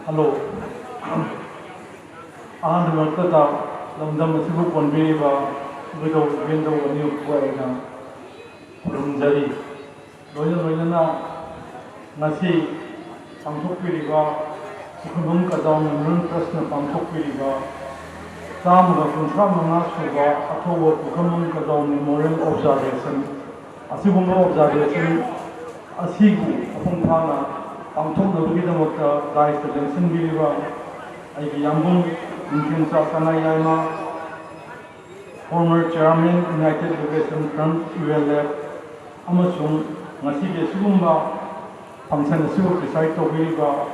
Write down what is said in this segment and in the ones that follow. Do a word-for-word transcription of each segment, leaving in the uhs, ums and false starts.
Hello. ꯑꯍꯥꯟꯕꯃꯛꯇꯗ ꯂꯝꯗꯝ ꯑꯁꯤꯕꯨ ꯀꯣꯟꯕꯤꯔꯤꯕ ꯏꯕꯨꯙꯧ ꯏꯕꯦꯟꯗꯧ ꯑꯅꯤꯃꯛꯄꯨ ꯑꯩꯅ ꯈꯨꯔꯨꯝꯖꯔꯤ꯫ ꯂꯣꯏꯅ ꯂꯣꯏꯅꯅ ꯉꯁꯤ ꯄꯥꯡꯊꯣꯛꯄꯤꯔꯤꯕ ꯄꯨꯈ꯭ꯔꯤꯕꯝ ꯀꯖꯥꯎ ꯃꯦꯃꯣꯔꯤꯌꯦꯜ ꯇ꯭ꯔꯁꯅ ꯄꯥꯡꯊꯣꯛꯄꯤꯔꯤꯕ ꯆꯥꯝꯃꯒ ꯀꯨꯟꯊ꯭ꯔꯥ ꯃꯉꯥ ꯁꯨꯕ ꯑꯊꯧꯕ ꯄꯨꯈ꯭ꯔꯤꯕꯝ ꯀꯖꯥꯎ ꯃꯦꯃꯣꯔꯤꯌꯦꯜ ꯑꯣꯕꯖꯥꯔꯕꯦꯁꯟ ꯑꯁꯤꯒꯨꯝꯕ ꯑꯣꯕꯖꯥꯔꯕꯦꯁꯟ ꯑꯁꯤꯕꯨ ꯃꯄꯨꯡ ꯐꯥꯅ ꯄꯥꯡꯊꯣꯛꯅꯕꯒꯤꯗꯃꯛꯇ ꯗꯥꯏꯁꯇ ꯂꯦꯡꯁꯤꯟꯕꯤꯔꯤꯕ ꯑꯩꯒꯤ ꯌꯥꯝꯕꯨꯡ ꯅꯤꯡꯊꯦꯝꯆꯥ ꯁꯅꯥ ꯌꯥꯏꯃ, former chairman United Liberation Front, U L F, ꯑꯃꯁꯨꯡ ꯉꯁꯤꯒꯤ ꯑꯁꯤꯒꯨꯝꯕ function ꯑꯁꯤꯕꯨ preside ꯇꯧꯕꯤꯔꯤꯕ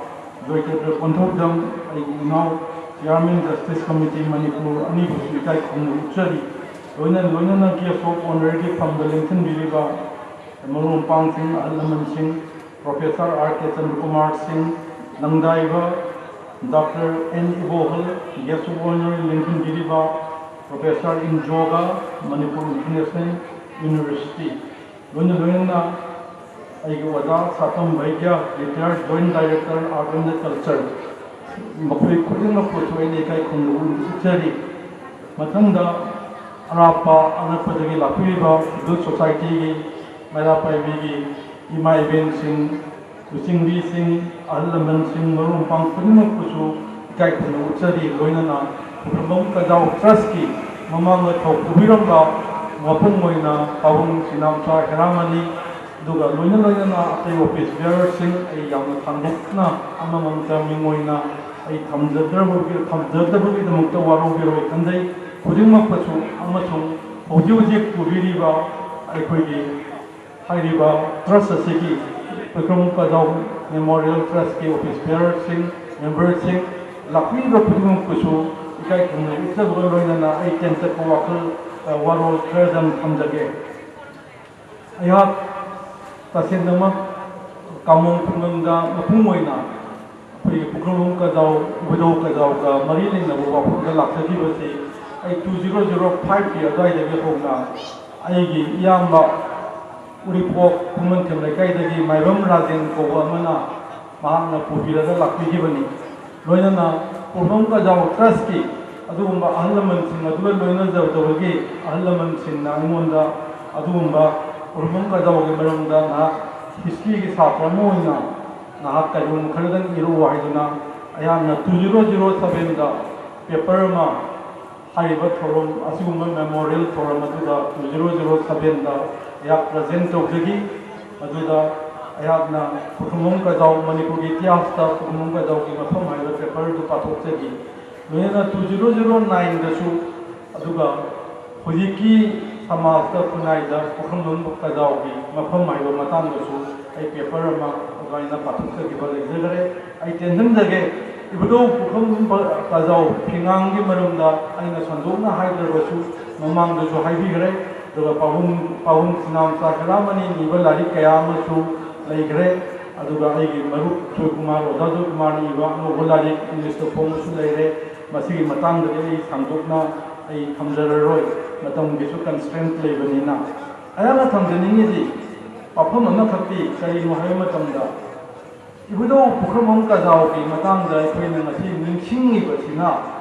ꯖꯣꯏꯆꯟꯗ꯭ꯔ ꯀꯣꯟꯊꯧꯖꯝ, ꯑꯩꯒꯤ ꯏꯅꯥꯎ, chairman Justice Committee ꯃꯅꯤꯄꯨꯔ ꯑꯅꯤꯕꯨꯁꯨ ꯏꯀꯥꯏ ꯈꯨꯝꯅꯕ ꯎꯠꯆꯔꯤ꯫ ꯂꯣꯏꯅ ꯂꯣꯏꯅꯅ guest of honourꯒꯤ ꯐꯝꯗ ꯂꯦꯡꯁꯤꯟꯕꯤꯔꯤꯕ ꯃꯔꯨꯞ ꯃꯄꯥꯡꯁꯤꯡ, ꯑꯍꯜ ꯂꯃꯟꯁꯤꯡ, Professor R K Chandrakumar Singh, ꯂꯪꯗꯥꯏꯕ doctor N Ibohal, guest of honour ꯂꯦꯡꯁꯤꯟꯕꯤꯔꯤꯕ Professor in Yoga, Manipur International University, ꯂꯣꯏꯅ ꯂꯣꯏꯅꯅ ꯑꯩꯒꯤ ꯑꯣꯖꯥ ꯁꯥꯇꯝ ꯚꯩꯒ꯭ꯌꯥ, retired Joint Director Art and Culture, ꯃꯈꯣꯏ ꯈꯨꯗꯤꯡꯃꯛꯄꯨꯁꯨ ꯑꯩꯅ ꯏꯀꯥꯏ ꯈꯨꯝꯅꯕ ꯎꯠꯆꯔꯤ꯫ ꯃꯊꯪꯗ ꯑꯔꯥꯞꯄ ꯑꯅꯛꯄꯗꯒꯤ ꯂꯥꯛꯄꯤꯔꯤꯕ civil societyꯒꯤ ꯃꯩꯔꯥ ꯄꯥꯏꯕꯤꯒꯤ ꯏꯃꯥ ꯏꯕꯦꯟꯁꯤꯡ, ꯂꯨꯆꯤꯡꯕꯤꯁꯤꯡ, ꯑꯍꯜ ꯂꯃꯟꯁꯤꯡ, ꯃꯔꯨꯞ ꯃꯄꯥꯡ ꯈꯨꯗꯤꯡꯃꯛꯄꯨꯁꯨ ꯏꯀꯥꯏ ꯈꯨꯝꯅꯕ ꯎꯠꯆꯔꯤ꯫ ꯂꯣꯏꯅꯅ ꯄꯨꯈ꯭ꯔꯤꯕꯝ ꯀꯖꯥꯎ ꯇ꯭ꯔꯁꯀꯤ ꯃꯃꯥꯡꯗ ꯊꯧ ꯄꯨꯕꯤꯔꯝꯕ ꯃꯄꯨꯡ ꯑꯣꯏꯅ ꯄꯥꯕꯨꯡ ꯁꯤꯅꯥꯝꯆꯥ ꯍꯦꯔꯥꯃꯅꯤ, ꯑꯗꯨꯒ ꯂꯣꯏꯅ ꯂꯣꯏꯅꯅ ꯑꯇꯩ office bearerꯁꯤꯡ, ꯑꯩ ꯌꯥꯝꯅ ꯁꯥꯡꯗꯣꯛꯅ ꯑꯃꯃꯝꯇ ꯃꯤꯡ ꯑꯣꯏꯅ ꯑꯩ ꯊꯝꯖꯗ꯭ꯔꯕꯒꯤ, ꯊꯝꯖꯗꯕꯒꯤꯗꯃꯛꯇ ꯋꯥꯔꯧꯕꯤꯔꯣꯏ ꯈꯟꯖꯩ꯫ ꯈꯨꯗꯤꯡꯃꯛꯄꯨꯁꯨ ꯑꯃꯁꯨꯡ ꯍꯧꯖꯤꯛ ꯍꯧꯖꯤꯛ ꯄꯨꯕꯤꯔꯤꯕ ꯑꯩꯈꯣꯏꯒꯤ ꯍꯥꯏꯔꯤꯕ ꯇ꯭ꯔꯁ ꯑꯁꯤꯒꯤ ꯄꯨꯈ꯭ꯔꯤꯕꯝ ꯀꯖꯥꯎ ꯃꯦꯃꯣꯔꯤꯌꯦꯜ ꯇ꯭ꯔꯁꯀꯤ office bearerꯁꯤꯡ, memberꯁꯤꯡ, ꯂꯥꯛꯄꯤꯔꯤꯕ ꯈꯨꯗꯤꯡꯃꯛꯄꯨꯁꯨ ꯏꯀꯥꯏ ꯈꯨꯝꯅꯕ ꯎꯠꯆꯕꯒ ꯂꯣꯏꯅꯅ ꯑꯩ ꯇꯦꯟꯇꯛꯄ ꯋꯥꯈꯜ, ꯑ, ꯋꯥꯔꯣꯜ ꯈꯔꯗꯪ ꯊꯝꯖꯒꯦ꯫ ꯑꯩꯍꯥꯛ ꯇꯁꯦꯡꯅꯃꯛ ꯀꯥꯃꯣꯡ ꯈꯨꯡꯒꯪꯗ ꯃꯄꯨꯡ ꯑꯣꯏꯅ ꯑꯩꯈꯣꯏꯒꯤ ꯄꯨꯈ꯭ꯔꯤꯕꯝ ꯀꯖꯥꯎ, ꯏꯕꯨꯙꯧ ꯀꯖꯥꯎꯒ ꯃꯔꯤ ꯂꯩꯅꯕ ꯋꯥꯐꯝꯗ ꯂꯥꯛꯆꯈꯤꯕꯁꯤ ꯑꯩ two zero zero fiveꯀꯤ ꯑꯗꯨꯋꯥꯏꯗꯒꯤ ꯍꯧꯅ ꯑꯩꯒꯤ ꯏꯌꯥꯝꯕ ꯎꯔꯤꯄꯣꯛ ꯈꯨꯃꯟꯊꯦꯝ ꯂꯩꯀꯥꯏꯗꯒꯤ ꯃꯥꯏꯕꯝ ꯔꯥꯖꯦꯟ ꯀꯧꯕ ꯑꯃꯅ ꯃꯍꯥꯛꯅ ꯄꯨꯕꯤꯔꯒ ꯂꯥꯛꯄꯤꯈꯤꯕꯅꯤ꯫ ꯂꯣꯏꯅꯅ ꯄꯨꯈ꯭ꯔꯝꯕꯝ ꯀꯖꯥꯎ ꯇ꯭ꯔꯁꯀꯤ ꯑꯗꯨꯒꯨꯝꯕ ꯑꯍꯜ ꯂꯃꯟꯁꯤꯡ ꯑꯗꯨꯒ ꯂꯣꯏꯅꯖꯕꯗꯒꯤ ꯑꯍꯜ ꯂꯃꯟꯁꯤꯡꯅ ꯑꯩꯉꯣꯟꯗ ꯑꯗꯨꯒꯨꯝꯕ ꯄꯨꯈ꯭ꯔꯝꯕꯝ ꯀꯖꯥꯎꯒꯤ ꯃꯔꯝꯗ ꯅꯍꯥꯛ ꯍꯤꯁꯇ꯭ꯔꯤꯒꯤ ꯁꯥꯇ꯭ꯔ ꯑꯃ ꯑꯣꯏꯅ ꯅꯍꯥꯛ ꯀꯔꯤꯒꯨꯝꯕ ꯈꯔꯗꯪ ꯏꯔꯛꯎ ꯍꯥꯏꯗꯨꯅ ꯑꯩꯍꯥꯛꯅ ꯇꯨ ꯖꯤꯔꯣ ꯖꯤꯔꯣ ꯁꯕꯦꯟꯗ ꯄꯦꯄꯔ ꯑꯃ ꯍꯥꯏꯔꯤꯕ ꯊꯧꯔꯝ ꯑꯁꯤꯒꯨꯝꯕ ꯃꯦꯃꯣꯔꯤꯌꯦꯜ ꯊꯧꯔꯝ ꯑꯗꯨꯗ ꯇꯨ ꯖꯤꯔꯣ ꯖꯤꯔꯣ ꯁꯕꯦꯟꯗ ꯑꯩꯍꯥꯛ ꯄ꯭ꯔꯖꯦꯟ ꯇꯧꯖꯈꯤ꯫ ꯑꯗꯨꯗ ꯑꯩꯍꯥꯛꯅ ꯄꯨꯈ꯭ꯔꯝꯕꯝ ꯀꯖꯥꯎ ꯃꯅꯤꯄꯨꯔꯒꯤ ꯏꯇꯤꯍꯥꯁꯇ ꯄꯨꯈ꯭ꯔꯝꯕꯝ ꯀꯖꯥꯎꯒꯤ ꯃꯐꯝ ꯍꯥꯏꯕ ꯄꯦꯄꯔꯗꯨ ꯄꯥꯊꯣꯛꯆꯈꯤ꯫ ꯂꯣꯏꯅꯅ ꯇꯨ ꯖꯤꯔꯣ ꯖꯤꯔꯣ ꯅꯥꯏꯟꯗꯁꯨ ꯑꯗꯨꯒ ꯍꯧꯖꯤꯛꯀꯤ ꯁꯃꯥꯖꯇ ꯈꯨꯟꯅꯥꯏꯗ ꯄꯨꯈ꯭ꯔꯝꯕꯝ ꯀꯖꯥꯎꯒꯤ ꯃꯐꯝ ꯍꯥꯏꯕ ꯃꯇꯥꯡꯗꯁꯨ ꯑꯩ ꯄꯦꯄꯔ ꯑꯃ ꯑꯗꯨꯃꯥꯏꯅ ꯄꯥꯊꯣꯛꯆꯈꯤꯕ ꯂꯩꯖꯈ꯭ꯔꯦ꯫ ꯑꯩ ꯇꯦꯟꯁꯤꯟꯖꯒꯦ, ꯏꯕꯨꯙꯧ ꯄꯨꯈ꯭ꯔꯝꯕꯝ ꯀꯖꯥꯎ ꯐꯤꯉꯥꯡꯒꯤ ꯃꯔꯝꯗ ꯑꯩꯅ ꯁꯟꯗꯣꯛꯅ ꯍꯥꯏꯗ꯭ꯔꯕꯁꯨ ꯃꯃꯥꯡꯗꯁꯨ ꯍꯥꯏꯕꯤꯈ꯭ꯔꯦ꯫ ꯑꯗꯨꯒ ꯄꯥꯕꯨꯡ ꯄꯥꯕꯨꯡ ꯁꯤꯅꯥꯝꯆꯥ ꯈꯦꯂꯥꯃꯅꯤꯅ ꯏꯕ ꯂꯥꯏꯔꯤꯛ ꯀꯌꯥ ꯑꯃꯁꯨ ꯂꯩꯈ꯭ꯔꯦ꯫ ꯑꯗꯨꯒ ꯑꯩꯒꯤ ꯃꯔꯨꯞ ꯖꯣꯏꯀꯨꯃꯥꯔ, ꯑꯣꯖꯥ ꯖꯣꯏꯀꯨꯃꯥꯔꯅ ꯏꯕ ꯑꯅꯧꯕ ꯂꯥꯏꯔꯤꯛ ꯏꯪꯂꯤꯁꯇ ꯐꯣꯡꯕꯁꯨ ꯂꯩꯔꯦ꯫ ꯃꯁꯤꯒꯤ ꯃꯇꯥꯡꯗꯗꯤ ꯑꯩ ꯁꯥꯡꯗꯣꯛꯅ ꯑꯩ ꯊꯝꯖꯔꯔꯣꯏ, ꯃꯇꯝꯒꯤꯁꯨ ꯀꯟꯁꯇ꯭ꯔꯦꯟꯠ ꯂꯩꯕꯅꯤꯅ꯫ ꯑꯩꯍꯥꯛꯅ ꯊꯝꯖꯅꯤꯡꯉꯤꯗꯤ ꯋꯥꯐꯝ ꯑꯃꯈꯛꯇꯤ ꯀꯔꯤꯅꯣ ꯍꯥꯏꯕ ꯃꯇꯝꯗ, ꯏꯕꯨꯙꯧ ꯄꯨꯈ꯭ꯔꯝꯕꯝ ꯀꯖꯥꯎꯒꯤ ꯃꯇꯥꯡꯗ ꯑꯩꯈꯣꯏꯅ ꯉꯁꯤ ꯅꯤꯡꯁꯤꯡꯉꯤꯕꯁꯤꯅ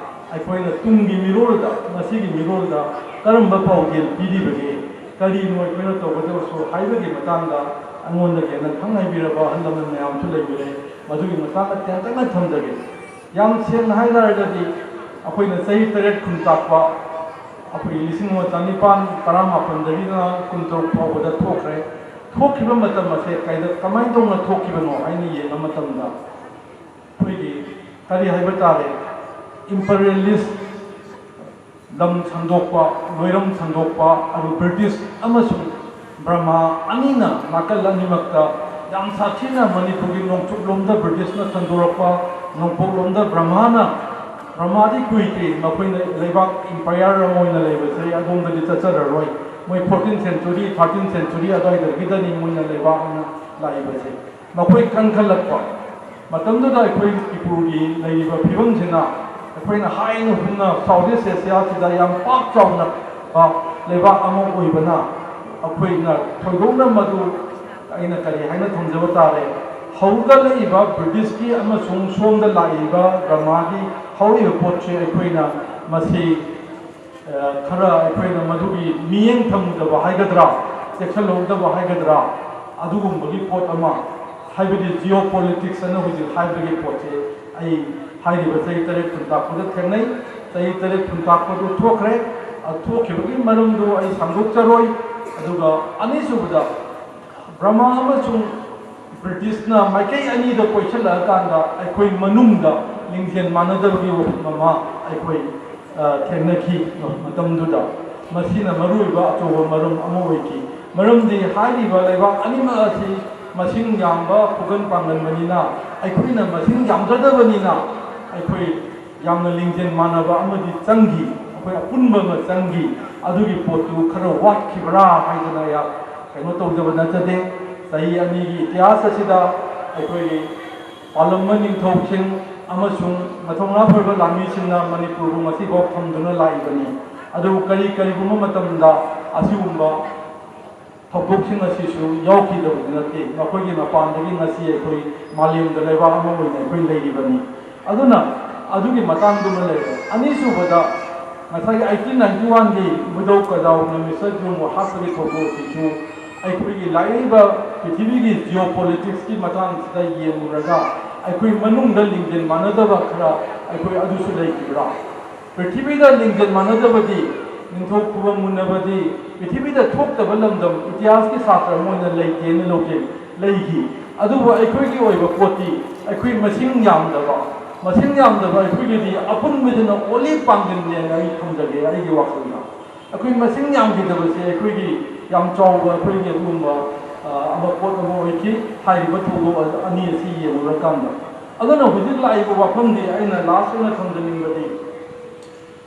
ꯑꯩꯈꯣꯏꯅ ꯇꯨꯡꯒꯤ ꯃꯤꯔꯣꯜꯗ, ꯉꯁꯤꯒꯤ ꯃꯤꯔꯣꯜꯗ ꯀꯔꯝꯕ ꯄꯥꯎꯖꯦꯜ ꯄꯤꯔꯤꯕꯒꯦ, ꯀꯔꯤꯅꯣ ꯑꯩꯈꯣꯏꯅ ꯇꯧꯒꯗꯕꯁꯨ ꯍꯥꯏꯕꯒꯤ ꯃꯇꯥꯡꯗ ꯑꯩꯉꯣꯟꯗꯒꯤ ꯍꯦꯟꯅ ꯈꯪ ꯍꯩꯕꯤꯔꯕ ꯑꯍꯜ ꯂꯃꯟ ꯃꯌꯥꯝꯁꯨ ꯂꯩꯕꯤꯔꯦ꯫ ꯃꯗꯨꯒꯤ ꯃꯇꯥꯡꯗ ꯇꯦꯟꯇꯛꯅ ꯊꯝꯖꯒꯦ꯫ ꯌꯥꯝ ꯁꯦꯡꯅ ꯍꯥꯏ ꯇꯥꯔꯒꯗꯤ, ꯑꯩꯈꯣꯏꯅ ꯆꯍꯤ ꯇꯔꯦꯠ ꯈꯨꯟ ꯇꯥꯛꯄ, ꯑꯩꯈꯣꯏ ꯂꯤꯁꯤꯡ ꯑꯃ ꯆꯅꯤꯄꯥꯟ ꯇꯔꯥꯃꯥꯄꯟꯗꯒꯤꯅ ꯀꯨꯟꯇꯔꯨꯛ ꯐꯥꯎꯕꯗ ꯊꯣꯛꯈ꯭ꯔꯦ꯫ ꯊꯣꯛꯈꯤꯕ ꯃꯇꯝ ꯑꯁꯦ ꯀꯩꯗ, ꯀꯃꯥꯏꯅ ꯇꯧꯅ ꯊꯣꯛꯈꯤꯕꯅꯣ ꯍꯥꯏꯅ ꯌꯦꯡꯕ ꯃꯇꯝꯗ, ꯑꯩꯈꯣꯏꯒꯤ ꯀꯔꯤ ꯍꯥꯏꯕ ꯇꯥꯔꯦ, ꯏꯝꯄꯔꯤꯌꯦꯂꯤꯁ ꯂꯝ ꯁꯟꯗꯣꯛꯄ, ꯂꯣꯏꯔꯝ ꯁꯟꯗꯣꯛꯄ, ꯑꯗꯨ ꯕ꯭ꯔꯤꯇꯤꯁ ꯑꯃꯁꯨꯡ ꯕ꯭ꯔꯍꯃꯥ ꯑꯅꯤꯅ ꯅꯥꯀꯜ ꯑꯅꯤꯃꯛꯇ ꯌꯥꯝ ꯁꯥꯊꯤꯅ ꯃꯅꯤꯄꯨꯔꯒꯤ ꯅꯣꯡꯆꯨꯞꯂꯣꯝꯗ ꯕ꯭ꯔꯤꯇꯤꯁꯅ ꯁꯟꯗꯣꯔꯛꯄ, ꯅꯣꯡꯄꯣꯛꯂꯣꯝꯗ ꯕ꯭ꯔꯍꯃꯥꯅ, ꯕ꯭ꯔꯍꯃꯥꯗꯤ ꯀꯨꯏꯗ꯭ꯔꯤ, ꯃꯈꯣꯏꯅ ꯂꯩꯕꯥꯛ ꯏꯝꯄꯥꯌꯔ ꯑꯃ ꯑꯣꯏꯅ ꯂꯩꯕꯁꯦ ꯑꯗꯣꯝꯗꯗꯤ ꯆꯠꯆꯔꯔꯣꯏ꯫ ꯃꯣꯏ ꯐꯣꯔꯇꯤꯟ ꯁꯦꯟꯆꯨꯔꯤ, ꯊꯥꯔꯇꯤꯟ ꯁꯦꯟꯆꯨꯔꯤ ꯑꯗꯨꯋꯥꯏꯗꯒꯤꯗꯅꯤ ꯃꯣꯏꯅ ꯂꯩꯕꯥꯛ ꯑꯣꯏꯅ ꯂꯥꯛꯏꯕꯁꯦ꯫ ꯃꯈꯣꯏ ꯀꯟꯈꯠꯂꯛꯄ ꯃꯇꯝꯗꯨꯗ ꯑꯩꯈꯣꯏ ꯃꯅꯤꯄꯨꯔꯒꯤ ꯂꯩꯔꯤꯕ ꯐꯤꯕꯝꯁꯤꯅ ꯑꯩꯈꯣꯏꯅ ꯍꯥꯏꯅ ꯍꯨꯝꯅ ꯁꯥꯎꯠ ꯏꯁ ꯑꯦꯁꯤꯌꯥꯁꯤꯗ ꯌꯥꯝ ꯄꯥꯛ ꯆꯥꯎꯅ ꯂꯩꯕꯥꯛ ꯑꯃ ꯑꯣꯏꯕꯅ, ꯑꯩꯈꯣꯏꯅ ꯊꯣꯏꯗꯣꯛꯅ ꯃꯗꯨ ꯑꯩꯅ ꯀꯔꯤ ꯍꯥꯏꯅ ꯊꯝꯖꯕ ꯇꯥꯔꯦ, ꯍꯧꯒꯠꯂꯛꯏꯕ ꯕ꯭ꯔꯤꯇꯤꯁꯀꯤ ꯑꯃꯁꯨꯡ ꯁꯣꯝꯗ ꯂꯥꯛꯏꯕ ꯕ꯭ꯔꯍꯃꯥꯒꯤ ꯍꯧꯔꯛꯏꯕ ꯄꯣꯠꯁꯦ ꯑꯩꯈꯣꯏꯅ ꯃꯁꯤ, ꯑ, ꯈꯔ ꯑꯩꯈꯣꯏꯅ ꯃꯗꯨꯒꯤ ꯃꯤꯠꯌꯦꯡ ꯊꯝꯃꯨꯗꯕ ꯍꯥꯏꯒꯗ꯭ꯔꯥ, ꯆꯦꯛꯁꯤꯜꯍꯧꯗꯕ ꯍꯥꯏꯒꯗ꯭ꯔꯥ, ꯑꯗꯨꯒꯨꯝꯕꯒꯤ ꯄꯣꯠ ꯑꯃ, ꯍꯥꯏꯕꯗꯤ geopolitics ꯑꯅ ꯍꯧꯖꯤꯛ ꯍꯥꯏꯕꯒꯤ ꯄꯣꯠꯁꯦ ꯑꯩ ꯍꯥꯏꯔꯤꯕ ꯆꯍꯤ ꯇꯔꯦꯠ ꯈꯨꯟꯇꯥꯛꯄꯗ ꯊꯦꯡꯅꯩ꯫ ꯆꯍꯤ ꯇꯔꯦꯠ ꯈꯨꯟꯇꯥꯛꯄꯗꯨ ꯊꯣꯛꯈ꯭ꯔꯦ꯫ ꯑꯗꯨ ꯊꯣꯛꯈꯤꯕꯒꯤ ꯃꯔꯝꯗꯨ ꯑꯩ ꯁꯟꯗꯣꯛꯆꯔꯣꯏ꯫ ꯑꯗꯨꯒ ꯑꯅꯤꯁꯨꯕꯗ, ꯕ꯭ꯔꯍꯃꯥ ꯑꯃꯁꯨꯡ ꯕ꯭ꯔꯤꯇꯤꯁꯅ ꯃꯥꯏꯀꯩ ꯑꯅꯤꯗ ꯀꯣꯏꯁꯤꯜꯂꯛꯑꯀꯥꯟꯗ ꯑꯩꯈꯣꯏ ꯃꯅꯨꯡꯗ ꯂꯤꯡꯖꯦꯜ ꯃꯥꯟꯅꯗꯕꯒꯤ ꯋꯥꯐꯝ ꯑꯃ ꯑꯩꯈꯣꯏ, ꯑ, ꯊꯦꯡꯅꯈꯤ ꯃꯇꯝꯗꯨꯗ꯫ ꯃꯁꯤꯅ ꯃꯔꯨꯑꯣꯏꯕ ꯑꯆꯧꯕ ꯃꯔꯝ ꯑꯃ ꯑꯣꯏꯈꯤ꯫ ꯃꯔꯝꯗꯤ ꯍꯥꯏꯔꯤꯕ ꯂꯩꯕꯥꯛ ꯑꯅꯤꯃꯛ ꯑꯁꯤ ꯃꯁꯤꯡ ꯌꯥꯝꯕ ꯈꯨꯒꯟ ꯄꯥꯡꯒꯟꯕꯅꯤꯅ, ꯑꯩꯈꯣꯏꯅ ꯃꯁꯤꯡ ꯌꯥꯝꯖꯗꯕꯅꯤꯅ, ꯑꯩꯈꯣꯏ ꯌꯥꯝꯅ ꯂꯤꯡꯖꯦꯜ ꯃꯥꯟꯅꯕ ꯑꯃꯗꯤ ꯆꯪꯈꯤ, ꯑꯩꯈꯣꯏ ꯑꯄꯨꯟꯕ ꯑꯃ ꯆꯪꯈꯤ꯫ ꯑꯗꯨꯒꯤ ꯄꯣꯠꯇꯨ ꯈꯔ ꯋꯥꯠꯈꯤꯕ꯭ꯔꯥ ꯍꯥꯏꯗꯅ ꯑꯩꯍꯥꯛ ꯀꯩꯅꯣ ꯇꯧꯖꯕ ꯅꯠꯆꯗꯦ꯫ ꯆꯍꯤ ꯑꯅꯤꯒꯤ ꯏꯇꯤꯍꯥꯁ ꯑꯁꯤꯗ ꯑꯩꯈꯣꯏꯒꯤ ꯄꯥꯜꯂꯝꯕ ꯅꯤꯡꯊꯧꯁꯤꯡ ꯑꯃꯁꯨꯡ ꯃꯊꯧꯅꯥ ꯐꯔꯕ ꯂꯥꯟꯃꯤꯁꯤꯡꯅ ꯃꯅꯤꯄꯨꯔꯕꯨ ꯉꯁꯤꯐꯥꯎ ꯊꯝꯗꯨꯅ ꯂꯥꯛꯏꯕꯅꯤ꯫ ꯑꯗꯨꯕꯨ ꯀꯔꯤ ꯀꯔꯤꯒꯨꯝꯕ ꯃꯇꯝꯗ ꯑꯁꯤꯒꯨꯝꯕ ꯊꯧꯗꯣꯛꯁꯤꯡ ꯑꯁꯤꯁꯨ ꯌꯥꯎꯈꯤꯗꯕꯗꯤ ꯅꯠꯇꯦ꯫ ꯃꯈꯣꯏꯒꯤ ꯃꯄꯥꯟꯗꯒꯤ ꯉꯁꯤ ꯑꯩꯈꯣꯏ ꯃꯥꯂꯦꯝꯗ ꯂꯩꯕꯥꯛ ꯑꯃ ꯑꯣꯏꯅ ꯑꯩꯈꯣꯏ ꯂꯩꯔꯤꯕꯅꯤ꯫ ꯑꯗꯨꯅ ꯑꯗꯨꯒꯤ ꯃꯇꯥꯡꯗꯨꯃ ꯂꯩꯔꯦ꯫ ꯑꯅꯤꯁꯨꯕꯗ, ꯉꯁꯥꯏꯒꯤ eighteen ninety one ꯒꯤ ꯃꯨꯗꯧ ꯀꯗꯥꯎꯅ ꯃꯤꯁꯇꯔ ꯖꯨꯡꯕꯨ ꯍꯥꯠꯄꯒꯤ ꯊꯧꯗꯣꯛ ꯑꯁꯤꯁꯨ ꯑꯩꯈꯣꯏꯒꯤ ꯂꯥꯛꯏꯕ ꯄ꯭ꯔꯤꯊꯤꯕꯤꯒꯤ geopolitics ꯀꯤ ꯃꯇꯥꯡꯁꯤꯗ ꯌꯦꯡꯂꯨꯔꯒ, ꯑꯩꯈꯣꯏ ꯃꯅꯨꯡꯗ ꯂꯤꯡꯖꯦꯜ ꯃꯥꯟꯅꯗꯕ ꯈꯔ ꯑꯩꯈꯣꯏ ꯑꯗꯨꯁꯨ ꯂꯩꯈꯤꯕ꯭ꯔꯥ? ꯄ꯭ꯔꯤꯊꯤꯕꯤꯗ ꯂꯤꯡꯖꯦꯜ ꯃꯥꯟꯅꯗꯕꯗꯤ, ꯅꯤꯡꯊꯧ ꯈꯨꯕꯝ ꯃꯨꯟꯅꯕꯗꯤ ꯄ꯭ꯔꯤꯊꯤꯕꯤꯗ ꯊꯣꯛꯇꯕ ꯂꯝꯗꯝ ꯏꯇꯤꯍꯥꯁꯀꯤ ꯁꯥꯇ꯭ꯔ ꯑꯃ ꯑꯣꯏꯅ ꯂꯩꯇꯦꯅ ꯂꯧꯖꯩ, ꯂꯩꯈꯤ꯫ ꯑꯗꯨꯕꯨ ꯑꯩꯈꯣꯏꯒꯤ ꯑꯣꯏꯕ ꯄꯣꯠꯇꯤ ꯑꯩꯈꯣꯏ ꯃꯁꯤꯡ ꯌꯥꯝꯗꯕ, ꯃꯁꯤꯡ ꯌꯥꯝꯗꯕ ꯑꯩꯈꯣꯏꯒꯤꯗꯤ ꯑꯄꯨꯟꯕꯗꯨꯅ only ꯄꯥꯡꯒꯜꯅꯦꯅ ꯑꯩ ꯊꯝꯖꯒꯦ ꯑꯩꯒꯤ ꯋꯥꯈꯜꯗ꯫ ꯑꯩꯈꯣꯏ ꯃꯁꯤꯡ ꯌꯥꯝꯈꯤꯗꯕꯁꯦ ꯑꯩꯈꯣꯏꯒꯤ ꯌꯥꯝ ꯆꯥꯎꯕ ꯑꯩꯈꯣꯏꯒꯤ ꯑꯗꯨꯒꯨꯝꯕ, ꯑ, ꯑꯃ ꯄꯣꯠ ꯑꯃ ꯑꯣꯏꯈꯤ꯫ ꯍꯥꯏꯔꯤꯕ ꯊꯧꯗꯣꯛ ꯑꯅꯤ ꯑꯁꯤ ꯌꯦꯡꯂꯨꯔꯀꯥꯟꯗ꯫ ꯑꯗꯨꯅ ꯍꯧꯖꯤꯛ ꯂꯥꯛꯏꯕ ꯋꯥꯐꯝꯗꯤ ꯑꯩꯅ last ꯑꯣꯏꯅ ꯊꯝꯖꯅꯤꯡꯕꯗꯤ,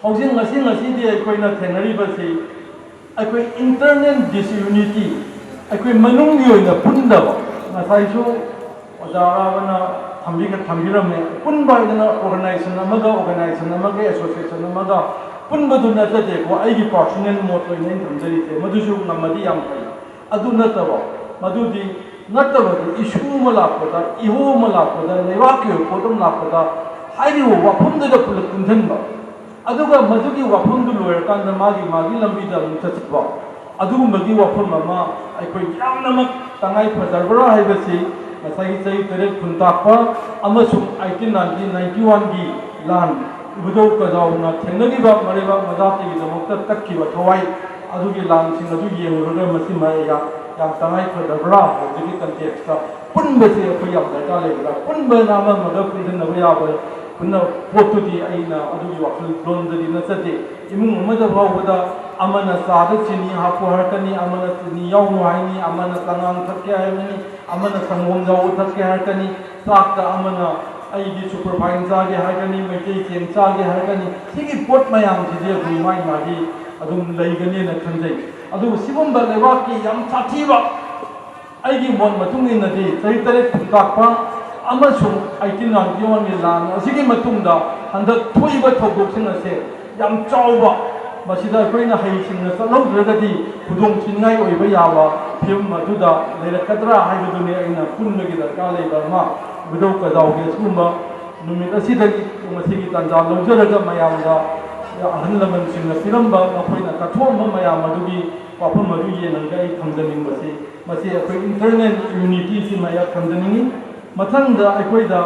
ꯍꯧꯖꯤꯛ ꯉꯁꯤ ꯉꯁꯤꯗꯤ ꯑꯩꯈꯣꯏꯅ ꯊꯦꯡꯅꯔꯤꯕꯁꯤ ꯑꯩꯈꯣꯏ internal disunity, ꯑꯩꯈꯣꯏ ꯃꯅꯨꯡꯒꯤ ꯑꯣꯏꯅ ꯄꯨꯟꯗꯕ꯫ ꯉꯁꯥꯏꯁꯨ ꯑꯣꯖꯥ ꯔꯥꯕꯅ ꯊꯝꯕꯤꯈ-, ꯊꯝꯕꯤꯔꯝꯃꯦ꯫ ꯄꯨꯟꯕ ꯍꯥꯏꯗꯅ organization ꯑꯃꯒ organization ꯑꯃꯒ association ꯑꯃꯒ ꯄꯨꯟꯕꯗꯨ ꯅꯠꯆꯗꯦꯀꯣ꯫ ꯑꯩꯒꯤ personal ꯃꯣꯠ ꯑꯣꯏꯅ ꯑꯩꯅ ꯊꯝꯖꯔꯤꯁꯦ, ꯃꯗꯨꯁꯨ ꯉꯝꯃꯗꯤ ꯌꯥꯝ ꯐꯩ꯫ ꯑꯗꯨ ꯅꯠꯇꯕ, ꯃꯗꯨꯗꯤ ꯅꯠꯇꯕꯗ ꯏꯁꯨ ꯑꯃ ꯂꯥꯛꯄꯗ, ꯏꯍꯣ ꯑꯃ ꯂꯥꯛꯄꯗ, ꯂꯩꯕꯥꯛꯀꯤ ꯑꯣꯏꯕ ꯄꯣꯠ ꯑꯃ ꯂꯥꯛꯄꯗ ꯍꯥꯏꯔꯤꯕ ꯋꯥꯐꯝꯗꯨꯗ ꯄꯨꯂꯞ ꯄꯨꯟꯁꯤꯟꯕ, ꯑꯗꯨꯒ ꯃꯗꯨꯒꯤ ꯋꯥꯐꯝꯗꯨ ꯂꯣꯏꯔꯀꯥꯟꯗ ꯃꯥꯒꯤ ꯃꯥꯒꯤ ꯂꯝꯕꯤꯗ ꯑꯗꯨꯝ ꯆꯠꯆꯕ, ꯑꯗꯨꯒꯨꯝꯕꯒꯤ ꯋꯥꯐꯝ ꯑꯃ ꯑꯩꯈꯣꯏ ꯌꯥꯝꯅꯃꯛ ꯇꯉꯥꯏ ꯐꯗꯕ꯭ꯔꯥ ꯍꯥꯏꯕꯁꯤ ꯉꯁꯥꯏꯒꯤ ꯆꯍꯤ ꯇꯔꯦꯠ ꯈꯨꯟꯇꯥꯛꯄ ꯑꯃꯁꯨꯡ ꯑꯩꯇꯤꯟ ꯅꯥꯏꯟꯇꯤꯟ ꯅꯥꯏꯟꯇꯤ ꯋꯥꯟꯒꯤ ꯂꯥꯟ, ꯏꯕꯨꯙꯧ ꯀꯖꯥꯎꯅ ꯊꯦꯡꯅꯈꯤꯕ ꯃꯔꯩꯕꯥꯛ ꯃꯖꯥꯇꯤꯒꯤꯗꯃꯛꯇ ꯀꯠꯈꯤꯕ ꯊꯋꯥꯏ, ꯑꯗꯨꯒꯤ ꯂꯥꯟꯁꯤꯡ ꯑꯗꯨ ꯌꯦꯡꯂꯨꯔꯒ ꯃꯁꯤ ꯃꯌꯥꯝ ꯌꯥꯝ ꯇꯉꯥꯏ ꯐꯗꯕ꯭ꯔꯥ ꯍꯧꯖꯤꯛꯀꯤ ꯀꯟꯇꯦꯛꯁꯇ ꯄꯨꯟꯕꯁꯦ ꯑꯩꯈꯣꯏ ꯌꯥꯝ ꯗꯔꯀꯥꯔ ꯂꯩꯕ꯭ꯔꯥ? ꯄꯨꯟꯕꯅ ꯑꯃ ꯑꯃꯒ ꯄꯨꯟꯁꯤꯟꯅꯕ ꯌꯥꯕ ꯄꯨꯟꯅ ꯄꯣꯠꯇꯨꯗꯤ ꯑꯩꯅ ꯑꯗꯨꯒꯤ ꯋꯥꯈꯜꯂꯣꯟꯗꯗꯤ ꯅꯠꯆꯗꯦ꯫ ꯏꯃꯨꯡ ꯑꯃꯗ ꯐꯥꯎꯕꯗ ꯑꯃꯅ ꯆꯥꯗ ꯆꯤꯅꯤ ꯍꯥꯞꯄꯨ ꯍꯥꯏꯔꯛꯀꯅꯤ, ꯑꯃꯅ ꯆꯤꯅꯤ ꯌꯥꯎꯅꯨ ꯍꯥꯏꯅꯤ, ꯑꯃꯅ ꯆꯉꯥꯡ ꯊꯛꯀꯦ ꯍꯥꯏꯔꯛꯀꯅꯤ, ꯑꯃꯅ ꯁꯪꯒꯣꯝ ꯌꯥꯎꯕ ꯊꯛꯀꯦ ꯍꯥꯏꯔꯛꯀꯅꯤ, ꯆꯥꯛꯇ ꯑꯃꯅ ꯑꯩꯗꯤ ꯁꯨꯄꯔꯐꯥꯏꯟ ꯆꯥꯒꯦ ꯍꯥꯏꯔꯛꯀꯅꯤ, ꯃꯩꯇꯩ ꯆꯦꯡ ꯆꯥꯒꯦ ꯍꯥꯏꯔꯛꯀꯅꯤ꯫ ꯁꯤꯒꯤ ꯄꯣꯠ ꯃꯌꯥꯝꯁꯤꯗꯤ ꯑꯗꯨꯝ ꯃꯥꯒꯤ ꯃꯥꯒꯤ ꯑꯗꯨꯝ ꯂꯩꯒꯅꯦꯅ ꯈꯟꯖꯩ꯫ ꯑꯗꯨꯕꯨ ꯁꯤꯒꯨꯝꯕ ꯂꯩꯕꯥꯛꯀꯤ ꯌꯥꯝ ꯁꯥꯊꯤꯕ ꯑꯩꯒꯤ ꯃꯣꯠ ꯃꯇꯨꯡ ꯏꯟꯅꯗꯤ ꯆꯍꯤ ꯇꯔꯦꯠ ꯈꯨꯟꯇꯥꯛꯄ ꯑꯃꯁꯨꯡ ꯑꯩꯇꯤꯟ ꯅꯥꯏꯟꯇꯤ ꯋꯥꯟꯒꯤ ꯂꯥꯟ ꯑꯁꯤꯒꯤ ꯃꯇꯨꯡꯗ ꯍꯟꯗꯛ ꯊꯣꯛꯏꯕ ꯊꯧꯗꯣꯛꯁꯤꯡ ꯑꯁꯦ ꯌꯥꯝ ꯆꯥꯎꯕ, ꯃꯁꯤꯗ ꯑꯩꯈꯣꯏꯅ ꯍꯩꯁꯤꯡꯅ ꯆꯠꯍꯧꯗ꯭ꯔꯒꯗꯤ ꯈꯨꯗꯣꯡ ꯊꯤꯅꯤꯡꯉꯥꯏ ꯑꯣꯏꯕ ꯌꯥꯕ ꯐꯤꯕꯝ ꯑꯗꯨꯗ ꯂꯩꯔꯛꯀꯗ꯭ꯔꯥ ꯍꯥꯏꯕꯗꯨꯅꯤ ꯑꯩꯅ ꯄꯨꯟꯕꯒꯤ ꯗꯔꯀꯥꯔ ꯂꯩꯕ ꯑꯃ꯫ ꯏꯕꯨꯙꯧ ꯀꯖꯥꯎꯒꯤ ꯑꯁꯤꯒꯨꯝꯕ ꯅꯨꯃꯤꯠ ꯑꯁꯤꯗꯒꯤ ꯉꯁꯤꯒꯤ ꯇꯥꯟꯖꯥ ꯂꯧꯖꯔꯒ ꯃꯌꯥꯝꯗ ꯑꯍꯜ ꯂꯃꯟꯁꯤꯡꯅ ꯄꯤꯔꯝꯕ, ꯃꯈꯣꯏꯅ ꯀꯠꯊꯣꯛꯑꯝꯕ ꯃꯌꯥꯝ ꯑꯗꯨꯒꯤ ꯋꯥꯐꯝ ꯑꯗꯨ ꯌꯦꯡꯉꯒ ꯑꯩ ꯊꯝꯖꯅꯤꯡꯕꯁꯤ, ꯃꯁꯤ ꯑꯩꯈꯣꯏ internal unity ꯁꯤꯃ ꯑꯩ ꯊꯝꯖꯅꯤꯡꯉꯤ꯫ ꯃꯊꯪꯗ ꯑꯩꯈꯣꯏꯗ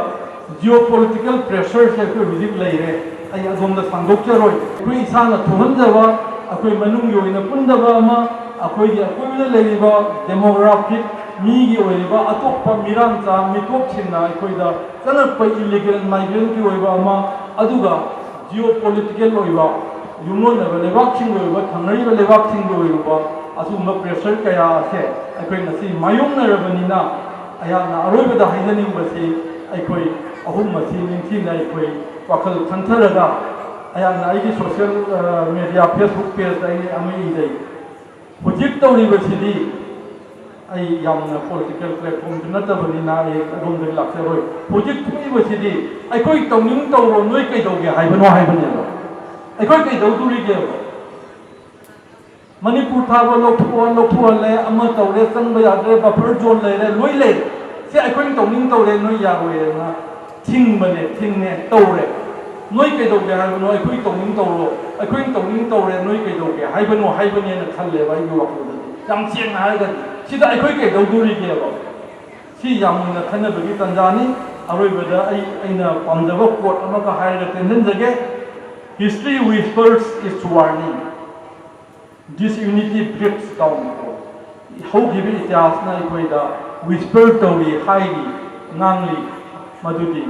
geopolitical pressure ꯁꯦ ꯑꯩꯈꯣꯏ ꯍꯧꯖꯤꯛ ꯂꯩꯔꯦ꯫ ꯑꯩ ꯑꯗꯣꯝꯗ ꯁꯥꯡꯗꯣꯛꯆꯔꯣꯏ꯫ ꯑꯩꯈꯣꯏ ꯏꯁꯥꯅ ꯊꯣꯛꯍꯟꯖꯕ, ꯑꯩꯈꯣꯏ ꯃꯅꯨꯡꯒꯤ ꯑꯣꯏꯅ ꯄꯨꯟꯗꯕ ꯑꯃ, ꯑꯩꯈꯣꯏꯒꯤ ꯑꯀꯣꯏꯕꯗ ꯂꯩꯔꯤꯕ demographic ꯃꯤꯒꯤ ꯑꯣꯏꯔꯤꯕ ꯑꯇꯣꯞꯄ ꯃꯤꯔꯥꯡꯆꯥ ꯃꯤꯇꯣꯞꯁꯤꯡꯅ ꯑꯩꯈꯣꯏꯗ ꯆꯪꯉꯛꯄ illegal migrant ꯀꯤ ꯑꯣꯏꯕ ꯑꯃ, ꯑꯗꯨꯒ geopolitical ꯑꯣꯏꯕ ꯌꯨꯝꯂꯣꯟꯅꯕ ꯂꯩꯕꯥꯛꯁꯤꯡꯒꯤ ꯑꯣꯏꯕ, ꯊꯪꯅꯔꯤꯕ ꯂꯩꯕꯥꯛꯁꯤꯡꯒꯤ ꯑꯣꯏꯕ ꯑꯁꯤꯒꯨꯝꯕ pressure ꯀꯌꯥ ꯑꯁꯦ ꯑꯩꯈꯣꯏ ꯉꯁꯤ ꯃꯥꯌꯣꯛꯅꯔꯕꯅꯤꯅ, ꯑꯩꯍꯥꯛꯅ ꯑꯔꯣꯏꯕꯗ ꯍꯥꯏꯖꯅꯤꯡꯕꯁꯤ, ꯑꯩꯈꯣꯏ ꯑꯍꯨꯝ ꯑꯁꯤ ꯅꯤꯡꯊꯤꯅ ꯑꯩꯈꯣꯏ ꯋꯥꯈꯜ ꯈꯟꯊꯔꯒ, ꯑꯩꯍꯥꯛꯅ ꯑꯩꯒꯤ social, ꯑ, media, Facebook page ꯇ ꯑꯩ ꯑꯃ ꯏꯖꯩ꯫ ꯍꯧꯖꯤꯛ ꯇꯧꯔꯤꯕꯁꯤꯗꯤ ꯑꯩ ꯌꯥꯝꯅ political platform ꯁꯨ ꯅꯠꯇꯕꯅꯤꯅ ꯑꯩ ꯑꯗꯣꯝꯗꯒꯤ ꯂꯥꯛꯆꯔꯣꯏ꯫ ꯍꯧꯖꯤꯛ ꯊꯣꯛꯏꯕꯁꯤꯗꯤ ꯑꯩꯈꯣꯏ ꯇꯧꯅꯤꯡ ꯇꯧꯔꯣ, ꯅꯣꯏ ꯀꯩꯗꯧꯒꯦ ꯍꯥꯏꯕꯅꯣ ꯍꯥꯏꯕꯅꯦꯕ꯫ ꯑꯩꯈꯣꯏ ꯀꯩꯗꯧꯗꯣꯔꯤꯒꯦꯕ? ꯃꯅꯤꯄꯨꯔ ꯊꯥꯕ ꯂꯧꯊꯣꯛꯑ ꯂꯧꯊꯣꯛꯍꯜꯂꯦ, ꯑꯃ ꯇꯧꯔꯦ, ꯆꯪꯕ ꯌꯥꯗ꯭ꯔꯦ, ꯕꯐꯔ ꯖꯣꯟ ꯂꯩꯔꯦ, ꯂꯣꯏ ꯂꯩꯔꯦ꯫ ꯁꯤ ꯑꯩꯈꯣꯏꯅ ꯇꯧꯅꯤꯡ ꯇꯧꯔꯦ, ꯅꯣꯏ ꯌꯥꯔꯣꯏꯅ ꯊꯤꯡꯕꯅꯦ, ꯊꯤꯡꯉꯦ, ꯇꯧꯔꯦ꯫ ꯅꯣꯏ ꯀꯩꯗꯧꯒꯦ ꯍꯥꯏꯕꯅꯣ? ꯑꯩꯈꯣꯏ ꯇꯧꯅꯤꯡ ꯇꯧꯔꯣ, ꯑꯩꯈꯣꯏꯅ ꯇꯧꯅꯤꯡ ꯇꯧꯔꯦ, ꯅꯣꯏ ꯀꯩꯗꯧꯒꯦ ꯍꯥꯏꯕꯅꯣ ꯍꯥꯏꯕꯅꯦꯅ ꯈꯜꯂꯦꯕ ꯑꯩꯒꯤ ꯋꯥꯈꯜꯗꯗꯤ꯫ ꯌꯥꯝ ꯁꯦꯡꯅ ꯍꯥꯏꯔꯒꯗꯤ ꯁꯤꯗ ꯑꯩꯈꯣꯏ ꯀꯩꯗꯧꯗꯣꯔꯤꯒꯦꯕ? ꯁꯤ ꯌꯥꯝ ꯃꯨꯟꯅ ꯈꯟꯅꯕꯒꯤ ꯇꯥꯟꯖꯥꯅꯤ꯫ ꯑꯔꯣꯏꯕꯗ ꯑꯩ, ꯑꯩꯅ ꯄꯥꯝꯖꯕ ꯀꯣꯠ ꯑꯃꯒ ꯍꯥꯏꯔꯒ ꯇꯦꯟꯁꯤꯟꯖꯒꯦ: "History whispers its warning, disunity breeds downfall"꯫ ꯍꯧꯈꯤꯕ ꯏꯇꯤꯍꯥꯁꯅ ꯑꯩꯈꯣꯏꯗ ꯋꯤꯁꯄꯔ ꯇꯧꯔꯤ, ꯍꯥꯏꯔꯤ, ꯉꯥꯡꯂꯤ, ꯃꯗꯨꯗꯤ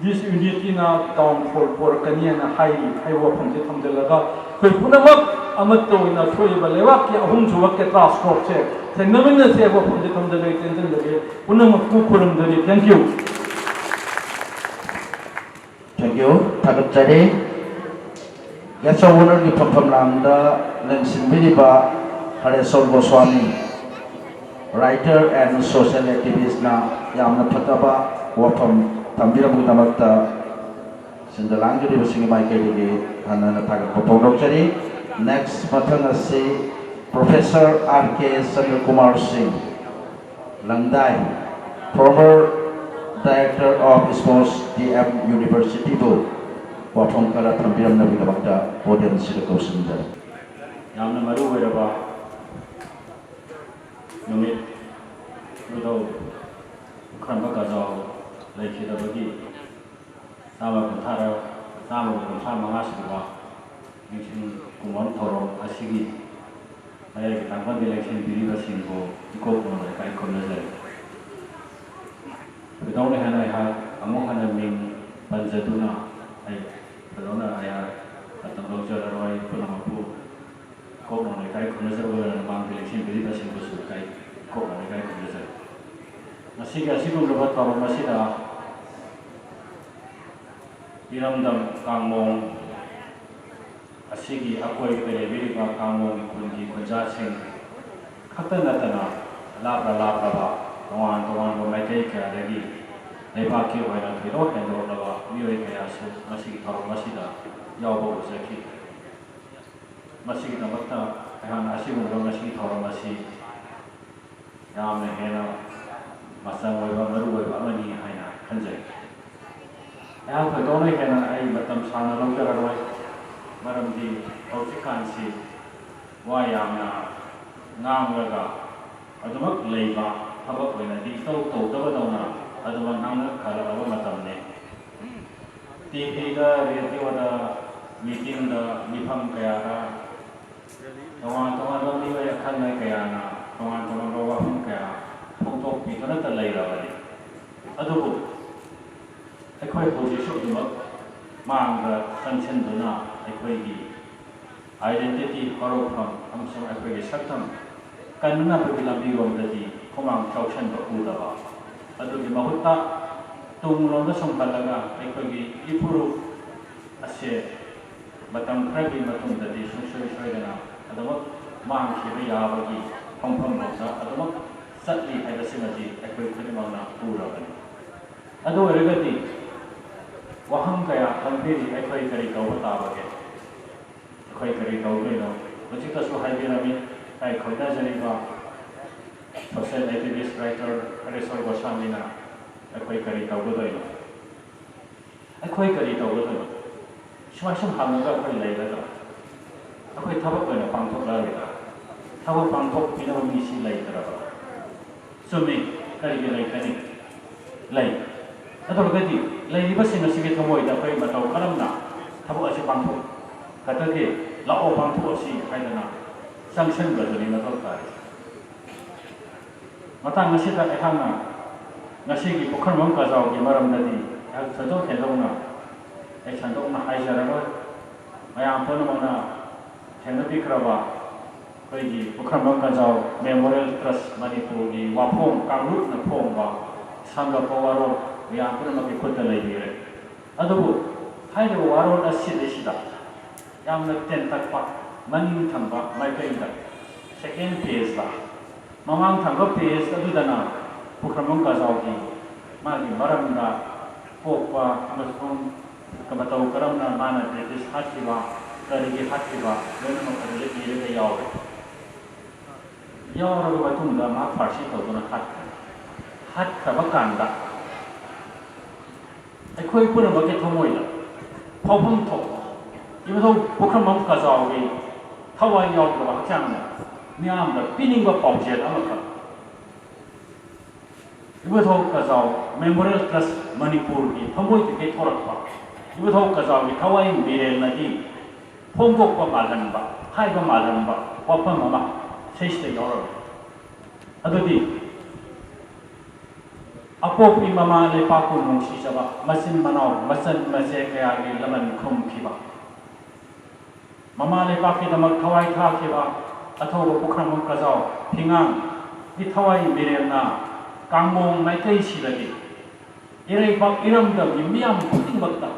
ꯗꯤꯁꯌꯨꯅꯤꯇꯤꯅ ꯗꯥꯎꯟꯐꯣꯜ ꯄꯣꯔꯛꯀꯅꯤ ꯍꯥꯏꯅ ꯍꯥꯏꯔꯤ ꯍꯥꯏꯕ ꯋꯥꯐꯝꯁꯦ ꯊꯝꯖꯤꯜꯂꯒ, ꯑꯩꯈꯣꯏ ꯄꯨꯝꯅꯃꯛ ꯑꯃꯠꯇ ꯑꯣꯏꯅ ꯊꯣꯛꯏꯕ ꯂꯩꯕꯥꯛꯀꯤ ꯑꯍꯨꯝꯁꯨꯕ ꯀꯦꯇꯥꯁꯇ꯭ꯔꯣꯐꯁꯦ ꯊꯦꯡꯅꯃꯤꯟꯅꯁꯦ ꯍꯥꯏꯕ ꯋꯥꯐꯝꯁꯦ ꯊꯝꯖꯤꯜꯂꯒ ꯇꯦꯟꯁꯤꯟꯖꯒꯦ꯫ ꯄꯨꯝꯅꯃꯛꯄꯨ ꯈꯨꯔꯨꯝꯖꯔꯤ꯫ Thank you꯫ Thank you꯫ ꯊꯥꯒꯠꯆꯔꯤ꯫ Guest of Honourꯒꯤ ꯐꯝꯐꯝ ꯂꯥꯡꯗ ꯂꯦꯡꯁꯤꯟꯕꯤꯔꯤꯕ ꯍꯔꯦꯁꯣꯔ ꯒꯣꯁ꯭ꯋꯥꯃꯤ, writer and social activistꯅ ꯌꯥꯝꯅ ꯐꯖꯕ ꯋꯥꯐꯝ ꯊꯝꯕꯤꯔꯝꯕꯒꯤꯗꯃꯛꯇ ꯁꯤꯟꯗ ꯂꯥꯡꯖꯔꯤꯕꯁꯤꯡꯒꯤ ꯃꯥꯏꯀꯩꯗꯒꯤ ꯍꯟꯅ ꯍꯟꯅ ꯊꯥꯒꯠꯄ ꯐꯣꯡꯗꯣꯛꯆꯔꯤ꯫ Next ꯃꯊꯪ ꯑꯁꯤ Professor R K Chandrakumar Singh, ꯂꯪꯗꯥꯏ, former Director of Sports, D M Universityꯕꯨ ꯋꯥꯐꯝ ꯈꯔ ꯊꯝꯕꯤꯔꯝꯅꯕꯒꯤꯗꯃꯛꯇ audienceꯁꯤꯗ ꯀꯧꯁꯤꯟꯖꯔꯤ꯫ ꯌꯥꯝꯅ ꯃꯔꯨ ꯑꯣꯏꯔꯕ ꯅꯨꯃꯤꯠ ꯏꯕꯨꯙꯧ ꯄꯨꯈ꯭ꯔꯝꯕ ꯀꯖꯥꯎ ꯂꯩꯈꯤꯗꯕꯒꯤ ꯆꯥꯝꯃ ꯀꯨꯟꯊ꯭ꯔꯥ, ꯆꯥꯝꯃꯒ ꯀꯨꯟꯊ꯭ꯔꯥ ꯃꯉꯥ ꯁꯨꯕ ꯅꯤꯡꯁꯤꯡ ꯀꯨꯝꯑꯣꯟ ꯊꯧꯔꯝ ꯑꯁꯤꯒꯤ ꯃꯌꯥꯏꯒꯤ ꯇꯥꯡꯕꯟꯗ ꯂꯦꯡꯁꯤꯟꯕꯤꯔꯤꯕꯁꯤꯡꯕꯨ ꯏꯀꯣꯛ ꯅꯧꯅ ꯏꯀꯥꯏ ꯈꯨꯝꯅꯖꯔꯤ꯫ ꯀꯩꯗꯧꯅꯤ ꯍꯥꯏꯅ ꯑꯩꯍꯥꯛ ꯑꯃꯨꯛ ꯍꯟꯅ ꯃꯤꯡ ꯄꯟꯖꯗꯨꯅ ꯑꯩ ꯀꯩꯗꯧꯅ ꯑꯩꯍꯥꯛ ꯃꯇꯝ ꯂꯧꯖꯔꯔꯣꯏ꯫ ꯄꯨꯝꯅꯃꯛꯄꯨ ꯏꯀꯣꯛ ꯅꯧꯅ ꯏꯀꯥꯏ ꯈꯨꯝꯅꯖꯕ ꯂꯣꯏꯔꯅ ꯃꯥꯡꯗ ꯂꯦꯡꯁꯤꯟꯕꯤꯔꯤꯕꯁꯤꯡꯕꯨꯁꯨ ꯏꯀꯥꯏ ꯏꯀꯣꯛ ꯅꯧꯅ ꯏꯀꯥꯏ ꯈꯨꯝꯅꯖꯔꯤ꯫ ꯉꯁꯤꯒꯤ ꯑꯁꯤꯒꯨꯝꯂꯕ ꯊꯧꯔꯝ ꯑꯁꯤꯗ ꯏꯔꯝꯗꯝ ꯀꯥꯡꯃꯣꯡ ꯑꯁꯤꯒꯤ ꯑꯀꯣꯏꯕꯗ ꯂꯩꯕꯤꯔꯤꯕ ꯀꯥꯡꯃꯣꯡꯒꯤ ꯈꯨꯟꯒꯤ ꯈꯨꯟꯖꯥꯁꯤꯡ ꯈꯛꯇ ꯅꯠꯇꯅ ꯂꯥꯞꯅ ꯂꯥꯞꯂꯕ ꯇꯣꯉꯥꯟ ꯇꯣꯉꯥꯟꯕ ꯃꯥꯏꯀꯩ ꯀꯌꯥꯗꯒꯤ ꯂꯩꯕꯥꯛꯀꯤ ꯑꯣꯏꯅ ꯊꯣꯏꯗꯣꯛ ꯍꯦꯟꯗꯣꯛꯂꯕ ꯃꯤꯑꯣꯏ ꯀꯌꯥꯁꯨ ꯉꯁꯤꯒꯤ ꯊꯧꯔꯝ ꯑꯁꯤꯗ ꯌꯥꯎꯕ ꯎꯖꯈꯤ꯫ ꯃꯁꯤꯒꯤꯗꯃꯛꯇ ꯑꯩꯍꯥꯛꯅ ꯑꯁꯤꯒꯨꯝꯕ ꯉꯁꯤꯒꯤ ꯊꯧꯔꯝ ꯑꯁꯤ ꯌꯥꯝꯅ ꯍꯦꯟꯅ ꯃꯆꯪ ꯑꯣꯏꯕ, ꯃꯔꯨ ꯑꯣꯏꯕ ꯑꯃꯅꯤ ꯍꯥꯏꯅ ꯈꯟꯖꯩ꯫ ꯑꯩꯍꯥꯛ ꯊꯣꯏꯗꯣꯛꯅ ꯍꯦꯟꯅ ꯑꯩ ꯃꯇꯝ ꯁꯥꯡꯅ ꯂꯧꯖꯔꯔꯣꯏ, ꯃꯔꯝꯗꯤ ꯍꯧꯖꯤꯛꯀꯥꯟꯁꯤ ꯋꯥ ꯌꯥꯝꯅ ꯉꯥꯡꯂꯒ ꯑꯗꯨꯃꯛ ꯂꯩꯕ, ꯊꯕꯛ ꯑꯣꯏꯅꯗꯤ ꯏꯇꯧ ꯇꯧꯗꯕꯗꯧꯅ ꯑꯗꯨꯃꯛ ꯉꯥꯡꯅꯈꯠꯂꯛꯂꯕ ꯃꯇꯝꯅꯤ꯫ ꯇꯤ ꯚꯤꯗ, ꯔꯦꯗꯤꯑꯣꯗ, ꯃꯤꯇꯤꯡꯗ, ꯃꯤꯐꯝ ꯀꯌꯥꯗ ꯇꯣꯉꯥꯟ ꯇꯣꯉꯥꯟꯕ ꯃꯤꯑꯣꯏ ꯑꯈꯟꯅ ꯀꯌꯥꯅ ꯇꯣꯉꯥꯟ ꯇꯣꯉꯥꯟꯕ ꯋꯥꯐꯝ ꯀꯌꯥ ꯐꯣꯡꯗꯣꯛꯄꯤꯗꯨꯅꯇ ꯂꯩꯔꯕꯅꯤ꯫ ꯑꯗꯨꯕꯨ ꯑꯩꯈꯣꯏ ꯍꯧꯖꯤꯛꯁꯨ ꯑꯗꯨꯃꯛ ꯃꯥꯡꯗ ꯆꯪꯁꯤꯟꯗꯨꯅ ꯑꯩꯈꯣꯏꯒꯤ identity, ꯍꯧꯔꯛꯐꯝ ꯑꯃꯁꯨꯡ ꯑꯩꯈꯣꯏꯒꯤ ꯁꯛꯇꯝ ꯀꯟꯅꯕꯒꯤ ꯂꯝꯕꯤꯔꯣꯝꯗꯗꯤ ꯈꯨꯃꯥꯡ ꯆꯥꯎꯁꯟꯕ ꯎꯗꯕ, ꯑꯗꯨꯒꯤ ꯃꯍꯨꯠꯇ ꯇꯨꯡꯂꯣꯝꯗ ꯁꯨꯝ ꯍꯜꯂꯒ ꯑꯩꯈꯣꯏꯒꯤ ꯏꯄꯨꯔꯨꯞ ꯑꯁꯦ ꯃꯇꯝ ꯈꯔꯒꯤ ꯃꯇꯨꯡꯗꯗꯤ ꯁꯨꯡꯁꯣꯏ ꯁꯣꯏꯗꯅ ꯑꯗꯨꯃꯛ ꯃꯥꯡꯈꯤꯕ ꯌꯥꯕꯒꯤ ꯈꯣꯡꯐꯝꯂꯣꯝꯗ ꯑꯗꯨꯃꯛ ꯆꯠꯂꯤ ꯍꯥꯏꯕꯁꯤꯃꯗꯤ ꯑꯩꯈꯣꯏ ꯈꯨꯗꯤꯡꯃꯛꯅ ꯎꯔꯕꯅꯤ꯫ ꯑꯗꯨ ꯑꯣꯏꯔꯒꯗꯤ ꯋꯥꯍꯪ ꯀꯌꯥ ꯈꯟꯕꯤꯔꯤ, ꯑꯩꯈꯣꯏ ꯀꯔꯤ ꯇꯧꯕ ꯇꯥꯕꯒꯦ? ꯑꯩꯈꯣꯏ ꯀꯔꯤ ꯇꯧꯗꯣꯏꯅꯣ? ꯍꯧꯖꯤꯛꯇꯁꯨ ꯍꯥꯏꯕꯤꯔꯝꯃꯤ, ꯏꯀꯥꯏ ꯈꯪꯅꯖꯔꯤꯕ social activist writer ꯍꯔꯦꯁꯣꯔ ꯒꯣꯁꯥꯃꯤꯅ ꯑꯩꯈꯣꯏ ꯀꯔꯤ ꯇꯧꯒꯗꯣꯏꯅꯣ? ꯑꯩꯈꯣꯏ ꯀꯔꯤ ꯇꯧꯒꯗꯣꯏꯅꯣ? ꯁꯨꯃꯥꯏ ꯁꯨꯝ ꯍꯪꯉꯒ ꯑꯩꯈꯣꯏ ꯂꯩꯒꯗ꯭ꯔꯥ? ꯑꯩꯈꯣꯏ ꯊꯕꯛ ꯑꯣꯏꯅ ꯄꯥꯡꯊꯣꯛꯂꯔꯣꯏꯗ꯭ꯔꯥ? ꯊꯕꯛ ꯄꯥꯡꯊꯣꯛꯄꯤꯅꯕ ꯃꯤꯁꯤ ꯂꯩꯇ꯭ꯔꯕ? ꯆꯨꯝꯃꯤ, ꯀꯔꯤꯒꯤ ꯂꯩꯇꯅꯤ? ꯂꯩ꯫ ꯑꯗꯨ ꯑꯣꯏꯔꯒꯗꯤ ꯂꯩꯔꯤꯕꯁꯤꯡ ꯑꯁꯤꯒꯤ ꯊꯃꯣꯏꯗ ꯑꯩꯈꯣꯏ ꯃꯇꯧ ꯀꯔꯝꯅ ꯊꯕꯛ ꯑꯁꯤ ꯄꯥꯡꯊꯣꯛꯀꯗꯒꯦ? ꯂꯥꯛꯑꯣ, ꯄꯥꯡꯊꯣꯛꯑꯁꯤ ꯍꯥꯏꯗꯅ ꯆꯪꯁꯤꯟꯕꯗꯨꯅꯤ ꯃꯊꯧ ꯇꯥꯔꯤꯁꯦ꯫ ꯃꯇꯥꯡ ꯑꯁꯤꯗ ꯑꯩꯍꯥꯛꯅ ꯉꯁꯤꯒꯤ ꯄꯨꯈ꯭ꯔꯝꯕꯝ ꯀꯖꯥꯎꯒꯤ ꯃꯔꯝꯗꯗꯤ ꯑꯩꯍꯥꯛ ꯊꯣꯏꯗꯣꯛ ꯍꯦꯟꯗꯣꯛꯅ ꯑꯩ ꯁꯟꯗꯣꯛꯅ ꯍꯥꯏꯖꯔꯔꯣꯏ꯫ ꯃꯌꯥꯝ ꯄꯨꯝꯅꯃꯛꯅ ꯊꯦꯡꯅꯕꯤꯈ꯭ꯔꯕ ꯑꯩꯈꯣꯏꯒꯤ ꯄꯨꯈ꯭ꯔꯝꯕꯝ ꯀꯖꯥꯎ Memorial Trust ꯃꯅꯤꯄꯨꯔꯒꯤ ꯋꯥꯐꯣꯡ ꯀꯥꯡꯂꯨꯞꯅ ꯐꯣꯡꯕ ꯁꯪꯒꯠꯄ ꯋꯥꯔꯣꯜ ꯃꯌꯥꯝ ꯄꯨꯝꯅꯃꯛꯀꯤ ꯈꯨꯠꯇ ꯂꯩꯕꯤꯔꯦ꯫ ꯑꯗꯨꯕꯨ ꯍꯥꯏꯔꯤꯕ ꯋꯥꯔꯣꯜ ꯑꯁꯤꯗꯩꯁꯤꯗ ꯌꯥꯝꯅ ꯇꯦꯟꯇꯛꯄ ꯃꯅꯤꯡ ꯊꯪꯕ ꯃꯥꯏꯀꯩꯗ second pageꯇ, ꯃꯃꯥꯡ ꯊꯪꯕ page ꯑꯗꯨꯗꯅ ꯄꯨꯈ꯭ꯔꯝꯕꯝ ꯀꯖꯥꯎꯒꯤ ꯃꯥꯒꯤ ꯃꯔꯝꯗ ꯄꯣꯛꯄ ꯑꯃꯁꯨꯡ ꯃꯇꯧ ꯀꯔꯝꯅ ꯃꯥꯅ British ꯍꯥꯠꯈꯤꯕ, ꯀꯔꯤꯒꯤ ꯍꯥꯠꯈꯤꯕ, ꯂꯣꯏꯅꯃꯛ ꯑꯗꯨꯗ ꯏꯔꯒ ꯌꯥꯎꯔꯦ꯫ ꯌꯥꯎꯔꯕ ꯃꯇꯨꯡꯗ ꯃꯍꯥꯛ ꯐꯥꯔꯁꯤ ꯇꯧꯗꯨꯅ ꯍꯥꯠꯈ꯭ꯔꯦ꯫ ꯍꯥꯠꯈ꯭ꯔꯕ ꯀꯥꯟꯗ ꯑꯩꯈꯣꯏ ꯄꯨꯝꯅꯃꯛꯀꯤ ꯊꯃꯣꯏꯗ ꯐꯥꯎꯐꯝ ꯊꯣꯛꯄ ꯏꯕꯨꯙꯧ ꯄꯨꯈ꯭ꯔꯝꯕꯝ ꯀꯖꯥꯎꯒꯤ ꯊꯋꯥꯏ ꯌꯥꯎꯗꯕ ꯍꯛꯆꯥꯡꯅ ꯃꯤꯌꯥꯝꯗ ꯄꯤꯅꯤꯡꯕ ꯄꯥꯎꯖꯦꯜ ꯑꯃꯈꯛ꯫ ꯏꯕꯨꯙꯧ ꯀꯖꯥꯎ ꯃꯦꯃꯣꯔꯤꯌꯦꯜ ꯇ꯭ꯔꯁ ꯃꯅꯤꯄꯨꯔꯒꯤ ꯊꯃꯣꯏꯗꯒꯤ ꯊꯣꯔꯛꯄ ꯏꯕꯨꯙꯧ ꯀꯖꯥꯎꯒꯤ ꯊꯋꯥꯏ ꯃꯤꯔꯦꯜꯅꯗꯤ ꯐꯣꯡꯗꯣꯛꯄ ꯃꯥꯜꯍꯟꯕ, ꯍꯥꯏꯕ ꯃꯥꯜꯍꯟꯕ ꯋꯥꯐꯝ ꯑꯃ ꯏꯁꯩꯁꯤꯗ ꯌꯥꯎꯔꯝꯃꯤ꯫ ꯑꯗꯨꯗꯤ ꯑꯄꯣꯛꯄꯤ ꯃꯃꯥ ꯂꯩꯄꯥꯛꯄꯨ ꯅꯨꯡꯁꯤꯖꯕ ꯃꯆꯤꯟ ꯃꯅꯥꯎ ꯃꯆꯟ ꯃꯆꯦ ꯀꯌꯥꯒꯤ ꯂꯃꯟ ꯈꯨꯝꯈꯤꯕ, ꯃꯃꯥ ꯂꯩꯄꯥꯛꯀꯤꯗꯃꯛ ꯊꯋꯥꯏ ꯊꯥꯈꯤꯕ ꯑꯊꯧꯕ ꯄꯨꯈ꯭ꯔꯝꯕꯝ ꯀꯖꯥꯎ ꯐꯤꯉꯥꯡꯒꯤ ꯊꯋꯥꯏ ꯃꯤꯔꯦꯜꯅ ꯀꯥꯡꯃꯣꯡ ꯃꯥꯏꯀꯩꯁꯤꯗꯒꯤ ꯏꯔꯩꯄꯥꯛ ꯏꯔꯝꯗꯝꯒꯤ ꯃꯤꯌꯥꯝ ꯈꯨꯗꯤꯡꯃꯛꯇ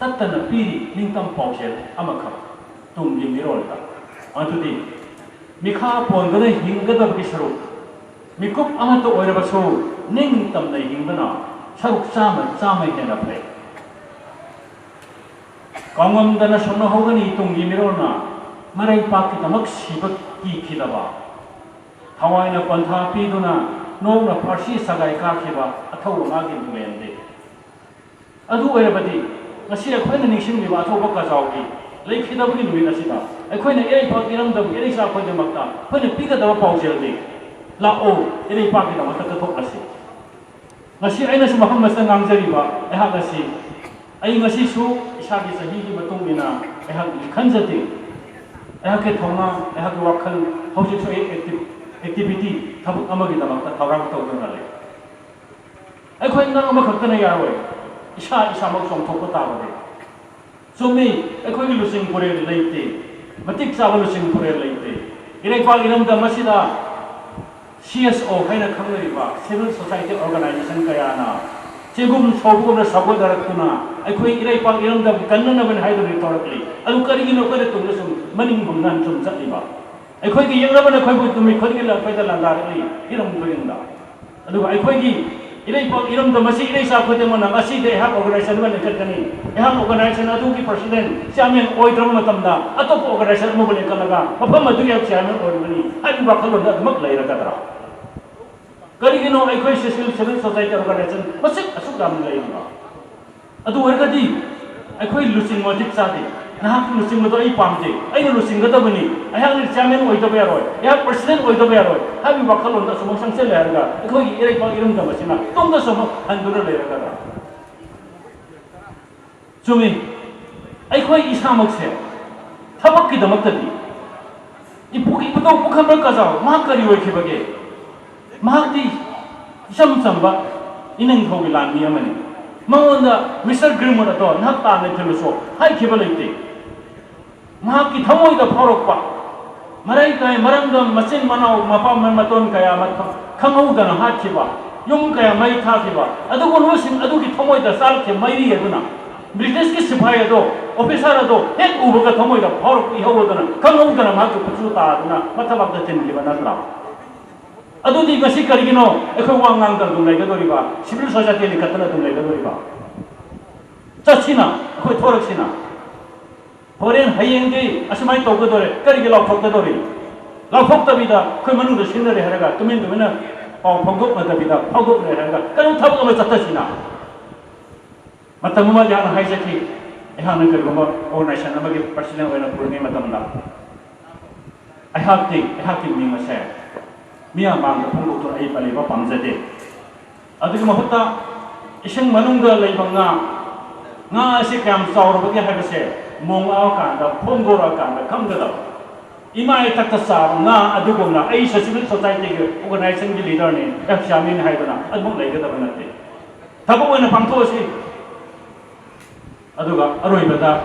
ꯇꯠꯇꯅ ꯄꯤꯔꯤ ꯅꯤꯡꯇꯝ ꯄꯥꯎꯖꯦꯜ ꯑꯃꯈꯛ ꯇꯨꯡꯒꯤ ꯃꯤꯔꯣꯜꯗ꯫ ꯑꯗꯨꯗꯤ ꯃꯤꯈꯥ ꯄꯣꯟꯗꯨꯅ ꯍꯤꯡꯒꯗꯕꯒꯤ ꯁꯔꯨꯛ ꯃꯤꯀꯨꯞ ꯑꯃꯠꯇ ꯑꯣꯏꯔꯕꯁꯨ ꯅꯤꯡꯇꯝꯅ ꯍꯤꯡꯕꯅ ꯁꯔꯨꯛ ꯆꯥꯝꯃ ꯆꯥꯝꯃ ꯍꯦꯟꯅ ꯐꯩ꯫ ꯀꯥꯎꯉꯝꯗꯅ ꯁꯣꯟꯅꯍꯧꯒꯅꯤ ꯇꯨꯡꯒꯤ ꯃꯤꯔꯣꯜꯅ ꯃꯔꯩꯄꯥꯛꯀꯤꯗꯃꯛ ꯁꯤꯕ ꯀꯤꯈꯤꯗꯕ, ꯊꯋꯥꯏꯅ ꯄꯟꯊꯥ ꯄꯤꯗꯨꯅ ꯅꯣꯡꯅ ꯐꯥꯔꯁꯤ ꯁꯒꯥꯏ ꯀꯥꯈꯤꯕ ꯑꯊꯧꯕ ꯃꯥꯒꯤ ꯅꯨꯡꯂꯦꯟꯗꯤ꯫ ꯑꯗꯨ ꯑꯣꯏꯔꯕꯗꯤ ꯉꯁꯤ ꯑꯩꯈꯣꯏꯅ ꯅꯤꯡꯁꯤꯡꯂꯤꯕ ꯑꯊꯧꯕ ꯀꯖꯥꯎꯒꯤ ꯂꯩꯈꯤꯗꯕꯒꯤ ꯅꯨꯃꯤꯠ ꯑꯁꯤꯗ ꯑꯩꯈꯣꯏꯅ ꯏꯔꯩꯄꯥꯛ ꯏꯔꯝꯗꯝ ꯏꯔꯩꯆꯥ ꯑꯩꯈꯣꯏꯒꯤꯗꯃꯛꯇ ꯑꯩꯈꯣꯏꯅ ꯄꯤꯒꯗꯕ ꯄꯥꯎꯖꯦꯜꯗꯤ, "ꯂꯥꯛꯑꯣ, ꯏꯔꯩꯄꯥꯛꯀꯤꯗꯃꯛꯇ ꯀꯠꯊꯣꯛꯂꯁꯤ"꯫ ꯉꯁꯤ ꯑꯩꯅꯁꯨ ꯃꯐꯝ ꯑꯁꯤꯗ ꯉꯥꯡꯖꯔꯤꯕ ꯑꯩꯍꯥꯛ ꯑꯁꯤ, ꯑꯩ ꯉꯁꯤꯁꯨ ꯏꯁꯥꯒꯤ ꯆꯍꯤꯒꯤ ꯃꯇꯨꯡ ꯏꯟꯅ ꯑꯩꯍꯥꯛ ꯈꯟꯖꯗꯦ꯫ ꯑꯩꯍꯥꯛꯀꯤ ꯊꯧꯅꯥ, ꯑꯩꯍꯥꯛꯀꯤ ꯋꯥꯈꯜ ꯍꯧꯖꯤꯛꯁꯨ ꯑꯩ ꯑꯦꯛꯇꯤꯚ, ꯑꯦꯛꯇꯤꯚꯤꯇꯤ, ꯊꯕꯛ ꯑꯃꯒꯤꯗꯃꯛꯇ ꯊꯧꯔꯥꯡ ꯇꯧꯗꯨꯅ ꯂꯩ꯫ ꯑꯩꯈꯣꯏ ꯑꯉꯥꯡ ꯑꯃꯈꯛꯇꯅ ꯌꯥꯔꯣꯏ, ꯏꯁꯥ ꯏꯁꯥꯃꯛ ꯆꯣꯡꯊꯣꯛꯄ ꯇꯥꯕꯅꯤ꯫ ꯆꯨꯝꯃꯤ, ꯑꯩꯈꯣꯏꯒꯤ ꯂꯨꯆꯤꯡ ꯄꯨꯔꯦꯜ ꯂꯩꯇꯦ, ꯃꯇꯤꯛ ꯆꯥꯕ ꯂꯨꯆꯤꯡ ꯄꯨꯔꯦꯜ ꯂꯩꯇꯦ꯫ ꯏꯔꯩꯄꯥꯛ ꯏꯔꯝꯗꯝ ꯑꯁꯤꯗ ꯁꯤ ꯑꯦꯁ ꯑꯣ ꯍꯥꯏꯅ ꯈꯪꯅꯔꯤꯕ civil society organization ꯀꯌꯥꯅ ꯆꯦꯡꯒꯨꯝ ꯁꯧꯕꯒꯨꯝꯅ ꯁꯧꯒꯠꯅꯔꯛꯇꯨꯅ ꯑꯩꯈꯣꯏ ꯏꯔꯩꯄꯥꯛ ꯏꯔꯝꯗꯝ ꯀꯟꯅꯅꯕꯅꯤ ꯍꯥꯏꯗꯨꯅ ꯇꯧꯔꯛꯂꯤ꯫ ꯑꯗꯨ ꯀꯔꯤꯒꯤꯅꯣ ꯑꯩꯈꯣꯏꯅ ꯇꯨꯡꯗ ꯁꯨꯝ ꯃꯅꯤꯡ ꯍꯟꯅ ꯁꯨꯝ ꯆꯠꯂꯤꯕ? ꯑꯩꯈꯣꯏꯒꯤ ꯌꯦꯛꯅꯕꯅ ꯑꯩꯈꯣꯏꯕꯨ ꯅꯨꯃꯤꯠ ꯈꯨꯗꯤꯡꯒꯤ ꯑꯩꯈꯣꯏꯗ ꯂꯥꯟꯗꯥꯔꯛꯂꯤ ꯏꯔꯝ ꯈꯨꯗꯤꯡꯗ꯫ ꯑꯗꯨꯒ ꯑꯩꯈꯣꯏꯒꯤ ꯏꯔꯩꯄꯥꯛ ꯏꯔꯝꯗꯝ ꯑꯁꯤ ꯏꯔꯩꯆꯥ ꯈꯨꯗꯤꯡꯃꯛꯅ ꯉꯁꯤꯗꯤ ꯑꯩꯍꯥꯛ organization ꯑꯃ ꯂꯤꯡꯈꯠꯀꯅꯤ, ꯑꯩꯍꯥꯛ organization ꯑꯗꯨꯒꯤ president, chairman ꯑꯣꯏꯗ꯭ꯔꯕ ꯃꯇꯝꯗ ꯑꯇꯣꯞꯄ organization ꯑꯃꯕꯨ ꯂꯤꯡꯈꯠꯂꯒ ꯃꯐꯝ ꯑꯗꯨꯒꯤ ꯑꯩꯍꯥꯛ chairman ꯑꯣꯏꯔꯨꯒꯅꯤ ꯍꯥꯏꯕꯒꯤ ꯋꯥꯈꯜꯂꯣꯟꯗ ꯑꯗꯨꯃꯛ ꯂꯩꯔꯒꯗ꯭ꯔꯥ? ꯀꯔꯤꯒꯤꯅꯣ ꯑꯩꯈꯣꯏ civil, civil society organization ꯃꯁꯤꯡ ꯑꯁꯨꯛ ꯌꯥꯝꯅ ꯂꯩꯔꯤꯕ? ꯑꯗꯨ ꯑꯣꯏꯔꯒꯗꯤ ꯑꯩꯈꯣꯏ ꯂꯨꯆꯤꯡꯕ ꯃꯇꯤꯛ ꯆꯥꯗꯦ꯫ ꯅꯍꯥꯛꯀꯤ ꯂꯨꯆꯤꯡꯕꯗꯣ ꯑꯩ ꯄꯥꯝꯗꯦ, ꯑꯩꯅ ꯂꯨꯆꯤꯡꯒꯗꯕꯅꯤ, ꯑꯩꯍꯥꯛꯅ chairman ꯑꯣꯏꯗꯕ ꯌꯥꯔꯣꯏ, ꯑꯩꯍꯥꯛ president ꯑꯣꯏꯗꯕ ꯌꯥꯔꯣꯏ ꯍꯥꯏꯕꯒꯤ ꯋꯥꯈꯜꯂꯣꯟꯗ ꯑꯁꯨꯃꯛ ꯆꯪꯁꯤꯜꯂꯦ ꯍꯥꯏꯔꯒ ꯑꯩꯈꯣꯏꯒꯤ ꯏꯔꯩꯄꯥꯛ ꯏꯔꯝꯗꯝ ꯑꯁꯤꯅ ꯇꯨꯡꯗꯁꯨ ꯑꯃꯨꯛ ꯍꯟꯗꯨꯅ ꯂꯩꯔꯒꯗ꯭ꯔꯥ? ꯆꯨꯝꯃꯤ, ꯑꯩꯈꯣꯏ ꯏꯁꯥꯃꯛꯁꯦ ꯊꯕꯛꯀꯤꯗꯃꯛꯇꯗꯤ ꯏꯄꯨ ꯏꯕꯨꯙꯧ ꯄꯨꯈ꯭ꯔꯝꯕ ꯀꯖꯥꯎ ꯃꯍꯥꯛ ꯀꯔꯤ ꯑꯣꯏꯈꯤꯕꯒꯦ? ꯃꯍꯥꯛꯇꯤ ꯏꯆꯝ ꯆꯝꯕ ꯏꯅꯤꯡꯊꯧꯒꯤ ꯂꯥꯟꯃꯤ ꯑꯃꯅꯤ꯫ ꯃꯉꯣꯟꯗ Mister Greenwood ꯑꯗꯣ ꯅꯍꯥꯛ ꯇꯥꯟꯅ ꯊꯤꯜꯂꯨꯁꯨ ꯍꯥꯏꯈꯤꯕ ꯂꯩꯇꯦ꯫ ꯃꯍꯥꯛꯀꯤ ꯊꯃꯣꯏꯗ ꯐꯥꯎꯔꯛꯄ ꯃꯔꯩ ꯀꯥꯏ ꯃꯔꯝꯗꯝ ꯃꯆꯤꯟ ꯃꯅꯥꯎ ꯃꯄꯥ ꯃꯇꯣꯟ ꯀꯌꯥ ꯑꯃ ꯈꯪꯍꯧꯗꯅ ꯍꯥꯠꯈꯤꯕ, ꯌꯨꯝ ꯀꯌꯥ ꯃꯩ ꯊꯥꯈꯤꯕ ꯑꯗꯨꯒꯨꯝꯂꯕꯁꯤꯡ ꯑꯗꯨꯒꯤ ꯊꯃꯣꯏꯗ ꯆꯥꯔꯛꯈꯤꯕ ꯃꯩꯔꯤ ꯑꯗꯨꯅ ꯕ꯭ꯔꯤꯇꯤꯁꯀꯤ ꯁꯤꯐꯥꯏ ꯑꯗꯣ, officer ꯑꯗꯣ ꯍꯦꯛ ꯎꯕꯒ ꯊꯃꯣꯏꯗ ꯐꯥꯎꯔꯛꯄ ꯏꯍꯧꯗꯅ ꯈꯪꯍꯧꯗꯅ ꯃꯍꯥꯛꯀꯤ ꯈꯨꯠꯁꯨ ꯇꯥꯗꯨꯅ ꯃꯊꯕꯥꯛꯇ ꯊꯤꯟꯈꯤꯕ ꯅꯠꯇ꯭ꯔꯥ? ꯑꯗꯨꯗꯤ ꯉꯁꯤ ꯀꯔꯤꯒꯤꯅꯣ ꯑꯩꯈꯣꯏ ꯋꯥ ꯉꯥꯡꯗꯅ ꯑꯗꯨꯝ ꯂꯩꯒꯗꯧꯔꯤꯕ? Civil society ꯂꯤꯡꯈꯠꯇꯅ ꯑꯗꯨꯝ ꯂꯩꯒꯗꯧꯔꯤꯕ? ꯆꯠꯁꯤꯅ, ꯑꯩꯈꯣꯏ ꯊꯣꯔꯛꯁꯤꯅ꯫ ꯍꯣꯔꯦꯟ ꯍꯌꯦꯡꯗꯤ ꯑꯁꯨꯃꯥꯏꯅ ꯇꯧꯒꯗꯧꯔꯦ, ꯀꯔꯤꯒꯤ ꯂꯥꯎꯊꯣꯛꯀꯗꯧꯔꯤ? ꯂꯥꯎꯊꯣꯛꯇꯕꯤꯗ ꯑꯩꯈꯣꯏ ꯃꯅꯨꯡꯗ ꯁꯤꯟꯅꯔꯦ ꯍꯥꯏꯔꯒ ꯇꯨꯃꯤꯟ ꯇꯨꯃꯤꯟꯅ ꯄꯥꯎ ꯐꯥꯎꯗꯣꯛꯅꯗꯕꯤꯗ ꯐꯥꯎꯗꯣꯛꯅꯔꯦ ꯍꯥꯏꯔꯒ ꯀꯔꯤꯒꯨꯝꯕ ꯊꯕꯛ ꯑꯃ ꯆꯠꯊꯁꯤꯅ꯫ ꯃꯇꯝ ꯑꯃꯗ ꯑꯩꯍꯥꯛꯅ ꯍꯥꯏꯖꯈꯤ, ꯑꯩꯍꯥꯛꯅ ꯀꯔꯤꯒꯨꯝꯕ organization ꯑꯃꯒꯤ president ꯑꯣꯏꯅ ꯄꯨꯔꯤꯉꯩ ꯃꯇꯝꯗ ꯑꯩꯍꯥꯛꯇꯤ, ꯑꯩꯍꯥꯛꯀꯤ ꯃꯤꯡ ꯑꯁꯦ ꯃꯤꯌꯥꯝ ꯃꯥꯡꯗ ꯐꯣꯡꯗꯣꯛꯇꯨꯅ ꯑꯩ ꯄꯜꯂꯤꯕ ꯄꯥꯝꯖꯗꯦ꯫ ꯑꯗꯨꯒꯤ ꯃꯍꯨꯠꯇ ꯏꯁꯤꯡ ꯃꯅꯨꯡꯗ ꯂꯩꯕ ꯉꯥ, ꯉꯥ ꯑꯁꯤ ꯀꯌꯥꯝ ꯆꯥꯎꯔꯕꯒꯦ ꯍꯥꯏꯕꯁꯦ ꯃꯣꯡꯂꯛꯑꯀꯥꯟꯗ, ꯐꯣꯡꯗꯣꯔꯛꯑꯀꯥꯟꯗ ꯈꯪꯒꯗꯕ꯫ ꯏꯃꯥ ꯏꯊꯛꯇ ꯆꯥꯕ ꯉꯥ ꯑꯗꯨꯒꯨꯝꯅ ꯑꯩꯁꯨ civil society ꯒꯤ organization ꯒꯤ leader ꯅꯤ, ꯑꯦꯐ ꯁꯤꯌꯥꯃꯤꯅꯤ ꯍꯥꯏꯗꯅ ꯑꯗꯨꯃꯛ ꯂꯩꯒꯗꯕ ꯅꯠꯇꯦ꯫ ꯊꯕꯛ ꯑꯣꯏꯅ ꯄꯥꯡꯊꯣꯛꯑꯁꯤ꯫ ꯑꯗꯨꯒ ꯑꯔꯣꯏꯕꯗ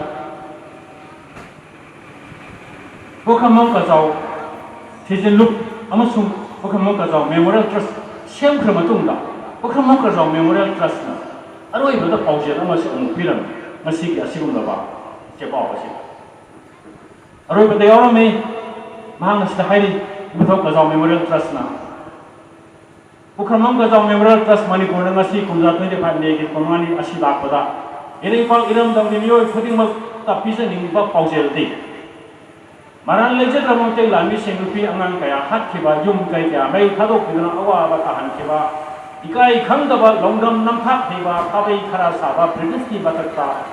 ꯄꯨꯈ꯭ꯔꯝꯕꯝ ꯀꯖꯥꯎ ꯊꯤꯖꯤꯜꯂꯨꯞ ꯑꯃꯁꯨꯡ ꯄꯨꯈ꯭ꯔꯝꯕꯝ ꯀꯖꯥꯎ Memorial Trust ꯁꯦꯝꯈ꯭ꯔ ꯃꯇꯨꯡꯗ ꯄꯨꯈ꯭ꯔꯝꯕꯝ ꯀꯖꯥꯎ Memorial Trust ꯅ ꯑꯔꯣꯏꯕꯗ ꯄꯥꯎꯖꯦꯜ ꯑꯃꯁꯨ ꯑꯃꯨꯛ ꯄꯤꯔꯝꯃꯤ꯫ ꯉꯁꯤꯒꯤ ꯑꯁꯤꯒꯨꯝꯂꯕ ꯆꯦꯄꯥꯎ ꯑꯁꯤ ꯑꯔꯣꯏꯕꯗ ꯌꯥꯎꯔꯝꯃꯤ꯫ ꯃꯍꯥꯛꯅ ꯁꯤꯗ ꯍꯥꯏꯔꯤ, ꯏꯕꯨꯙꯧ ꯀꯖꯥꯎ Memorial Trust ꯅ ꯄꯨꯈ꯭ꯔꯝꯕꯝ ꯀꯖꯥꯎ Memorial Trust ꯃꯅꯤꯄꯨꯔꯅ ꯉꯁꯤ ꯀꯨꯝꯖꯥ twenty five May ꯒꯤ ꯀꯨꯟꯃꯉꯥꯅꯤ ꯑꯁꯤ ꯂꯥꯛꯄꯗ ꯏꯔꯩꯄꯥꯛ ꯏꯔꯝꯗꯝꯒꯤ ꯃꯤꯑꯣꯏ ꯈꯨꯗꯤꯡꯃꯛꯇ ꯄꯤꯖꯅꯤꯡꯕ ꯄꯥꯎꯖꯦꯜꯗꯤ, ꯃꯔꯥꯜ ꯂꯩꯖꯗ꯭ꯔꯕ ꯃꯩꯇꯩ ꯂꯥꯟꯃꯤꯁꯤꯡ, ꯅꯨꯄꯤ ꯑꯉꯥꯡ ꯀꯌꯥ ꯍꯥꯠꯈꯤꯕ, ꯌꯨꯝ ꯀꯩ ꯀꯌꯥ ꯃꯩ ꯊꯥꯗꯣꯛꯈꯤꯗꯨꯅ ꯑꯋꯥꯕ ꯇꯥꯍꯟꯈꯤꯕ, ꯏꯀꯥꯏ ꯈꯪꯗꯕ ꯂꯧꯗꯝ ꯅꯝꯊꯥꯛ ꯍꯩꯕ ꯈꯥꯕꯩ ꯈꯔ ꯁꯥꯕ ꯕ꯭ꯔꯤꯇꯤꯁꯀꯤ ꯃꯊꯛꯇ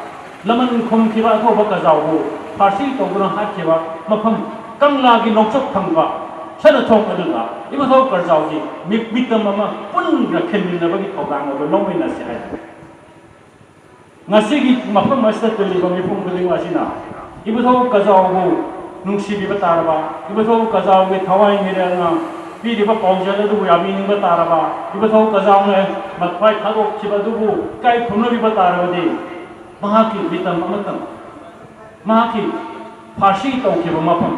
ꯂꯃꯟ ꯈꯨꯝꯈꯤꯕ ꯑꯊꯧꯕ ꯀꯖꯥꯎꯕꯨ ꯐꯥꯔꯁꯤ ꯇꯧꯗꯨꯅ ꯍꯥꯠꯈꯤꯕ ꯃꯐꯝ ꯀꯪꯂꯥꯒꯤ ꯅꯣꯡꯆꯨꯞ ꯊꯪꯕ ꯁꯅꯊꯣꯡ ꯑꯗꯨꯗ ꯏꯕꯨꯙꯧ ꯀꯖꯥꯎꯒꯤ ꯃꯤ-, ꯃꯤꯇꯝ ꯑꯃ ꯄꯨꯟꯅ ꯈꯤꯟꯃꯤꯟꯅꯕꯒꯤ ꯊꯧꯗꯥꯡ ꯑꯗꯨ ꯂꯧꯃꯤꯟꯅꯁꯤ ꯍꯥꯏꯕꯅꯤ꯫ ꯉꯁꯤꯒꯤ ꯃꯐꯝ ꯑꯁꯤꯗ ꯇꯤꯜꯂꯤꯕ ꯃꯤꯄꯨꯝ ꯈꯨꯗꯤꯡꯃꯛ ꯑꯁꯤꯅ ꯏꯕꯨꯙꯧ ꯀꯖꯥꯎꯕꯨ ꯅꯨꯡꯁꯤꯕꯤꯕ ꯇꯥꯔꯕ, ꯏꯕꯨꯙꯧ ꯀꯖꯥꯎꯒꯤ ꯊꯋꯥꯏ ꯃꯤꯔꯦꯜꯅ ꯄꯤꯔꯤꯕ ꯄꯥꯎꯖꯦꯜ ꯑꯗꯨꯕꯨ ꯌꯥꯕꯤꯅꯤꯡꯕ ꯇꯥꯔꯕ, ꯏꯕꯨꯙꯧ ꯀꯖꯥꯎꯅ ꯃꯊ꯭ꯋꯥꯏ ꯊꯥꯗꯣꯛꯈꯤꯕ ꯑꯗꯨꯕꯨ ꯏꯀꯥꯏ ꯈꯨꯝꯅꯕꯤꯕ ꯇꯥꯔꯕꯗꯤ, ꯃꯍꯥꯛꯀꯤ ꯃꯤꯇꯝ ꯑꯃꯇꯪ, ꯃꯍꯥꯛꯀꯤ ꯐꯥꯔꯁꯤ ꯇꯧꯈꯤꯕ ꯃꯐꯝ,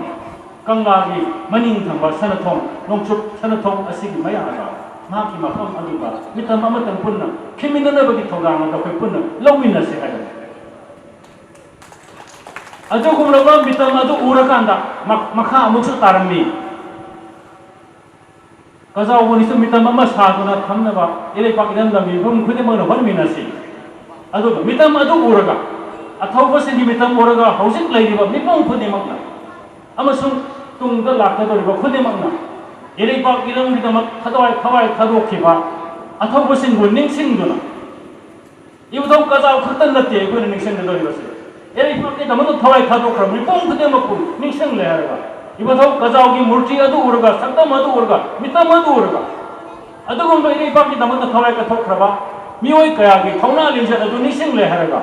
ꯀꯪꯂꯥꯒꯤ ꯃꯅꯤꯡ ꯊꯪꯕ ꯁꯅꯊꯣꯡ, ꯅꯣꯡꯆꯨꯞ ꯁꯅꯊꯣꯡ ꯑꯁꯤꯒꯤ ꯃꯌꯥꯗ ꯃꯍꯥꯛꯀꯤ ꯃꯐꯝ ꯑꯗꯨꯗ ꯃꯤꯇꯝ ꯑꯃꯇꯪ ꯄꯨꯟꯅ ꯈꯤꯃꯤꯟꯅꯅꯕꯒꯤ ꯊꯧꯗꯥꯡ ꯑꯗꯨ ꯑꯩꯈꯣꯏ ꯄꯨꯟꯅ ꯂꯧꯃꯤꯟꯅꯁꯤ ꯍꯥꯏꯕꯅꯤ꯫ ꯑꯗꯨꯒꯨꯝꯂꯕ ꯃꯤꯇꯝ ꯑꯗꯨ ꯎꯔꯀꯥꯟꯗ ꯃ-, ꯃꯈꯥ ꯑꯃꯨꯛꯁꯨ ꯇꯥꯔꯝꯃꯤ꯫ ꯀꯖꯥꯎꯕꯨ ꯅꯤꯡꯁꯤꯡ ꯃꯤꯇꯝ ꯑꯃ ꯁꯥꯗꯨꯅ ꯊꯝꯅꯕ ꯏꯔꯩꯄꯥꯛ ꯏꯔꯝꯗꯝꯒꯤ ꯃꯤꯄꯨꯝ ꯈꯨꯗꯤꯡꯃꯛꯅ ꯍꯣꯠꯅꯃꯤꯟꯅꯁꯤ꯫ ꯑꯗꯨꯒ ꯃꯤꯇꯝ ꯑꯗꯨ ꯎꯔꯒ, ꯑꯊꯧꯕꯁꯤꯡꯒꯤ ꯃꯤꯇꯝ ꯎꯔꯒ ꯍꯧꯖꯤꯛ ꯂꯩꯔꯤꯕ ꯃꯤꯄꯨꯝ ꯈꯨꯗꯤꯡꯃꯛꯅ ꯑꯃꯁꯨꯡ ꯇꯨꯡꯗ ꯂꯥꯛꯀꯗꯧꯔꯤꯕ ꯈꯨꯗꯤꯡꯃꯛꯅ ꯏꯔꯩꯄꯥꯛ ꯏꯔꯝꯒꯤꯗꯃꯛ ꯊꯋꯥꯏ, ꯊꯋꯥꯏ ꯊꯥꯗꯣꯛꯈꯤꯕ ꯑꯊꯧꯕꯁꯤꯡꯕꯨ ꯅꯤꯡꯁꯤꯡꯗꯨꯅ, ꯏꯕꯨꯙꯧ ꯀꯖꯥꯎ ꯈꯛꯇ ꯅꯠꯇꯦ ꯑꯩꯈꯣꯏꯅ ꯅꯤꯡꯁꯤꯡꯒꯗꯧꯔꯤꯕꯁꯦ, ꯏꯔꯩꯄꯥꯛꯀꯤꯗꯃꯛꯇ ꯊꯋꯥꯏ ꯊꯥꯗꯣꯛꯈ꯭ꯔꯕ ꯃꯤꯄꯨꯝ ꯈꯨꯗꯤꯡꯃꯛꯄꯨ ꯅꯤꯡꯁꯤꯡꯂꯦ ꯍꯥꯏꯔꯒ, ꯏꯕꯨꯙꯧ ꯀꯖꯥꯎꯒꯤ ꯃꯨꯔꯇꯤ ꯑꯗꯨ ꯎꯔꯒ, ꯁꯛꯇꯝ ꯑꯗꯨ ꯎꯔꯒ, ꯃꯤꯇꯝ ꯑꯗꯨ ꯎꯔꯒ, ꯑꯗꯨꯒꯨꯝꯕ ꯏꯔꯩꯄꯥꯛꯀꯤꯗꯃꯛꯇ ꯊꯋꯥꯏ ꯀꯠꯊꯣꯛꯈ꯭ꯔꯕ ꯃꯤꯑꯣꯏ ꯀꯌꯥꯒꯤ ꯊꯧꯅꯥ ꯂꯤꯡꯖꯦꯜ ꯑꯗꯨ ꯅꯤꯡꯁꯤꯡꯂꯦ ꯍꯥꯏꯔꯒ,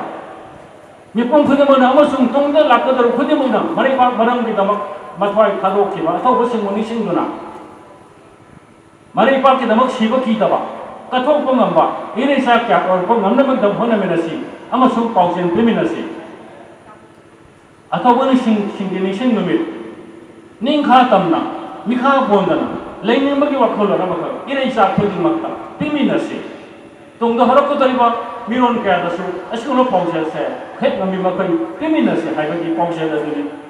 ꯃꯤꯄꯨꯝ ꯈꯨꯗꯤꯡꯃꯛꯅ ꯑꯃꯁꯨꯡ ꯇꯨꯡꯗ ꯂꯥꯛꯀꯗꯧꯔꯤꯕ ꯈꯨꯗꯤꯡꯃꯛꯅ ꯃꯔꯩꯄꯥꯛ ꯃꯔꯝꯒꯤꯗꯃꯛ ꯃꯊ꯭ꯋꯥꯏ ꯊꯥꯗꯣꯛꯈꯤꯕ ꯑꯊꯧꯕꯁꯤꯡꯕꯨ ꯅꯤꯡꯁꯤꯡꯗꯨꯅ, ꯃꯔꯩꯄꯥꯛꯀꯤꯗꯃꯛ ꯁꯤꯕ ꯀꯤꯗꯕ, ꯀꯠꯊꯣꯛꯄ ꯉꯝꯕ ꯏꯔꯩꯆꯥ ꯀꯌꯥ ꯑꯣꯏꯔꯛꯄ ꯉꯝꯅꯕꯒꯤꯗꯃꯛ ꯍꯣꯠꯅꯃꯤꯟꯅꯁꯤ ꯑꯃꯁꯨꯡ ꯄꯥꯎꯖꯦꯜ ꯄꯤꯃꯤꯟꯅꯁꯤ꯫ ꯑꯊꯧꯕ ꯅꯤꯡꯁꯤꯡ, ꯁꯤꯡꯒꯤ ꯅꯤꯡꯁꯤꯡ ꯅꯨꯃꯤꯠ ꯅꯤꯡꯈꯥ ꯇꯝꯅ, ꯃꯤꯈꯥ ꯄꯣꯟꯗꯅ ꯂꯩꯅꯤꯡꯕꯒꯤ ꯋꯥꯈꯜꯂꯣꯟ ꯑꯃꯈꯛ ꯏꯔꯩꯆꯥ ꯈꯨꯗꯤꯡꯃꯛꯇ ꯄꯤꯃꯤꯟꯅꯁꯤ꯫ ꯇꯨꯡꯗ ꯍꯧꯔꯛꯀꯗꯧꯔꯤꯕ ꯃꯤꯔꯣꯟ ꯀꯌꯥꯗꯁꯨ ꯑꯁꯤꯒꯨꯝꯕ ꯄꯥꯎꯖꯦꯜꯁꯦ ꯈꯦꯠꯅꯃꯤ ꯃꯈꯩ ꯄꯤꯃꯤꯟꯅꯁꯤ ꯍꯥꯏꯕꯒꯤ ꯄꯥꯎꯖꯦꯜ ꯑꯗꯨꯅꯤ꯫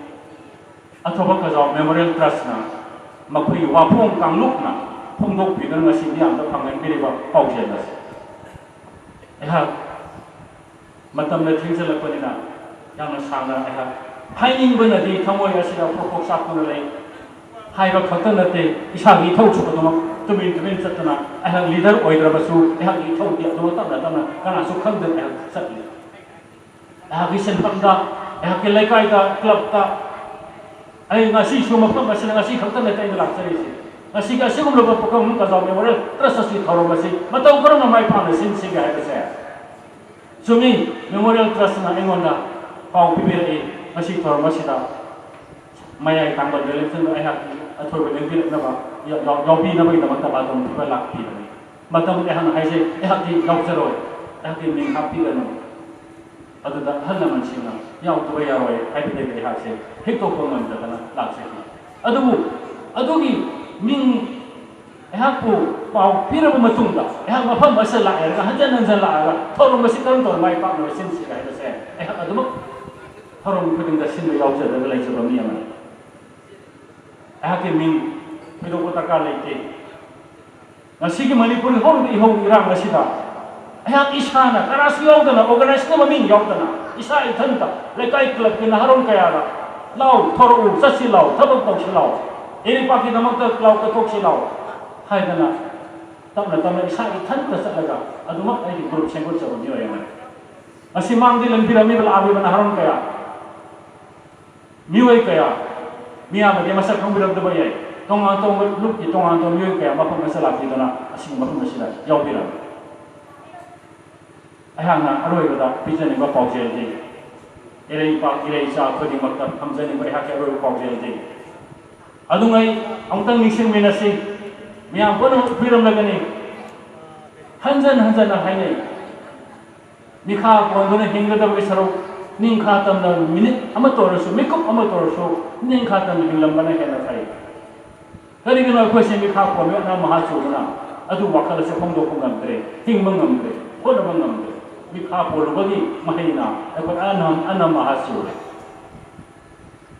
ꯑꯊꯧꯕ ꯀꯖꯥꯎ Memorial Trustꯅ ꯃꯈꯣꯏꯒꯤ ꯋꯥꯐꯣꯡ ꯀꯥꯡꯂꯨꯞꯅ ꯐꯣꯡꯗꯣꯛꯄꯤꯗꯨꯅ ꯉꯁꯤ ꯃꯤꯌꯥꯝꯗ ꯐꯪꯍꯟꯕꯤꯔꯤꯕ ꯄꯥꯎꯖꯦꯜ ꯑꯁꯤ꯫ ꯑꯩꯍꯥꯛ ꯃꯇꯝꯅ ꯊꯦꯡꯖꯤꯜꯂꯛꯄꯅꯤꯅ ꯌꯥꯝꯅ ꯁꯥꯡꯅ ꯑꯩꯍꯥꯛ ꯍꯥꯏꯅꯤꯡꯕꯅꯗꯤ ꯊꯃꯣꯏ ꯑꯁꯤꯗ ꯄ꯭ꯔꯣꯛ ꯄ꯭ꯔꯣꯛ ꯆꯥꯛꯇꯨꯅ ꯂꯩ꯫ ꯍꯥꯏꯕ ꯈꯛꯇ ꯅꯠꯇꯦ, ꯏꯁꯥꯒꯤ ꯏꯊꯧꯁꯨ ꯑꯗꯨꯃꯛ ꯇꯨꯃꯤꯟ ꯇꯨꯃꯤꯟ ꯆꯠꯇꯅ ꯑꯩꯍꯥꯛ ꯂꯤꯗꯔ ꯑꯣꯏꯗ꯭ꯔꯕꯁꯨ ꯑꯩꯍꯥꯛꯀꯤ ꯏꯊꯧꯗꯤ ꯑꯗꯨꯃꯛ ꯇꯞꯅ ꯇꯞꯅ ꯀꯅꯥꯁꯨ ꯈꯪꯗꯅ ꯑꯩꯍꯥꯛ ꯆꯠꯂꯤ꯫ ꯑꯩꯍꯥꯛꯀꯤ ꯁꯤꯟꯐꯝꯗ, ꯑꯩꯍꯥꯛꯀꯤ ꯂꯩꯀꯥꯏꯗ, ꯀ꯭ꯂꯕꯇ, ꯑꯩ ꯉꯁꯤꯁꯨ ꯃꯐꯝ ꯑꯁꯤꯗ ꯉꯁꯤ ꯈꯛꯇ ꯅꯠꯇꯦ ꯑꯩꯅ ꯂꯥꯛꯆꯔꯤꯁꯦ꯫ ꯉꯁꯤꯒꯤ ꯑꯁꯤꯒꯨꯝꯂꯕ ꯄꯨꯈ꯭ꯔꯝꯕꯝ ꯀꯖꯥꯎ ꯃꯦꯃꯣꯔꯤꯌꯦꯜ ꯇ꯭ꯔꯁ ꯑꯁꯤ ꯊꯧꯔꯝ ꯑꯁꯤ ꯃꯇꯧ ꯀꯔꯝꯅ ꯃꯥꯏ ꯄꯥꯛꯅ ꯁꯤꯟꯁꯤꯒꯦ ꯍꯥꯏꯕꯁꯦ꯫ ꯆꯨꯝꯃꯤ, ꯃꯦꯃꯣꯔꯤꯌꯦꯜ ꯇ꯭ꯔꯁꯅ ꯑꯩꯉꯣꯟꯗ ꯄꯥꯎ ꯄꯤꯕꯤꯔꯛꯏ, ꯉꯁꯤ ꯊꯧꯔꯝ ꯑꯁꯤꯗ ꯃꯌꯥꯏ ꯊꯪꯕ ꯂꯦꯡꯖꯨꯝꯗ ꯑꯩꯍꯥꯛꯀꯤ ꯑꯊꯣꯏꯕ ꯂꯦꯡꯕꯤꯔꯛꯅꯕ, ꯌꯥ-, ꯌꯥꯎ-, ꯌꯥꯎꯕꯤꯅꯕꯒꯤꯗꯃꯛꯇ ꯕꯥꯇꯣꯟ ꯄꯤꯕ ꯂꯥꯛꯄꯤꯕꯅꯤ꯫ ꯃꯇꯝꯗꯨꯗ ꯑꯩꯍꯥꯛꯅ ꯍꯥꯏꯖꯩ, ꯑꯩꯍꯥꯛꯇꯤ ꯌꯥꯎꯖꯔꯣꯏ, ꯑꯩꯍꯥꯛꯀꯤ ꯃꯤꯡ ꯍꯥꯞꯄꯤꯒꯅꯨ꯫ ꯑꯗꯨꯗ ꯑꯍꯜ ꯂꯃꯟꯁꯤꯡꯅ ꯌꯥꯎꯗꯕ ꯌꯥꯔꯣꯏ ꯍꯥꯏꯕꯗꯒꯤ ꯑꯩꯍꯥꯛꯁꯦ ꯍꯤꯛꯇꯣꯛꯄ ꯉꯝꯗꯗꯅ ꯂꯥꯛꯆꯈꯤ꯫ ꯑꯗꯨꯕꯨ ꯑꯗꯨꯒꯤ ꯃꯤꯡ ꯑꯩꯍꯥꯛꯄꯨ ꯄꯥꯎ ꯄꯤꯔꯕ ꯃꯇꯨꯡꯗ ꯑꯩꯍꯥꯛ ꯃꯐꯝ ꯑꯁꯤꯗ ꯂꯥꯛꯑꯦꯔꯒ ꯍꯟꯖꯟ ꯍꯟꯖꯟ ꯂꯥꯛꯑꯒ ꯊꯧꯔꯝ ꯑꯁꯤ ꯀꯔꯝ ꯇꯧꯔ ꯃꯥꯏ ꯄꯥꯛꯅꯕ ꯁꯤꯟꯁꯤꯒꯦ ꯍꯥꯏꯕꯁꯦ ꯑꯩꯍꯥꯛ ꯑꯗꯨꯃꯛ ꯊꯧꯔꯝ ꯈꯨꯗꯤꯡꯗ ꯁꯤꯟꯕ ꯌꯥꯎꯖꯔꯒ ꯂꯩꯖꯕ ꯃꯤ ꯑꯃꯅꯤ꯫ ꯑꯩꯍꯥꯛꯀꯤ ꯃꯤꯡ ꯊꯣꯏꯗꯣꯛꯄ ꯗꯔꯀꯥꯔ ꯂꯩꯇꯦ꯫ ꯉꯁꯤꯒꯤ ꯃꯅꯤꯄꯨꯔꯒꯤ ꯍꯧꯔꯤꯕ ꯏꯍꯧ ꯏꯔꯥꯡ ꯑꯁꯤꯗ ꯑꯩꯍꯥꯛ ꯏꯁꯥꯅ ꯀꯅꯥꯁꯨ ꯌꯥꯎꯗꯅ, ꯑꯣꯔꯒꯅꯥꯏꯖꯦꯁꯟ ꯃꯃꯤꯡ ꯌꯥꯎꯗꯅ, ꯏꯁꯥ ꯏꯊꯟꯇ ꯂꯩꯀꯥꯏ ꯀ꯭ꯂꯕꯀꯤ ꯅꯍꯥꯔꯣꯜ ꯀꯌꯥꯗ "ꯂꯥꯎ, ꯊꯣꯔꯛꯎ, ꯆꯠꯁꯤ ꯂꯥꯎ, ꯊꯕꯛ ꯇꯧꯁꯤ ꯂꯥꯎ, ꯏꯔꯩꯄꯥꯛꯀꯤꯗꯃꯛꯇ ꯂꯥꯎ ꯀꯠꯊꯣꯛꯁꯤ ꯂꯥꯎ" ꯍꯥꯏꯗꯅ ꯇꯞꯅ ꯇꯞꯅ ꯏꯁꯥ ꯏꯊꯟꯇ ꯆꯠꯂꯒ ꯑꯗꯨꯃꯛ ꯑꯩꯒꯤ ꯒ꯭ꯔꯨꯞ ꯁꯦꯝꯒꯠꯆꯕ ꯃꯤꯑꯣꯏ ꯑꯃꯅꯤ꯫ ꯉꯁꯤ ꯃꯥꯡꯗ ꯂꯦꯡꯕꯤꯔꯝꯃꯤꯕ, ꯂꯥꯛꯂꯤꯕ ꯅꯍꯥꯔꯣꯜ ꯀꯌꯥ, ꯃꯤꯑꯣꯏ ꯀꯌꯥ, ꯃꯤꯌꯥꯝꯅꯗꯤ ꯃꯁꯛ ꯈꯪꯕꯤꯔꯝꯗꯕ ꯌꯥꯏ, ꯇꯣꯉꯥꯟ ꯇꯣꯉꯥꯟꯕ ꯂꯨꯞꯀꯤ ꯇꯣꯉꯥꯟ ꯇꯣꯉꯥꯟꯕ ꯃꯤꯑꯣꯏ ꯀꯌꯥ ꯃꯐꯝ ꯑꯁꯤꯗ ꯂꯥꯛꯄꯤꯗꯨꯅ ꯑꯁꯤꯒꯤ ꯃꯐꯝ ꯑꯁꯤꯗ ꯌꯥꯎꯕꯤꯔꯝꯃꯤ꯫ ꯑꯩꯍꯥꯛꯅ ꯑꯔꯣꯏꯕꯗ ꯄꯤꯖꯅꯤꯡꯕ ꯄꯥꯎꯖꯦꯜꯗꯤ, ꯏꯔꯩꯄꯥꯛ ꯏꯔꯩꯆꯥ ꯈꯨꯗꯤꯡꯃꯛꯇ ꯊꯝꯖꯅꯤꯡꯕ ꯑꯩꯍꯥꯛꯀꯤ ꯑꯔꯣꯏꯕ ꯄꯥꯎꯖꯦꯜꯗꯤ, ꯑꯗꯨꯉꯩ ꯑꯃꯨꯛꯇꯪ ꯅꯤꯡꯁꯤꯡꯃꯤꯟꯅꯁꯤ꯫ ꯃꯤꯌꯥꯝ ꯄꯨꯝꯅꯃꯛ ꯄꯤꯔꯝꯂꯒꯅꯤ꯫ ꯍꯟꯖꯟ ꯍꯟꯖꯟꯅ ꯍꯥꯏꯅꯩ, ꯃꯤꯈꯥ ꯄꯣꯟꯗꯨꯅ ꯍꯤꯡꯒꯗꯕꯒꯤ ꯁꯔꯨꯛ, ꯅꯤꯡꯈꯥ ꯇꯝꯅ ꯃꯤꯅꯤꯠ ꯑꯃꯠꯇ ꯑꯣꯏꯔꯁꯨ, ꯃꯤꯀꯨꯞ ꯑꯃꯠꯇ ꯑꯣꯏꯔꯁꯨ ꯅꯤꯡꯈꯥ ꯇꯝꯅ ꯍꯤꯡꯂꯝꯕꯅ ꯍꯦꯟꯅ ꯐꯩ꯫ ꯀꯔꯤꯒꯤꯅꯣ ꯑꯩꯈꯣꯏꯁꯦ ꯃꯤꯈꯥ ꯄꯣꯟꯕ ꯑꯅꯥ ꯃꯍꯥ ꯆꯨꯗꯅ ꯑꯗꯨ ꯋꯥꯈꯜ ꯑꯁꯦ ꯐꯣꯡꯗꯣꯛꯄ ꯉꯝꯗ꯭ꯔꯦ, ꯍꯤꯡꯕ ꯉꯝꯗ꯭ꯔꯦ, ꯍꯣꯠꯅꯕ ꯉꯝꯗ꯭ꯔꯦ? ꯃꯤꯈꯥ ꯄꯣꯜꯂꯨꯕꯒꯤ ꯃꯍꯩꯅ ꯑꯩꯈꯣꯏ ꯑꯅ-, ꯑꯅꯝ ꯑꯍꯥ ꯆꯨꯔꯦ꯫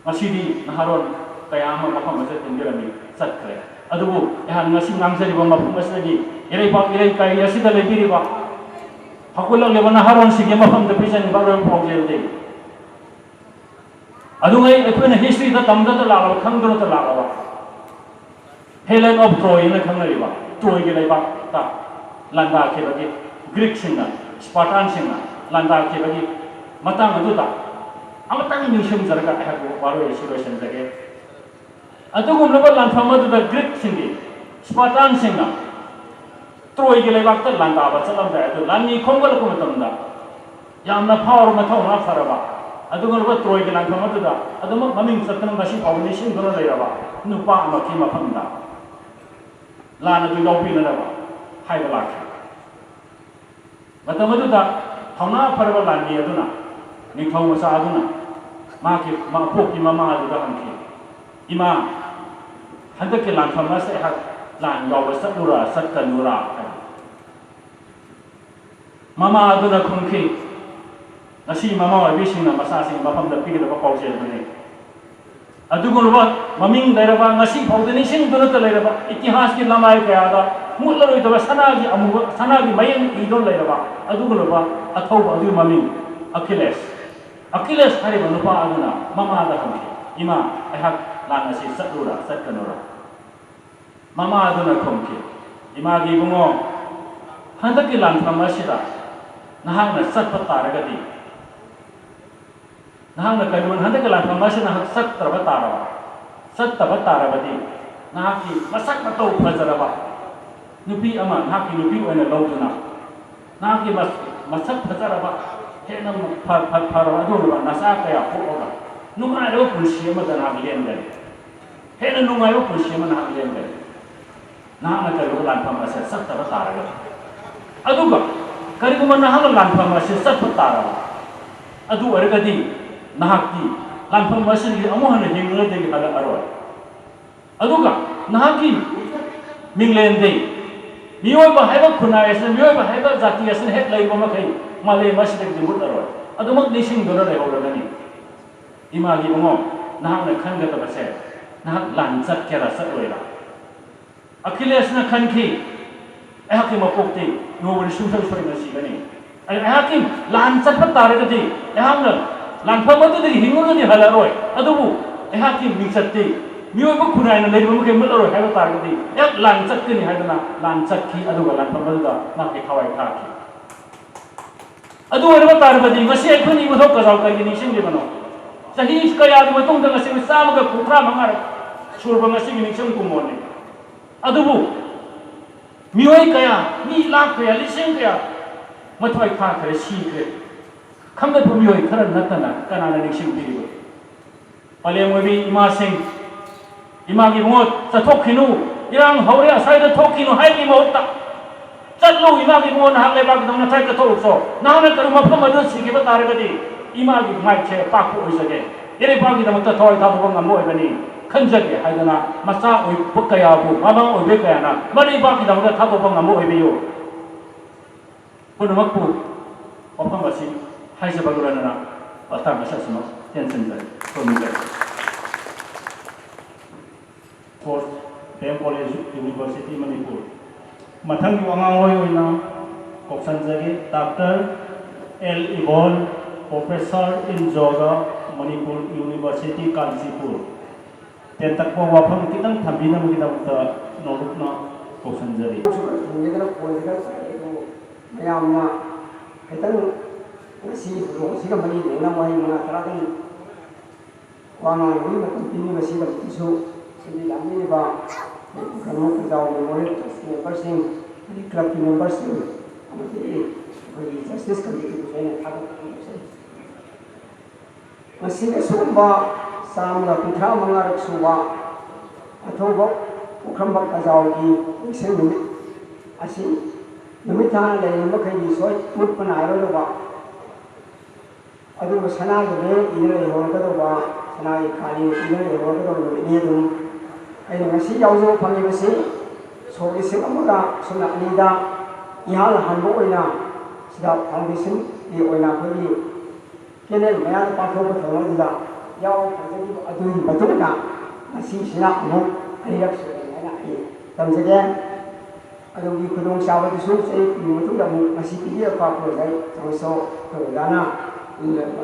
ꯉꯁꯤꯗꯤ ꯅꯍꯥꯔꯣꯜ ꯀꯌꯥ ꯑꯃ ꯃꯐꯝ ꯑꯁꯤꯗ ꯇꯤꯟꯕꯤꯔꯝꯃꯤ, ꯆꯠꯈ꯭ꯔꯦ꯫ ꯑꯗꯨꯕꯨ ꯑꯩꯍꯥꯛ ꯉꯁꯤ ꯉꯥꯡꯖꯔꯤꯕ ꯃꯐꯝ ꯑꯁꯤꯗꯒꯤ ꯏꯔꯩꯄꯥꯛ ꯏꯔꯩꯀꯥꯏ ꯑꯁꯤꯗ ꯂꯩꯕꯤꯔꯤꯕ ꯍꯧꯒꯠꯂꯛꯂꯤꯕ ꯅꯍꯥꯔꯣꯟꯁꯤꯡꯒꯤ ꯃꯐꯝꯗ ꯄꯤꯖꯅꯤꯡꯕ ꯑꯔꯣꯏꯕ ꯄꯥꯎꯖꯦꯜꯗꯤ, ꯑꯗꯨꯉꯩ ꯑꯩꯈꯣꯏꯅ historyꯗ ꯇꯝꯗꯨꯅ ꯂꯥꯛꯂꯕ, ꯈꯪꯗꯨꯅ ꯂꯥꯛꯂꯕ Helen of Troy ꯍꯥꯏꯅ ꯈꯪꯅꯔꯤꯕ ꯇ꯭ꯔꯣꯏꯒꯤ ꯂꯩꯕꯥꯛꯇ ꯂꯥꯟꯗꯥꯈꯤꯕꯒꯤ, ꯒ꯭ꯔꯤꯛꯁꯤꯡꯅ, ꯁ꯭ꯄꯥꯔꯇꯥꯟꯁꯤꯡꯅ ꯂꯥꯟꯗꯥꯈꯤꯕꯒꯤ ꯃꯇꯥꯡ ꯑꯗꯨꯗ ꯑꯃꯇꯪ ꯅꯤꯡꯁꯤꯡꯖꯔꯒ ꯑꯩꯍꯥꯛꯀꯤ ꯋꯥꯔꯣꯏ ꯑꯁꯤ ꯂꯣꯏꯁꯤꯟꯖꯒꯦ꯫ ꯑꯗꯨꯒꯨꯝꯂꯕ ꯂꯥꯟꯐꯝ ꯑꯗꯨꯗ ꯒ꯭ꯔꯤꯛꯁꯤꯡꯒꯤ, ꯁ꯭ꯄꯥꯔꯇꯥꯟꯁꯤꯡꯅ ꯇ꯭ꯔꯣꯏꯒꯤ ꯂꯩꯕꯥꯛꯇ ꯂꯥꯟꯗꯥꯕ ꯆꯠꯂꯝꯗꯥꯏ ꯑꯗꯨ ꯂꯥꯟꯃꯤ ꯈꯣꯝꯒꯠꯂꯛꯄ ꯃꯇꯝꯗ ꯌꯥꯝꯅ ꯐꯥꯎꯔꯕ, ꯃꯊꯧꯅꯥ ꯐꯔꯕ, ꯑꯗꯨꯒꯨꯝꯂꯕ ꯇ꯭ꯔꯣꯏꯒꯤ ꯂꯥꯟꯐꯝ ꯑꯗꯨꯗ ꯑꯗꯨꯃꯛ ꯃꯃꯤꯡ ꯆꯠꯇꯅ ꯉꯁꯤ ꯐꯥꯎꯕ ꯅꯤꯡꯁꯤꯡꯗꯨꯅ ꯂꯩꯔꯕ ꯅꯨꯄꯥ ꯑꯃꯒꯤ ꯃꯐꯝꯗ ꯂꯥꯟ ꯑꯗꯨ ꯌꯥꯎꯕꯤꯅꯅꯕ ꯍꯥꯏꯕ ꯂꯥꯛꯈꯤ꯫ ꯃꯇꯝ ꯑꯗꯨꯗ ꯊꯧꯅꯥ ꯐꯔꯕ ꯂꯥꯟꯃꯤ ꯑꯗꯨꯅ, ꯅꯤꯡꯊꯧ ꯃꯆꯥ ꯑꯗꯨꯅ ꯃꯍꯥꯛꯀꯤ ꯃꯄꯣꯛꯀꯤ ꯃꯃꯥ ꯑꯗꯨꯗ ꯍꯪꯈꯤ, "ꯏꯃꯥ, ꯍꯟꯗꯛꯀꯤ ꯂꯥꯟꯐꯝ ꯑꯁꯤꯗ ꯑꯩꯍꯥꯛ ꯂꯥꯟ ꯌꯥꯎꯕ ꯆꯠꯂꯨꯔꯥ ꯆꯠꯀꯅꯨꯔꯥ?" ꯍꯥꯏꯅ꯫ ꯃꯃꯥ ꯑꯗꯨꯅ ꯈꯨꯝꯈꯤ, "ꯉꯁꯤ ꯃꯃꯥ ꯑꯣꯏꯕꯤꯁꯤꯡꯅ ꯃꯆꯥꯁꯤꯡ ꯃꯐꯝꯗ ꯄꯤꯒꯗꯕ ꯄꯥꯎꯖꯦꯜ ꯑꯗꯨꯅꯤ꯫ ꯑꯗꯨꯒꯨꯝꯂꯕ ꯃꯃꯤꯡ ꯂꯩꯔꯕ, ꯉꯁꯤ ꯐꯥꯎꯗ ꯅꯤꯡꯁꯤꯡꯗꯨꯅꯇ ꯂꯩꯔꯕ, ꯏꯇꯤꯍꯥꯁꯀꯤ ꯂꯃꯥꯏ ꯀꯌꯥꯗ ꯃꯨꯠꯂꯔꯣꯏꯗꯕ ꯁꯅꯥꯒꯤ ꯑꯃꯨꯕ, ꯁꯅꯥꯒꯤ ꯃꯌꯦꯛꯅ ꯏꯗꯨꯅ ꯂꯩꯔꯕ ꯑꯗꯨꯒꯨꯝꯂꯕ ꯑꯊꯧꯕ ꯑꯗꯨꯒꯤ ꯃꯃꯤꯡ ꯑꯀꯤꯂꯦꯁ꯫" ꯑꯀꯤꯂꯦꯁ ꯍꯥꯏꯔꯤꯕ ꯅꯨꯄꯥ ꯑꯗꯨꯅ ꯃꯃꯥꯗ ꯍꯪꯈꯤ, "ꯏꯃꯥ, ꯑꯩꯍꯥꯛ ꯂꯥꯟ ꯑꯁꯤ ꯆꯠꯂꯨꯔꯥ ꯆꯠꯀꯅꯨꯔꯥ?" ꯃꯃꯥ ꯑꯗꯨꯅ ꯈꯨꯝꯈꯤ, "ꯏꯃꯥꯒꯤ ꯏꯕꯨꯡꯉꯣ, ꯍꯟꯗꯛꯀꯤ ꯂꯥꯟꯐꯝ ꯑꯁꯤꯗ ꯅꯍꯥꯛꯅ ꯆꯠꯄ ꯇꯥꯔꯒꯗꯤ, ꯅꯍꯥꯛꯅ ꯀꯔꯤꯒꯨꯝꯕ ꯍꯟꯗꯛꯀꯤ ꯂꯥꯟꯐꯝ ꯑꯁꯤꯗ ꯅꯍꯥꯛ ꯆꯠꯇ꯭ꯔꯕ ꯇꯥꯔꯕ, ꯆꯠꯇꯕ ꯇꯥꯔꯕꯗꯤ, ꯅꯍꯥꯛꯀꯤ ꯃꯁꯛ ꯃꯇꯧ ꯐꯖꯔꯕ ꯅꯨꯄꯤ ꯑꯃ ꯅꯍꯥꯛꯀꯤ ꯅꯨꯄꯤ ꯑꯣꯏꯅ ꯂꯧꯗꯨꯅ, ꯅꯍꯥꯛꯀꯤ ꯃꯁ-, ꯃꯁꯛ ꯐꯖꯔꯕ, ꯍꯦꯟꯅ ꯐ-, ꯐ-, ꯐꯔꯕ ꯑꯗꯨꯒꯨꯝꯂꯕ ꯅꯆꯥ ꯀꯌꯥ ꯄꯣꯛꯑꯒ ꯅꯨꯡꯉꯥꯏꯔꯕ ꯄꯨꯟꯁꯤ ꯑꯃꯗ ꯅꯍꯥꯛ ꯂꯦꯟꯒꯅꯤ꯫ ꯍꯦꯟꯅ ꯅꯨꯡꯉꯥꯏꯕ ꯄꯨꯟꯁꯤ ꯑꯃ ꯅꯍꯥꯛ ꯂꯦꯟꯒꯅꯤ, ꯅꯍꯥꯛꯅ ꯀꯔꯤꯒꯨꯝꯕ ꯂꯥꯟꯐꯝ ꯑꯁꯤꯗ ꯆꯠꯇꯕ ꯇꯥꯔꯒꯗꯤ꯫ ꯑꯗꯨꯒ ꯀꯔꯤꯒꯨꯝꯕ ꯅꯍꯥꯛꯅ ꯂꯥꯟꯐꯝ ꯑꯁꯤꯗ ꯆꯠꯄ ꯇꯥꯔꯕ, ꯑꯗꯨ ꯑꯣꯏꯔꯒꯗꯤ ꯅꯍꯥꯛꯇꯤ ꯂꯥꯟꯐꯝ ꯑꯁꯤꯗꯒꯤ ꯑꯃꯨꯛ ꯍꯟꯅ ꯍꯤꯡꯂꯗꯒꯤ ꯍꯜꯂꯛꯑꯔꯣꯏ꯫ ꯑꯗꯨꯒ ꯅꯍꯥꯛꯀꯤ ꯃꯤꯡꯂꯦꯟꯗꯤ ꯃꯤꯑꯣꯏꯕ ꯍꯥꯏꯕ ꯈꯨꯟꯅꯥꯏ ꯑꯁꯤꯅ, ꯃꯤꯑꯣꯏꯕ ꯍꯥꯏꯕ ꯖꯥꯇꯤ ꯑꯁꯤꯅ ꯍꯦꯛ ꯂꯩꯕ ꯃꯈꯩ ꯃꯥꯂꯦꯝ ꯑꯁꯤꯗꯒꯤꯗꯤ ꯃꯨꯠꯂꯔꯣꯏ, ꯑꯗꯨꯃꯛ ꯅꯤꯡꯁꯤꯡꯗꯨꯅ ꯂꯩꯍꯧꯔꯒꯅꯤ꯫" ꯏꯃꯥꯒꯤ ꯏꯕꯨꯡꯉꯣ, ꯅꯍꯥꯛꯅ ꯈꯟꯒꯗꯕꯁꯦ, ꯅꯍꯥꯛ ꯂꯥꯟ ꯆꯠꯀꯦꯔꯥ ꯆꯠꯂꯣꯏꯔꯥ? ꯑꯈꯤꯂꯦꯁꯅ ꯈꯟꯈꯤ, "ꯑꯩꯍꯥꯛꯀꯤ ꯃꯄꯣꯛꯇꯤ ꯅꯣꯡꯃꯗꯤ ꯁꯨꯡꯁꯣꯏ ꯁꯣꯏꯗꯅ ꯁꯤꯒꯅꯤ꯫ ꯑꯩ-, ꯑꯩꯍꯥꯛꯀꯤ ꯂꯥꯟ ꯆꯠꯄ ꯇꯥꯔꯒꯗꯤ ꯑꯩꯍꯥꯛꯅ ꯂꯥꯟꯐꯝ ꯑꯗꯨꯗꯒꯤ ꯍꯤꯡꯉꯒꯗꯤ ꯍꯜꯂꯛꯑꯔꯣꯏ, ꯑꯗꯨꯕꯨ ꯑꯩꯍꯥꯛꯀꯤ ꯃꯤꯡꯆꯠꯇꯤ ꯃꯤꯑꯣꯏꯕ ꯈꯨꯟꯅꯥꯏꯅ ꯂꯩꯕ ꯃꯈꯩ ꯃꯨꯠꯂꯔꯣꯏ ꯍꯥꯏꯕ ꯇꯥꯔꯒꯗꯤ ꯑꯩꯍꯥꯛ ꯂꯥꯟ ꯆꯠꯀꯅꯤ" ꯍꯥꯏꯗꯨꯅ ꯂꯥꯟ ꯆꯠꯈꯤ, ꯑꯗꯨꯒ ꯂꯥꯟꯐꯝ ꯑꯗꯨꯗ ꯃꯍꯥꯛꯀꯤ ꯊꯋꯥꯏ ꯊꯥꯈꯤ꯫ ꯑꯗꯨ ꯑꯣꯏꯔꯕ ꯇꯥꯔꯕꯗꯤ ꯉꯁꯤ ꯑꯩꯈꯣꯏꯅ ꯏꯕꯨꯙꯧ ꯀꯖꯥꯎ ꯀꯔꯤꯒꯤ ꯅꯤꯡꯁꯤꯡꯂꯤꯕꯅꯣ? ꯆꯍꯤ ꯀꯌꯥꯒꯤ ꯃꯇꯨꯡꯗ ꯉꯁꯤ ꯆꯥꯝꯃꯒ ꯀꯨꯟꯊ꯭ꯔꯥ ꯃꯉꯥꯔꯛ ꯁꯨꯔꯕ ꯉꯁꯤꯒꯤ ꯅꯤꯡꯁꯤꯡ ꯀꯨꯝꯃꯣꯟꯅꯤ꯫ ꯑꯗꯨꯕꯨ ꯃꯤꯑꯣꯏ ꯀꯌꯥ, ꯃꯤ ꯂꯥꯈ ꯀꯌꯥ, ꯂꯤꯁꯤꯡ ꯀꯌꯥ ꯃꯊ꯭ꯋꯥꯏ ꯊꯥꯈ꯭ꯔꯦ, ꯁꯤꯈ꯭ꯔꯦ꯫ ꯈꯪꯒꯠꯄ ꯃꯤꯑꯣꯏ ꯈꯔ ꯅꯠꯇꯅ ꯀꯅꯥꯅ ꯅꯤꯡꯁꯤꯡꯕꯤꯔꯤꯕ? ꯄꯂꯦꯝ ꯑꯣꯏꯕꯤ ꯏꯃꯥꯁꯤꯡ, ꯏꯃꯥꯒꯤ ꯏꯕꯨꯡꯉꯣ, ꯆꯠꯊꯣꯛꯈꯤꯅꯨ, ꯏꯔꯥꯡ ꯍꯧꯔꯦ, ꯑꯁ꯭ꯋꯥꯏꯗ ꯊꯣꯛꯈꯤꯅꯨ ꯍꯥꯏꯕꯒꯤ ꯃꯍꯨꯠꯇ, "ꯆꯠꯂꯨ ꯏꯃꯥꯒꯤ ꯏꯕꯨꯡꯉꯣ, ꯅꯍꯥꯛ ꯂꯩꯕꯥꯛꯀꯤꯗꯃꯛ ꯅꯊꯥꯏ ꯀꯠꯊꯣꯛꯎꯆꯣ, ꯅꯍꯥꯛꯅ ꯀꯔꯤꯒꯨꯝꯕ ꯃꯐꯝ ꯑꯗꯨꯗ ꯁꯤꯈꯤꯕ ꯇꯥꯔꯒꯗꯤ ꯏꯃꯥꯒꯤ ꯃꯥꯏꯁꯦ ꯄꯥꯛꯄ ꯑꯣꯏꯖꯒꯦ, ꯏꯔꯩꯄꯥꯛꯀꯤꯗꯃꯛꯇ ꯊꯋꯥꯏ ꯊꯥꯗꯣꯛꯄ ꯉꯝꯕ ꯑꯣꯏꯒꯅꯤ ꯈꯟꯖꯒꯦ" ꯍꯥꯏꯗꯅ ꯃꯆꯥ ꯑꯣꯏꯕ ꯀꯌꯥꯕꯨ, ꯃꯃꯥ ꯑꯣꯏꯕ ꯀꯌꯥꯅ ꯃꯔꯩꯕꯥꯛꯀꯤꯗꯃꯛꯇ ꯊꯥꯗꯣꯛꯄ ꯉꯝꯕ ꯑꯣꯏꯕꯤꯌꯨ꯫ ꯄꯨꯝꯅꯃꯛꯄꯨ ꯋꯥꯐꯝ ꯑꯁꯤ ꯍꯥꯏꯖꯕ ꯂꯣꯏꯅꯅ ꯃꯇꯥꯡ ꯑꯁꯤꯃꯛ ꯇꯦꯟꯁꯤꯟꯖꯔꯤ꯫ ꯈꯨꯔꯨꯝꯖꯔꯤ꯫ Sports, D M College, University, Manipur. ꯃꯊꯪꯒꯤ ꯋꯥꯉꯥꯡꯂꯣꯏ ꯑꯣꯏꯅ ꯀꯧꯁꯟꯖꯔꯤ doctor L Ibol, Professor in Yoga, Manipur University, Canchipur. ꯇꯦꯟꯇꯛꯄ ꯋꯥꯐꯝ ꯈꯤꯇꯪ ꯊꯝꯕꯤꯅꯕꯒꯤꯗꯃꯛꯇ ꯅꯣꯂꯨꯛꯅ ꯀꯧꯁꯟꯖꯔꯤ꯫ ꯊꯝꯒꯗ꯭ꯔꯥ ꯈꯣꯟꯁꯤꯗ ꯉꯁꯥꯏ ꯑꯗꯨ ꯃꯌꯥꯝꯅ ꯈꯤꯇꯪ ꯉꯁꯤ ꯊꯧꯗꯣꯛ ꯑꯁꯤꯒ ꯃꯔꯤ ꯂꯩꯅꯅ ꯋꯥꯍꯩ ꯃꯉꯥ ꯇꯔꯥꯗꯪ ꯋꯥ ꯉꯥꯡꯅꯕꯒꯤ ꯃꯇꯝ ꯄꯤꯕꯤꯕꯁꯤꯗꯃꯛꯇꯁꯨ ꯁꯤꯟꯕꯤ ꯂꯥꯡꯕꯤꯔꯤꯕ ꯀꯩꯅꯣ ꯀꯖꯥꯎ Memorial Trust memberꯁꯤꯡ, ꯑꯗꯩ clubꯀꯤ memberꯁꯤꯡ, ꯑꯃꯗꯤ ꯑꯩꯈꯣꯏꯒꯤ Justice Committeeꯕꯨꯁꯨ ꯑꯩꯅ ꯊꯥꯒꯠꯄ ꯐꯣꯡꯗꯣꯛꯆꯔꯤ꯫ ꯉꯁꯤ ꯑꯁꯤꯒꯨꯝꯕ ꯆꯥꯝꯃꯒ ꯀꯨꯟꯊ꯭ꯔꯥ ꯃꯉꯥꯔꯛ ꯁꯨꯕ ꯑꯊꯧꯕ ꯄꯨꯈ꯭ꯔꯝꯕ ꯀꯖꯥꯎꯒꯤ ꯅꯤꯡꯁꯤꯡ ꯅꯨꯃꯤꯠ ꯑꯁꯤ ꯅꯨꯃꯤꯠ ꯊꯥ ꯂꯩꯔꯤꯕ ꯃꯈꯩꯒꯤ ꯁꯣꯏ ꯃꯨꯠꯄ ꯅꯥꯏꯔꯣꯏꯗꯧꯕ, ꯑꯗꯨꯕꯨ ꯁꯅꯥꯒꯤ ꯃꯌꯦꯛ ꯏꯔ ꯂꯩꯍꯧꯔꯒꯗꯧꯕ, ꯁꯅꯥꯒꯤ ꯈꯥꯂꯤ ꯏꯔ ꯂꯩꯍꯧꯔꯒꯗꯧꯕ ꯅꯨꯃꯤꯠꯅꯤ꯫ ꯑꯗꯨꯝ ꯑꯩꯅ ꯉꯁꯤ ꯌꯥꯎꯖꯕ ꯐꯪꯉꯤꯕꯁꯤ ꯁꯣꯛ ꯂꯤꯁꯤꯡ ꯑꯃꯒ ꯁꯨꯞꯅ ꯑꯅꯤꯗ ꯏꯍꯥꯟ ꯍꯥꯟꯕ ꯑꯣꯏꯅ ꯁꯤꯗ foundationꯒꯤ ꯑꯣꯏꯅ ꯑꯩꯈꯣꯏꯒꯤ ꯀꯦꯅꯦꯜ ꯃꯌꯥꯗ ꯄꯥꯡꯊꯣꯛꯄ ꯊꯧꯔꯝ ꯑꯗꯨꯗ ꯌꯥꯎꯕ ꯐꯪꯖꯈꯤꯕ ꯑꯗꯨꯒꯤ ꯃꯇꯨꯡꯗ ꯉꯁꯤꯁꯤꯅ ꯑꯃꯨꯛ ꯑꯅꯤꯔꯛ ꯁꯨꯔꯦ ꯍꯥꯏꯅ ꯑꯩ ꯇꯝꯖꯒꯦ꯫ ꯑꯗꯨꯒꯤ ꯈꯨꯗꯣꯡꯆꯥꯕꯗꯨꯁꯨ ꯆꯍꯤ ꯀꯨꯟꯒꯤ ꯃꯇꯨꯡꯗ ꯑꯃꯨꯛ ꯉꯁꯤ ꯄꯤꯕꯤꯔꯛꯄ ꯄ꯭ꯔꯣꯖꯦꯛ ꯆꯪꯁꯣ ꯑꯩꯈꯣꯏ ꯑꯣꯖꯥꯅ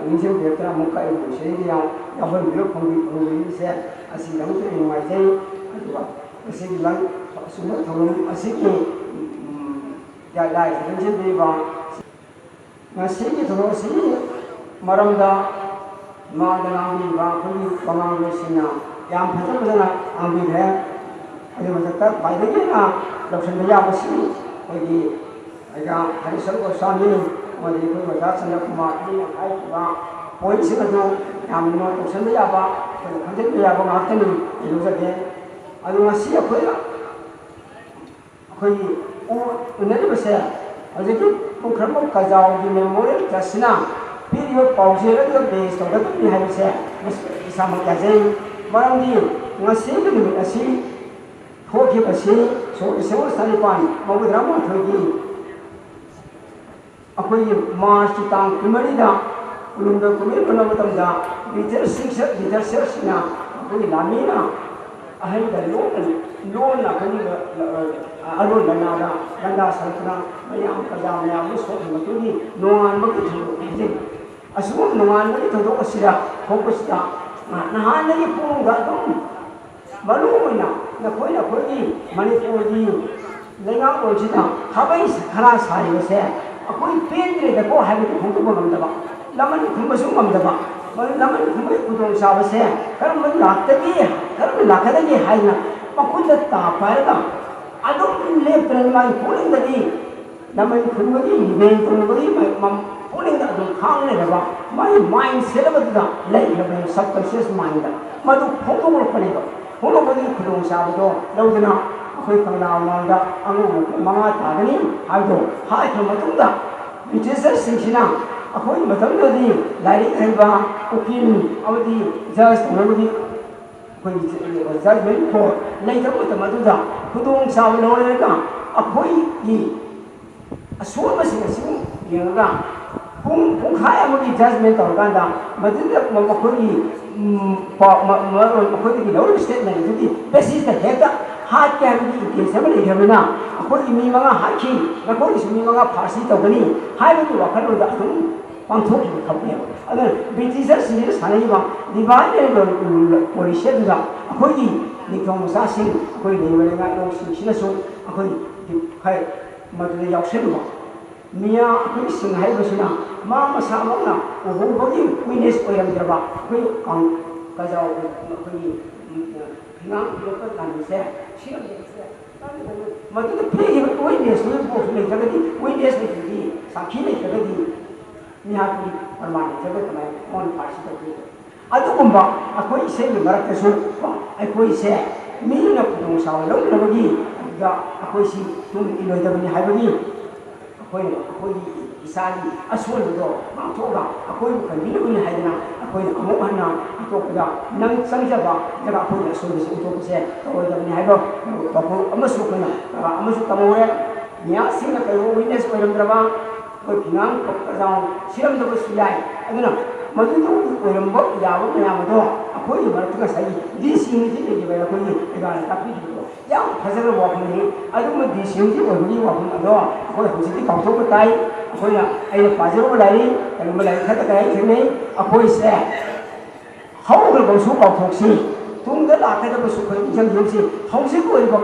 ꯅꯤꯡꯁꯤꯡꯕꯤꯔꯛꯇꯅ ꯑꯃꯨꯛꯀ ꯑꯩꯕꯨ ꯁꯤꯗꯩꯗ ꯌꯥꯎ-, ꯌꯥꯎꯍꯟꯕꯤꯕ ꯐꯪꯕꯤ-, ꯐꯪꯕꯤꯔꯤꯕꯁꯦ ꯑꯁꯤꯒꯤꯗꯃꯛꯇ ꯑꯩ ꯅꯨꯡꯉꯥꯏꯖꯩ꯫ ꯑꯗꯨꯒ ꯃꯁꯤꯒꯤ ꯂꯝ ꯑꯆꯨꯝꯕ ꯊꯧꯔꯝ ꯑꯁꯤꯒꯤ, ꯎꯝ, ꯒꯥꯏꯗꯂꯥꯏꯟꯁ ꯂꯝꯖꯤꯡꯕꯤꯔꯤꯕ ꯉꯁꯤꯒꯤ ꯊꯧꯔꯝ ꯑꯁꯤꯒꯤ ꯃꯔꯝꯗ ꯃꯥꯡꯗ ꯉꯥꯡꯕꯤꯔꯤꯕ ꯑꯩꯈꯣꯏꯒꯤ ꯋꯥꯉꯥꯡꯂꯣꯏꯁꯤꯡꯅ ꯌꯥꯝ ꯐꯖ ꯐꯖꯅ ꯉꯥꯡꯕꯤꯈ꯭ꯔꯦ꯫ ꯑꯗꯨꯒꯤ ꯃꯊꯛꯇ ꯈ꯭ꯋꯥꯏꯗꯒꯤ ꯍꯦꯟꯅ ꯂꯧꯁꯤꯟꯕ ꯌꯥꯕꯁꯤ ꯑꯩꯈꯣꯏꯒꯤ ꯑꯣꯖꯥ ꯍꯔꯤꯁꯟ ꯒꯣꯁ꯭ꯋꯥꯃꯤ ꯑꯃꯗꯤ ꯑꯩꯈꯣꯏ ꯑꯣꯖꯥ ꯆꯟꯗ꯭ꯔꯀꯨꯃꯥꯔ ꯑꯅꯤꯅ ꯍꯥꯏꯈꯤꯕ ꯄꯣꯏꯟꯠꯁꯤꯡ ꯑꯗꯨ ꯌꯥꯝꯅ ꯂꯧꯁꯤꯟꯕ ꯌꯥꯕ, ꯑꯩꯈꯣꯏꯅ ꯈꯪꯖꯤꯟꯕ ꯌꯥꯕ ꯉꯥꯛꯇꯅꯤ꯫ ꯂꯧꯖꯒꯦ꯫ ꯑꯗꯨ ꯉꯁꯤ ꯑꯩꯈꯣꯏꯅ ꯑꯩꯈꯣꯏꯒꯤ ꯎ-, ꯎꯅꯔꯤꯕꯁꯦ ꯍꯧꯖꯤꯛꯀꯤ ꯄꯨꯈ꯭ꯔꯝꯕꯝ ꯀꯖꯥꯎꯒꯤ ꯃꯦꯃꯣꯔꯤꯌꯦꯜ ꯇ꯭ꯔꯁꯁꯤꯅ ꯄꯤꯔꯤꯕ ꯄꯥꯎꯖꯦꯜ ꯑꯗꯨꯗ ꯕꯦꯖ ꯇꯧꯒꯗꯕꯅꯤ ꯍꯥꯏꯕꯁꯦ ꯃꯁꯤ ꯏꯁꯥꯃꯛ ꯌꯥꯖꯩ꯫ ꯃꯔꯝꯗꯤ ꯉꯁꯤꯒꯤ ꯅꯨꯃꯤꯠ ꯑꯁꯤ ꯊꯣꯛꯈꯤꯕꯁꯤ ꯁꯣꯛ ꯂꯤꯁꯤꯡ ꯑꯃ ꯆꯅꯤꯄꯥꯟ ꯃꯧꯗ꯭ꯔꯥ ꯃꯥꯊꯣꯏꯒꯤ ꯑꯩꯈꯣꯏꯒꯤ ꯃꯥꯔꯆꯀꯤ ꯇꯥꯡ ꯀꯨꯟꯃꯔꯤꯗ ꯀꯣꯅꯨꯡꯗ ꯀꯨꯝꯍꯩ ꯍꯨꯟꯅꯕ ꯃꯇꯝꯗ ꯕ꯭ꯔꯤꯇꯤꯁ ꯁꯤꯛꯁ-, ꯕ꯭ꯔꯤꯇꯤꯁꯔꯁꯤꯡꯅ ꯑꯩꯈꯣꯏꯒꯤ ꯂꯥꯟꯃꯤꯅ ꯑꯍꯜꯗ ꯂꯣꯟꯅ, ꯂꯣꯟꯅ ꯑꯩꯈꯣꯏꯒꯤ ꯑꯔꯣꯟꯕ ꯅꯥꯗ ꯂꯟꯗꯥ ꯁꯟꯗꯨꯅ ꯃꯌꯥꯝ ꯄ꯭ꯔꯖꯥ ꯃꯌꯥꯝ ꯑꯃ ꯁꯣꯛꯈꯤꯕ ꯃꯇꯨꯡꯒꯤ ꯅꯣꯡꯉꯥꯟꯕꯒꯤ ꯊꯧꯗꯣꯛ ꯍꯥꯏꯖꯩ꯫ ꯑꯁꯤꯒꯨꯝꯕ ꯅꯣꯡꯉꯥꯟꯕꯒꯤ ꯊꯧꯗꯣꯛ ꯑꯁꯤꯗ ꯊꯣꯛꯄꯁꯤꯗ ꯅꯍꯥꯟꯗꯒꯤ ꯄꯨꯡꯗ ꯑꯗꯨꯝ ꯃꯔꯨ ꯑꯣꯏꯅ ꯅꯈꯣꯏ ꯅꯈꯣꯏꯒꯤ ꯃꯅꯤꯄꯨꯔꯒꯤ ꯂꯩꯉꯥꯛꯂꯣꯟꯁꯤꯅ ꯈꯥꯕꯩ ꯈꯔ ꯁꯥꯔꯤꯕꯁꯦ ꯑꯩꯈꯣꯏ ꯄꯦꯟꯗ꯭ꯔꯦꯗꯀꯣ ꯍꯥꯏꯕꯗꯨ ꯐꯣꯡꯗꯣꯛꯄ ꯉꯝꯗꯕ, ꯂꯃꯟ ꯈꯨꯝꯕꯁꯨ ꯉꯝꯗꯕ, ꯃꯗꯨ ꯂꯃꯟ ꯈꯨꯝꯕꯒꯤ ꯈꯨꯗꯣꯡꯆꯥꯕꯁꯦ ꯀꯔꯝꯕ ꯂꯥꯛꯇꯒꯦ, ꯀꯔꯝꯕ ꯂꯥꯛꯀꯗꯒꯦ ꯍꯥꯏꯅ ꯃꯈꯨꯠꯇ ꯇꯥ ꯄꯥꯏꯔꯒ ꯑꯗꯨꯝ ꯂꯦꯞꯇꯅ ꯃꯥꯒꯤ ꯄꯨꯛꯅꯤꯡꯗꯒꯤ ꯂꯃꯟ ꯈꯨꯝꯕꯒꯤ ꯃꯦꯟ ꯇꯣꯡꯕꯒꯤ ꯃ-, ꯃ-, ꯄꯨꯛꯅꯤꯡꯗ ꯑꯗꯨꯝ ꯈꯥꯡ ꯂꯩꯔꯕ ꯃꯥꯒꯤ ꯃꯥꯏꯟ ꯁꯦꯠ ꯑꯃꯗꯨꯗ ꯂꯩꯈ꯭ꯔꯕꯅꯦꯕ, ꯁꯕꯀꯟꯁꯤꯌꯁ ꯃꯥꯏꯟꯗ꯫ ꯃꯗꯨ ꯐꯣꯡꯗꯣꯛꯂꯛꯄꯅꯦꯕ꯫ ꯐꯣꯡꯗꯣꯛꯄꯗꯨꯒꯤ ꯈꯨꯗꯣꯡꯆꯥꯕꯗꯣ ꯂꯧꯗꯨꯅ ꯑꯩꯈꯣꯏ ꯀꯪꯂꯥ ꯃꯃꯥꯡꯗ ꯑꯉꯧꯕ ꯃꯈꯣꯡ ꯃꯉꯥ ꯇꯥꯒꯅꯤ ꯍꯥꯏꯕꯗꯣ ꯍꯥꯏꯈ꯭ꯔ ꯃꯇꯨꯡꯗ ꯕ꯭ꯔꯤꯇꯤꯁꯔꯁꯤꯡꯁꯤꯅ ꯑꯩꯈꯣꯏꯒꯤ ꯃꯇꯝꯗꯨꯗꯗꯤ ꯂꯥꯏꯔꯤꯛ ꯍꯩꯕ ꯎꯀꯤꯜ ꯑꯃꯗꯤ ꯖꯖ ꯇꯧꯅꯕꯒꯤ ꯑꯩꯈꯣꯏꯒꯤ ꯖꯖꯃꯦꯟ ꯀꯣꯔꯠ ꯂꯩꯇꯕ ꯃꯇꯝ ꯑꯗꯨꯗ ꯈꯨꯗꯣꯡꯆꯥꯕ ꯂꯧꯔꯒ ꯑꯩꯈꯣꯏꯒꯤ ꯑꯁꯣꯟꯕꯁꯤꯡ ꯑꯁꯤꯕꯨ ꯌꯦꯡꯉꯒ ꯄꯨꯡ, ꯄꯨꯡꯈꯥꯏ ꯑꯃꯒꯤ ꯖꯖꯃꯦꯟ ꯇꯧꯔꯀꯥꯟꯗ ꯃꯗꯨꯗ ꯃꯈꯣꯏꯒꯤ ꯎꯝ, ꯄꯥꯎ ꯃ-, ꯃꯔꯣꯏ ꯃꯈꯣꯏꯗꯒꯤ ꯂꯧꯔꯤꯕ ꯁ꯭ꯇꯦꯠꯃꯦꯟ ꯑꯗꯨꯗꯤ ꯕꯦꯁꯤꯁꯇ ꯍꯦꯛꯇ ꯍꯥꯠꯀꯦ ꯍꯥꯏꯕꯒꯤ ꯏꯟꯇꯦꯟꯁꯟ ꯑꯃ ꯂꯩꯈ꯭ꯔꯕꯅꯤꯅ, ꯑꯩꯈꯣꯏꯒꯤ ꯃꯤ ꯃꯉꯥ ꯍꯥꯠꯈꯤ, ꯅꯈꯣꯏꯒꯤꯁꯨ ꯃꯤ ꯃꯉꯥ ꯐꯥꯔꯁꯤ ꯇꯧꯒꯅꯤ ꯍꯥꯏꯕꯒꯤ ꯋꯥꯈꯜꯂꯣꯟꯗ ꯑꯗꯨꯝ ꯄꯥꯡꯊꯣꯛꯈꯤꯕ ꯊꯕꯛꯅꯦꯕ꯫ ꯑꯗꯨꯅ ꯕ꯭ꯔꯤꯇꯤꯁꯔꯁꯤꯡꯁꯤꯅ ꯁꯥꯟꯅꯔꯤꯕ ꯗꯤꯚꯥꯏꯟ ꯑꯦꯟ ꯔꯨꯜ ꯄꯣꯂꯤꯁꯤ ꯑꯗꯨꯗ ꯑꯩꯈꯣꯏꯒꯤ ꯅꯤꯡꯊꯧ ꯃꯆꯥꯁꯤꯡ, ꯑꯩꯈꯣꯏ ꯂꯩꯔꯤꯕ ꯂꯩꯉꯥꯛꯂꯣꯟꯁꯤꯡꯁꯤꯅꯁꯨ ꯑꯩꯈꯣꯏ ꯈꯔ ꯃꯗꯨꯗ ꯌꯥꯎꯁꯜꯂꯨꯕ꯫ ꯃꯤꯌꯥ ꯑꯩꯈꯣꯏ ꯁꯤꯡ ꯍꯥꯏꯕꯁꯤꯅ ꯃꯥ ꯃꯁꯥꯃꯛꯅ ꯎꯍꯧꯕꯒꯤ ꯋꯤꯠꯅꯦꯁ ꯑꯣꯏꯔꯝꯗ꯭ꯔꯕ ꯑꯩꯈꯣꯏ ꯀꯥꯡ-, ꯀꯖꯥꯎ ꯑꯩꯈꯣꯏꯒꯤ, ꯎꯝ, ꯐꯤꯉꯥꯡ ꯄꯤꯔꯛꯄ ꯇꯥꯟꯕꯁꯦ ꯁꯤꯔꯝꯗꯕꯁꯦ ꯀꯔꯝꯕꯅꯣ? ꯃꯗꯨꯗ ꯄꯤꯔꯤꯕ ꯋꯤꯠꯅꯦꯁꯇꯨꯒꯤ ꯄꯣꯠꯁꯨ ꯂꯩꯇ꯭ꯔꯒꯗꯤ, ꯋꯤꯠꯅꯦꯁ ꯂꯩꯇ꯭ꯔꯗꯤ, ꯁꯥꯈꯤ ꯂꯩꯇ꯭ꯔꯒꯗꯤ ꯃꯤꯍꯥꯠꯄꯒꯤ ꯄ꯭ꯔꯃꯥꯟ ꯂꯩꯇ꯭ꯔꯒ ꯀꯃꯥꯏꯅ ꯃꯉꯣꯟꯗ ꯐꯥꯔꯁꯤ ꯇꯧꯗꯣꯏꯅꯣ? ꯑꯗꯨꯒꯨꯝꯕ ꯑꯩꯈꯣꯏ ꯏꯁꯩꯒꯤ ꯃꯔꯛꯇꯁꯨ ꯑꯩꯈꯣꯏꯁꯦ ꯃꯤꯅ ꯈꯨꯗꯣꯡꯆꯥꯕ ꯂꯧꯅꯕꯒꯤ ꯑꯗꯨꯗ ꯑꯩꯈꯣꯏꯁꯤ ꯇꯨꯡ ꯏꯜꯂꯣꯏꯗꯕꯅꯤ ꯍꯥꯏꯕꯒꯤ ꯑꯩꯈꯣꯏꯅ ꯑꯩꯈꯣꯏꯒꯤ ꯏꯁꯥꯒꯤ ꯑꯁꯣꯏꯕꯗꯣ ꯉꯥꯛꯊꯣꯛꯑꯒ ꯑꯩꯈꯣꯏꯕꯨ ꯀꯟꯕꯤꯅꯕꯅꯤ ꯍꯥꯏꯗꯅ ꯑꯩꯈꯣꯏꯅ ꯑꯃꯨꯛ ꯍꯟꯅ ꯑꯇꯣꯞꯄꯗ ꯅꯪ ꯆꯪꯖꯕ ꯅꯠꯇ꯭ꯔꯒ ꯑꯩꯈꯣꯏꯒꯤ ꯑꯁꯣꯏꯕꯁꯤ ꯎꯠꯊꯣꯛꯄꯁꯦ ꯇꯧꯔꯣꯏꯗꯕꯅꯤ ꯍꯥꯏꯕ ꯄꯥꯎꯈꯨꯝ ꯑꯃꯁꯨ ꯑꯩꯈꯣꯏꯅ ꯄꯔꯥ ꯑꯃꯁꯨ ꯇꯝꯍꯧꯔꯦ꯫ ꯃꯤꯌꯥꯁꯤꯡꯅ ꯀꯔꯤꯒꯨꯝꯕ ꯋꯤꯠꯅꯦꯁ ꯑꯣꯏꯔꯝꯗ꯭ꯔꯕ ꯑꯩꯈꯣꯏ ꯐꯤꯉꯥꯡ ꯄ꯭ꯔꯖꯥ ꯁꯤꯔꯝꯗꯕꯁꯨ ꯌꯥꯏ꯫ ꯑꯗꯨꯅ ꯃꯗꯨꯗ ꯑꯣꯏꯔꯝꯕ ꯌꯥꯕ ꯃꯌꯥꯝ ꯑꯗꯣ ꯑꯩꯈꯣꯏꯒꯤ ꯃꯔꯛꯇ ꯉꯁꯥꯏꯒꯤ ꯗꯤ ꯁꯤ ꯌꯨꯅꯤꯇꯤ ꯂꯩꯔꯤꯕ ꯑꯩꯈꯣꯏꯒꯤ ꯂꯩꯕꯥꯛꯅ ꯇꯥꯛꯄꯤꯈꯤꯕꯗꯣ ꯌꯥꯝ ꯐꯖꯈ꯭ꯔꯕ ꯋꯥꯐꯝꯅꯤ꯫ ꯑꯗꯨꯒꯨꯝꯕ ꯗꯤ ꯁꯤ ꯌꯨꯅꯤꯇꯤ ꯑꯣꯏꯕꯒꯤ ꯋꯥꯐꯝ ꯑꯗꯣ ꯑꯩꯈꯣꯏ ꯍꯧꯖꯤꯛꯇꯤ ꯀꯥꯎꯊꯣꯛꯄ ꯇꯥꯏ꯫ ꯑꯩꯈꯣꯏꯅ, ꯑꯩꯅ ꯄꯥꯖꯔꯨꯕ ꯂꯥꯏꯔꯤꯛ, ꯀꯔꯤꯒꯨꯝꯕ ꯂꯥꯏꯔꯤꯛ ꯈꯔꯗ ꯀꯔꯤ ꯊꯦꯡꯅꯩ, ꯑꯩꯈꯣꯏꯁꯦ ꯍꯧꯈ꯭ꯔꯕꯁꯨ ꯀꯥꯎꯊꯣꯛꯁꯤ, ꯇꯨꯡꯗ ꯂꯥꯛꯀꯗꯕꯁꯨ ꯑꯩꯈꯣꯏ ꯅꯤꯡꯁꯤꯡꯖꯍꯧꯁꯤ꯫ ꯍꯧꯖꯤꯛ ꯑꯣꯏꯔꯤꯕ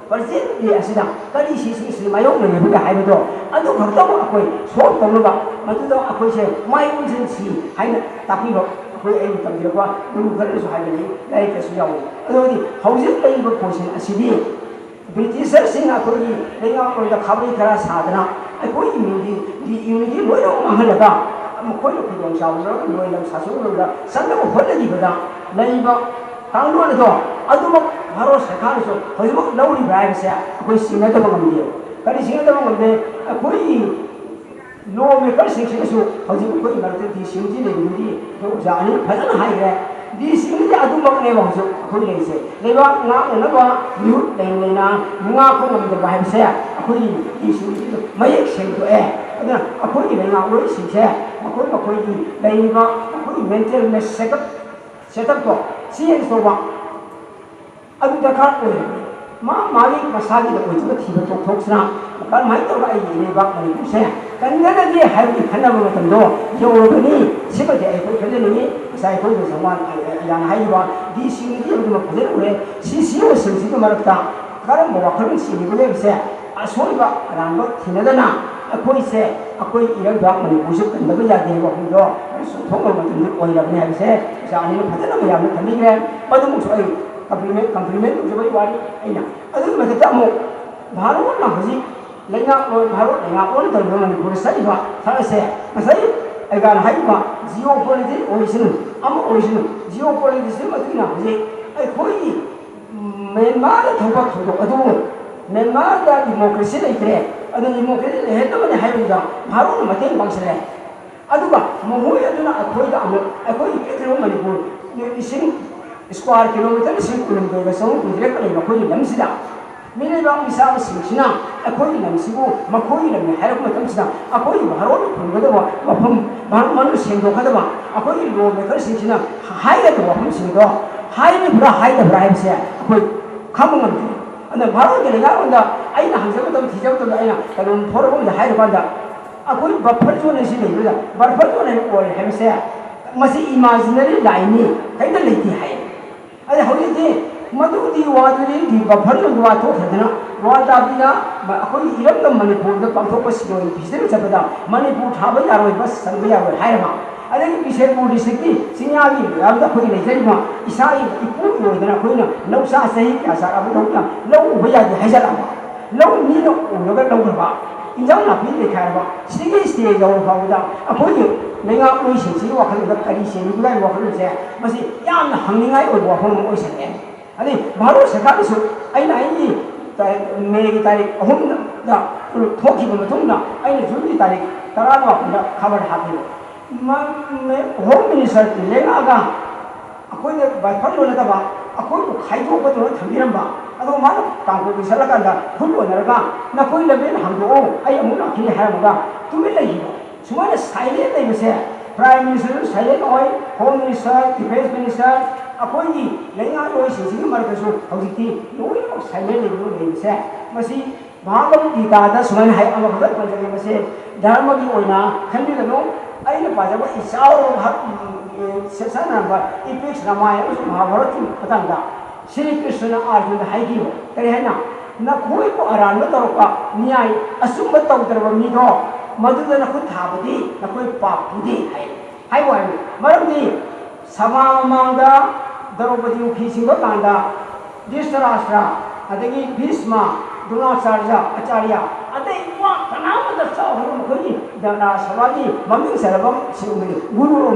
ꯄ꯭ꯔꯖꯦꯟ ꯗꯦ ꯑꯁꯤꯗ ꯀꯔꯤ ꯁꯤꯆꯨꯋꯦꯁꯟ ꯃꯥꯌꯣꯛꯅꯔꯤꯕꯒꯦ ꯍꯥꯏꯕꯗꯣ ꯑꯗꯨ ꯈꯛꯇꯃꯛ ꯑꯩꯈꯣꯏ ꯁꯣꯜꯕ ꯇꯧꯅꯕ ꯃꯗꯨꯗ ꯑꯩꯈꯣꯏꯁꯦ ꯃꯥꯏ ꯑꯣꯟꯁꯤꯟꯁꯤ ꯍꯥꯏꯅ ꯇꯥꯛꯄꯤꯕ ꯑꯩꯈꯣꯏ ꯑꯩꯅ ꯇꯝꯕꯤꯔꯛꯄ ꯒꯨꯔꯨ ꯈꯔꯅꯁꯨ ꯍꯥꯏꯕꯅꯤ, ꯂꯥꯏꯔꯤꯛꯇꯁꯨ ꯌꯥꯎꯏ꯫ ꯑꯗꯨ ꯑꯣꯏꯔꯗꯤ ꯍꯧꯖꯤꯛ ꯂꯩꯔꯤꯕ ꯄꯣꯠꯁꯤꯡ ꯑꯁꯤꯗꯤ ꯕ꯭ꯔꯤꯇꯤꯁꯔꯁꯤꯡꯅ ꯑꯩꯈꯣꯏꯒꯤ ꯂꯩꯉꯥꯛꯂꯣꯟꯗ ꯈꯥꯕꯩ ꯈꯔ ꯁꯥꯗꯅ ꯑꯩꯈꯣꯏꯒꯤ ꯃꯤꯡꯗꯤ ꯗꯤ ꯌꯨꯅꯤꯇꯤ ꯂꯣꯏꯅꯃꯛ ꯃꯥꯡꯍꯜꯂꯒ ꯃꯈꯣꯏꯅ ꯈꯨꯗꯣꯡ ꯆꯥꯕ ꯂꯧꯔꯒ ꯂꯣꯏꯂꯝ ꯁꯥꯁꯟ ꯂꯣꯝꯗ ꯆꯪꯅꯕ ꯍꯣꯠꯅꯈꯤꯕꯗ ꯂꯩꯔꯤꯕ ꯀꯥꯡꯂꯣꯟ ꯑꯗꯣ ꯑꯗꯨꯃꯛ ꯚꯥꯔꯠ ꯁꯔꯀꯥꯔꯅꯁꯨ ꯍꯧꯖꯤꯛꯃꯛ ꯂꯧꯔꯤꯕ꯭ꯔꯥ ꯍꯥꯏꯕꯁꯦ ꯑꯩꯈꯣꯏ ꯆꯤꯡꯅꯗꯕ ꯉꯝꯗꯦ꯫ ꯀꯔꯤ ꯆꯤꯡꯅꯗꯕ ꯉꯝꯗꯦ? ꯑꯩꯈꯣꯏꯒꯤ ꯂꯣ ꯃꯦꯀꯔꯁꯤꯡꯁꯤꯅꯁꯨ ꯍꯧꯖꯤꯛ ꯑꯩꯈꯣꯏꯒꯤ ꯃꯔꯛꯇ ꯗꯤ ꯁꯤ ꯌꯨꯒꯤ ꯂꯩꯕꯗꯨꯗꯤ ꯑꯩꯈꯣꯏ ꯑꯣꯖꯥ ꯑꯅꯤ ꯐꯖꯅ ꯍꯥꯏꯈ꯭ꯔꯦ꯫ ꯗꯤ ꯁꯤ ꯌꯨꯒꯤ ꯑꯗꯨꯃꯛꯅꯦꯕ ꯍꯧꯖꯤꯛ ꯑꯩꯈꯣꯏ ꯂꯩꯔꯤꯁꯦ꯫ ꯂꯩꯕꯥꯛ ꯉꯥꯛꯅꯅꯕ ꯃꯤꯍꯨꯠ ꯂꯩꯅ ꯂꯩꯅ ꯉꯥꯛꯄ ꯉꯝꯗꯕ ꯍꯥꯏꯕꯁꯦ ꯑꯩꯈꯣꯏꯒꯤ ꯗꯤ ꯁꯤ ꯌꯨꯒꯤ ꯃꯌꯦꯛ ꯁꯦꯡꯗꯣꯛꯑꯦ꯫ ꯑꯗꯨꯅ ꯑꯩꯈꯣꯏꯒꯤ ꯂꯩꯉꯥꯛꯂꯣꯏꯁꯤꯡꯁꯦ ꯃꯈꯣꯏ ꯃꯈꯣꯏꯒꯤ ꯂꯩꯔꯤꯕ ꯑꯩꯈꯣꯏꯒꯤ ꯃꯦꯟꯇꯦꯜ ꯁꯦꯀꯞ ꯁꯦꯠ ꯑꯞꯇꯣ ꯆꯦꯟꯖ ꯇꯧꯕ ꯑꯗꯨ ꯗꯔꯀꯥꯔ ꯑꯣꯏ꯫ ꯃꯥ ꯃꯥꯒꯤ ꯃꯁꯥꯒꯤꯗ ꯑꯣꯏꯖꯕ ꯊꯤꯕ ꯇꯣꯛꯊꯣꯛꯁꯤꯅ ꯀꯔꯝꯍꯥꯏꯅ ꯇꯧꯔꯒ ꯑꯩꯒꯤ ꯏꯔꯩꯕꯥꯛ ꯃꯅꯤꯄꯨꯔꯁꯦ ꯀꯟꯒꯗꯒꯦ ꯍꯥꯏꯕꯒꯤ ꯈꯟꯅꯕ ꯃꯇꯝꯗꯣ ꯌꯧꯔꯕꯅꯤ꯫ ꯁꯤꯃꯗꯤ ꯑꯩꯈꯣꯏ ꯈꯟꯖꯅꯤꯡꯉꯤ꯫ ꯉꯁꯥꯏ ꯑꯩꯈꯣꯏ ꯃꯁꯥ ꯌꯥꯅ ꯍꯥꯏꯔꯤꯕ ꯗꯤ ꯁꯤꯒꯤꯗꯤ ꯑꯗꯨꯃꯛ ꯐꯖꯅ ꯎꯔꯦ꯫ ꯁꯤ ꯁꯤ ꯑꯣꯁꯤꯡꯁꯤꯒꯤ ꯃꯔꯛꯇ ꯀꯔꯝꯕ ꯋꯥꯈꯜꯂꯣꯟ ꯆꯦꯜꯂꯤꯕꯒꯦ ꯍꯥꯏꯕꯁꯦ ꯑꯁꯣꯏꯕ ꯑꯔꯥꯟꯕ ꯊꯤꯅꯗꯅ ꯑꯩꯈꯣꯏꯁꯦ ꯑꯩꯈꯣꯏ ꯏꯔꯩꯕꯥꯛ ꯃꯅꯤꯄꯨꯔꯁꯦ ꯀꯟꯗꯕ ꯌꯥꯗꯦ ꯍꯥꯏꯕ ꯋꯥꯐꯝꯗꯣ ꯆꯨꯝꯊꯣꯛꯅꯕ ꯃꯇꯝꯗ ꯑꯣꯏꯔꯕꯅꯤ ꯍꯥꯏꯕꯁꯦ ꯑꯣꯖꯥ ꯑꯅꯤꯅ ꯐꯖꯅ ꯃꯌꯥꯝꯗ ꯊꯝꯕꯤꯈ꯭ꯔꯦ꯫ ꯃꯗꯨꯃꯛꯁꯨ ꯑꯩ ꯀꯝꯄ꯭ꯂꯤꯃꯦꯟ ꯀꯝꯄ꯭ꯂꯤꯃꯦꯟ ꯇꯧꯖꯕꯒꯤ ꯋꯥꯅꯤ꯫ ꯑꯩꯅ ꯑꯗꯨꯒꯤ ꯃꯊꯛꯇ ꯑꯃꯨꯛ ꯚꯥꯔꯠꯅ ꯍꯧꯖꯤꯛ ꯂꯩꯉꯥꯛꯂꯣꯟ, ꯚꯥꯔꯠ ꯂꯩꯉꯥꯛꯂꯣꯟ ꯇꯧꯔꯤꯕ ꯃꯅꯤꯄꯨꯔꯗ ꯆꯠꯂꯤꯕ ꯊꯕꯛꯁꯦ ꯉꯁꯥꯏ ꯑꯩꯒꯥꯅ ꯍꯥꯏꯔꯤꯕ ꯖꯤꯑꯣ ꯄꯣꯂꯤꯇꯤꯛꯁ ꯑꯣꯏꯁꯅꯨ, ꯑꯃ ꯑꯣꯏꯁꯅꯨ, ꯖꯤꯑꯣ ꯄꯣꯂꯤꯇꯤꯛꯁꯀꯤ ꯃꯇꯨꯡ ꯏꯟꯅ ꯍꯧꯖꯤꯛ ꯑꯩꯈꯣꯏꯒꯤ ꯃ꯭ꯌꯥꯟꯃꯥꯔꯗ ꯊꯣꯛꯄ ꯊꯧꯗꯣꯛ ꯑꯗꯨꯕꯨ ꯃ꯭ꯌꯥꯟꯃꯥꯔꯗ ꯗꯤꯃꯣꯀ꯭ꯔꯦꯁꯤ ꯂꯩꯇ꯭ꯔꯦ, ꯑꯗꯨꯅ ꯗꯤꯃꯣꯀ꯭ꯔꯦꯁꯤ ꯂꯩꯍꯟꯅꯕꯅꯤ ꯍꯥꯏꯕꯗꯨꯗ ꯚꯥꯔꯠꯅ ꯃꯇꯦꯡ ꯄꯥꯡꯁꯤꯜꯂꯦ꯫ ꯑꯗꯨꯒ ꯃꯈꯣꯏ ꯑꯗꯨꯅ ꯑꯩꯈꯣꯏꯗ ꯑꯃꯨꯛ ꯑꯩꯈꯣꯏꯒꯤ ꯄꯤꯛꯈ꯭ꯔꯕ ꯃꯅꯤꯄꯨꯔ ꯏꯁꯤꯡ ꯁ꯭ꯀ꯭ꯋꯥꯔ ꯀꯤꯂꯣꯃꯤꯇꯔ ꯂꯤꯁꯤꯡ ꯀꯨꯟꯍꯨꯝꯗꯣꯏꯒ ꯆꯍꯨꯝ ꯀꯨꯟꯇꯔꯦꯠꯀ ꯂꯩꯕ ꯑꯩꯈꯣꯏꯒꯤ ꯂꯝꯁꯤꯗ ꯃꯤꯔꯩꯕꯥꯛ ꯃꯤꯁꯥꯕꯁꯤꯡꯁꯤꯅ ꯑꯩꯈꯣꯏꯒꯤ ꯂꯝꯁꯤꯕꯨ ꯃꯈꯣꯏꯒꯤ ꯂꯝꯅꯤ ꯍꯥꯏꯔꯛꯄ ꯃꯇꯝꯁꯤꯗ ꯑꯩꯈꯣꯏꯒꯤ ꯚꯥꯔꯣꯠꯅ ꯐꯪꯒꯗꯕ ꯃꯐꯝ, ꯚꯥꯔꯣꯠ ꯃꯅꯨꯡ ꯁꯦꯡꯗꯣꯛꯀꯗꯕ ꯑꯩꯈꯣꯏꯒꯤ ꯂꯣ ꯃꯦꯀꯔꯁꯤꯡꯁꯤꯅ ꯍꯥꯏꯒꯗꯕ ꯋꯥꯐꯝꯁꯤꯡꯗꯣ ꯍꯥꯏꯔꯤꯕ꯭ꯔꯥ ꯍꯥꯏꯗꯕ꯭ꯔꯥ ꯍꯥꯏꯕꯁꯦ ꯑꯩꯈꯣꯏ ꯈꯪꯕ ꯉꯝꯗꯦ꯫ ꯑꯗꯨꯅ ꯚꯥꯔꯣꯠꯀꯤ ꯂꯩꯉꯥꯛꯂꯣꯟꯗ ꯑꯩꯅ ꯍꯪꯖꯕ ꯃꯇꯝꯗ, ꯊꯤꯖꯕ ꯃꯇꯝꯗ ꯑꯩꯅ ꯀꯩꯅꯣꯝ ꯐꯣꯔꯝ ꯑꯃꯗ ꯍꯥꯏꯔ ꯀꯥꯟꯗ ꯑꯩꯈꯣꯏ ꯕꯐꯔ ꯖꯣꯟ ꯑꯁꯤ ꯂꯩꯕꯗ ꯕꯐꯔ ꯖꯣꯟ ꯍꯥꯏꯕ ꯑꯣꯏꯔꯦ ꯍꯥꯏꯕꯁꯦ ꯃꯁꯤ ꯏꯃꯥꯖꯤꯅꯔꯤ ꯂꯥꯏꯟꯅꯤ, ꯀꯔꯤꯝꯇ ꯂꯩꯇꯦ ꯍꯥꯏ꯫ ꯑꯗ ꯍꯧꯖꯤꯛꯇꯤ ꯃꯗꯨꯗꯤ ꯋꯥꯗꯨꯗꯤ ꯕꯐꯔ ꯖꯣꯟꯒꯤ ꯋꯥ ꯊꯣꯛꯈ꯭ꯔꯗꯅ ꯋꯥꯔꯜ ꯇꯥꯕꯤꯗ ꯑꯩꯈꯣꯏꯒꯤ ꯏꯔꯝꯗꯝ ꯃꯅꯤꯄꯨꯔꯗ ꯄꯥꯡꯊꯣꯛꯄ ꯁꯤꯔꯣꯏ ꯐꯦꯁꯇꯤꯚꯦꯜ ꯆꯠꯄꯗ ꯃꯅꯤꯄꯨꯔ ꯊꯥꯕ ꯌꯥꯔꯣꯏ, ꯕꯁ ꯆꯟꯕ ꯌꯥꯔꯣꯏ ꯍꯥꯏꯔꯕ꯫ ꯑꯗꯒꯤ ꯕꯤꯁꯦꯟꯄꯨꯔ ꯗꯤꯁꯇ꯭ꯔꯤꯛꯀꯤ ꯆꯤꯡꯌꯥꯒꯤ ꯃꯌꯥꯝꯗ ꯑꯩꯈꯣꯏꯒꯤ ꯂꯩꯖꯔꯤꯕ ꯏꯁꯥꯒꯤ ꯏꯄꯨꯒꯤ ꯑꯣꯏꯗꯅ ꯑꯩꯈꯣꯏꯅ ꯂꯧ ꯆꯥ ꯆꯍꯤ ꯀꯌꯥ ꯆꯥꯔꯛꯑꯕ ꯂꯧꯅ ꯂꯧ ꯎꯕ ꯌꯥꯗꯦ ꯍꯥꯏꯖꯜꯂꯛꯑꯕ꯫ ꯂꯧ ꯃꯤꯅ ꯎꯔꯒ ꯂꯧꯈ꯭ꯔꯕ, ꯏꯟꯖꯥꯡ ꯅꯥꯄꯤ ꯂꯩꯈꯥꯏꯔꯕ, ꯁꯤꯗꯒꯤ ꯁ꯭ꯇꯦꯖ ꯌꯧꯔ ꯐꯥꯎꯕꯗ ꯑꯩꯈꯣꯏꯒꯤ ꯂꯩꯉꯥꯛꯂꯣꯏꯁꯤꯡꯁꯤꯒꯤ ꯋꯥꯈꯜꯗ ꯀꯔꯤ ꯆꯦꯜꯂꯤꯕꯒꯦ ꯍꯥꯏꯕ ꯋꯥꯈꯜꯂꯣꯟꯁꯦ ꯃꯁꯤ ꯌꯥꯝꯅ ꯍꯪꯅꯤꯡꯉꯥꯏ ꯑꯣꯏꯕ ꯋꯥꯐꯝ ꯑꯃ ꯑꯣꯏꯁꯜꯂꯛꯑꯦ꯫ ꯑꯗꯩ ꯚꯥꯔꯠ ꯁꯔꯀꯥꯔꯅꯁꯨ ꯑꯩꯅ ꯑꯩꯒꯤ ꯇꯥ-, ꯃꯦꯒꯤ ꯇꯥꯔꯤꯛ ꯑꯍꯨꯝꯗ ꯊꯣꯛꯈꯤꯕ ꯃꯇꯨꯡꯗ ꯑꯩꯅ ꯖꯨꯟꯒꯤ ꯇꯥꯔꯤꯛ ꯇꯔꯥꯃꯥꯄꯟꯗ ꯈꯕꯔ ꯍꯥꯞꯄꯦꯕ꯫ ꯃ-, ꯃ-, ꯍꯣꯝ ꯃꯤꯅꯤꯁꯇꯔ ꯂꯦꯡꯉꯛꯑꯒ ꯑꯩꯈꯣꯏꯗ ꯕꯐꯔ ꯖꯣꯟ ꯅꯠꯇꯕ ꯑꯩꯈꯣꯏꯕꯨ ꯈꯥꯏꯗꯣꯛꯄ ꯇꯧꯔ ꯊꯝꯕꯤꯔꯝꯕ꯫ ꯑꯗꯣ ꯃꯥꯅ ꯀꯥꯡꯄꯣꯛꯄꯤ ꯆꯠꯂꯀꯥꯟꯗ ꯈꯨꯠ ꯑꯣꯟꯅꯔꯒ "ꯅꯈꯣꯏ ꯂꯝꯕꯦꯟ ꯍꯥꯡꯗꯣꯛꯑꯣ, ꯑꯩ ꯑꯃꯨꯛ ꯂꯥꯛꯈꯤꯅꯤ" ꯍꯥꯏꯔꯝꯃꯒ ꯇꯨꯃꯤꯟ ꯂꯩꯈꯤꯕ꯫ ꯁꯨꯃꯥꯏꯅ ꯁꯥꯏꯂꯦꯟ ꯂꯩꯕꯁꯦ Prime Minister silent ꯑꯣꯏ, Home Minister, Defense Minister, ꯑꯩꯈꯣꯏꯒꯤ ꯂꯩꯉꯥꯛꯂꯣꯏꯁꯤꯡꯁꯤꯒꯤ ꯃꯔꯛꯇꯁꯨ ꯍꯧꯖꯤꯛꯇꯤ ꯂꯣꯏꯅꯃꯛ silent ꯂꯩꯕ ꯂꯩꯕꯁꯦ, ꯃꯁꯤ ꯃꯍꯥꯚꯥꯔꯠ ꯒꯤꯇꯥꯗ ꯁꯨꯃꯥꯏꯅ ꯍꯥꯏ, ꯑꯃꯈꯛꯇ ꯄꯟꯖꯒꯦ, ꯃꯁꯤ ꯙꯔꯃꯒꯤ ꯑꯣꯏꯅ ꯈꯟꯕꯤꯒꯅꯨ꯫ ꯑꯩꯅ ꯄꯥꯖꯕ ꯏꯆꯥꯎꯔꯕ ꯚꯥꯔꯠ, ꯎꯝ, ꯁꯦ-, ꯁꯝꯅ ꯍꯥꯏꯔꯕꯗ Epics ꯔꯥꯃꯥꯌꯟ ꯑꯃꯁꯨꯡ ꯃꯍꯥꯚꯥꯔꯠꯀꯤ ꯃꯇꯥꯡꯗ ꯁ꯭ꯔꯤ ꯀ꯭ꯔꯤꯁꯅꯅ ꯑꯥꯔꯖꯨꯟꯗ ꯍꯥꯏꯈꯤꯕ ꯀꯔꯤ ꯍꯥꯏꯅ? "ꯅꯈꯣꯏꯕꯨ ꯑꯔꯥꯟꯕ ꯇꯧꯔꯛꯄ, ꯅ꯭ꯌꯥꯏ ꯑꯆꯨꯝꯕ ꯇꯧꯗ꯭ꯔꯕ ꯃꯤꯗꯣ, ꯃꯗꯨꯗ ꯅꯈꯨꯠ ꯊꯥꯕꯗꯤ ꯅꯈꯣꯏ ꯄꯥꯞ ꯄꯨꯗꯦ" ꯍꯥꯏ꯫ ꯍꯥꯏꯕ ꯋꯥꯅꯤ꯫ ꯃꯔꯝꯗꯤ ꯁꯚꯥ ꯃꯃꯥꯡꯗ ꯗ꯭ꯔꯧꯄꯗꯤꯕꯨ ꯐꯤ ꯁꯤꯡꯕ ꯀꯥꯟꯗ ꯙ꯭ꯔꯤꯇꯔꯥꯁ꯭ꯇ꯭ꯔ, ꯑꯗꯒꯤ ꯚꯤꯁꯃ, ꯗ꯭ꯔꯣꯅꯥꯆꯥꯔꯌ, ꯑꯆꯥꯔꯌ, ꯑꯇꯩ ꯋꯥ ꯀꯅꯥꯃꯠꯇ ꯆꯥꯎꯈ꯭ꯔꯕ ꯃꯈꯣꯏꯒꯤ ꯔꯥꯖ ꯁꯚꯥꯒꯤ ꯃꯃꯤꯡ ꯆꯜꯂꯕ ꯁꯤꯡ-, ꯒꯨꯔꯨ,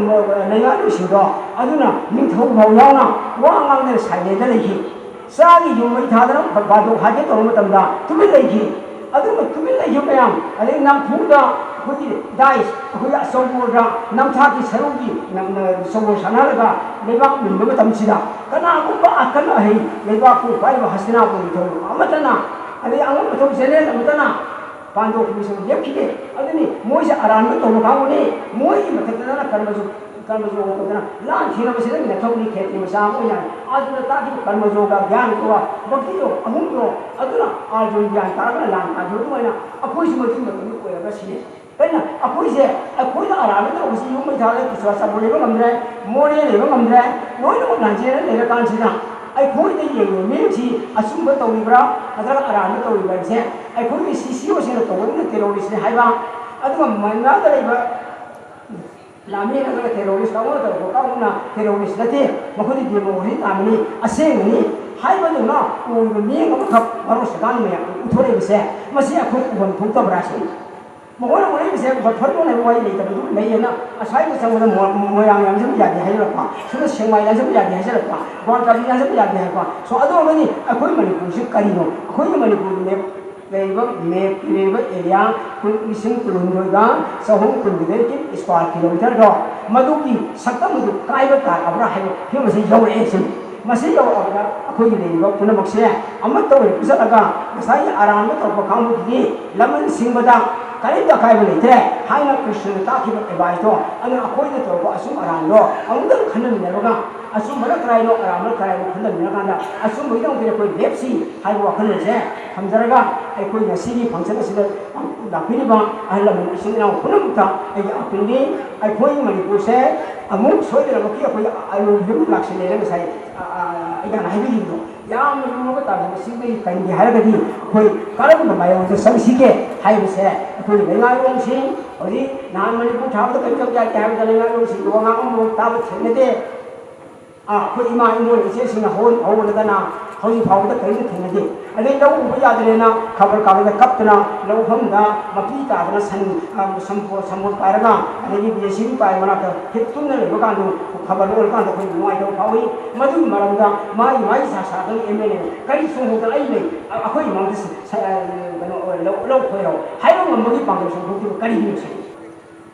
ꯂꯩꯉꯥꯛꯂꯣꯏꯁꯤꯡꯗꯣ, ꯑꯗꯨꯅ ꯅꯤꯡꯊꯧ ꯐꯥꯎ ꯌꯥꯎꯅ ꯋꯥ ꯉꯥꯡꯗꯅ silent ꯗ ꯂꯩꯈꯤ꯫ ꯆꯥꯒꯤ ꯌꯨꯝ ꯃꯩ ꯊꯥꯗꯅ ꯕꯥꯗꯣꯛ ꯍꯥꯏꯒꯦ ꯇꯧꯕ ꯃꯇꯝꯗ ꯇꯨꯃꯤꯟ ꯂꯩꯈꯤ꯫ ꯑꯗꯨꯒ ꯇꯨꯃꯤꯟ ꯂꯩꯈꯤꯕ ꯃꯌꯥꯝ, ꯑꯗꯩ ꯅꯝꯐꯨꯗ ꯑꯩꯈꯣꯏꯒꯤ dais, ꯑꯩꯈꯣꯏꯒꯤ ꯑꯆꯧꯕꯗ ꯅꯝꯊꯥꯛꯀꯤ ꯁꯔꯨꯒꯤ ꯅꯝ-, ꯅ-, ꯆꯧꯀ꯭ꯔꯤ ꯁꯥꯟꯅꯔꯒ ꯂꯩꯕꯥꯛ ꯃꯨꯟꯕ ꯃꯇꯝꯁꯤꯗ, ꯀꯅꯥꯒꯨꯝꯕ ꯑꯀꯟ ꯑꯍꯩ ꯂꯩꯕꯥꯛꯄꯨ ꯄꯥꯏꯔꯤꯕ ꯍꯁꯇꯤꯅꯥꯄꯨꯔ ꯅꯤꯡꯊꯧ ꯑꯃꯠꯇꯅ, ꯑꯗꯩ ꯑꯉꯝ ꯑꯊꯧ general ꯑꯃꯠꯇꯅ ꯄꯥꯟꯗꯣꯞ ꯈꯨꯕꯤꯁꯤꯡ ꯂꯦꯞꯈꯤꯗꯦ꯫ ꯑꯗꯨꯅꯤ ꯃꯣꯏꯁꯦ ꯑꯔꯥꯟꯕ ꯇꯧꯕ ꯀꯥꯡꯕꯨꯅꯤ꯫ ꯃꯣꯏꯒꯤ ꯃꯊꯛꯇ ꯅꯪꯅ ꯀꯔꯃ ꯖꯣ-, ꯀꯔꯃ ꯖꯣꯒ ꯇꯧꯗꯅ ꯂꯥꯟ ꯊꯦꯡꯅꯕꯁꯤꯗ ꯅꯊꯧꯅꯤ, ꯈꯦꯇ꯭ꯔꯤ ꯃꯆꯥ ꯑꯃ ꯑꯣꯏꯅ꯫ ꯑꯗꯨꯅ ꯇꯥꯛꯈꯤꯕ ꯀꯔꯃ ꯖꯣꯒ, ꯒ꯭ꯌꯥꯟ ꯖꯣꯒ, ꯚꯛꯇꯤ ꯖꯣꯒ ꯑꯍꯨꯝꯗꯣ, ꯑꯗꯨꯅ ꯑꯥꯔꯖꯨꯟ ꯒ꯭ꯌꯥꯟ ꯇꯥꯔꯒ ꯂꯥꯟ ꯇꯥꯈꯤꯕ ꯑꯗꯨꯃꯥꯏꯅ ꯑꯩꯈꯣꯏꯁꯨ ꯃꯗꯨꯒꯤ ꯃꯇꯝꯗ ꯑꯣꯏꯔꯒ ꯁꯤꯅꯤ꯫ ꯑꯩꯅ ꯑꯩꯈꯣꯏꯁꯦ, ꯑꯩꯈꯣꯏꯅ ꯑꯔꯥꯟꯕ ꯇꯧꯕꯁꯤ ꯌꯨꯝ ꯃꯩ ꯊꯥꯗ ꯆꯨꯔꯥꯆꯥꯟꯄꯨꯔ ꯂꯩꯕ ꯉꯝꯗ꯭ꯔꯦ, ꯃꯣꯔꯦ ꯂꯩꯕ ꯉꯝꯗ꯭ꯔꯦ, ꯂꯣꯏꯅꯃꯛ ꯂꯥꯟꯖꯦꯟꯅ ꯂꯩꯔꯀꯥꯟꯁꯤꯗ ꯑꯩꯈꯣꯏꯗ ꯌꯦꯡꯉꯤꯕ ꯃꯤꯠꯌꯦꯡꯁꯤ ꯑꯆꯨꯝꯕ ꯇꯧꯔꯤꯕ꯭ꯔꯥ ꯅꯠꯇ꯭ꯔꯒ ꯑꯔꯥꯟꯕ ꯇꯧꯔꯤꯕ꯭ꯔꯥ ꯍꯥꯏꯕꯁꯦ ꯑꯩꯈꯣꯏꯒꯤ ꯁꯤ ꯁꯤ ꯑꯣꯁꯤꯅ ꯇꯧꯕꯗꯨꯅ terrorist ꯅꯤ ꯍꯥꯏꯕ, ꯑꯗꯨꯒ ꯃꯅꯤꯄꯨꯔꯗ ꯂꯩꯕ ꯂꯥꯟꯃꯤ ꯅꯠꯇ꯭ꯔꯒ terrorist ꯀꯥꯡꯕꯨꯅ ꯇꯧꯔꯛꯄ ꯀꯥꯡꯕꯨꯅ terrorist ꯅꯠꯇꯦ, ꯃꯈꯣꯏꯗꯤ democracy ꯇꯥꯟꯕꯅꯤ, ꯑꯁꯦꯡꯕꯅꯤ ꯍꯥꯏꯕꯗꯧꯅ ꯑꯣꯏꯕ ꯃꯤꯠꯌꯦꯡ ꯑꯃꯈꯛ ꯚꯥꯔꯠ ꯁꯔꯀꯥꯔꯅ ꯃꯌꯥꯝꯗ ꯎꯠꯊꯣꯔꯛꯏꯕꯁꯦ, ꯃꯁꯤ ꯑꯩꯈꯣꯏ ꯎꯐꯝ ꯊꯣꯛꯇꯕ꯭ꯔꯥ ꯁꯤꯅꯤ꯫ ꯃꯈꯣꯏꯅ ꯎꯠꯂꯛꯏꯕꯁꯦ ꯐꯠ ꯐꯠ ꯂꯣꯟꯅꯕ ꯋꯥꯔꯤ ꯂꯩꯇꯕꯗꯨ ꯂꯩꯌꯦꯅ ꯑꯁ꯭ꯋꯥꯏꯗ ꯆꯪꯕꯗ ꯃꯣ-, ꯃꯣꯏꯔꯥꯡ ꯌꯥꯟꯁꯤꯟꯕ ꯌꯥꯗꯦ ꯍꯥꯏꯔꯛꯄ, ꯁꯣꯝꯗ ꯁꯦꯛꯃꯥꯏ ꯌꯥꯟꯁꯤꯟꯕ ꯌꯥꯗꯦ ꯍꯥꯏꯖꯔꯛꯄ, ꯒ꯭ꯋꯥꯟ ꯀꯥꯂꯤ ꯌꯥꯟꯁꯤꯟꯕ ꯌꯥꯗꯦ ꯍꯥꯏꯔꯛꯄ꯫ So ꯑꯗꯨ ꯑꯣꯏꯔꯒꯗꯤ ꯑꯩꯈꯣꯏ ꯃꯅꯤꯄꯨꯔꯁꯤ ꯀꯔꯤꯅꯣ? ꯑꯩꯈꯣꯏꯒꯤ ꯃꯅꯤꯄꯨꯔꯒꯤ map ꯂꯩꯔꯤꯕ map ꯀꯤ ꯂꯩꯔꯤꯕ area ꯀꯨꯟ, ꯂꯤꯁꯤꯡ ꯀꯨꯟꯍꯨꯝꯗꯣꯏꯒ ꯆꯍꯨꯝ ꯀꯨꯟꯍꯨꯝꯗꯣꯏꯒꯤ square kilometre ꯗꯣ, ꯃꯗꯨꯒꯤ ꯁꯛꯇꯝ ꯑꯗꯨ ꯀꯥꯏꯕ ꯇꯥꯔꯛꯑꯕ꯭ꯔꯥ ꯍꯥꯏꯕ ꯐꯤꯕꯝ ꯑꯁꯤ ꯌꯧꯔꯛꯑꯦ ꯁꯤꯅꯤ꯫ ꯃꯁꯤ ꯌꯧꯔꯛꯑꯕꯗ ꯑꯩꯈꯣꯏꯒꯤ ꯂꯩꯔꯤꯕ ꯄꯨꯝꯅꯃꯛꯁꯦ ꯑꯃꯠꯇ ꯑꯣꯏꯅ ꯄꯨꯟꯁꯤꯜꯂꯒ ꯉꯁꯥꯏꯒꯤ ꯑꯔꯥꯟꯕ ꯇꯧꯔꯛꯄ ꯀꯥꯡꯕꯨꯗꯨꯒꯤ ꯂꯃꯟ ꯁꯤꯡꯕꯗ ꯀꯔꯤꯝꯇ ꯑꯀꯥꯏꯕ ꯂꯩꯇ꯭ꯔꯦ ꯍꯥꯏꯅ ꯀ꯭ꯔꯤꯁꯅꯅ ꯇꯥꯛꯈꯤꯕ ꯑꯦꯗꯚꯥꯏꯁꯇꯣ, ꯑꯗꯨꯅ ꯑꯩꯈꯣꯏꯅ ꯇꯧꯔꯛꯄ ꯑꯆꯨꯝ ꯑꯔꯥꯟꯗꯣ ꯑꯃꯨꯛꯇꯪ ꯈꯟꯅꯃꯤꯟꯅꯔꯒ, ꯑꯆꯨꯝꯕꯅ ꯀꯔꯥꯏꯅꯣ, ꯑꯔꯥꯟꯕꯅ ꯀꯔꯥꯏꯅꯣ ꯈꯟꯅꯃꯤꯟꯅꯔꯀꯥꯟꯗ, ꯑꯆꯨꯝꯕꯒꯤꯗꯃꯛꯇ ꯑꯩꯈꯣꯏ ꯂꯦꯞꯁꯤ ꯍꯥꯏꯕ ꯋꯥꯈꯜꯂꯣꯟꯁꯦ ꯊꯝꯖꯔꯒ, ꯑꯩꯈꯣꯏ ꯉꯁꯤꯒꯤ ꯐꯪꯁꯟ ꯑꯁꯤꯗ ꯂꯥꯛꯄꯤꯔꯤꯕ ꯑꯍꯜ ꯂꯃꯟ, ꯏꯆꯤꯟ ꯏꯅꯥꯎ ꯄꯨꯝꯅꯃꯛꯇ ꯑꯩꯒꯤ ꯑꯄꯤꯜꯅꯤ꯫ ꯑꯩꯈꯣꯏ ꯃꯅꯤꯄꯨꯔꯁꯦ ꯑꯃꯨꯛ ꯁꯣꯏꯗꯅꯃꯛꯀꯤ ꯑꯩꯈꯣꯏ ꯑꯔꯨꯕ ꯌꯨꯝ ꯂꯥꯛꯁꯤꯜꯂꯦꯅ ꯉꯁꯥꯏ, ꯑ, ꯑ, ꯑꯩꯅ ꯍꯥꯏꯕꯤꯈꯤꯕꯗꯣ, ꯌꯥꯝꯅ ꯂꯨꯔꯕ ꯇꯥꯟꯖꯥ ꯑꯁꯤꯗꯒꯤ ꯀꯟꯒꯦ ꯍꯥꯏꯔꯒꯗꯤ ꯑꯩꯈꯣꯏ ꯀꯔꯝꯕ ꯃꯥꯏꯌꯣꯛꯇ ꯆꯪꯁꯤꯒꯦ ꯍꯥꯏꯕꯁꯦ ꯑꯩꯈꯣꯏ ꯂꯩꯉꯥꯛꯂꯣꯟꯁꯤꯡ, ꯍꯧꯖꯤꯛ ꯅꯍꯥꯟ ꯃꯅꯤꯄꯨꯔ ꯊꯥꯕꯗ ꯀꯔꯤ ꯇꯧꯒꯦ ꯍꯥꯏꯕꯗ ꯂꯩꯉꯥꯛꯂꯣꯟꯁꯤꯡꯒꯤ ꯋꯥꯉꯥꯡ ꯑꯃꯃꯨꯛ ꯇꯥꯕ ꯊꯦꯡꯅꯗꯦ꯫ ꯑꯥ, ꯑꯩꯈꯣꯏ ꯏꯃꯥ ꯏꯃꯣꯟ ꯏꯆꯦꯁꯤꯡꯅ ꯍꯧ-, ꯍꯧꯔꯗꯅ ꯍꯧꯖꯤꯛ ꯐꯥꯎꯕꯗ ꯀꯔꯤꯝꯇ ꯊꯦꯡꯅꯗꯦ꯫ ꯑꯗꯩ ꯂꯧ ꯎꯕ ꯌꯥꯗ꯭ꯔꯦꯅ ꯈꯕꯔ ꯀꯥꯒꯗ ꯀꯞꯇꯅ ꯂꯧꯐꯝꯗ ꯃꯄꯤ ꯇꯥꯗꯅ ꯁꯟ, ꯑ, ꯁꯝꯄꯣ-, ꯁꯝꯄꯣꯠ ꯄꯥꯏꯔꯒ, ꯑꯗꯒꯤ ꯖꯦ ꯁꯤ ꯕꯤ ꯄꯥꯏꯕ ꯃꯅꯥꯛꯇ ꯍꯤꯞ ꯇꯨꯝꯅ ꯂꯩꯕ ꯀꯥꯟꯗ ꯈꯕꯔ ꯂꯣꯜꯂꯀꯥꯟꯗ ꯑꯩꯈꯣꯏ ꯅꯨꯡꯉꯥꯏꯇꯕ ꯐꯥꯎꯏ꯫ ꯃꯗꯨꯒꯤ ꯃꯔꯝꯗ ꯃꯥꯒꯤ ꯃꯥꯒꯤ ꯁꯥ ꯁꯥꯗꯅ ꯑꯦꯝ ꯑꯦꯜ ꯑꯦ ꯀꯔꯤ ꯁꯣꯡꯕꯗ ꯑꯩ ꯂꯩ, ꯑ-, ꯑꯩꯈꯣꯏ ꯃꯃꯥꯡꯗ ꯁ-, ꯁ-, ꯑ, ꯀꯩꯅꯣ, ꯂꯧ, ꯂꯧ ꯈꯣꯏꯔꯣ ꯍꯥꯏꯕ ꯉꯝꯕꯒꯤ ꯄꯥꯡꯒꯜ ꯁꯣꯡꯊꯣꯛꯇ꯭ꯔꯤꯕ ꯀꯔꯤꯒꯤꯅꯣ ꯁꯤꯅꯤ꯫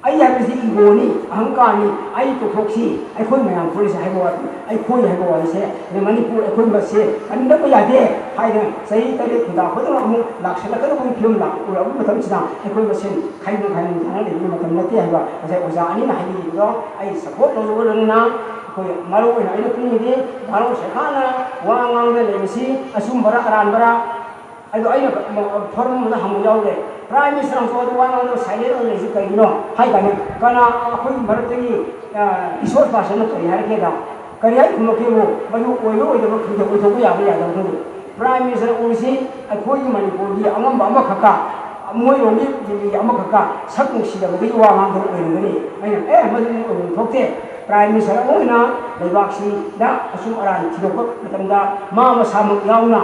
ꯑꯩ ꯍꯥꯏꯕꯁꯤ ꯏꯒꯣꯅꯤ, ꯑꯍꯪꯀꯥꯔꯅꯤ, ꯑꯩ ꯇꯣꯛꯊꯣꯛꯁꯤ, ꯑꯩꯈꯣꯏ ꯃꯌꯥꯝ ꯄꯨꯜꯂꯁꯤ ꯍꯥꯏꯕ ꯋꯥꯗꯤ, ꯑꯩꯈꯣꯏ ꯍꯥꯏꯕ ꯋꯥꯔꯤꯁꯦ, ꯑꯗꯩ ꯃꯅꯤꯄꯨꯔ ꯑꯩꯈꯣꯏ ꯃꯁꯦ ꯀꯟꯗꯕ ꯌꯥꯗꯦ ꯍꯥꯏꯗꯅ ꯆꯍꯤ ꯇꯔꯦꯠ ꯈꯨꯟꯇꯥ ꯈꯨꯗꯤꯡꯃꯛ ꯑꯃꯨꯛ ꯂꯥꯛꯁꯤꯜꯂꯛꯀꯗꯕꯒꯤ ꯐꯤꯕꯝ ꯂꯥꯛ-, ꯎꯔꯛꯄ ꯃꯇꯝꯁꯤꯗ ꯑꯩꯈꯣꯏ ꯃꯁꯦꯟ ꯈꯥꯏꯗꯣꯛ ꯈꯥꯏꯗꯣꯛ ꯇꯥꯅ ꯂꯩꯕꯒꯤ ꯃꯇꯝ ꯅꯠꯇꯦ ꯍꯥꯏꯕ ꯉꯁꯥꯏ ꯑꯣꯖꯥ ꯑꯅꯤꯅ ꯍꯥꯏꯕꯤꯈꯤꯕꯗꯣ ꯑꯩ ꯁꯞꯄꯣꯔꯠ ꯇꯧꯖꯕ ꯂꯣꯏꯅꯅ ꯑꯩꯈꯣꯏ ꯃꯔꯨ ꯑꯣꯏꯅ ꯑꯩꯅ ꯄꯨꯅꯤꯡꯉꯤꯗꯤ ꯚꯥꯔꯠ ꯁꯔꯀꯥꯔꯅ ꯋꯥ ꯉꯥꯡꯗ ꯂꯩꯕꯁꯤ ꯑꯆꯨꯝꯕꯔꯥ ꯑꯔꯥꯟꯕꯔꯥ ꯑꯗꯣ ꯑꯩꯅ ꯐꯣꯔꯝ ꯑꯃꯗ ꯍꯪꯕ ꯌꯥꯎꯔꯦ, ꯄ꯭ꯔꯥꯏꯝ ꯃꯤꯅꯤꯁꯇꯔ ꯑꯃꯁꯨ ꯑꯗꯨ ꯋꯥ ꯉꯥꯡꯗꯕ ꯁꯥꯏꯂꯦꯟ ꯑꯣꯏꯅ ꯂꯩꯁꯤ ꯀꯩꯒꯤꯅꯣ ꯍꯥꯏ ꯀꯥꯟꯗ, ꯀꯅꯥ ꯑꯩꯈꯣꯏ ꯃꯔꯛꯇꯒꯤ, ꯑ, ꯔꯤꯁꯣꯔꯁ ꯄꯥꯔꯁꯟꯅ ꯀꯔꯤ ꯍꯥꯏꯔꯛꯀꯦꯗ, ꯀꯔꯤ ꯍꯥꯏ ꯈꯨꯝꯃꯛꯀꯦꯕꯨ, ꯃꯗꯨ ꯑꯣꯏꯕ ꯑꯣꯏꯗꯕ ꯈꯪꯗꯦ, ꯑꯣꯏꯊꯣꯛꯄ ꯌꯥꯕ ꯌꯥꯗꯕ ꯈꯪꯗꯦ꯫ ꯄ꯭ꯔꯥꯏꯝ ꯃꯤꯅꯤꯁꯇꯔ ꯑꯣꯏꯔꯤꯁꯤ ꯑꯩꯈꯣꯏꯒꯤ ꯃꯅꯤꯄꯨꯔꯒꯤ ꯑꯉꯝꯕ ꯑꯃꯈꯛꯀ, ꯃꯣꯏꯔꯣꯝꯒꯤ ꯗꯤꯜꯂꯤꯒꯤ ꯑꯃꯈꯛꯀ ꯁꯛ ꯅꯨꯡꯁꯤꯗꯕꯗꯒꯤ ꯋꯥ ꯉꯥꯡꯗꯕ ꯑꯣꯏꯔꯝꯒꯅꯤ꯫ ꯑꯩꯅ, "ꯑꯦ, ꯃꯗꯨꯗꯤ ꯑꯣꯏꯐꯝ ꯊꯣꯛꯇꯦ꯫ ꯄ꯭ꯔꯥꯏꯝ ꯃꯤꯅꯤꯁꯇꯔ ꯑꯃ ꯑꯣꯏꯅ ꯂꯩꯕꯥꯛꯁꯤꯗ ꯑꯆꯨꯝ ꯑꯔꯥꯟ ꯊꯤꯗꯣꯛꯄ ꯃꯇꯝꯗ ꯃꯥ ꯃꯁꯥꯃꯛ ꯌꯥꯎꯅ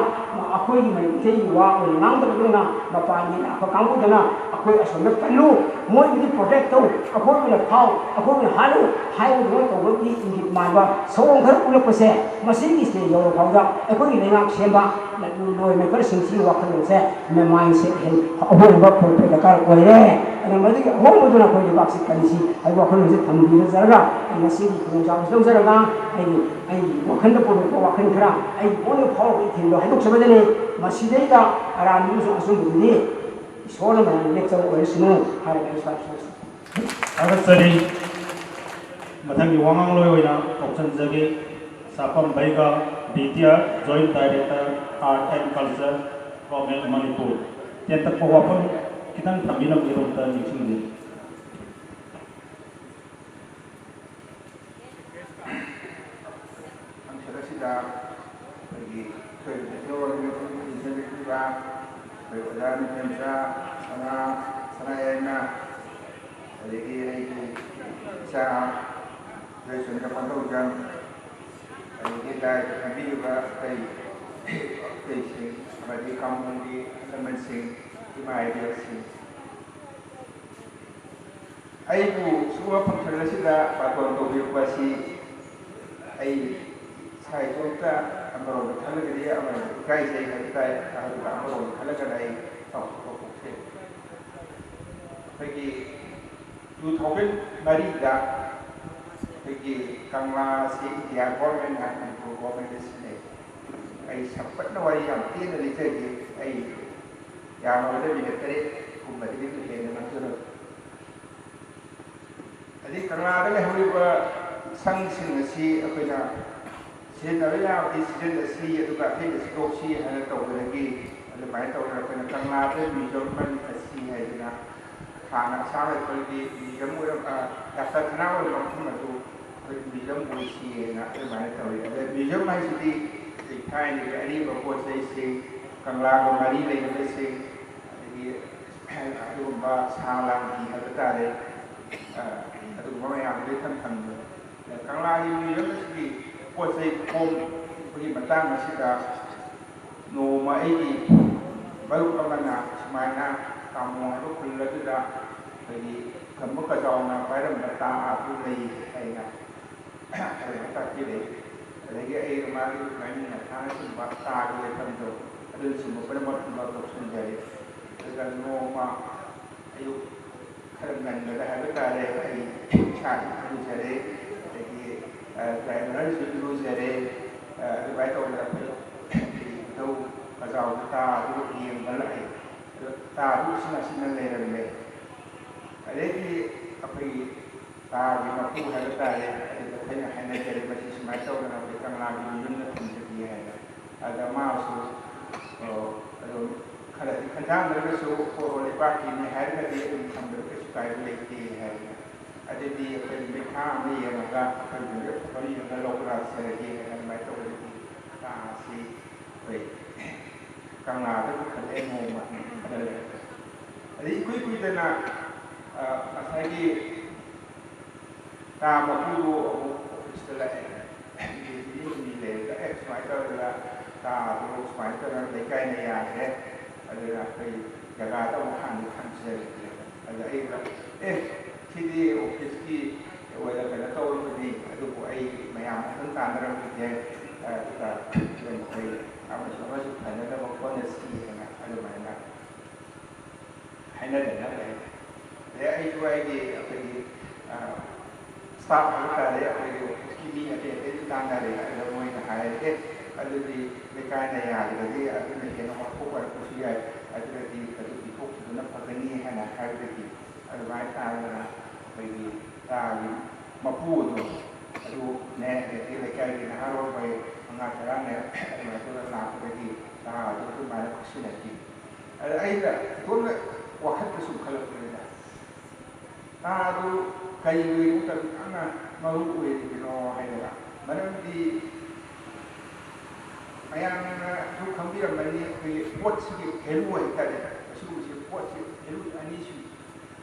ꯑꯩꯈꯣꯏꯒꯤ ꯃꯩꯇꯩꯒꯤ ꯋꯥ ꯑꯣꯏꯅ ꯉꯥꯡꯗꯕꯗꯧꯅ ꯃꯄꯥꯟꯒꯤ ꯂꯥꯛꯄ ꯀꯥꯡꯕꯨꯗꯨꯅ ꯑꯩꯈꯣꯏ ꯑꯁꯣꯝꯗ ꯀꯜꯂꯨ, ꯃꯣꯏꯕꯨꯗꯤ ꯄ꯭ꯔꯣꯇꯦꯛ ꯇꯧ, ꯑꯩꯈꯣꯏꯕꯨꯅ ꯐꯥꯎ, ꯑꯩꯈꯣꯏꯕꯨꯅ ꯍꯥꯠꯂꯨ" ꯍꯥꯏꯕꯗꯨꯃꯥꯏꯅ ꯇꯧꯕꯒꯤ ꯏꯪꯒꯤꯠ ꯃꯥꯟꯕ ꯁꯑꯣꯡ ꯈꯔ ꯎꯠꯂꯛꯄꯁꯦ, ꯃꯁꯤꯒꯤ ꯁ꯭ꯇꯦꯖ ꯌꯧꯔ ꯐꯥꯎꯗ ꯑꯩꯈꯣꯏꯒꯤ ꯂꯩꯉꯥꯛ ꯁꯦꯝꯕ ꯂꯣ ꯃꯦꯀꯔꯁꯤꯡꯁꯤꯒꯤ ꯋꯥꯈꯜꯂꯣꯟꯁꯦ, ꯃꯥꯏꯟꯁꯦꯠ ꯑꯍꯣꯡꯕ ꯄꯨꯔꯛꯄ ꯗꯔꯀꯥꯔ ꯑꯣꯏꯔꯦ꯫ ꯑꯗꯨꯅ ꯃꯗꯨꯒꯤ ꯑꯍꯣꯡꯕꯗꯨꯅ ꯑꯩꯈꯣꯏ ꯂꯩꯕꯥꯛꯁꯤ ꯀꯟꯁꯤ ꯍꯥꯏꯕ ꯋꯥꯈꯜꯂꯣꯟꯁꯦ ꯊꯝꯕꯤꯔꯖꯔꯒ, ꯑꯩ ꯉꯁꯤꯒꯤ ꯈꯨꯗꯣꯡꯆꯥꯕꯁꯤ ꯂꯧꯖꯔꯒ, ꯑꯩꯒꯤ, ꯑꯩꯒꯤ ꯋꯥꯈꯜꯗ ꯄꯣꯛꯂꯛꯄ ꯋꯥꯈꯜ ꯈꯔ, ꯑꯩꯒꯤ ꯄꯨꯛꯅꯤꯡ ꯐꯥꯎꯔꯛꯄ ꯏꯊꯤꯜꯗꯣ ꯍꯥꯏꯗꯣꯛꯆꯕꯗꯅꯤ꯫ ꯃꯁꯤꯗꯩꯗ ꯑꯔꯥꯟꯕ ꯑꯃꯁꯨꯡ ꯑꯆꯨꯝꯕꯗꯨꯗꯤ ꯏꯁꯣꯔꯅ ꯃꯌꯥꯝ ꯂꯦꯞꯆꯕ ꯑꯣꯏꯔꯁꯅꯨ ꯍꯥꯏꯔꯒ ꯑꯩ ꯁ꯭ꯋꯥꯏꯗ ꯂꯣꯏꯁꯤꯟꯖꯔꯦ꯫ ꯊꯥꯒꯠꯆꯔꯤ꯫ ꯃꯊꯪꯒꯤ ꯋꯥꯉꯥꯡꯂꯣꯏ ꯑꯣꯏꯅ ꯀꯧꯁꯤꯟꯖꯒꯦ ꯁꯥꯄꯝ ꯕꯩꯒꯥ, ꯕꯤꯗ꯭ꯌꯥ, Joint Director, Art and Culture, Government Manipur꯫ ꯇꯦꯟꯇꯛꯄ ꯋꯥꯐꯝ ꯈꯤꯇꯪ ꯊꯝꯕꯤꯅꯕꯒꯤꯗꯃꯛꯇ ꯅꯤꯡꯁꯤꯡꯖꯔꯤ꯫ ꯐꯪꯁꯟ ꯑꯁꯤꯗ ꯑꯩꯈꯣꯏꯒꯤ ꯑꯊꯣꯏꯕ ꯐꯦꯁꯇꯤꯚꯦꯜꯒꯤ ꯃꯐꯝ ꯄꯨꯟꯁꯤꯟꯕꯤꯔꯤꯕ ꯑꯩꯈꯣꯏ ꯑꯣꯖꯥ ꯅꯤꯡꯊꯦꯝꯆꯥ, ꯁꯅꯥ, ꯁꯅꯥꯌꯥꯏꯃ, ꯑꯗꯒꯤ ꯑꯩꯒꯤ ꯏꯆꯥ ꯖꯣꯏꯆꯟꯗ꯭ꯔ ꯄꯥꯟꯊꯧꯖꯝ, ꯑꯗꯒꯤ ꯂꯥꯏ ꯄꯤꯕꯤꯔꯤꯕ ꯑꯇꯩ, ꯑꯇꯩꯁꯤꯡ ꯑꯃꯗꯤ ꯀꯥꯡꯕꯨꯒꯤ ꯑꯍꯜ ꯂꯃꯟꯁꯤꯡ, ꯏꯃꯥ ꯏꯕꯦꯜꯁꯤꯡ, ꯑꯩꯕꯨ ꯁꯤꯒꯨꯝꯕ ꯐꯪꯁꯟ ꯑꯁꯤꯗ ꯕꯥꯔꯇꯣꯟ ꯇꯧꯕꯤꯔꯛꯄ ꯑꯁꯤ ꯑꯩ ꯏꯁꯥ ꯏꯇꯣꯝꯇ ꯑꯃꯔꯣꯝꯗ ꯈꯜꯂꯒꯗꯤ ꯑꯃꯔꯣꯝꯗ ꯏꯀꯥꯏꯖꯩ ꯍꯥꯏꯕ ꯇꯥꯏ, ꯑꯗꯨꯒ ꯑꯃꯔꯣꯝꯗ ꯈꯜꯂꯒꯅ ꯑꯩ ꯆꯥꯎꯊꯣꯛꯄ ꯄꯣꯛꯆꯩ꯫ ꯑꯩꯈꯣꯏꯒꯤ two thousand ꯃꯔꯤꯗ ꯑꯩꯈꯣꯏꯒꯤ ꯀꯪꯂꯥ ꯑꯁꯤ ꯏꯟꯗꯤꯌꯥ ꯒꯣꯔꯃꯦꯟꯅ, ꯃꯅꯤꯄꯨꯔ ꯒꯣꯔꯃꯦꯟꯗ ꯁꯤꯟꯅꯩ꯫ ꯑꯩ ꯁꯝꯄꯠꯅ ꯋꯥꯔꯤ ꯌꯥꯝ ꯇꯦꯟꯅ ꯂꯤꯖꯒꯦ꯫ ꯑꯩ ꯌꯥꯝꯃꯕꯗ ꯃꯤꯅꯤꯠ ꯇꯔꯦꯠ ꯀꯨꯝꯕꯗꯒꯤ ꯍꯦꯟꯅ ꯉꯥꯡꯖꯔꯣꯏ꯫ ꯑꯗꯩ ꯀꯪꯂꯥꯗ ꯂꯩꯍꯧꯔꯤꯕ ꯁꯪꯁꯤꯡ ꯑꯁꯤ ꯑꯩꯈꯣꯏꯅ ꯁꯤꯖꯤꯟꯅꯕ ꯌꯥꯕꯗꯤ ꯁꯤꯖꯤꯟꯅꯁꯤ, ꯑꯗꯨꯒ ꯑꯇꯩꯗ ꯁꯤꯗꯣꯛꯁꯤ ꯍꯥꯏꯅ ꯇꯧꯕꯗꯒꯤ ꯑꯗꯨꯃꯥꯏꯅ ꯇꯧꯗꯅ ꯑꯩꯈꯣꯏꯅ ꯀꯪꯂꯥꯗ ꯃ꯭ꯌꯨꯖꯤꯌꯝ ꯑꯃ ꯂꯤꯡꯈꯠꯁꯤ ꯍꯥꯏꯗꯅ ꯍꯥꯟꯅ ꯑꯁꯥꯝ ꯔꯥꯏꯐꯜꯒꯤ ꯃ꯭ꯌꯨꯖꯤꯌꯝ ꯑꯣꯏꯔꯝ-, ꯑ, ꯗꯥꯛꯇꯔ ꯊꯅꯥ ꯑꯣꯏꯔꯝꯕ ꯃꯐꯝ ꯑꯗꯨ ꯑꯩꯈꯣꯏ ꯃ꯭ꯌꯨꯖꯤꯌꯝ ꯑꯣꯏꯁꯤ ꯍꯥꯏꯅ ꯑꯗꯨꯃꯥꯏꯅ ꯇꯧꯏ꯫ ꯑꯗ ꯃ꯭ꯌꯨꯖꯤꯌꯝ ꯍꯥꯏꯁꯤꯗꯤ ꯑꯩꯈꯣꯏ ꯊꯥꯏꯅꯒꯤ ꯑꯔꯤꯕ ꯄꯣꯠ ꯆꯩꯁꯤꯡ, ꯀꯪꯂꯥꯒ ꯃꯔꯤ ꯂꯩꯅꯕꯁꯤꯡ, ꯑꯗꯒꯤ ꯑꯗꯨꯒꯨꯝꯕ ꯁꯥ ꯂꯥꯡꯒꯤ ꯍꯥꯏꯕ ꯇꯥꯔꯦ, ꯑ, ꯑꯗꯨꯒꯨꯝꯕ ꯃꯌꯥꯝꯗꯨ ꯊꯝ ꯊꯝꯕꯅꯤ꯫ ꯑꯗ ꯀꯪꯂꯥꯒꯤ ꯃ꯭ꯌꯨꯖꯤꯌꯝ ꯑꯁꯤꯒꯤ ꯄꯣꯠ ꯆꯩ ꯈꯣꯝꯕꯒꯤ ꯃꯇꯥꯡ ꯑꯁꯤꯗ ꯅꯣꯡꯃ ꯑꯩꯒꯤ ꯃꯔꯨꯞ ꯑꯃꯅ ꯁꯨꯃꯥꯏꯅ ꯇꯥꯃꯣ ꯍꯥꯏꯕ ꯈꯨꯜ ꯑꯗꯨꯗ ꯑꯩꯈꯣꯏꯒꯤ ꯈꯝꯕ ꯀꯖꯥꯎꯅ ꯄꯥꯏꯔꯝꯕ ꯇꯥ ꯑꯗꯨ ꯂꯩ ꯍꯥꯏꯅ ꯐꯖꯅ ꯇꯥꯛꯄꯤꯔꯛꯏ꯫ ꯑꯗꯒꯤ ꯑꯩ ꯃꯥꯒꯤ ꯃꯃꯤꯡ ꯃꯊꯥꯅꯆꯤꯡꯕ ꯇꯥꯒꯤ ꯂꯩꯐꯝꯗꯣ ꯑꯗꯨꯅꯆꯤꯡꯕ ꯄꯨꯝꯅꯃꯛ ꯂꯧꯊꯣꯛꯆꯤꯟꯖꯔꯦ꯫ ꯑꯗꯨꯒ ꯅꯣꯡꯃ ꯑꯌꯨꯛ ꯈꯔ ꯉꯟꯕꯗ ꯍꯥꯏꯕ ꯇꯥꯔꯦ, ꯑꯩ ꯏꯁꯥꯁꯨ ꯏꯔꯨꯖꯔꯦ, ꯑꯗꯒꯤ, ꯑ, ꯗ꯭ꯔꯥꯏꯚꯔꯁꯨ ꯏꯔꯨꯖꯔꯦ꯫ ꯑ, ꯑꯗꯨꯃꯥꯏꯅ ꯇꯧꯗꯅ ꯑꯩꯈꯣꯏ ꯏꯙꯧ ꯀꯖꯥꯎꯒꯤ ꯇꯥ ꯑꯗꯨ ꯌꯦꯡꯕ ꯂꯥꯛꯑꯦ꯫ ꯑꯗꯣ ꯇꯥꯗꯨ ꯑꯁꯤꯅ ꯑꯁꯤꯅ ꯂꯩꯔꯝꯃꯦ꯫ ꯑꯗꯩꯗꯤ ꯑꯩꯈꯣꯏꯒꯤ ꯇꯥꯒꯤ ꯃꯄꯨ ꯍꯥꯏꯕ ꯇꯥꯔꯦ, ꯑꯗꯨꯗ ꯑꯩꯈꯣꯏꯅ ꯍꯥꯏꯅꯖꯔꯦ, ꯃꯁꯤ ꯁꯨꯃꯥꯏꯅ ꯇꯧꯗꯅ ꯑꯩꯈꯣꯏ ꯀꯪꯂꯥꯒꯤ ꯃꯌꯨꯝꯗ ꯊꯝꯖꯒꯦ ꯍꯥꯏꯅ꯫ ꯑꯗ ꯃꯥꯁꯨ, ꯑꯣ, ꯑꯗꯨꯝ ꯈꯔꯗꯤ ꯈꯟꯖꯥꯟꯅꯔꯒꯁꯨ, "ꯍꯣꯏ, ꯍꯣꯏ, ꯂꯩꯕꯥꯛꯀꯤꯅꯤ ꯍꯥꯏꯔꯒꯗꯤ ꯑꯗꯨꯝ ꯊꯝꯕꯗ ꯀꯩꯁꯨ ꯀꯥꯏꯕ ꯂꯩꯇꯦ" ꯍꯥꯏꯅ꯫ ꯑꯗꯨꯗꯤ ꯑꯩꯈꯣꯏ ꯅꯨꯃꯤꯠ ꯊꯥ ꯑꯃ ꯌꯦꯡꯉꯒ ꯑꯩꯈꯣꯏ ꯅꯨꯃꯤꯠ ꯑꯃ ꯌꯦꯡꯉꯒ ꯂꯧꯕ ꯂꯥꯛꯆꯔꯒꯦ ꯍꯥꯏꯅ ꯑꯗꯨꯃꯥꯏꯅ ꯇꯧꯕꯗꯒꯤ ꯇꯥ ꯑꯁꯤ ꯑꯩꯈꯣꯏ ꯀꯪꯂꯥꯗ ꯄꯨꯈꯠꯂꯛꯑꯦ ꯅꯣꯡꯃ ꯈꯔ ꯂꯩꯔꯒ꯫ ꯑꯗꯩ ꯏꯀꯨꯏ ꯀꯨꯏꯗꯅ, ꯑ, ꯉꯁꯥꯏꯒꯤ ꯇꯥ ꯃꯄꯨꯗꯨ ꯑꯃꯨꯛ ꯑꯣꯐꯤꯁꯇ ꯂꯥꯛꯑꯦ꯫ ꯅꯨꯃꯤꯠ ꯅꯤꯅꯤ ꯍꯨꯝꯅꯤ ꯂꯩꯔꯒ, "ꯑꯦ, ꯁꯨꯃꯥꯏꯅ ꯇꯧꯔꯒ ꯇꯥꯗꯣ ꯁꯨꯃꯥꯏꯅ ꯇꯧꯔꯒ ꯂꯩꯀꯥꯏꯅ ꯌꯥꯗ꯭ꯔꯦ, ꯑꯗꯨꯅ ꯑꯩꯈꯣꯏ ꯖꯒꯥꯗ ꯑꯃꯨꯛ ꯍꯥꯟꯅ ꯊꯝꯖꯔꯒꯦ"꯫ ꯑꯗ ꯑꯩꯅ, "ꯑꯦ, ꯁꯤꯗꯤ ꯑꯣꯐꯤꯁꯀꯤ ꯑꯣꯏꯅ ꯀꯩꯅꯣ ꯇꯧꯔꯨꯕꯅꯤ, ꯑꯗꯨꯕꯨ ꯑꯩ ꯃꯌꯥꯝ ꯑꯗꯨꯝ ꯇꯥꯟꯅꯔꯝꯈꯤꯒꯦ, ꯑꯗꯨꯒ ꯑꯩꯈꯣꯏ ꯑꯃꯁꯨ ꯑꯃꯁꯨ ꯐꯅꯅꯕ ꯍꯣꯠꯅꯁꯤ" ꯍꯥꯏꯅ ꯑꯗꯨꯃꯥꯏꯅ ꯍꯥꯏꯅꯗꯅ ꯂꯩ꯫ ꯑꯗꯩ ꯑꯩꯁꯨ ꯑꯩꯒꯤ, ꯑꯩꯈꯣꯏꯒꯤ, ꯑ, ꯁ꯭ꯇꯥꯐ ꯍꯥꯏꯕ ꯇꯥꯔꯦ, ꯑꯩꯈꯣꯏꯒꯤ ꯑꯣꯐꯤꯁꯀꯤ ꯃꯤ ꯑꯇꯩ ꯑꯇꯩꯁꯨ ꯇꯥꯟꯅꯔꯦ꯫ ꯑꯗꯨꯗ ꯃꯣꯏꯅ ꯍꯥꯏꯔꯦ, "ꯑꯦ, ꯑꯗꯨꯗꯤ ꯂꯩꯀꯥꯏꯅ ꯌꯥꯗ꯭ꯔꯗꯤ ꯑꯗꯨꯅ ꯍꯦꯟꯅ ꯋꯥꯊꯣꯛ ꯑꯣꯏꯔꯛꯄꯁꯨ ꯌꯥꯏ, ꯑꯗꯨꯅꯗꯤ ꯑꯗꯨ ꯄꯤꯊꯣꯛꯈꯤꯕꯅ ꯐꯒꯅꯤ" ꯍꯥꯏꯅ ꯍꯥꯏꯕꯗꯒꯤ ꯑꯗꯨꯃꯥꯏꯅ ꯇꯥꯗꯅ ꯑꯩꯈꯣꯏꯒꯤ ꯇꯥꯒꯤ ꯃꯄꯨ ꯑꯗꯨ, ꯑꯗꯨꯅꯦ, ꯑꯗꯒꯤ ꯂꯩꯀꯥꯏꯒꯤ ꯅꯍꯥꯔꯣꯜ ꯃꯣꯏ ꯃꯉꯥ ꯇꯔꯥꯅꯦ, ꯑꯗꯨꯃꯥꯏꯅ ꯇꯧꯔꯒ ꯂꯥꯛꯄꯗꯒꯤ ꯇꯥ ꯑꯗꯨ ꯑꯗꯨꯃꯥꯏꯅ ꯀꯨꯞꯁꯤꯟꯅꯈꯤ꯫ ꯑꯗ ꯑꯩꯅ ꯏꯇꯣꯝꯇ ꯋꯥꯈꯜꯗ ꯁꯨꯝ ꯈꯜꯂꯛꯄꯅꯤꯗ, ꯇꯥ ꯑꯗꯨ ꯀꯔꯤꯒꯤꯗꯃꯛꯇ ꯑꯗꯨꯛ ꯌꯥꯝꯅ ꯃꯔꯨ ꯑꯣꯏꯔꯤꯕꯅꯣ ꯍꯥꯏꯗꯅ꯫ ꯃꯔꯝꯗꯤ ꯃꯌꯥꯝꯅꯁꯨ ꯈꯪꯕꯤꯔꯝꯃꯅꯤ, ꯑꯩꯈꯣꯏꯒꯤ ꯄꯣꯠꯁꯤꯒꯤ ꯚꯦꯂꯨ ꯍꯥꯏꯇꯥꯔꯦ, ꯑꯁꯤꯒꯨꯝꯕꯁꯤ ꯄꯣꯠꯁꯤ ꯚꯦꯂꯨ ꯑꯅꯤ ꯁꯨꯏ꯫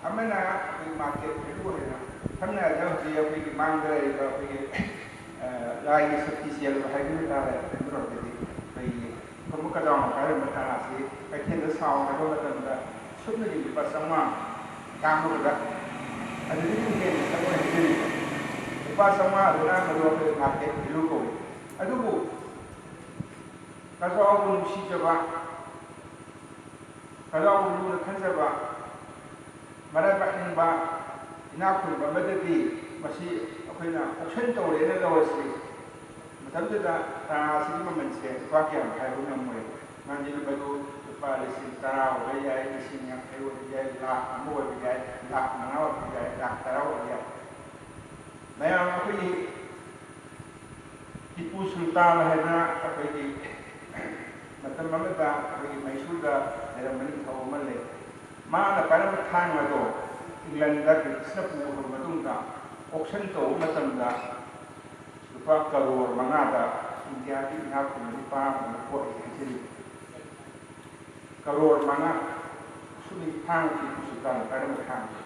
ꯑꯃꯅ ꯑꯩꯈꯣꯏ ꯃꯥꯔꯀꯦꯠ ꯚꯦꯂꯨ ꯍꯥꯏꯅ, ꯁꯝꯅ ꯍꯥꯏꯔꯕꯗ ꯍꯧꯖꯤꯛ ꯑꯩꯈꯣꯏꯒꯤ ꯃꯥꯡꯗ ꯂꯩꯔꯤꯕ ꯑꯩꯈꯣꯏꯒꯤ, ꯑ, ꯂꯥꯏꯒꯤ ꯁꯛꯇꯤ ꯆꯦꯜꯂꯕ ꯍꯥꯏꯕ ꯇꯥꯔꯦ, ꯑꯃꯔꯣꯝꯗꯗꯤ ꯑꯩꯈꯣꯏꯒꯤ ꯈꯝꯕ ꯀꯗꯥꯎꯅ ꯄꯥꯏꯔꯝꯕ ꯇꯔꯥꯁꯤ ꯀꯩꯊꯦꯜꯗ ꯁꯥꯎ ꯍꯥꯏꯕ ꯃꯇꯝꯗ ꯁꯨꯞꯅꯒꯤ ꯂꯨꯄꯥ ꯆꯥꯝꯃꯉꯥ ꯌꯥꯝꯃꯕꯗ, ꯑꯗꯨꯗꯒꯤ ꯍꯦꯟꯅ ꯆꯪꯉꯣꯏ ꯍꯥꯏꯖꯔꯤꯕ ꯂꯨꯄꯥ ꯆꯥꯝꯃꯉꯥꯗꯨꯅ ꯃꯗꯨ ꯑꯩꯈꯣꯏ ꯃꯥꯔꯀꯦꯠ ꯚꯦꯂꯨ ꯀꯧꯏ꯫ ꯑꯗꯨꯕꯨ ꯀꯖꯥꯎꯕꯨ ꯅꯨꯡꯁꯤꯖꯕ, ꯀꯖꯥꯎꯕꯨ ꯂꯨꯅ ꯈꯟꯖꯕ, ꯃꯔꯥꯏꯕꯥꯛ ꯅꯤꯡꯕ ꯏꯅꯥꯛ ꯈꯨꯟꯕ ꯑꯃꯗꯗꯤ ꯃꯁꯤ ꯑꯩꯈꯣꯏꯅ ꯑꯣꯛꯁꯟ ꯇꯧꯔꯦꯅ ꯂꯧꯔꯁꯤ꯫ ꯃꯇꯝꯗꯨꯗ ꯇꯔꯥ ꯑꯁꯤꯒꯤ ꯃꯃꯜꯁꯦ ꯂꯨꯄꯥ ꯀꯌꯥꯅꯣ ꯍꯥꯏꯕ ꯉꯝꯃꯣꯏ꯫ ꯃꯔꯝꯗꯤ ꯃꯗꯨ ꯂꯨꯄꯥ ꯂꯤꯁꯤꯡ ꯇꯔꯥ ꯑꯣꯏꯕ ꯌꯥꯏ, ꯂꯤꯁꯤꯡ ꯌꯥꯡꯈꯩ ꯑꯣꯏꯕ ꯌꯥꯏ, ꯂꯥꯈ ꯑꯃ ꯑꯣꯏꯕ ꯌꯥꯏ, ꯂꯥꯈ ꯃꯉꯥ ꯑꯣꯏꯕ ꯌꯥꯏ, ꯂꯥꯈ ꯇꯔꯥ ꯑꯣꯏꯕ ꯌꯥꯏ꯫ ꯃꯌꯥꯝ ꯑꯩꯈꯣꯏꯒꯤ ꯇꯤꯄꯨ ꯁꯨꯜꯇꯥꯟ ꯍꯥꯏꯅ ꯑꯩꯈꯣꯏꯒꯤ ꯃꯇꯝ ꯑꯃꯗ ꯑꯩꯈꯣꯏꯒꯤ ꯃꯩꯁꯨꯔꯗ ꯂꯩꯔꯝꯕ ꯅꯤꯡꯊꯧ ꯑꯃ ꯂꯩ꯫ ꯃꯥꯅ ꯄꯥꯏꯔꯝꯕ ꯊꯥꯡ ꯑꯗꯣ ꯏꯪꯂꯟꯗ ꯕ꯭ꯔꯤꯇꯤꯁꯅ ꯄꯨꯈ꯭ꯔꯕ ꯃꯇꯨꯡꯗ auction ꯇꯧꯕ ꯃꯇꯝꯗ ꯂꯨꯄꯥ ꯀꯔꯣꯔ ꯃꯉꯥꯗ ꯏꯟꯗꯤꯌꯥꯒꯤ ꯏꯅꯥꯛ ꯈꯨꯟꯕ ꯅꯨꯄꯥ ꯑꯃꯅ ꯄꯣꯠ ꯍꯥꯏꯖꯔꯤꯕ꯫ ꯀꯔꯣꯔ ꯃꯉꯥ꯫ ꯁꯨꯝ ꯊꯥꯡ ꯇꯤꯄꯨ ꯁꯨꯜꯇꯥꯟꯅ ꯄꯥꯏꯔꯝꯕ ꯊꯥꯡꯁꯦ꯫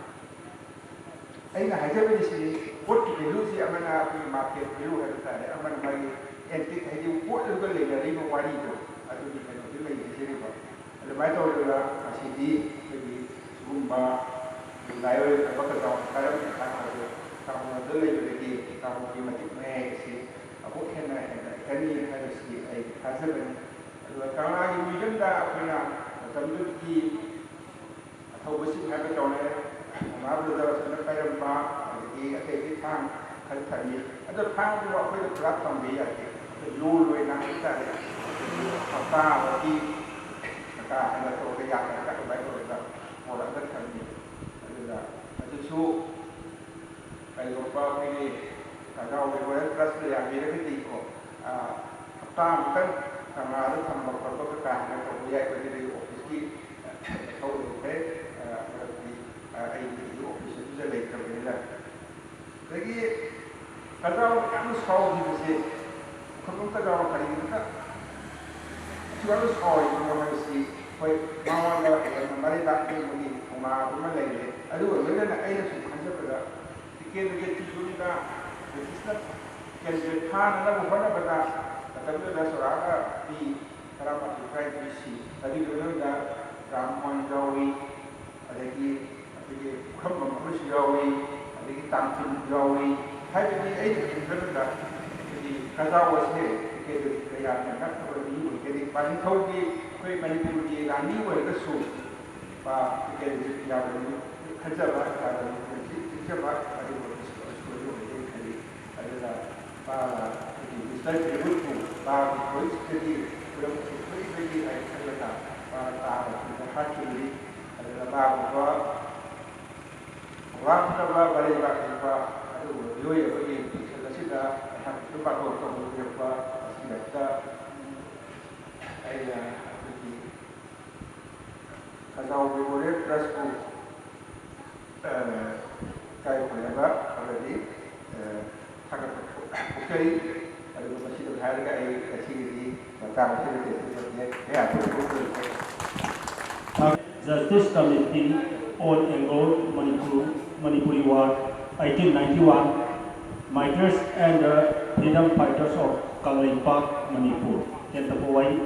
ꯑꯩꯅ ꯍꯥꯏꯖꯕꯗꯤ ꯁꯤꯅꯤ, ꯄꯣꯠꯀꯤ value ꯁꯤ ꯑꯃꯅ ꯑꯩꯈꯣꯏꯒꯤ market value ꯍꯥꯏꯕ ꯇꯥꯔꯦ, ꯑꯃꯅ ꯃꯥꯒꯤ antique ꯍꯥꯏꯗꯤ ꯄꯣꯠ ꯑꯗꯨꯒ ꯂꯩꯅꯔꯤꯕ ꯋꯥꯔꯤꯗꯣ ꯑꯗꯨꯒꯤ ꯀꯩꯅꯣꯗꯤ ꯂꯩ ꯍꯥꯏꯖꯔꯤꯕ꯫ ꯑꯗꯨꯃꯥꯏꯅ ꯇꯧꯗꯅ ꯉꯁꯤꯗꯤ ꯑꯩꯈꯣꯏꯒꯤ ꯁꯤꯒꯨꯝꯕ ꯂꯥꯏꯑꯣꯏ ꯊꯕꯛ ꯀꯗꯥ ꯀꯔꯝꯅ ꯀꯥꯟꯅꯕꯗꯣ ꯇꯥꯃꯣꯗ ꯂꯩꯕꯗꯒꯤ ꯇꯥꯃꯣꯒꯤ ꯃꯇꯤꯛ ꯃꯌꯥꯏ ꯑꯁꯤ ꯑꯃꯨꯛ ꯍꯦꯟꯅ ꯍꯦꯟꯒꯠꯀꯅꯤ ꯍꯥꯏꯕꯁꯤ ꯑꯩ ꯊꯥꯖꯕꯅꯤ꯫ ꯑꯗꯨꯒ ꯀꯪꯂꯥꯒꯤ museum ꯗ ꯑꯩꯈꯣꯏꯅ ꯃꯇꯝꯗꯨꯒꯤ ꯑꯊꯧꯕꯁꯤꯡ ꯍꯥꯏꯕ ꯇꯧꯔꯦ, ꯃꯍꯥ brothers ꯅ ꯄꯥꯏꯔꯝꯕ, ꯑꯗꯒꯤ ꯑꯇꯩ ꯑꯇꯩ ꯊꯥꯡ ꯈꯔ ꯊꯝꯃꯤ꯫ ꯑꯗꯣ ꯊꯥꯡꯗꯨ ꯑꯩꯈꯣꯏꯗ ꯄꯨꯔꯥ ꯊꯝꯕ ꯌꯥꯗꯦ, ꯑꯩꯈꯣꯏ ꯂꯣ ꯂꯣꯏꯅ ꯍꯥꯏꯇꯥꯔꯦ꯫ ꯑꯩꯈꯣꯏꯒꯤ ꯍꯞꯇꯥ ꯑꯃꯒꯤ ꯀꯀꯥ ꯍꯥꯏꯅ ꯇꯧꯔꯒ ꯌꯥꯝꯅ ꯑꯗꯨꯃꯥꯏꯅ ꯇꯧꯔꯒ ꯄꯣꯔꯛꯑꯒ ꯊꯝꯃꯤ꯫ ꯑꯗꯨꯅ ꯑꯗꯨꯁꯨ ꯀꯔꯤꯒꯨꯝꯕ ꯑꯩꯈꯣꯏꯒꯤ ꯀꯖꯥꯎꯒꯤ Royal Trust ꯅ ꯌꯥꯕꯤꯔꯒꯗꯤꯀꯣ, ꯑ, ꯍꯞꯇꯥ ꯑꯃꯨꯛꯇꯪ ꯀꯪꯂꯥꯗ ꯊꯝꯕ ꯈꯣꯠꯄ ꯀꯀꯥ ꯍꯥꯏꯅ ꯇꯧꯕ ꯌꯥꯏ꯫ ꯃꯗꯨꯗꯤ office ꯀꯤ ꯃꯊꯧ ꯑꯣꯏꯈ꯭ꯔꯦ꯫ ꯑ, ꯃꯔꯝꯗꯤ, ꯑ, ꯑꯩꯒꯤ office ꯑꯗꯨꯗ ꯂꯩꯇ꯭ꯔꯕꯅꯤꯅ꯫ ꯑꯗꯒꯤ ꯀꯖꯥꯎ ꯌꯥꯝꯅ ꯁꯥꯎꯈꯤꯕꯁꯦ, ꯈꯨꯡꯒꯪ ꯀꯖꯥꯎ ꯀꯔꯤꯒꯤꯅꯣꯗ ꯌꯥꯝꯅ ꯁꯥꯎꯔꯤꯕꯅꯣ ꯍꯥꯏꯕꯁꯤ, ꯍꯣꯏ, ꯃꯉꯣꯟꯗ ꯌꯥꯝꯅ ꯃꯔꯩꯕꯥꯛ ꯂꯦꯡꯕꯒꯤ ꯊꯧꯅꯥ ꯑꯗꯨꯃ ꯂꯩꯔꯦ꯫ ꯑꯗꯨꯒ ꯂꯣꯏꯅꯅ ꯑꯩꯅ ꯁꯨꯝ ꯈꯟꯖꯕꯗ, ꯇꯤꯀꯦꯟꯗ꯭ꯔꯖꯤꯠ ꯇꯨꯁꯨ ꯕ꯭ꯔꯤꯇꯤꯁꯅ ꯀꯦꯟꯗ꯭ꯔ ꯊꯥꯅꯅꯕ ꯍꯣꯠꯅꯕꯗ ꯃꯇꯝꯗꯨꯗ ꯆꯥꯎꯔꯥꯛꯅ ꯃꯤ ꯇꯔꯥꯃꯥꯊꯣꯏ ꯇꯔꯥꯅꯤꯊꯣꯏ ꯁꯤ꯫ ꯑꯗꯨꯒꯤ ꯃꯅꯨꯡꯗ ꯔꯥꯝꯃꯣꯍꯟ ꯌꯥꯎꯏ, ꯑꯗꯒꯤ ꯑꯩꯈꯣꯏꯒꯤ ꯄꯨꯈ꯭ꯔꯝꯕꯝ ꯑꯃꯁꯨ ꯌꯥꯎꯏ, ꯑꯗꯒꯤ ꯇꯥꯡꯈꯨꯜ ꯌꯥꯎꯏ꯫ ꯍꯥꯏꯕꯗꯤ ꯑꯩꯅ ꯈꯟꯖꯕꯗ ꯑꯩꯈꯣꯏꯒꯤ ꯀꯖꯥꯎ ꯑꯁꯦ ꯇꯤꯀꯦꯟꯗ꯭ꯔꯖꯤꯠꯀ ꯌꯥꯝꯅ ꯅꯛꯅꯕ ꯃꯤ ꯑꯣꯏꯒꯅꯤ꯫ ꯅꯤꯡꯊꯧꯒꯤ, ꯑꯩꯈꯣꯏ ꯃꯅꯤꯄꯨꯔꯒꯤ ꯔꯥꯅꯤ ꯑꯣꯏꯔꯒꯁꯨ ꯄꯥ ꯇꯤꯀꯦꯟꯗ꯭ꯔꯖꯤꯠ ꯌꯥꯗꯕꯅꯤ ꯈꯟꯖꯕ, ꯌꯥꯗꯕꯅꯤ ꯈꯟꯖꯕ, ꯑꯗꯨꯒꯨꯝꯕ ꯁ꯭ꯇꯣꯔꯤ ꯑꯣꯏꯒꯅꯤ ꯈꯜꯂꯤ꯫ ꯑꯗꯨꯅ ꯄꯥ ꯑꯩꯈꯣꯏꯒꯤ ꯃꯤꯁꯇꯔ ꯒ꯭ꯔꯤꯟꯋꯨꯗꯄꯨ ꯄꯥꯒꯤ ꯊꯣꯏꯁꯤꯗꯒꯤ ꯈꯨꯗꯝ ꯑꯁꯤ ꯊꯣꯛꯏꯕꯒꯤ ꯍꯥꯏ ꯈꯜꯂꯒ ꯄꯥ ꯃꯔꯩ ꯂꯥꯛꯄꯤꯔꯛꯄ ꯑꯗꯨꯒꯨꯝꯕ ꯃꯤꯑꯣꯏ ꯑꯃꯒꯤ ꯃꯤꯡꯁꯜ ꯑꯁꯤꯗ ꯑꯩꯍꯥꯛꯅꯁꯨ ꯄꯥꯡꯊꯣꯛ ꯇꯧꯕꯤꯔꯛꯄ ꯑꯁꯤꯗ ꯑꯩꯅ ꯑꯩꯈꯣꯏꯒꯤ ꯀꯖꯥꯎ ꯃꯦꯃꯣꯔꯤꯌꯦꯜ ꯇ꯭ꯔꯁꯄꯨ ꯏꯀꯥꯏ ꯈꯨꯝꯅꯕ ꯑꯃꯗꯤ ꯊꯥꯒꯠꯄ ꯐꯣꯡꯖꯔꯤ꯫ ꯑꯗꯨꯒ ꯃꯁꯤꯗ ꯍꯥꯏꯔꯒ ꯑꯩ ꯉꯁꯤꯒꯤꯗꯤ ꯃꯇꯥꯡ ꯑꯁꯤꯗ ꯇꯦꯟꯁꯤꯟꯖꯒꯦ꯫ ꯑꯩꯍꯥꯛꯀꯤ ꯐꯣꯡꯗꯣꯔꯤꯕ Justice Committee on Anglo-Manipur, Manipuri War, eighteen ninety-one, Martyrs and the Freedom Fighters of Kangleipak, Manipur꯫ ꯇꯦꯟꯇꯕ ꯋꯥꯍꯩ꯫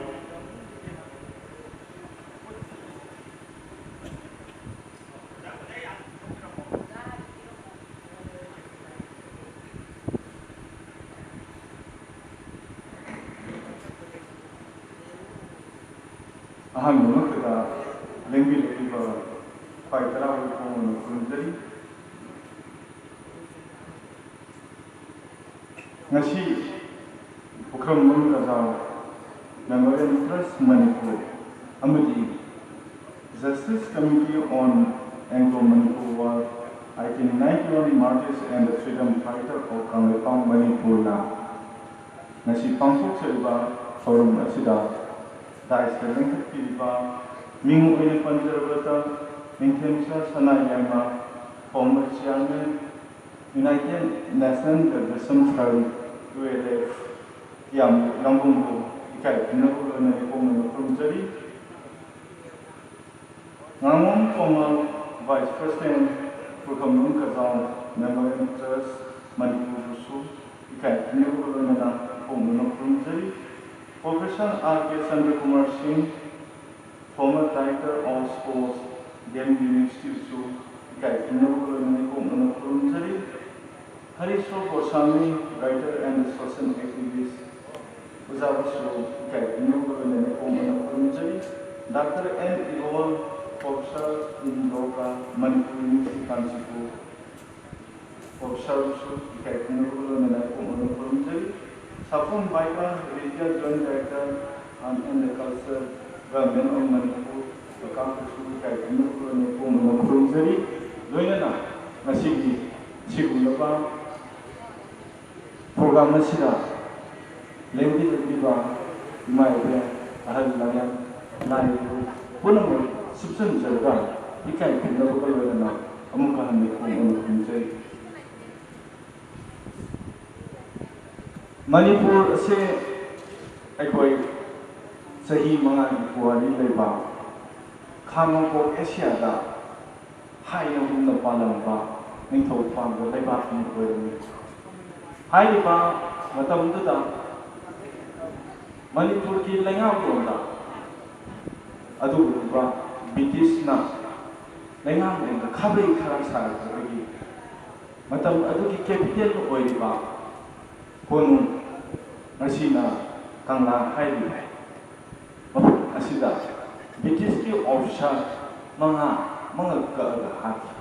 ꯑꯍꯥꯟꯕꯃꯛꯇꯗ ꯂꯦꯡꯕꯤꯔꯛꯂꯤꯕ ꯈ꯭ꯋꯥꯏ ꯇꯔꯥꯕꯨ ꯏꯄꯨꯡ ꯑꯣꯏꯅ ꯈꯨꯔꯨꯝꯖꯔꯤ꯫ ꯉꯁꯤ ꯄꯨꯈ꯭ꯔꯝꯕꯝ ꯀꯖꯥꯎ Memorial Trust ꯃꯅꯤꯄꯨꯔ ꯑꯃꯗꯤ Justice Committee on Anglo-Manipur War, eighteen ninety-one Martyrs and the Freedom Fighter of Kangleipak ꯃꯅꯤꯄꯨꯔꯅ ꯉꯁꯤ ꯄꯥꯡꯊꯣꯛꯆꯔꯤꯕ ꯊꯧꯔꯝ ꯑꯁꯤꯗ ꯗꯥꯏꯁꯇ ꯂꯦꯡꯈꯠꯄꯤꯔꯤꯕ ꯃꯤꯡ ꯑꯣꯏꯅ ꯄꯟꯖꯔꯕꯗ ꯅꯤꯡꯊꯦꯝꯆꯥ ꯁꯅꯥ ꯌꯥꯏꯃ, former chairman, United National Liberation Front, U L F, ꯌꯥꯝ ꯂꯥꯡꯕꯝꯕꯨ ꯏꯀꯥꯏ ꯈꯨꯝꯅꯕ ꯂꯣꯏꯅꯅ ꯏꯄꯣꯛꯅꯅ ꯈꯨꯔꯨꯝꯖꯔꯤ꯫ ꯉꯥꯉꯣꯝ ꯀꯣꯃꯜ, Vice President, ꯄꯨꯈ꯭ꯔꯝꯕꯝ ꯀꯖꯥꯎ Memorial Trust ꯃꯅꯤꯄꯨꯔꯕꯨꯁꯨ ꯏꯀꯥꯏ ꯈꯨꯝꯅꯕ ꯂꯣꯏꯅꯅ ꯏꯄꯣꯛꯅꯅ ꯈꯨꯔꯨꯝꯖꯔꯤ꯫ Professor R K Chandrakumar Singh, former Director of Sports, D M University ꯁꯨ ꯏꯀꯥꯏ ꯈꯨꯝꯅꯕ ꯂꯣꯏꯅꯅ ꯏꯄꯣꯛꯅꯅ ꯈꯨꯔꯨꯝꯖꯔꯤ꯫ ꯍꯔꯤꯁꯣ Goswami, writer and social activist, ꯑꯣꯖꯥꯕꯨꯁꯨ ꯏꯀꯥꯏ ꯈꯨꯝꯅꯕ ꯂꯣꯏꯅꯅ ꯏꯄꯣꯛꯅꯅ ꯈꯨꯔꯨꯝꯖꯔꯤ꯫ Doctor N Ibol, Professor in Yoga, Manipur University, Kanchipur, Professor ꯕꯨꯁꯨ ꯏꯀꯥꯏ ꯈꯨꯝꯅꯕ ꯂꯣꯏꯅꯅ ꯏꯄꯣꯛꯅꯅ ꯈꯨꯔꯨꯝꯖꯔꯤ꯫ ꯁꯥꯐꯨꯝ ꯕꯥꯏꯀꯥ, Regional Joint Director, Art and the Culture, Government of Manipur, ꯀꯀꯥꯕꯨꯁꯨ ꯏꯀꯥꯏ ꯈꯨꯝꯅꯕ ꯂꯣꯏꯅꯅ ꯏꯄꯣꯛꯅꯅ ꯈꯨꯔꯨꯝꯖꯔꯤ꯫ ꯂꯣꯏꯅꯅ ꯉꯁꯤꯒꯤ ꯁꯤꯒꯨꯝꯂꯕ ꯄ꯭ꯔꯣꯒ꯭ꯔꯥꯝ ꯑꯁꯤꯗ ꯂꯦꯡꯕꯤꯔꯛꯂꯤꯕ ꯏꯃꯥ ꯏꯕꯦꯟ, ꯑꯍꯜ ꯂꯃꯟ, ꯂꯥꯏ ꯏꯀꯨ ꯄꯨꯝꯅꯃꯛ ꯁꯨꯞꯆꯟꯖꯔꯒ ꯏꯀꯥꯏ ꯈꯨꯝꯅꯕꯒ ꯂꯣꯏꯅꯅ ꯑꯃꯨꯛꯀ ꯍꯟꯅ ꯈꯨꯔꯨꯝꯖꯔꯤ꯫ ꯃꯅꯤꯄꯨꯔ ꯑꯁꯦ ꯑꯩꯈꯣꯏ ꯆꯍꯤ ꯃꯉꯥꯒꯤ ꯄꯨꯋꯥꯔꯤ ꯂꯩꯕ, ꯈꯥ ꯅꯣꯡꯄꯣꯛ ꯑꯦꯁꯤꯌꯥꯗ ꯍꯥꯏꯅ ꯍꯨꯝꯅ ꯄꯥꯜꯂꯝꯕ ꯅꯤꯡꯊꯧ ꯄꯥꯟꯕ ꯂꯩꯕꯥꯛ ꯑꯃ ꯑꯣꯏꯔꯝꯃꯤ꯫ ꯍꯥꯏꯔꯤꯕ ꯃꯇꯝꯗꯨꯗ ꯃꯅꯤꯄꯨꯔꯒꯤ ꯂꯩꯉꯥꯛꯂꯣꯟꯗ ꯑꯗꯨꯒꯨꯝꯕ ꯕ꯭ꯔꯤꯇꯤꯁꯅ ꯂꯩꯉꯥꯛꯂꯣꯟꯗ ꯈꯥꯕꯩ ꯈꯔ ꯁꯥꯔꯛꯄꯗꯒꯤ ꯃꯇꯝ ꯑꯗꯨꯒꯤ ꯀꯦꯄꯤꯇꯦꯜ ꯑꯣꯏꯔꯤꯕ ꯀꯣꯅꯨꯡ, ꯉꯁꯤꯅ ꯀꯪꯂꯥ ꯍꯥꯏꯔꯤꯕ ꯃꯐꯝ ꯑꯁꯤꯗ ꯕ꯭ꯔꯤꯇꯤꯁꯀꯤ ꯑꯣꯐꯤꯁꯥꯔ ꯃꯉꯥ ꯃꯉꯛ ꯀꯛꯑꯒ ꯍꯥꯠꯈꯤ꯫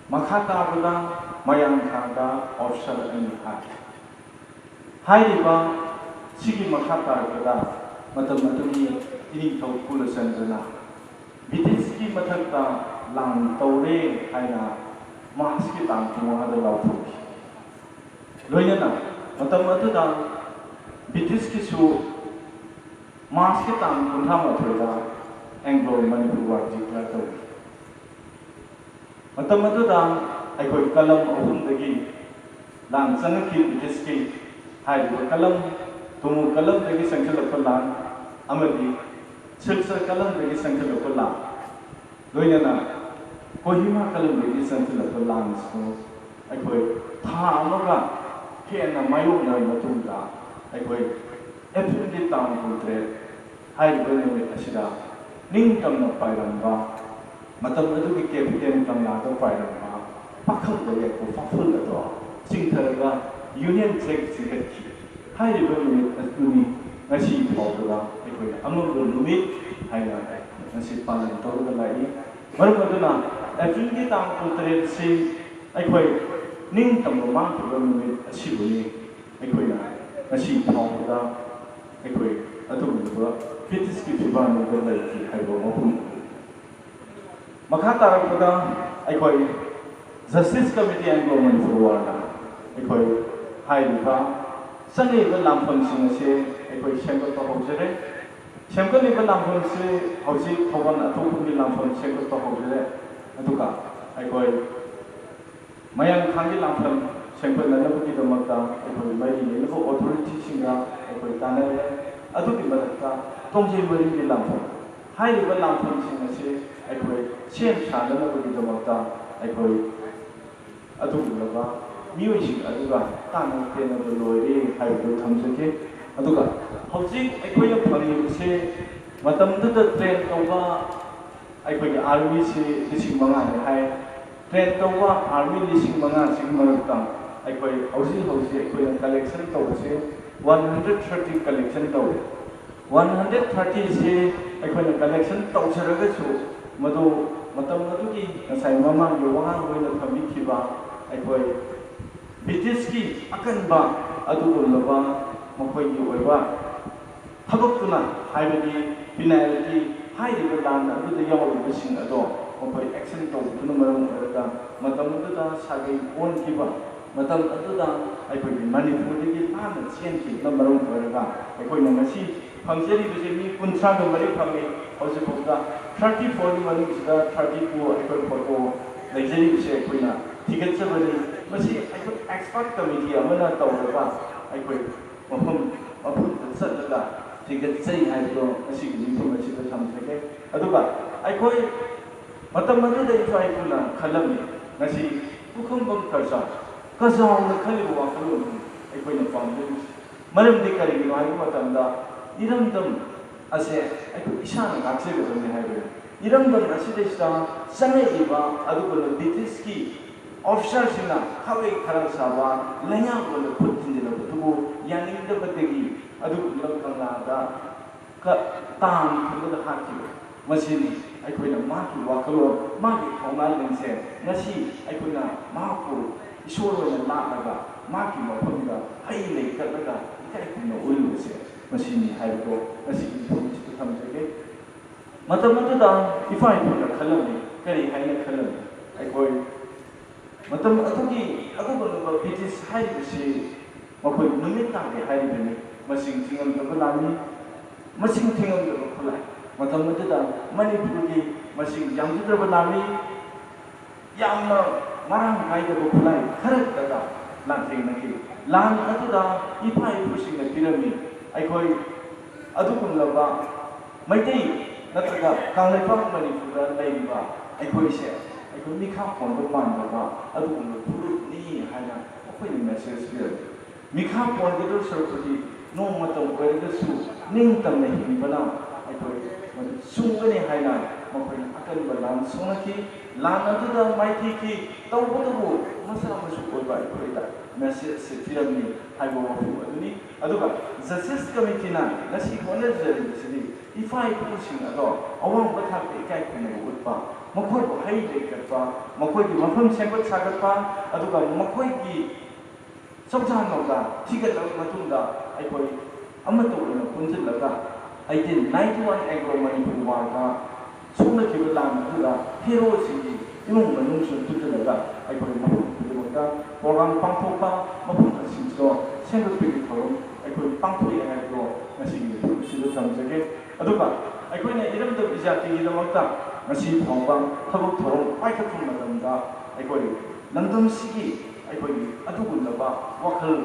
ꯃꯈꯥ ꯇꯥꯕꯗ ꯃꯌꯥꯡ ꯊꯥꯗ ꯑꯣꯐꯤꯁꯥꯔ ꯑꯅꯤ ꯍꯥꯠꯈꯤ꯫ ꯍꯥꯏꯔꯤꯕ ꯁꯤꯒꯤ ꯃꯈꯥ ꯇꯥꯔꯛꯄꯗ ꯃꯇꯝ ꯑꯗꯨꯒꯤ ꯏꯅꯤꯡꯊꯧ ꯀꯨꯂꯆꯟꯗ꯭ꯔꯅ ꯕ꯭ꯔꯤꯇꯤꯁꯀꯤ ꯃꯊꯛꯇ ꯂꯥꯟ ꯇꯧꯔꯦ ꯍꯥꯏꯅ ꯃꯥꯔꯁꯀꯤ ꯇꯥꯡ ꯀꯨꯟꯃꯉꯥꯗ ꯂꯥꯎꯊꯣꯛꯈꯤ꯫ ꯂꯣꯏꯅꯅ ꯃꯇꯝ ꯑꯗꯨꯗ ꯕ꯭ꯔꯤꯇꯤꯁꯀꯤꯁꯨ ꯃꯥꯔꯁꯀꯤ ꯇꯥꯡ ꯀꯨꯟꯊ꯭ꯔꯥ ꯃꯥꯊꯣꯏꯗ ꯑꯦꯡꯒ꯭ꯂꯣ ꯃꯅꯤꯄꯨꯔ ꯋꯥꯔ ꯗꯤꯀ꯭ꯂꯦꯌꯔ ꯇꯧꯈꯤ꯫ ꯃꯇꯝ ꯑꯗꯨꯗ ꯑꯩꯈꯣꯏ ꯀꯂꯝ ꯑꯍꯨꯝꯗꯒꯤ ꯂꯥꯟ ꯆꯪꯉꯛꯈꯤ ꯕ꯭ꯔꯤꯇꯤꯁꯀꯤ꯫ ꯍꯥꯏꯔꯤꯕ ꯀꯂꯝ, ꯇꯨꯃꯨ ꯀꯂꯝꯗꯒꯤ ꯆꯪꯁꯤꯜꯂꯛꯄ ꯂꯥꯟ ꯑꯃꯗꯤ ꯁꯤꯜꯆꯔ ꯀꯂꯝꯗꯒꯤ ꯆꯪꯁꯤꯜꯂꯛꯄ ꯂꯥꯟ, ꯂꯣꯏꯅꯅ ꯀꯣꯍꯤꯃꯥ ꯀꯂꯝꯗꯒꯤ ꯆꯪꯁꯤꯜꯂꯛꯄ ꯂꯥꯟꯁꯤꯡ ꯑꯩꯈꯣꯏ ꯊꯥ ꯑꯃꯒ ꯍꯦꯟꯅ ꯃꯥꯌꯣꯛꯅꯔꯕ ꯃꯇꯨꯡꯗ ꯑꯩꯈꯣꯏ ꯑꯦꯄ꯭ꯔꯤꯜꯒꯤ ꯇꯥꯡ ꯀꯨꯟꯇꯔꯦꯠ ꯍꯥꯏꯔꯤꯕ ꯅꯨꯃꯤꯠ ꯑꯁꯤꯗ ꯅꯤꯡꯇꯝꯅ ꯄꯥꯏꯔꯝꯕ, ꯃꯇꯝ ꯑꯗꯨꯒꯤ ꯀꯦꯄꯤꯇꯦꯜ ꯀꯪꯂꯥꯗ ꯄꯥꯏꯔꯝꯕ ꯄꯥꯈꯪꯕ ꯌꯥꯏꯐ ꯄꯥꯐꯜ ꯑꯗꯣ ꯆꯤꯡꯊꯔꯒ ꯌꯨꯅꯤꯌꯟ ꯖꯦꯛ ꯆꯤꯡꯈꯠꯈꯤ꯫ ꯍꯥꯏꯔꯤꯕ ꯅꯨꯃꯤꯠ ꯑꯗꯨꯅꯤ ꯉꯁꯤ ꯐꯥꯎꯕꯗ ꯑꯩꯈꯣꯏꯅ ꯑꯃꯝꯕ ꯅꯨꯃꯤꯠ ꯍꯥꯏꯅ ꯉꯁꯤ ꯄꯥꯂꯟ ꯇꯧꯔꯒ ꯂꯥꯛꯏ꯫ ꯃꯔꯝ ꯑꯗꯨꯅ ꯑꯦꯄ꯭ꯔꯤꯜꯒꯤ ꯇꯥꯡ ꯀꯨꯟꯇꯔꯦꯠꯁꯤ ꯑꯩꯈꯣꯏ ꯅꯤꯡꯇꯝꯕ ꯃꯥꯡꯈꯤꯕ ꯅꯨꯃꯤꯠ ꯑꯁꯤꯕꯨꯅꯤ ꯑꯩꯈꯣꯏꯅ ꯉꯁꯤ ꯐꯥꯎꯕꯗ ꯑꯩꯈꯣꯏ ꯑꯗꯨꯒꯨꯝꯂꯕ ꯕ꯭ꯔꯤꯇꯤꯁꯀꯤ ꯐꯤꯕꯥꯟꯗ ꯂꯩꯈꯤ ꯍꯥꯏꯕ ꯋꯥꯐꯝ꯫ ꯃꯈꯥ ꯇꯥꯔꯛꯄꯗ ꯑꯩꯈꯣꯏ Justice Committee Anglo Manipur Warꯅ ꯑꯩꯈꯣꯏ ꯍꯥꯏꯔꯤꯕ ꯆꯪꯂꯤꯕ ꯂꯥꯟꯐꯝꯁꯤꯡ ꯑꯁꯤ ꯑꯩꯈꯣꯏ ꯁꯦꯝꯒꯠꯄ ꯍꯧꯖꯔꯦ꯫ ꯁꯦꯝꯒꯠꯂꯤꯕ ꯂꯥꯟꯐꯝꯁꯤ ꯍꯧꯖꯤꯛ ꯊꯧꯕꯥꯜ ꯑꯊꯣꯛꯄꯒꯤ ꯂꯥꯟꯐꯝ ꯁꯦꯝꯒꯠꯄ ꯍꯧꯖꯔꯦ꯫ ꯑꯗꯨꯒ ꯑꯩꯈꯣꯏ ꯃꯌꯥꯡ ꯈꯥꯡꯒꯤ ꯂꯥꯟꯐꯝ ꯁꯦꯝꯒꯠꯅꯅꯕꯒꯤꯗꯃꯛꯇ ꯑꯩꯈꯣꯏ ꯃꯔꯤ ꯂꯩꯅꯕ ꯑꯣꯊꯣꯔꯤꯇꯤꯁꯤꯡꯒ ꯑꯩꯈꯣꯏ ꯇꯥꯟꯅꯔꯦ꯫ ꯑꯗꯨꯒꯤ ꯃꯊꯛꯇ ꯇꯣꯡꯖꯩ ꯃꯔꯤꯒꯤ ꯂꯥꯟꯐꯝ, ꯍꯥꯏꯔꯤꯕ ꯂꯥꯟꯐꯝꯁꯤꯡ ꯑꯁꯤ ꯑꯩꯈꯣꯏ ꯁꯦꯝ ꯁꯥꯅꯅꯕꯒꯤꯗꯃꯛꯇ ꯑꯩꯈꯣꯏ ꯑꯗꯨꯒꯨꯝꯂꯕ ꯃꯤꯑꯣꯏꯁꯤꯡ ꯑꯗꯨꯒ ꯇꯥꯟꯅ ꯄꯦꯟꯅꯕ ꯂꯣꯏꯔꯦ ꯍꯥꯏꯕꯗꯨ ꯊꯝꯖꯒꯦ꯫ ꯑꯗꯨꯒ ꯍꯧꯖꯤꯛ ꯑꯩꯈꯣꯏꯅ ꯐꯪꯂꯤꯕꯁꯦ ꯃꯇꯝꯗꯨꯗ ꯇ꯭ꯔꯦꯟ ꯇꯧꯕ ꯑꯩꯈꯣꯏꯒꯤ ꯑꯥꯔꯃꯤꯁꯤ ꯂꯤꯁꯤꯡ ꯃꯉꯥꯅꯤ ꯍꯥꯏ꯫ ꯇ꯭ꯔꯦꯟ ꯇꯧꯕ ꯑꯥꯔꯃꯤ ꯂꯤꯁꯤꯡ ꯃꯉꯥꯁꯤꯒꯤ ꯃꯔꯛꯇ ꯑꯩꯈꯣꯏ ꯍꯧꯖꯤꯛ ꯍꯧꯖꯤꯛ ꯑꯩꯈꯣꯏꯅ ꯀꯂꯦꯛꯁꯟ ꯇꯧꯕꯁꯦ ꯋꯥꯟ ꯍꯟꯗ꯭ꯔꯦꯠ ꯊꯥꯔꯇꯤ ꯀꯂꯦꯛꯁꯟ ꯇꯧꯋꯤ꯫ ꯋꯥꯟ ꯍꯟꯗ꯭ꯔꯦꯠ ꯊꯥꯔꯇꯤꯁꯤ ꯑꯩꯈꯣꯏꯅ ꯀꯂꯦꯛꯁꯟ ꯇꯧꯖꯔꯒꯁꯨ ꯃꯗꯨ ꯃꯇꯝ ꯑꯗꯨꯒꯤ ꯉꯁꯥꯏ ꯃꯃꯥꯡꯒꯤ ꯋꯥꯉꯥꯡ ꯑꯣꯏꯅ ꯊꯝꯕꯤꯈꯤꯕ ꯑꯩꯈꯣꯏ ꯕ꯭ꯔꯤꯇꯤꯁꯀꯤ ꯑꯀꯟꯕ ꯑꯗꯨꯒꯨꯝꯂꯕ ꯃꯈꯣꯏꯒꯤ ꯑꯣꯏꯕ ꯊꯕꯛꯇꯨꯅ, ꯍꯥꯏꯕꯗꯤ ꯄꯤꯅꯥꯏꯜꯇꯤ, ꯍꯥꯏꯔꯤꯕ ꯂꯥꯟ ꯑꯗꯨꯗ ꯌꯥꯎꯔꯤꯕꯁꯤꯡ ꯑꯗꯣ ꯃꯈꯣꯏ ꯑꯦꯛꯁꯟ ꯇꯧꯕꯗꯨꯅ ꯃꯔꯝ ꯑꯣꯏꯔꯒ ꯃꯇꯝ ꯑꯗꯨꯗ ꯁꯥꯒꯩ ꯑꯣꯟꯈꯤꯕ, ꯃꯇꯝ ꯑꯗꯨꯗ ꯑꯩꯈꯣꯏꯒꯤ ꯃꯅꯤꯄꯨꯔꯗꯒꯤ ꯂꯥꯟꯅ ꯆꯦꯟꯈꯤꯕꯅ ꯃꯔꯝ ꯑꯣꯏꯔꯒ ꯑꯩꯈꯣꯏꯅ ꯉꯁꯤ ꯐꯪꯖꯔꯤꯕꯁꯦ ꯃꯤ ꯀꯨꯟꯊ꯭ꯔꯥꯒ ꯃꯔꯤ ꯐꯪꯉꯤ꯫ ꯍꯧꯖꯤꯛꯐꯥꯎꯗ ꯊꯥꯔꯇꯤ ꯐꯣꯔꯒꯤ ꯃꯅꯨꯡꯁꯤꯗ ꯊꯥꯔꯇꯤ ꯇꯨ ꯑꯩꯈꯣꯏ ꯐꯣꯇꯣ ꯂꯩꯖꯔꯤꯕꯁꯦ ꯑꯩꯈꯣꯏꯅ ꯊꯤꯒꯠꯆꯕꯅꯤ꯫ ꯃꯁꯤ ꯑꯩꯈꯣꯏ ꯑꯦꯛꯁꯄꯔꯠ ꯀꯃꯤꯇꯤ ꯑꯃꯅ ꯇꯧꯔꯒ ꯑꯩꯈꯣꯏ ꯃꯐꯝ ꯃꯐꯝꯗ ꯆꯠꯂꯒ ꯊꯤꯒꯠꯆꯩ ꯍꯥꯏꯕꯗꯣ ꯉꯁꯤꯒꯤ ꯃꯤꯐꯝ ꯑꯁꯤꯗ ꯊꯝꯖꯒꯦ꯫ ꯑꯗꯨꯒ ꯑꯩꯈꯣꯏ ꯃꯇꯝ ꯑꯗꯨꯗ ꯏꯄꯥ ꯏꯄꯨꯅ ꯈꯜꯂꯝꯃꯤ, ꯉꯁꯤ ꯄꯨꯈꯝꯕꯝ ꯀꯔꯖꯥꯎ, ꯀꯔꯖꯥꯎꯅ ꯈꯜꯂꯤꯕ ꯋꯥꯈꯜꯂꯣꯟꯗꯨꯅꯤ ꯑꯩꯈꯣꯏꯅ ꯄꯥꯝꯖꯔꯤꯁꯤ꯫ ꯃꯔꯝꯗꯤ ꯀꯔꯤꯒꯤꯅꯣ ꯍꯥꯏꯕ ꯃꯇꯝꯗ ꯏꯔꯝꯗꯝ ꯑꯁꯦ ꯑꯩꯈꯣꯏ ꯏꯁꯥꯅ ꯉꯥꯛꯆꯒꯗꯕꯅꯤ ꯍꯥꯏꯕꯅꯤ꯫ ꯏꯔꯝꯗꯝ ꯑꯁꯤꯗꯩꯁꯤꯗ ꯆꯪꯉꯛꯏꯕ ꯑꯗꯨꯒꯨꯝꯂꯕ ꯕ꯭ꯔꯤꯇꯤꯁꯀꯤ ꯑꯣꯐꯤꯁꯥꯔꯁꯤꯡꯅ ꯈꯥꯕꯩ ꯈꯔ ꯁꯥꯕ ꯂꯩꯉꯥꯛꯂꯣꯟꯗ ꯈꯨꯠ ꯊꯤꯟꯖꯤꯜꯂꯛꯄꯗꯨꯕꯨ ꯌꯥꯅꯤꯡꯗꯕꯗꯒꯤ ꯑꯗꯨꯒꯨꯝꯂꯕ ꯀꯪꯂꯥꯗ ꯀ-, ꯇꯥꯡ ꯊꯝꯂꯒ ꯍꯥꯠꯈꯤꯕ꯫ ꯃꯁꯤꯅꯤ ꯑꯩꯈꯣꯏꯅ ꯃꯍꯥꯛꯀꯤ ꯋꯥꯈꯜꯂꯣꯟ, ꯃꯥꯒꯤ ꯊꯧꯅꯥ ꯂꯤꯡꯖꯦꯜ, ꯉꯁꯤ ꯑꯩꯈꯣꯏꯅ ꯃꯍꯥꯛꯄꯨ ꯏꯁꯣꯔ ꯑꯣꯏꯅ ꯂꯥꯠꯂꯒ ꯃꯍꯥꯛꯀꯤ ꯃꯐꯝꯗ ꯍꯩ ꯂꯩ ꯀꯠꯂꯒ ꯏꯀꯥꯏ ꯈꯨꯝꯅ ꯎꯠꯂꯤꯕꯁꯦ ꯃꯁꯤꯅꯤ ꯍꯥꯏꯕꯗꯣ ꯉꯁꯤꯒꯤ ꯃꯐꯝꯁꯤꯗ ꯊꯝꯖꯒꯦ꯫ ꯃꯇꯝ ꯑꯗꯨꯗ ꯏꯄꯥ ꯏꯄꯨꯅ ꯈꯜꯂꯝꯃꯤ, ꯀꯔꯤ ꯍꯥꯏꯅ ꯈꯜꯂꯝꯃꯤ? ꯑꯩꯈꯣꯏ ꯃꯇꯝ ꯑꯗꯨꯒꯤ ꯑꯗꯨꯒꯨꯝꯂꯕ ꯕ꯭ꯔꯤꯇꯤꯁ ꯍꯥꯏꯔꯤꯕꯁꯤ ꯃꯈꯣꯏ ꯅꯨꯃꯤꯠ ꯇꯥꯒꯦ ꯍꯥꯏꯔꯤꯕꯅꯤ꯫ ꯃꯁꯤꯡ ꯊꯤꯉꯝꯗꯕ ꯂꯥꯟꯃꯤ, ꯃꯁꯤꯡ ꯊꯤꯉꯝꯗꯕ ꯈꯨꯠꯂꯥꯏ꯫ ꯃꯇꯝ ꯑꯗꯨꯗ ꯃꯅꯤꯄꯨꯔꯒꯤ ꯃꯁꯤꯡ ꯌꯥꯝꯖꯗ꯭ꯔꯕ ꯂꯥꯟꯃꯤ, ꯌꯥꯝꯅ ꯃꯔꯥꯡ ꯀꯥꯏꯗꯕ ꯈꯨꯠꯂꯥꯏ ꯈꯔ ꯈꯛꯇꯗ ꯂꯥꯟꯊꯦꯡꯅꯈꯤ꯫ ꯂꯥꯟ ꯑꯗꯨꯗ ꯏꯄꯥ ꯏꯄꯨꯁꯤꯡꯅ ꯄꯤꯔꯝꯃꯤ꯫ ꯑꯩꯈꯣꯏ ꯑꯗꯨꯒꯨꯝꯂꯕ ꯃꯩꯇꯩ ꯅꯠꯇ꯭ꯔꯒ ꯀꯪꯂꯩꯄꯥꯛ ꯃꯅꯤꯄꯨꯔꯗ ꯂꯩꯔꯤꯕ ꯑꯩꯈꯣꯏꯁꯦ, ꯑꯩꯈꯣꯏ ꯃꯤꯈꯥ ꯄꯣꯟꯕ ꯄꯥꯟꯗꯕ ꯑꯗꯨꯒꯨꯝꯕ ꯐꯨꯔꯨꯞꯅꯤ ꯍꯥꯏꯅ ꯃꯈꯣꯏꯅ ꯃꯦꯁꯦꯖ ꯄꯤꯔꯝꯃꯤ꯫ ꯃꯤꯈꯥ ꯄꯣꯟꯒꯗꯧ ꯁꯔꯨꯛꯄꯨꯗꯤ ꯅꯣꯡꯃꯇ ꯑꯣꯏꯔꯒꯁꯨ ꯅꯤꯡꯇꯝꯅ ꯍꯤꯡꯕꯅ ꯑꯩꯈꯣꯏ ꯃꯗꯨ ꯆꯨꯝꯒꯅꯤ ꯍꯥꯏꯅ ꯃꯈꯣꯏꯅ ꯑꯀꯟꯕ ꯂꯥꯟ ꯁꯣꯛꯅꯈꯤ꯫ ꯂꯥꯟ ꯑꯗꯨꯗ ꯃꯥꯏꯊꯤꯈꯤ꯫ ꯇꯧꯕꯇꯕꯨ ꯃꯆꯥ ꯃꯁꯨ ꯑꯣꯏꯕ ꯑꯩꯈꯣꯏꯗ ꯃꯦꯁꯦꯖꯁꯦ ꯄꯤꯔꯝꯃꯤ ꯍꯥꯏꯕ ꯋꯥꯐꯝ ꯑꯗꯨꯅꯤ꯫ ꯑꯗꯨꯒ ꯖꯁꯇꯤꯁ ꯀꯃꯤꯇꯤꯅ ꯉꯁꯤ ꯍꯣꯠꯅꯖꯔꯤꯕꯁꯤꯗꯤ ꯏꯄꯥ ꯏꯄꯨꯁꯤꯡ ꯑꯗꯣ ꯑꯋꯥꯡꯕ ꯊꯥꯛꯇ ꯏꯀꯥꯏ ꯈꯨꯝꯅꯕ ꯎꯠꯄ, ꯃꯈꯣꯏꯕꯨ ꯍꯩ ꯂꯩ ꯀꯠꯄ, ꯃꯈꯣꯏꯒꯤ ꯃꯐꯝ ꯁꯦꯝꯒꯠ ꯁꯥꯒꯠꯄ, ꯑꯗꯨꯒ ꯃꯈꯣꯏꯒꯤ ꯆꯧꯖꯥꯟ ꯅꯧꯖꯥꯟ ꯊꯤꯒꯠꯂꯕ ꯃꯇꯨꯡꯗ ꯑꯩꯈꯣꯏ ꯑꯃꯠꯇ ꯑꯣꯏꯅ ꯄꯨꯟꯁꯤꯜꯂꯒ eighteen ninety one Anglo Manipur War ꯗ ꯁꯣꯛꯅꯈꯤꯕ ꯂꯥꯟ ꯑꯗꯨꯗ ꯍꯦꯔꯣꯁꯤꯡꯒꯤ ꯏꯃꯨꯡ ꯃꯅꯨꯡꯁꯤꯡ ꯄꯨꯟꯁꯤꯜꯂꯒ ꯑꯩꯈꯣꯏ ꯃꯐꯝ ꯈꯨꯗꯤꯡꯃꯛꯇ ꯄ꯭ꯔꯣꯒ꯭ꯔꯥꯝ ꯄꯥꯡꯊꯣꯛꯄ, ꯃꯐꯝ ꯑꯁꯤꯁꯨ ꯁꯦꯝꯒꯠꯄꯒꯤ ꯊꯧꯔꯝ ꯑꯩꯈꯣꯏ ꯄꯥꯡꯊꯣꯛꯑꯦ ꯍꯥꯏꯕꯗꯣ ꯉꯁꯤꯒꯤ ꯃꯐꯝ ꯑꯁꯤꯗ ꯊꯝꯖꯒꯦ꯫ ꯑꯗꯨꯒ ꯑꯩꯈꯣꯏꯅ ꯏꯔꯝꯗꯝ ꯏꯖꯥꯇꯤꯒꯤꯗꯃꯛꯇ ꯉꯁꯤ ꯐꯥꯎꯕ ꯊꯕꯛ ꯊꯧꯔꯝ ꯄꯥꯏꯈꯠꯄ ꯃꯇꯝꯗ ꯑꯩꯈꯣꯏ ꯂꯝꯗꯝꯁꯤꯒꯤ ꯑꯩꯈꯣꯏꯒꯤ ꯑꯗꯨꯒꯨꯝꯂꯕ ꯋꯥꯈꯜ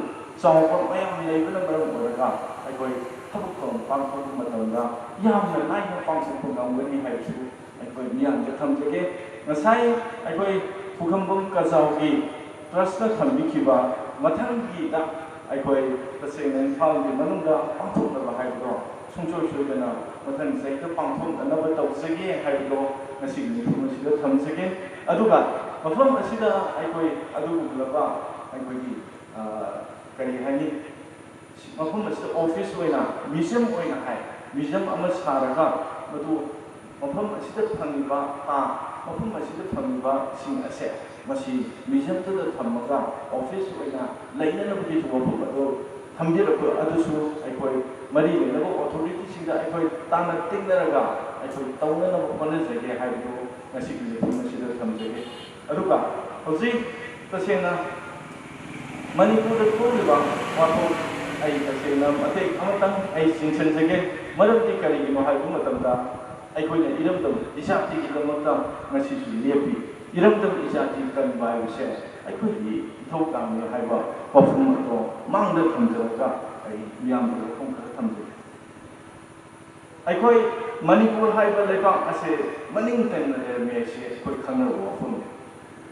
ꯆꯥꯎꯕ ꯃꯌꯥꯝ ꯂꯩꯕꯅ ꯃꯔꯝ ꯑꯣꯏꯔꯒ ꯑꯩꯈꯣꯏ ꯊꯕꯛ ꯊꯧꯔꯝ ꯄꯥꯡꯊꯣꯛꯄ ꯃꯇꯝꯗ ꯌꯥꯝꯅ ꯂꯥꯏꯅ ꯄꯥꯡꯊꯣꯛꯄ ꯉꯝꯒꯅꯤ ꯍꯥꯏꯕꯁꯨ ꯑꯩꯈꯣꯏ ꯃꯤꯌꯥꯝꯗ ꯊꯝꯖꯒꯦ꯫ ꯉꯁꯥꯏ ꯑꯩꯈꯣꯏ ꯄꯨꯈꯝꯕꯝ ꯀꯖꯥꯎꯒꯤ ꯇ꯭ꯔꯁꯅ ꯊꯝꯕꯤꯈꯤꯕ ꯃꯊꯪꯒꯤꯗ ꯑꯩꯈꯣꯏ ꯇꯁꯦꯡꯅ ꯏꯝꯐꯥꯜꯒꯤ ꯃꯅꯨꯡꯗ ꯄꯥꯡꯊꯣꯛꯅꯕ ꯍꯥꯏꯕꯗꯣ ꯁꯨꯡꯁꯣꯏ ꯁꯣꯏꯗꯅ ꯃꯊꯪ ꯆꯍꯤꯗ ꯄꯥꯡꯊꯣꯛꯅꯅꯕ ꯇꯧꯖꯒꯦ ꯍꯥꯏꯕꯗꯣ ꯉꯁꯤꯒꯤ ꯃꯤꯐꯝ ꯑꯁꯤꯗ ꯊꯝꯖꯒꯦ꯫ ꯑꯗꯨꯒ ꯃꯐꯝ ꯑꯁꯤꯗ ꯑꯩꯈꯣꯏ ꯑꯗꯨꯒꯨꯝꯂꯕ ꯑꯩꯈꯣꯏꯒꯤ, ꯑ, ꯀꯔꯤ ꯍꯥꯏꯅꯤ, ꯃꯐꯝ ꯑꯁꯤꯗ ꯑꯣꯐꯤꯁ ꯑꯣꯏꯅ, ꯃ꯭ꯌꯨꯖꯤꯌꯝ ꯑꯣꯏꯅ ꯍꯥꯏ, ꯃ꯭ꯌꯨꯖꯤꯌꯝ ꯑꯃ ꯁꯥꯔꯒ ꯃꯗꯨ ꯃꯐꯝ ꯑꯁꯤꯗ ꯐꯪꯉꯤꯕ ꯄꯥ, ꯃꯐꯝ ꯑꯁꯤꯗ ꯐꯪꯉꯤꯕꯁꯤꯡ ꯑꯁꯦ ꯃꯁꯤ ꯃ꯭ꯌꯨꯖꯤꯌꯝꯗꯨꯗ ꯊꯝꯃꯒ ꯑꯣꯐꯤꯁ ꯑꯣꯏꯅ ꯂꯩꯅꯅꯕꯒꯤ ꯋꯥꯐꯝ ꯑꯗꯨ ꯊꯝꯕꯤꯔꯛꯄ ꯑꯗꯨꯁꯨ ꯑꯩꯈꯣꯏ ꯃꯔꯤ ꯂꯩꯅꯕ ꯑꯣꯊꯣꯔꯤꯇꯤꯁꯤꯡꯗ ꯑꯩꯈꯣꯏ ꯇꯥꯟꯅ ꯇꯤꯡꯅꯔꯒ ꯑꯩꯈꯣꯏ ꯇꯧꯅꯅꯕ ꯍꯣꯠꯅꯖꯒꯦ ꯍꯥꯏꯕꯗꯨ ꯉꯁꯤꯒꯤ ꯃꯤꯐꯝ ꯑꯁꯤꯗ ꯊꯝꯖꯒꯦ꯫ ꯑꯗꯨꯒ ꯍꯧꯖꯤꯛ ꯇꯁꯦꯡꯅ ꯃꯅꯤꯄꯨꯔꯗ ꯊꯣꯛꯂꯤꯕ ꯋꯥꯊꯣꯛ ꯑꯩ ꯇꯁꯦꯡꯅ ꯃꯇꯦꯛ ꯑꯃꯇꯪ ꯑꯩ ꯆꯤꯡꯁꯤꯟꯖꯒꯦ꯫ ꯃꯔꯝꯗꯤ ꯀꯔꯤꯒꯤꯅꯣ ꯍꯥꯏꯕ ꯃꯇꯝꯗ ꯑꯩꯈꯣꯏꯅ ꯏꯔꯝꯗꯝ ꯏꯖꯥꯇꯤꯒꯤꯗꯃꯛꯇ ꯉꯁꯤꯁꯨ ꯂꯦꯞꯄꯤ꯫ ꯏꯔꯝꯗꯝ ꯏꯖꯥꯇꯤ ꯀꯟꯕ ꯍꯥꯏꯕꯁꯦ ꯑꯩꯈꯣꯏꯒꯤ ꯏꯊꯧꯗꯥꯡꯅꯤ ꯍꯥꯏꯕ ꯋꯥꯐꯝ ꯑꯗꯣ ꯃꯥꯡꯗ ꯊꯝꯖꯔꯒ ꯑꯩ ꯃꯤꯌꯥꯝꯗ ꯋꯥꯐꯝ ꯈꯔ ꯊꯝꯖꯒꯦ꯫ ꯑꯩꯈꯣꯏ ꯃꯅꯤꯄꯨꯔ ꯍꯥꯏꯕ ꯂꯩꯕꯥꯛ ꯑꯁꯦ ꯃꯅꯤꯡ ꯇꯝꯅ ꯂꯩꯔꯝꯃꯤ ꯍꯥꯏꯁꯤ ꯑꯩꯈꯣꯏ ꯈꯪꯅꯕ ꯋꯥꯐꯝꯅꯤ꯫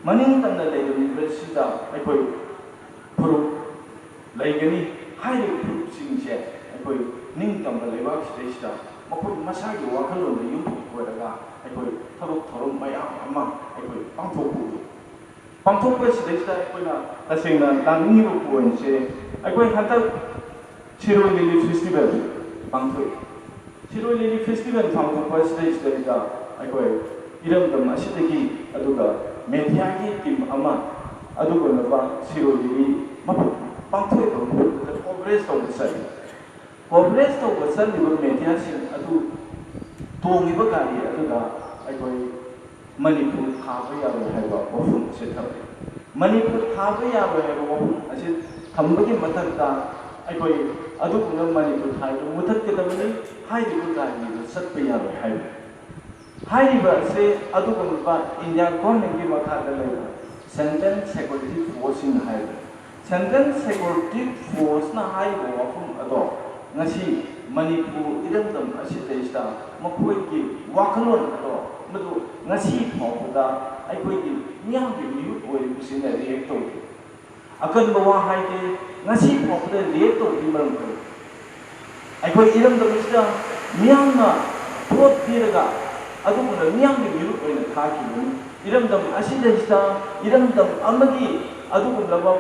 ꯃꯅꯤꯡ ꯇꯝꯅ ꯂꯩꯔꯝꯃꯤꯕꯁꯤꯗ ꯑꯩꯈꯣꯏ ꯐꯨꯔꯨꯞ ꯂꯩꯒꯅꯤ꯫ ꯍꯥꯏꯔꯤꯕ ꯐꯨꯔꯨꯞꯁꯤꯡꯁꯦ ꯑꯩꯈꯣꯏ ꯅꯤꯡꯇꯝꯕ ꯂꯩꯕꯥꯛꯁꯤꯗꯩꯁꯤꯗ ꯃꯈꯣꯏ ꯃꯁꯥꯒꯤ ꯋꯥꯈꯜꯂꯣꯟꯗ ꯌꯨꯝꯐꯝ ꯑꯣꯏꯔꯒ ꯑꯩꯈꯣꯏ ꯊꯕꯛ ꯊꯧꯔꯝ ꯃꯌꯥꯝ ꯑꯃ ꯑꯩꯈꯣꯏ ꯄꯥꯡꯊꯣꯛꯄ ꯎꯏ꯫ ꯄꯥꯡꯊꯣꯛꯄꯁꯤꯗꯩꯁꯤꯗ ꯑꯩꯈꯣꯏꯅ ꯇꯁꯦꯡꯅ ꯂꯥꯛꯅꯤꯡꯉꯤꯕ ꯄꯣꯏꯟꯁꯦ, ꯑꯩꯈꯣꯏ ꯍꯟꯗꯛ ꯁꯤꯔꯣꯏ ꯂꯤꯂꯤ ꯐꯦꯁꯇꯤꯚꯦꯜ ꯄꯥꯡꯊꯣꯛꯏ꯫ ꯁꯤꯔꯣꯏ ꯂꯤꯂꯤ ꯐꯦꯁꯇꯤꯚꯦꯜ ꯄꯥꯡꯊꯣꯛꯄ ꯑꯁꯤꯗꯩꯁꯤꯗꯩꯗ ꯑꯩꯈꯣꯏ ꯏꯔꯝꯗꯝ ꯑꯁꯤꯗꯒꯤ, ꯑꯗꯨꯒ ꯃꯦꯗꯤꯌꯥꯒꯤ ꯇꯤꯝ ꯑꯃ ꯑꯗꯨꯒꯨꯝꯂꯕ ꯁꯤꯔꯣꯏ ꯂꯤꯂꯤ ꯃꯐꯝ ꯄꯥꯡꯊꯣꯛꯏꯕ ꯃꯐꯝꯗꯨꯗ ꯀꯣꯚꯔꯦꯖ ꯇꯧꯕ ꯆꯠꯂꯤ꯫ ꯀꯣꯚꯔꯦꯖ ꯇꯧꯕ ꯆꯠꯂꯤꯕ ꯃꯦꯗꯤꯌꯥꯁꯤꯡ ꯑꯗꯨ ꯇꯣꯡꯉꯤꯕ ꯒꯥꯔꯤ ꯑꯗꯨꯗ ꯑꯩꯈꯣꯏ ꯃꯅꯤꯄꯨꯔ ꯊꯥꯕ ꯌꯥꯔꯣꯏ ꯍꯥꯏꯕ ꯋꯥꯐꯝ ꯑꯁꯤ ꯊꯝꯃꯤ꯫ ꯃꯅꯤꯄꯨꯔ ꯊꯥꯕ ꯌꯥꯔꯣꯏ ꯍꯥꯏꯕ ꯋꯥꯐꯝ ꯑꯁꯤ ꯊꯝꯕꯒꯤ ꯃꯊꯛꯇ ꯑꯩꯈꯣꯏ ꯑꯗꯨꯒꯨꯝꯂꯕ ꯃꯅꯤꯄꯨꯔ ꯊꯥꯕꯗꯨ ꯃꯨꯊꯠꯀꯗꯕꯅꯤ, ꯍꯥꯏꯔꯤꯕ ꯒꯥꯔꯤꯗꯨ ꯆꯠꯄ ꯌꯥꯔꯣꯏ ꯍꯥꯏꯕ꯫ ꯍꯥꯏꯔꯤꯕ ꯑꯁꯤ ꯑꯗꯨꯒꯨꯝꯂꯕ ꯏꯟꯗꯤꯌꯥ ꯒꯣꯔꯃꯦꯟꯒꯤ ꯃꯈꯥꯗ ꯂꯩꯕ ꯁꯦꯟꯇ꯭ꯔꯦꯜ ꯁꯦꯀ꯭ꯌꯨꯔꯤꯇꯤ ꯐꯣꯔꯁꯁꯤꯡꯅ ꯍꯥꯏꯔꯤꯕ꯫ ꯁꯦꯟꯇ꯭ꯔꯦꯜ ꯁꯦꯀ꯭ꯌꯨꯔꯤꯇꯤ ꯐꯣꯔꯁꯅ ꯍꯥꯏꯔꯤꯕ ꯋꯥꯐꯝ ꯑꯗꯣ ꯉꯁꯤ ꯃꯅꯤꯄꯨꯔ ꯏꯔꯝꯗꯝ ꯑꯁꯤꯗꯩꯁꯤꯗ ꯃꯈꯣꯏꯒꯤ ꯋꯥꯈꯜꯂꯣꯟ ꯑꯗꯣ ꯃꯗꯨ ꯉꯁꯤ ꯐꯥꯎꯕꯗ ꯑꯩꯈꯣꯏꯒꯤ ꯃꯤꯌꯥꯝꯒꯤ ꯃꯤꯍꯨꯠ ꯑꯣꯏꯔꯤꯕꯁꯤꯡꯅ ꯔꯤꯌꯦꯛ ꯇꯧꯗꯦ꯫ ꯑꯀꯟꯕ ꯋꯥ ꯍꯥꯏꯒꯦ, ꯉꯁꯤ ꯐꯥꯎꯕꯗ ꯔꯤꯌꯦꯛ ꯇꯧꯗ꯭ꯔꯤ꯫ ꯃꯔꯝ ꯀꯔꯤ? ꯑꯩꯈꯣꯏ ꯏꯔꯝꯗꯝ ꯑꯁꯤꯗ ꯃꯤꯌꯥꯝꯅ ꯚꯣꯠ ꯄꯤꯔꯒ ꯑꯗꯨꯒꯨꯝꯂꯕ ꯃꯤꯌꯥꯝꯒꯤ ꯃꯤꯍꯨꯠ ꯑꯣꯏꯅ ꯊꯥꯈꯤꯕꯅꯤ꯫ ꯏꯔꯝꯗꯝ ꯑꯁꯤꯗꯩꯁꯤꯗ ꯏꯔꯝꯗꯝ ꯑꯃꯒꯤ ꯑꯗꯨꯒꯨꯝꯂꯕ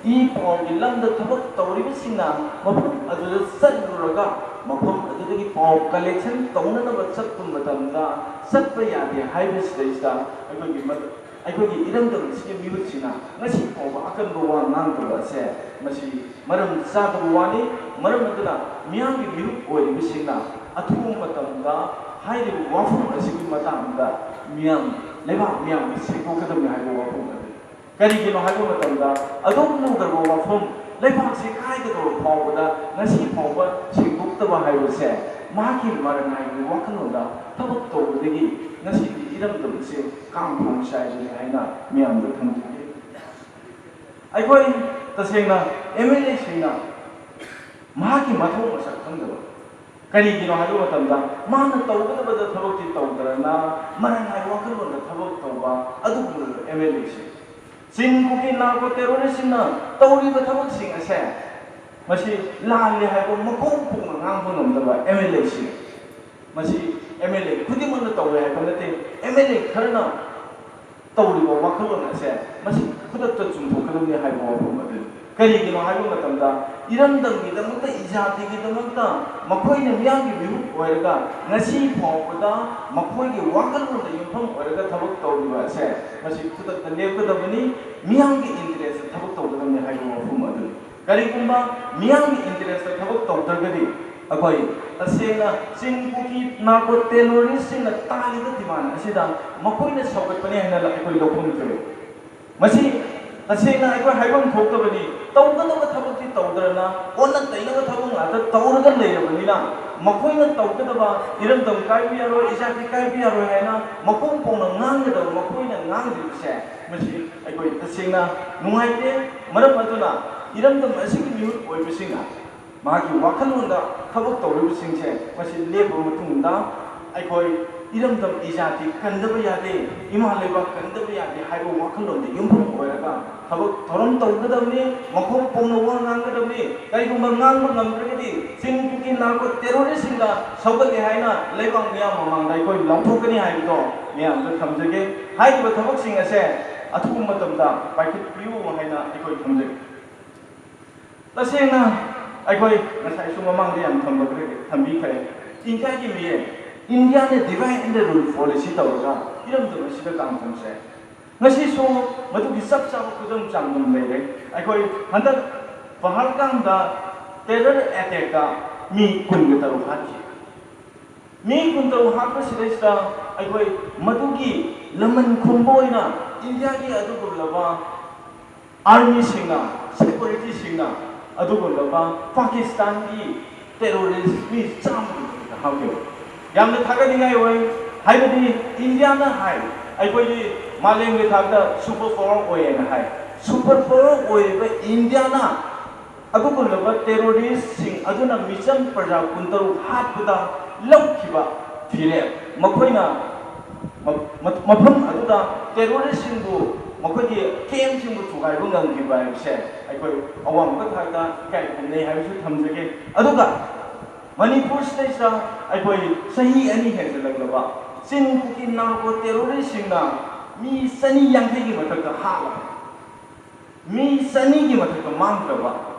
ꯏ ꯄꯥꯎꯒꯤ ꯂꯝꯗ ꯊꯕꯛ ꯇꯧꯔꯤꯕꯁꯤꯡꯅ ꯃꯐꯝ ꯑꯗꯨꯗ ꯆꯠꯂꯨꯔꯒ ꯃꯐꯝ ꯑꯗꯨꯗꯒꯤ ꯄꯥꯎ ꯀꯂꯦꯛꯁꯟ ꯇꯧꯅꯅꯕ ꯆꯠꯄ ꯃꯇꯝꯗ ꯆꯠꯄ ꯌꯥꯗꯦ ꯍꯥꯏꯕꯁꯤꯗꯩꯁꯤꯗ ꯑꯩꯈꯣꯏꯒꯤ ꯃ-, ꯑꯩꯈꯣꯏꯒꯤ ꯏꯔꯝꯗꯝ ꯑꯁꯤꯒꯤ ꯃꯤꯍꯨꯠꯁꯤꯡꯅ ꯉꯁꯤ ꯐꯥꯎꯕ ꯑꯀꯟꯕ ꯋꯥ ꯉꯥꯡꯗꯕ ꯑꯁꯦ ꯃꯁꯤ ꯃꯔꯝ ꯆꯥꯗꯕ ꯋꯥꯅꯤ꯫ ꯃꯔꯝ ꯑꯗꯨꯅ ꯃꯤꯌꯥꯝꯒꯤ ꯃꯤꯍꯨꯠ ꯑꯣꯏꯔꯤꯕꯁꯤꯡꯅ ꯑꯊꯨꯕ ꯃꯇꯝꯗ ꯍꯥꯏꯔꯤꯕ ꯋꯥꯐꯝ ꯑꯁꯤꯒꯤ ꯃꯇꯥꯡꯗ ꯃꯤꯌꯥꯝ, ꯂꯩꯕꯥꯛ ꯃꯤꯌꯥꯝꯅ ꯁꯦꯡꯗꯣꯛꯀꯗꯕꯅꯤ ꯍꯥꯏꯕ ꯋꯥꯐꯝ ꯑꯗꯨ ꯀꯔꯤꯒꯤꯅꯣ ꯍꯥꯏꯕ ꯃꯇꯝꯗ, ꯑꯗꯨꯛ ꯂꯨꯈ꯭ꯔꯕ ꯋꯥꯐꯝ, ꯂꯩꯕꯥꯛꯁꯤ ꯀꯥꯏꯒꯗꯧꯕ ꯐꯥꯎꯕꯗ ꯉꯁꯤ ꯐꯥꯎꯕ ꯁꯦꯡꯗꯣꯛꯇꯕ ꯍꯥꯏꯕꯁꯦ ꯃꯍꯥꯛꯀꯤ ꯃꯔꯅꯥꯏꯒꯤ ꯋꯥꯈꯜꯂꯣꯟꯗ ꯊꯕꯛ ꯇꯧꯕꯗꯒꯤ ꯉꯁꯤꯗꯤ ꯏꯔꯝꯗꯝꯁꯦ ꯀꯥꯡ ꯈꯣꯡ ꯆꯥꯏꯕꯅꯤ ꯍꯥꯏꯅ ꯃꯤꯌꯥꯝꯗ ꯊꯝꯖꯒꯦ꯫ ꯑꯩꯈꯣꯏ ꯇꯁꯦꯡꯅ ꯑꯦꯝ ꯑꯦꯜ ꯑꯦꯁꯤꯡꯅ ꯃꯍꯥꯛꯀꯤ ꯃꯊꯧ ꯃꯁꯛ ꯈꯪꯗꯕ, ꯀꯔꯤꯒꯤꯅꯣ ꯍꯥꯏꯕ ꯃꯇꯝꯗ ꯃꯥꯅ ꯇꯧꯒꯗꯕꯗ ꯊꯕꯛꯇꯤ ꯇꯧꯗ꯭ꯔꯅ ꯃꯔꯅꯥꯏ ꯋꯥꯈꯜꯂꯣꯟꯗ ꯊꯕꯛ ꯇꯧꯕ ꯑꯗꯨꯒꯨꯝꯂꯕ ꯑꯦꯝ ꯑꯦꯜ ꯑꯦꯁꯤꯡ꯫ ꯆꯤꯟ ꯀꯨꯀꯤ ꯅꯥꯔꯀꯣ ꯇꯦꯔꯣꯔꯤꯁꯁꯤꯡꯅ ꯇꯧꯔꯤꯕ ꯊꯕꯛꯁꯤꯡ ꯑꯁꯦ ꯃꯁꯤ ꯂꯥꯜꯂꯦ ꯍꯥꯏꯕ ꯃꯈꯣꯡ ꯐꯣꯡꯅ ꯉꯥꯡꯕ ꯉꯝꯗꯕ ꯑꯦꯝ ꯑꯦꯜ ꯑꯦꯁꯤꯡ꯫ ꯃꯁꯤ ꯑꯦꯝ ꯑꯦꯜ ꯑꯦ ꯈꯨꯗꯤꯡꯃꯛꯅ ꯇꯧꯋꯦ ꯍꯥꯏꯕ ꯅꯠꯇꯦ꯫ ꯑꯦꯝ ꯑꯦꯜ ꯑꯦ ꯈꯔꯅ ꯇꯧꯔꯤꯕ ꯋꯥꯈꯜꯂꯣꯟ ꯑꯁꯦ ꯃꯁꯤ ꯈꯨꯗꯛꯇ ꯆꯨꯝꯊꯣꯛꯀꯗꯕꯅꯤ ꯍꯥꯏꯕ ꯋꯥꯐꯝ ꯑꯗꯨꯅꯤ꯫ ꯀꯔꯤꯒꯤꯅꯣ ꯍꯥꯏꯕ ꯃꯇꯝꯗ, ꯏꯔꯝꯗꯝꯒꯤꯗꯃꯛꯇ, ꯏꯖꯥꯇꯤꯒꯤꯗꯃꯛꯇ ꯃꯈꯣꯏꯅ ꯃꯤꯌꯥꯝꯒꯤ ꯃꯤꯍꯨꯠ ꯑꯣꯏꯔꯒ ꯉꯁꯤ ꯐꯥꯎꯕꯗ ꯃꯈꯣꯏꯒꯤ ꯋꯥꯈꯜꯂꯣꯟꯗ ꯌꯨꯝꯐꯝ ꯑꯣꯏꯔꯒ ꯊꯕꯛ ꯇꯧꯔꯤꯕ ꯑꯁꯦ ꯃꯁꯤ ꯈꯨꯗꯛꯇ ꯂꯦꯞꯀꯗꯕꯅꯤ, ꯃꯤꯌꯥꯝꯒꯤ ꯏꯟꯇꯔꯦꯁꯇ ꯊꯕꯛ ꯇꯧꯒꯗꯕꯅꯤ ꯍꯥꯏꯕ ꯋꯥꯐꯝ ꯑꯗꯨꯅꯤ꯫ ꯀꯔꯤꯒꯨꯝꯕ ꯃꯤꯌꯥꯝꯒꯤ ꯏꯟꯇꯔꯦꯁꯇ ꯊꯕꯛ ꯇꯧꯗ꯭ꯔꯒꯗꯤ ꯑꯩꯈꯣꯏ ꯇꯁꯦꯡꯅ ꯆꯤꯡ ꯀꯨꯀꯤ ꯅꯥꯔꯀꯣ ꯇꯦꯔꯣꯔꯤꯁꯁꯤꯡꯅ ꯇꯥꯜꯂꯤꯕ ꯗꯤꯃꯥꯟ ꯑꯁꯤꯗ ꯃꯈꯣꯏꯅ ꯁꯧꯒꯠꯄꯅꯤ ꯍꯥꯏꯅ ꯑꯩꯈꯣꯏ ꯂꯧꯐꯝ ꯊꯣꯛꯏ꯫ ꯃꯁꯤ ꯇꯁꯦꯡꯅ ꯑꯩꯈꯣꯏ ꯍꯥꯏꯐꯝ ꯊꯣꯛꯇꯕꯅꯤ꯫ ꯇꯧꯒꯗꯕ ꯊꯕꯛꯇꯤ ꯇꯧꯗ꯭ꯔꯅ ꯑꯣꯟꯅ ꯇꯩꯅꯕ ꯊꯕꯛ ꯉꯥꯛꯇ ꯇꯧꯔꯒ ꯂꯩꯔꯕꯅꯤꯅ ꯃꯈꯣꯏꯅ ꯇꯧꯒꯗꯕ ꯏꯔꯝꯗꯝ ꯀꯥꯏꯕ ꯌꯥꯔꯣꯏ, ꯏꯖꯥꯇꯤ ꯀꯥꯏꯕ ꯌꯥꯔꯣꯏ ꯍꯥꯏꯅ ꯃꯈꯣꯡ ꯄꯣꯡꯅ ꯉꯥꯡꯒꯗꯕ ꯃꯈꯣꯏꯅ ꯉꯥꯡꯗ꯭ꯔꯤꯕꯁꯦ ꯃꯁꯤ ꯑꯩꯈꯣꯏ ꯇꯁꯦꯡꯅ ꯅꯨꯡꯉꯥꯏꯇꯦ꯫ ꯃꯔꯝ ꯑꯗꯨꯅ ꯏꯔꯝꯗꯝ ꯑꯁꯤꯒꯤ ꯃꯤꯍꯨꯠ ꯑꯣꯏꯕꯁꯤꯡꯅ ꯃꯍꯥꯛꯀꯤ ꯋꯥꯈꯜꯂꯣꯟꯗ ꯊꯕꯛ ꯇꯧꯔꯤꯕꯁꯤꯡꯁꯦ ꯃꯁꯤ ꯂꯦꯞꯄ ꯃꯇꯨꯡꯗ ꯑꯩꯈꯣꯏ ꯏꯔꯝꯗꯝ ꯏꯖꯥꯇꯤ ꯀꯟꯗꯕ ꯌꯥꯗꯦ, ꯏꯃꯥ ꯂꯩꯕꯥꯛ ꯀꯟꯗꯕ ꯌꯥꯗꯦ ꯍꯥꯏꯕ ꯋꯥꯈꯜꯂꯣꯟꯗ ꯌꯨꯝꯐꯝ ꯑꯣꯏꯔꯒ ꯊꯕꯛ ꯊꯧꯔꯝ ꯇꯧꯒꯗꯕꯅꯤ, ꯃꯈꯣꯡ ꯄꯣꯡꯅ ꯋꯥ ꯉꯥꯡꯒꯗꯕꯅꯤ꯫ ꯀꯔꯤꯒꯨꯝꯕ ꯉꯥꯡꯕ ꯉꯝꯗ꯭ꯔꯒꯗꯤ ꯆꯤꯡ ꯀꯨꯀꯤ ꯅꯥꯔꯀꯣ ꯇꯦꯔꯣꯔꯤꯁꯁꯤꯡꯒ ꯁꯧꯒꯠꯂꯦ ꯍꯥꯏꯅ ꯂꯩꯕꯥꯛ ꯃꯤꯌꯥꯝ ꯃꯃꯥꯡꯗ ꯑꯩꯈꯣꯏ ꯂꯥꯎꯊꯣꯛꯀꯅꯤ ꯍꯥꯏꯕꯗꯣ ꯃꯤꯌꯥꯝꯗ ꯊꯝꯖꯒꯦ꯫ ꯍꯥꯏꯔꯤꯕ ꯊꯕꯛꯁꯤꯡ ꯑꯁꯦ ꯑꯊꯨꯕ ꯃꯇꯝꯗ ꯄꯥꯏꯈꯠꯄꯤꯌꯨ ꯍꯥꯏꯅ ꯑꯩꯈꯣꯏ ꯊꯝꯖꯒꯦ꯫ ꯇꯁꯦꯡꯅ ꯑꯩꯈꯣꯏ ꯉꯁꯥꯏꯁꯨ ꯃꯃꯥꯡꯗ ꯌꯥꯝ ꯊꯝꯕꯈ꯭ꯔꯦ, ꯊꯝꯕꯤꯈ꯭ꯔꯦ꯫ ꯏꯟꯗꯤꯌꯥꯒꯤ ꯃꯤꯔꯦꯞ, ꯏꯟꯗꯤꯌꯥꯅ divide and rule policy ꯇꯧꯔꯒ ꯏꯔꯝꯗꯝ ꯑꯁꯤꯗ ꯀꯥꯡ ꯈꯣꯡꯁꯦ꯫ ꯉꯁꯤꯁꯨ ꯃꯗꯨꯒꯤ ꯆꯞ ꯆꯥꯕ ꯈꯨꯗꯝ ꯆꯥꯡꯗꯝ ꯂꯩꯔꯦ꯫ ꯑꯩꯈꯣꯏ ꯍꯟꯗꯛ ꯄꯍꯜꯒꯥꯝꯗ terror attackꯇ ꯃꯤ ꯀꯨꯟꯒ ꯇꯔꯨꯛ ꯍꯥꯠꯈꯤ꯫ ꯃꯤ ꯀꯨꯟꯇꯔꯨꯛ ꯍꯥꯠꯄꯁꯤꯗꯩꯁꯤꯗ ꯑꯩꯈꯣꯏ ꯃꯗꯨꯒꯤ ꯂꯃꯟ ꯈꯨꯝꯕ ꯑꯣꯏꯅ ꯏꯟꯗꯤꯌꯥꯒꯤ ꯑꯗꯨꯒꯨꯝꯂꯕ ꯑꯥꯔꯃꯤꯁꯤꯡꯅ, ꯁꯦꯀ꯭ꯌꯨꯔꯤꯇꯤꯁꯤꯡꯅ ꯑꯗꯨꯒꯨꯝꯂꯕ ꯄꯥꯀꯤꯁꯇꯥꯟꯒꯤ ꯇꯦꯔꯣꯔꯤꯁ ꯃꯤ ꯆꯥꯝꯃꯒꯤ ꯃꯊꯛꯇ ꯍꯥꯠꯈꯤꯕ꯫ ꯌꯥꯝꯅ ꯊꯥꯒꯠꯅꯤꯡꯉꯥꯏ ꯑꯣꯏ꯫ ꯍꯥꯏꯕꯗꯤ ꯏꯟꯗꯤꯌꯥꯅ ꯍꯥꯏ, ꯑꯩꯈꯣꯏꯗꯤ ꯃꯥꯂꯦꯝꯒꯤ ꯊꯥꯛꯇ ꯁꯨꯄꯔ ꯄꯥꯋꯔ ꯑꯣꯏꯌꯦꯅ ꯍꯥꯏ꯫ ꯁꯨꯄꯔ ꯄꯥꯋꯔ ꯑꯣꯏꯔꯤꯕ ꯏꯟꯗꯤꯌꯥꯅ ꯑꯗꯨꯒꯨꯝꯂꯕ ꯇꯦꯔꯣꯔꯤꯁꯁꯤꯡ ꯑꯗꯨꯅ ꯃꯤꯆꯝ ꯄ꯭ꯔꯖꯥ ꯀꯨꯟꯇꯔꯨꯛ ꯍꯥꯠꯄꯗ ꯂꯧꯈꯤꯕ ꯐꯤꯔꯦꯞ, ꯃꯈꯣꯏꯅ ꯃ-, ꯃ-, ꯃꯐꯝ ꯑꯗꯨꯗ ꯇꯦꯔꯣꯔꯤꯁꯁꯤꯡꯕꯨ, ꯃꯈꯣꯏꯒꯤ ꯀꯦꯝꯁꯤꯡꯕꯨ ꯊꯨꯒꯥꯏꯕ ꯉꯝꯈꯤꯕ ꯍꯥꯏꯕꯁꯦ ꯑꯩꯈꯣꯏ ꯑꯋꯥꯡꯕ ꯊꯥꯛꯇ ꯏꯀꯥꯏ ꯈꯨꯝꯅꯩ ꯍꯥꯏꯕꯁꯨ ꯊꯝꯖꯒꯦ꯫ ꯑꯗꯨꯒ ꯃꯅꯤꯄꯨꯔꯁꯤꯗꯩꯁꯤꯗ ꯑꯩꯈꯣꯏ ꯆꯍꯤ ꯑꯅꯤ ꯍꯦꯟꯖꯜꯂꯛꯂꯕ ꯆꯤꯟ ꯀꯨꯀꯤ ꯅꯥꯔꯀꯣ ꯇꯦꯔꯣꯔꯤꯁꯁꯤꯡꯅ ꯃꯤ ꯆꯅꯤ ꯌꯥꯡꯈꯩꯒꯤ ꯃꯊꯛꯇ ꯍꯥꯠꯂꯕ, ꯃꯤ ꯆꯅꯤꯒꯤ ꯃꯊꯛꯇ ꯃꯥꯡꯈ꯭ꯔꯕ,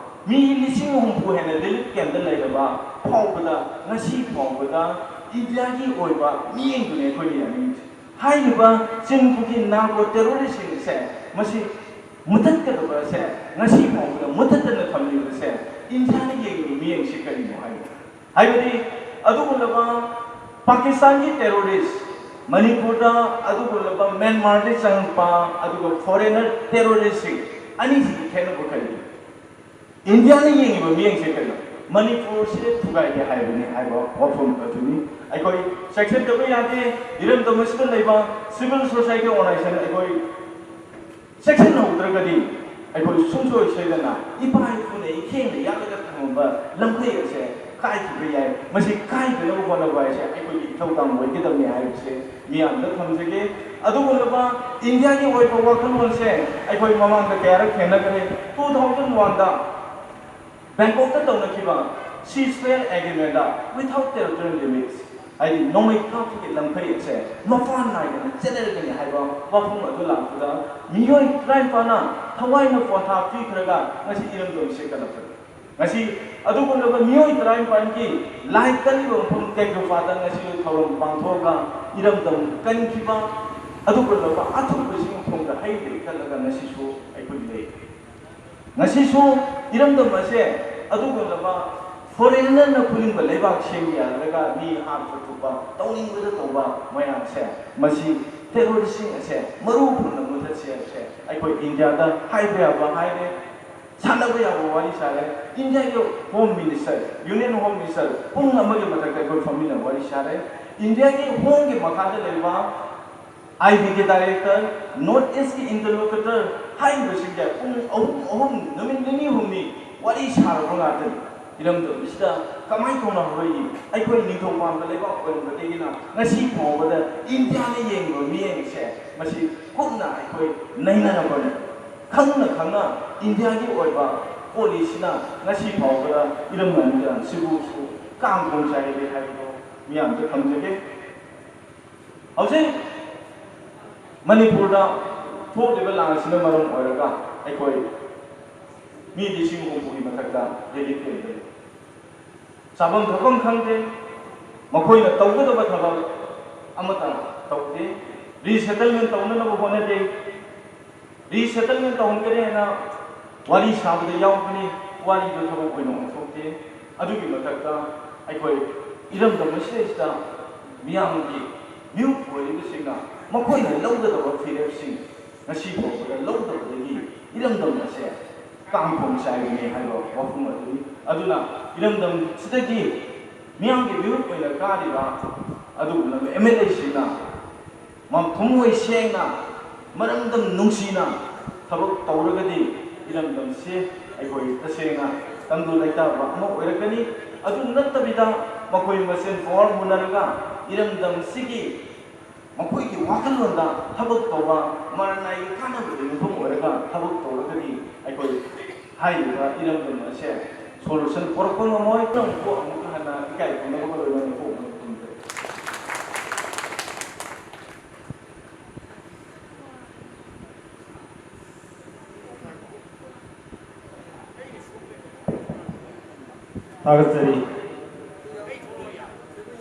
ꯃꯤ ꯂꯤꯁꯤꯡ ꯍꯨꯝꯐꯨ ꯍꯦꯟꯅ ꯔꯤꯂꯤꯐ ꯀꯦꯝꯞꯇ ꯂꯩꯔꯕ ꯐꯥꯎꯕꯗ, ꯉꯁꯤ ꯐꯥꯎꯕꯗ ꯏꯟꯗꯤꯌꯥꯒꯤ ꯑꯣꯏꯕ ꯃꯤꯠꯌꯦꯡꯗꯨꯅꯤ ꯑꯩꯈꯣꯏꯅ ꯌꯥꯅꯤꯡꯉꯤꯁꯦ꯫ ꯍꯥꯏꯔꯤꯕ ꯆꯤꯟ ꯀꯨꯀꯤ ꯅꯥꯔꯀꯣ ꯇꯦꯔꯣꯔꯤꯁꯁꯤꯡ ꯑꯁꯦ, ꯃꯁꯤ ꯃꯨꯊꯠꯀꯗꯕ ꯑꯁꯦ, ꯉꯁꯤ ꯐꯥꯎꯕꯗ ꯃꯨꯊꯠꯇꯅ ꯊꯝꯂꯤꯕꯁꯦ, ꯏꯟꯗꯤꯌꯥꯅ ꯌꯦꯡꯂꯤꯕ ꯃꯤꯠꯌꯦꯡꯁꯤ ꯀꯔꯤꯅꯣ ꯍꯥꯏꯕ? ꯍꯥꯏꯕꯗꯤ ꯑꯗꯨꯒꯨꯝꯂꯕ ꯄꯥꯀꯤꯁꯇꯥꯟꯒꯤ ꯇꯦꯔꯣꯔꯤꯁ, ꯃꯅꯤꯄꯨꯔꯗ ꯑꯗꯨꯒꯨꯝꯂꯕ ꯃ꯭ꯌꯥꯟꯃꯥꯔꯗꯒꯤ ꯆꯪꯂꯛꯄ ꯑꯗꯨꯒ ꯐꯣꯔꯦꯅꯔ ꯇꯦꯔꯣꯔꯤꯁꯁꯤꯡ ꯑꯅꯤꯁꯤꯒꯤ ꯈꯦꯠꯅꯕ ꯀꯔꯤꯅꯣ? ꯏꯟꯗꯤꯌꯥꯅ ꯌꯦꯡꯉꯤꯕ ꯃꯤꯠꯌꯦꯡꯁꯦ ꯀꯔꯤꯅꯣ? ꯃꯅꯤꯄꯨꯔꯁꯦ ꯊꯨꯒꯥꯏꯒꯦ ꯍꯥꯏꯕꯅꯤ ꯍꯥꯏꯕ ꯋꯥꯐꯝ ꯑꯗꯨꯅꯤ꯫ ꯑꯩꯈꯣꯏ ꯆꯦꯛꯁꯤꯟꯗꯕ ꯌꯥꯗꯦ꯫ ꯏꯔꯝꯗꯝ ꯑꯁꯤꯗ ꯂꯩꯕ ꯁꯤꯚꯤꯜ ꯁꯣꯁꯥꯏꯇꯤ ꯑꯣꯔꯒꯅꯥꯏꯖꯦꯁꯟ ꯑꯩꯈꯣꯏ ꯆꯦꯛꯁꯤꯟꯍꯧꯗ꯭ꯔꯒꯗꯤ ꯑꯩꯈꯣꯏ ꯁꯨꯡꯁꯣꯏ ꯁꯣꯏꯗꯅ ꯏꯄꯥ ꯏꯄꯨꯅ ꯏꯈꯦꯡꯅ ꯌꯥꯜꯂꯒ ꯊꯝꯃꯝꯕ ꯂꯝꯈꯩ ꯑꯁꯦ ꯀꯥꯏꯈꯤꯕ ꯌꯥꯏ꯫ ꯃꯁꯤ ꯀꯥꯏꯗꯅꯕ ꯍꯣꯠꯅꯕ ꯍꯥꯏꯁꯦ ꯑꯩꯈꯣꯏꯒꯤ ꯏꯊꯧꯗꯥꯡ ꯑꯣꯏꯒꯗꯕꯅꯤ ꯍꯥꯏꯕꯁꯦ ꯃꯤꯌꯥꯝꯗ ꯊꯝꯖꯒꯦ꯫ ꯑꯗꯨꯒꯨꯝꯂꯕ ꯏꯟꯗꯤꯌꯥꯒꯤ ꯑꯣꯏꯕ ꯋꯥꯈꯜꯂꯣꯟꯁꯦ ꯑꯩꯈꯣꯏ ꯃꯃꯥꯡꯗ ꯀꯌꯥꯔꯛ ꯊꯦꯡꯅꯈ꯭ꯔꯦ꯫ Two thousand one ꯗ ꯕꯦꯡꯀꯣꯛꯇ ꯇꯧꯅꯈꯤꯕ ceasefire agreement ꯗ without territorial limits, ꯍꯥꯏꯗꯤ ꯅꯣꯡꯃꯩ ꯀꯥꯞꯄꯒꯤ ꯂꯝꯈꯩ ꯑꯁꯦ ꯃꯄꯥꯟ ꯅꯥꯏꯗꯅ ꯆꯦꯟꯅꯔꯒꯅꯤ ꯍꯥꯏꯕ ꯋꯥꯐꯝ ꯑꯗꯨ ꯂꯥꯛꯄꯗ, ꯃꯤꯑꯣꯏ ꯇꯔꯥꯅꯤꯄꯥꯜꯅ ꯊꯋꯥꯏꯅ ꯄꯣꯊꯥ ꯄꯤꯈ꯭ꯔꯒ ꯉꯁꯤ ꯏꯔꯝꯗꯝꯁꯦ ꯀꯜꯂꯛꯄꯅꯤ꯫ ꯉꯁꯤ ꯑꯗꯨꯒꯨꯝꯂꯕ ꯃꯤꯑꯣꯏ ꯇꯔꯥꯅꯤꯄꯥꯜꯒꯤ ꯂꯥꯏ ꯀꯠꯂꯤꯕ ꯃꯐꯝ ꯇꯦꯡꯅꯧꯄꯥꯗ ꯉꯁꯤ ꯊꯧꯔꯝ ꯄꯥꯡꯊꯣꯛꯑꯒ ꯏꯔꯝꯗꯝ ꯀꯟꯈꯤꯕ ꯑꯗꯨꯒꯨꯝꯂꯕ ꯑꯊꯨꯞꯄꯁꯤꯡ ꯃꯐꯝꯗ ꯍꯩ ꯂꯩ ꯀꯠꯂꯒ ꯉꯁꯤꯁꯨ ꯑꯩꯈꯣꯏ ꯂꯩ꯫ ꯉꯁꯤꯁꯨ ꯏꯔꯝꯗꯝ ꯑꯁꯦ ꯑꯗꯨꯒꯨꯝꯂꯕ ꯐꯣꯔꯦꯟꯅꯔꯅ ꯄꯨꯅꯤꯡꯕ ꯂꯩꯕꯥꯛ ꯁꯦꯝꯕ ꯌꯥꯗ꯭ꯔꯒ ꯃꯤ ꯍꯥꯠꯄ ꯊꯨꯞꯄ ꯇꯧꯅꯤꯡꯕꯗ ꯇꯧꯕ ꯃꯌꯥꯝꯁꯦ, ꯃꯁꯤ ꯇꯦꯔꯣꯔꯤꯁꯁꯤꯡ ꯑꯁꯦ ꯃꯔꯨ ꯐꯪꯅ ꯃꯨꯊꯠꯁꯤ ꯍꯥꯏꯕꯁꯦ ꯑꯩꯈꯣꯏ ꯏꯟꯗꯤꯌꯥꯗ ꯍꯥꯏꯕ ꯌꯥꯕ ꯍꯥꯏꯔꯦ, ꯁꯥꯟꯅꯕ ꯌꯥꯕ ꯋꯥꯔꯤ ꯁꯥꯔꯦ꯫ ꯏꯟꯗꯤꯌꯥꯒꯤ home minister, union home minister ꯄꯨꯡ ꯑꯃꯒꯤ ꯃꯊꯛꯇ ꯑꯩꯈꯣꯏ ꯐꯝꯃꯤꯟꯅ ꯋꯥꯔꯤ ꯁꯥꯔꯦ꯫ ꯏꯟꯗꯤꯌꯥꯒꯤ ꯍꯣꯝꯒꯤ ꯃꯈꯥꯗ ꯂꯩꯕ ꯑꯥꯏ ꯕꯤꯒꯤ ꯗꯥꯏꯔꯦꯛꯇꯔ, ꯅꯣꯔꯠ ꯏꯁꯀꯤ ꯏꯟꯇꯔꯂꯣꯀꯨꯇꯔ ꯍꯥꯏꯔꯤꯕꯁꯤꯡꯁꯦ ꯄꯨꯡ ꯑꯍꯨꯝ ꯑꯍꯨꯝ, ꯅꯨꯃꯤꯠ ꯅꯤꯅꯤ ꯍꯨꯝꯅꯤ ꯋꯥꯔꯤ ꯁꯥꯔꯕ ꯉꯥꯛꯇꯅꯤ꯫ ꯏꯔꯝꯗꯝꯁꯤꯗ ꯀꯃꯥꯏꯅ ꯇꯧꯅ ꯍꯧꯔꯛꯏ? ꯑꯩꯈꯣꯏ ꯅꯤꯡꯊꯧ ꯄꯥꯟꯕ ꯂꯩꯕꯥꯛ ꯑꯣꯏꯔꯝꯕꯗꯒꯤꯅ ꯉꯁꯤ ꯐꯥꯎꯕꯗ ꯏꯟꯗꯤꯌꯥꯅ ꯌꯦꯡꯕ ꯃꯤꯠꯌꯦꯡꯁꯦ ꯃꯁꯤ ꯀꯨꯞꯅ ꯑꯩꯈꯣꯏ ꯅꯩꯅꯔꯕꯅꯤ꯫ ꯈꯪꯅ ꯈꯪꯅ ꯏꯟꯗꯤꯌꯥꯒꯤ ꯑꯣꯏꯕ ꯄꯣꯂꯤꯁꯤꯅ ꯉꯁꯤ ꯐꯥꯎꯕꯗ ꯏꯔꯝꯗꯝꯁꯤꯗ ꯁꯤꯕꯨꯁꯨ ꯀꯥꯡ ꯈꯣꯡ ꯆꯥꯏꯔꯦ ꯍꯥꯏꯕꯗꯣ ꯃꯤꯌꯥꯝꯗ ꯊꯝꯖꯒꯦ꯫ ꯍꯧꯖꯤꯛ ꯃꯅꯤꯄꯨꯔꯗ ꯊꯣꯛꯂꯤꯕ ꯂꯥꯟ ꯑꯁꯤꯅ ꯃꯔꯝ ꯑꯣꯏꯔꯒ ꯑꯩꯈꯣꯏ ꯃꯤ ꯂꯤꯁꯤꯡ ꯍꯨꯝꯐꯨꯒꯤ ꯃꯊꯛꯇ ꯔꯤꯂꯤꯐ ꯀꯦꯝꯞꯇ ꯂꯩ꯫ ꯆꯥꯐꯝ ꯊꯛꯐꯝ ꯈꯪꯗꯦ꯫ ꯃꯈꯣꯏꯅ ꯇꯧꯒꯗꯕ ꯊꯕꯛ ꯑꯃꯠꯇ ꯇꯧꯗꯦ꯫ ꯔꯤꯁꯦꯇꯜꯃꯦꯟ ꯇꯧꯅꯅꯕ ꯍꯣꯠꯅꯗꯦ꯫ ꯔꯤꯁꯦꯇꯜꯃꯦꯟ ꯇꯧꯍꯟꯒꯅꯤ ꯍꯥꯏꯅ ꯋꯥꯔꯤ ꯁꯥꯕꯗ ꯌꯥꯎꯕꯅꯤ, ꯋꯥꯔꯤꯗꯣ ꯊꯕꯛ ꯑꯣꯏꯅ ꯑꯣꯟꯊꯣꯛꯇꯦ꯫ ꯑꯗꯨꯒꯤ ꯃꯊꯛꯇ ꯑꯩꯈꯣꯏ ꯏꯔꯝꯗꯝ ꯑꯁꯤꯗꯩꯁꯤꯗ ꯃꯤꯌꯥꯝꯒꯤ ꯃꯤꯍꯨꯠ ꯑꯣꯏꯔꯤꯕꯁꯤꯡꯅ ꯃꯈꯣꯏꯅ ꯂꯧꯒꯗꯕ ꯐꯤꯔꯦꯞꯁꯤꯡ ꯉꯁꯤ ꯐꯥꯎꯕꯗ ꯂꯧꯗꯕꯗꯒꯤ ꯏꯔꯝꯗꯝ ꯑꯁꯦ ꯀꯥꯡꯈꯣꯡ ꯆꯥꯏꯕꯅꯤ ꯍꯥꯏꯕ ꯋꯥꯐꯝ ꯑꯗꯨꯅꯤ꯫ ꯑꯗꯨꯅ ꯏꯔꯝꯗꯝꯁꯤꯗꯒꯤ ꯃꯤꯌꯥꯝꯒꯤ ꯃꯤꯍꯨꯠ ꯑꯣꯏꯅ ꯀꯥꯔꯤꯕ ꯑꯗꯨꯒꯨꯝꯂꯕ ꯑꯦꯝ ꯑꯦꯜ ꯑꯦꯁꯤꯡꯅ ꯃ-, ꯊꯃꯣꯏ ꯁꯦꯡꯅ, ꯃꯔꯝꯗꯝ ꯅꯨꯡꯁꯤꯅ ꯊꯕꯛ ꯇꯧꯔꯒꯗꯤ ꯏꯔꯝꯗꯝꯁꯤ ꯑꯩꯈꯣꯏ ꯇꯁꯦꯡꯅ ꯇꯪꯗꯨ ꯂꯩꯇꯥꯕ ꯑꯃ ꯑꯣꯏꯔꯛꯀꯅꯤ꯫ ꯑꯗꯨ ꯅꯠꯇꯕꯤꯗ ꯃꯈꯣꯏ ꯃꯁꯦꯟ ꯄꯥꯋꯔ ꯃꯨꯟꯅꯔꯒ ꯏꯔꯝꯗꯝꯁꯤꯒꯤ ꯃꯈꯣꯏꯒꯤ ꯋꯥꯈꯜꯂꯣꯟꯗ ꯊꯕꯛ ꯇꯧꯕ, ꯃꯔꯅꯥꯏꯒꯤ ꯀꯥꯟꯅꯕꯗ ꯌꯨꯝꯐꯝ ꯑꯣꯏꯔꯒ ꯊꯕꯛ ꯇꯧꯔꯒꯗꯤ ꯑꯩꯈꯣꯏ ꯍꯥꯏꯔꯤꯕ ꯏꯔꯝꯗꯝ ꯑꯁꯦ ꯁꯣꯂꯨꯁꯟ ꯄꯨꯔꯛꯄ ꯉꯝꯃꯣꯏ꯫ ꯅꯪ ꯀꯣꯛ ꯑꯃꯨꯛꯀ ꯍꯟꯅ ꯏꯀꯥꯏ ꯈꯨꯝꯅꯕ ꯂꯣꯏꯅꯅ ꯀꯣꯛ ꯑꯃꯨꯛ ꯈꯨꯝꯖꯔꯤ꯫ ꯊꯥꯒꯠꯆꯔꯤ꯫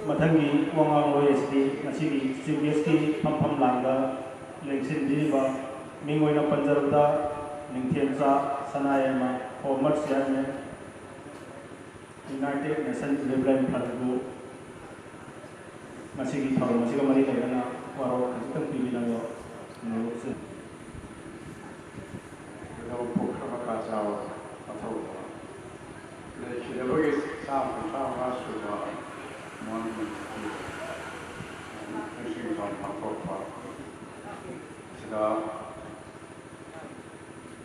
ꯃꯊꯪꯒꯤ ꯋꯥ ꯉꯥꯡꯂꯣꯏ ꯑꯁꯤꯗꯤ ꯉꯁꯤꯒꯤ ꯆꯤꯐ ꯒꯦꯁꯀꯤ ꯐꯝꯐꯝ ꯂꯥꯡꯗ ꯂꯦꯡꯁꯤꯟꯕꯤꯔꯤꯕ ꯃꯤꯡ ꯑꯣꯏꯅ ꯄꯟꯖꯔꯕꯗ ꯅꯤꯡꯊꯦꯝꯆꯥ ꯁꯅꯥꯌꯥꯏꯃ, former chairman, United Nation Development Fund ꯕꯨ ꯃꯁꯤꯒꯤ ꯊꯧꯔꯝ ꯑꯁꯤꯒ ꯃꯔꯤ ꯂꯩꯅꯅ ꯋꯥꯔꯣꯜ ꯈꯖꯤꯛꯇꯪ ꯄꯤꯕꯤꯅꯕ ꯅꯣꯂꯨꯛꯆꯔꯤ꯫ ꯀꯩꯗꯧ ꯄꯣꯛꯈ꯭ꯔꯕ ꯀꯥ ꯆꯥꯎ ꯃꯊꯧ ꯇꯧ꯫ ꯂꯩꯈꯤꯗꯕꯒꯤ ꯆꯥꯝꯃ ꯀꯨꯟꯊ꯭ꯔꯥ ꯃꯉꯥ ꯁꯨꯕ ꯃꯣꯟ ꯅꯤꯡꯁꯤꯡ ꯊꯧꯔꯝ ꯄꯥꯡꯊꯣꯛꯄ ꯑꯁꯤꯗ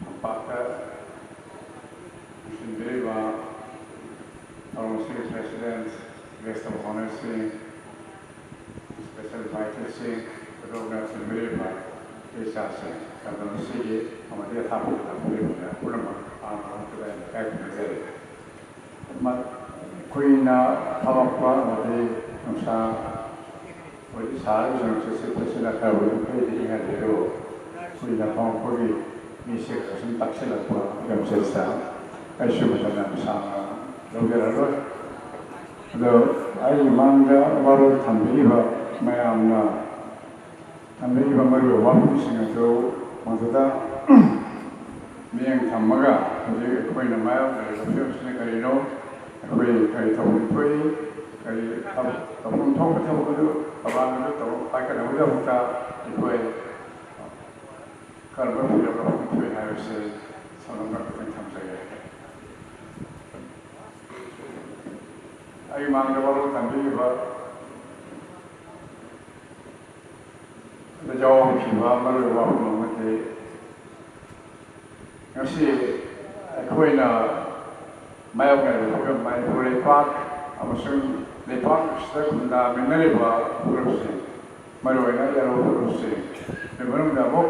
ꯇꯝꯄꯥꯛꯇ ꯂꯣꯏꯁꯤꯟꯕꯤꯔꯤꯕ ꯊꯧꯔꯝ ꯑꯁꯤꯒꯤ president, guest of honourꯁꯤꯡ, special inviteeꯁꯤꯡ, ꯑꯗꯣꯝꯅ ꯊꯤꯟꯕꯤꯔꯤꯕ ꯏꯆꯦ ꯏꯆꯥꯁꯤꯡ, ꯂꯝꯗꯝ ꯑꯁꯤꯒꯤ ꯑꯃꯗꯤ ꯑꯊꯥꯞꯄꯗ ꯂꯥꯛꯄꯤꯔꯤꯕ ꯃꯌꯥꯝ ꯄꯨꯝꯅꯃꯛ ꯑꯍꯥꯟꯕ ꯃꯛꯇꯗ ꯑꯩꯅ ꯏꯀꯥꯏ ꯈꯨꯝꯅꯖꯔꯤ꯫ ꯃ-, ꯀꯨꯏꯅ ꯐꯝꯃꯛꯄ ꯑꯃꯗꯤ ꯅꯨꯡꯁꯥ ꯍꯧꯖꯤꯛ ꯁꯥꯔꯤꯕꯁꯤꯡ ꯅꯨꯡꯁꯤꯠ ꯁꯤꯠꯄꯁꯤꯅ ꯈꯔꯕꯨꯗꯤ ꯐꯩꯗꯤ ꯏꯪꯍꯜꯂꯤ, ꯑꯗꯨꯕꯨ ꯀꯨꯏꯅ ꯐꯝꯃꯛꯄꯒꯤ ꯃꯤꯁꯦ ꯈꯔ ꯁꯨꯝ ꯇꯛꯁꯤꯜꯂꯛꯄ ꯐꯤꯕꯝꯁꯤꯗ ꯑꯩꯁꯨ ꯃꯇꯝ ꯌꯥꯝ ꯁꯥꯡꯅ ꯂꯧꯖꯔꯔꯣꯏ꯫ ꯑꯗꯣ ꯑꯩꯒꯤ ꯃꯥꯡꯗ ꯋꯥꯔꯣꯜ ꯊꯝꯕꯤꯔꯤꯕ ꯃꯌꯥꯝꯅ ꯊꯝꯕꯤꯔꯤꯕ ꯃꯔꯨꯑꯣꯏꯕ ꯋꯥꯐꯝꯁꯤꯡ ꯑꯗꯨ ꯃꯗꯨꯗ ꯃꯤꯠꯌꯦꯡ ꯊꯝꯃꯒ ꯍꯧꯖꯤꯛ ꯑꯩꯈꯣꯏꯅ ꯃꯥꯌꯣꯛꯅꯔꯤꯕ ꯐꯤꯕꯝꯁꯤꯅ ꯀꯔꯤꯅꯣ, ꯑꯩꯈꯣꯏ ꯀꯔꯤ ꯇꯧꯐꯝ ꯊꯣꯛꯏ, ꯀꯔꯤ ꯊꯕꯛ ꯇꯧꯐꯝ ꯊꯣꯛꯄ ꯊꯕꯛ ꯑꯗꯨ ꯊꯧꯔꯥꯡ ꯑꯗꯨ ꯇꯧ-, ꯄꯥꯏꯈꯠꯅꯕꯒꯤꯗꯃꯛꯇ ꯑꯩꯈꯣꯏ ꯀꯔꯝꯕ ꯐꯤꯔꯦꯞ ꯂꯧꯐꯝ ꯊꯣꯛꯏ ꯍꯥꯏꯕꯁꯤ ꯁꯝꯂꯞꯅ ꯈꯤꯇꯪ ꯊꯝꯖꯒꯦ꯫ ꯑꯩ ꯃꯥꯡꯗ ꯋꯥꯔꯣꯜ ꯊꯝꯕꯤꯔꯤꯕ ꯌꯥꯎꯈꯤꯕ ꯃꯔꯨꯑꯣꯏꯕ ꯋꯥꯐꯝ ꯑꯃꯗꯤ ꯉꯁꯤ ꯑꯩꯈꯣꯏꯅ ꯃꯥꯌꯣꯛꯅꯔꯤꯕ ꯐꯤꯕꯝ ꯃꯅꯤꯄꯨꯔ ꯂꯩꯄꯥꯛ ꯑꯃꯁꯨꯡ ꯂꯩꯄꯥꯛ ꯑꯁꯤꯗ ꯈꯨꯟꯗꯥꯃꯤꯟꯅꯔꯤꯕ ꯐꯨꯔꯨꯞꯁꯤꯡ, ꯃꯔꯨꯑꯣꯏꯅ ꯌꯥꯔꯣ ꯐꯨꯔꯨꯞꯁꯤꯡꯒꯤ ꯃꯅꯨꯡꯗ ꯑꯃꯨꯛ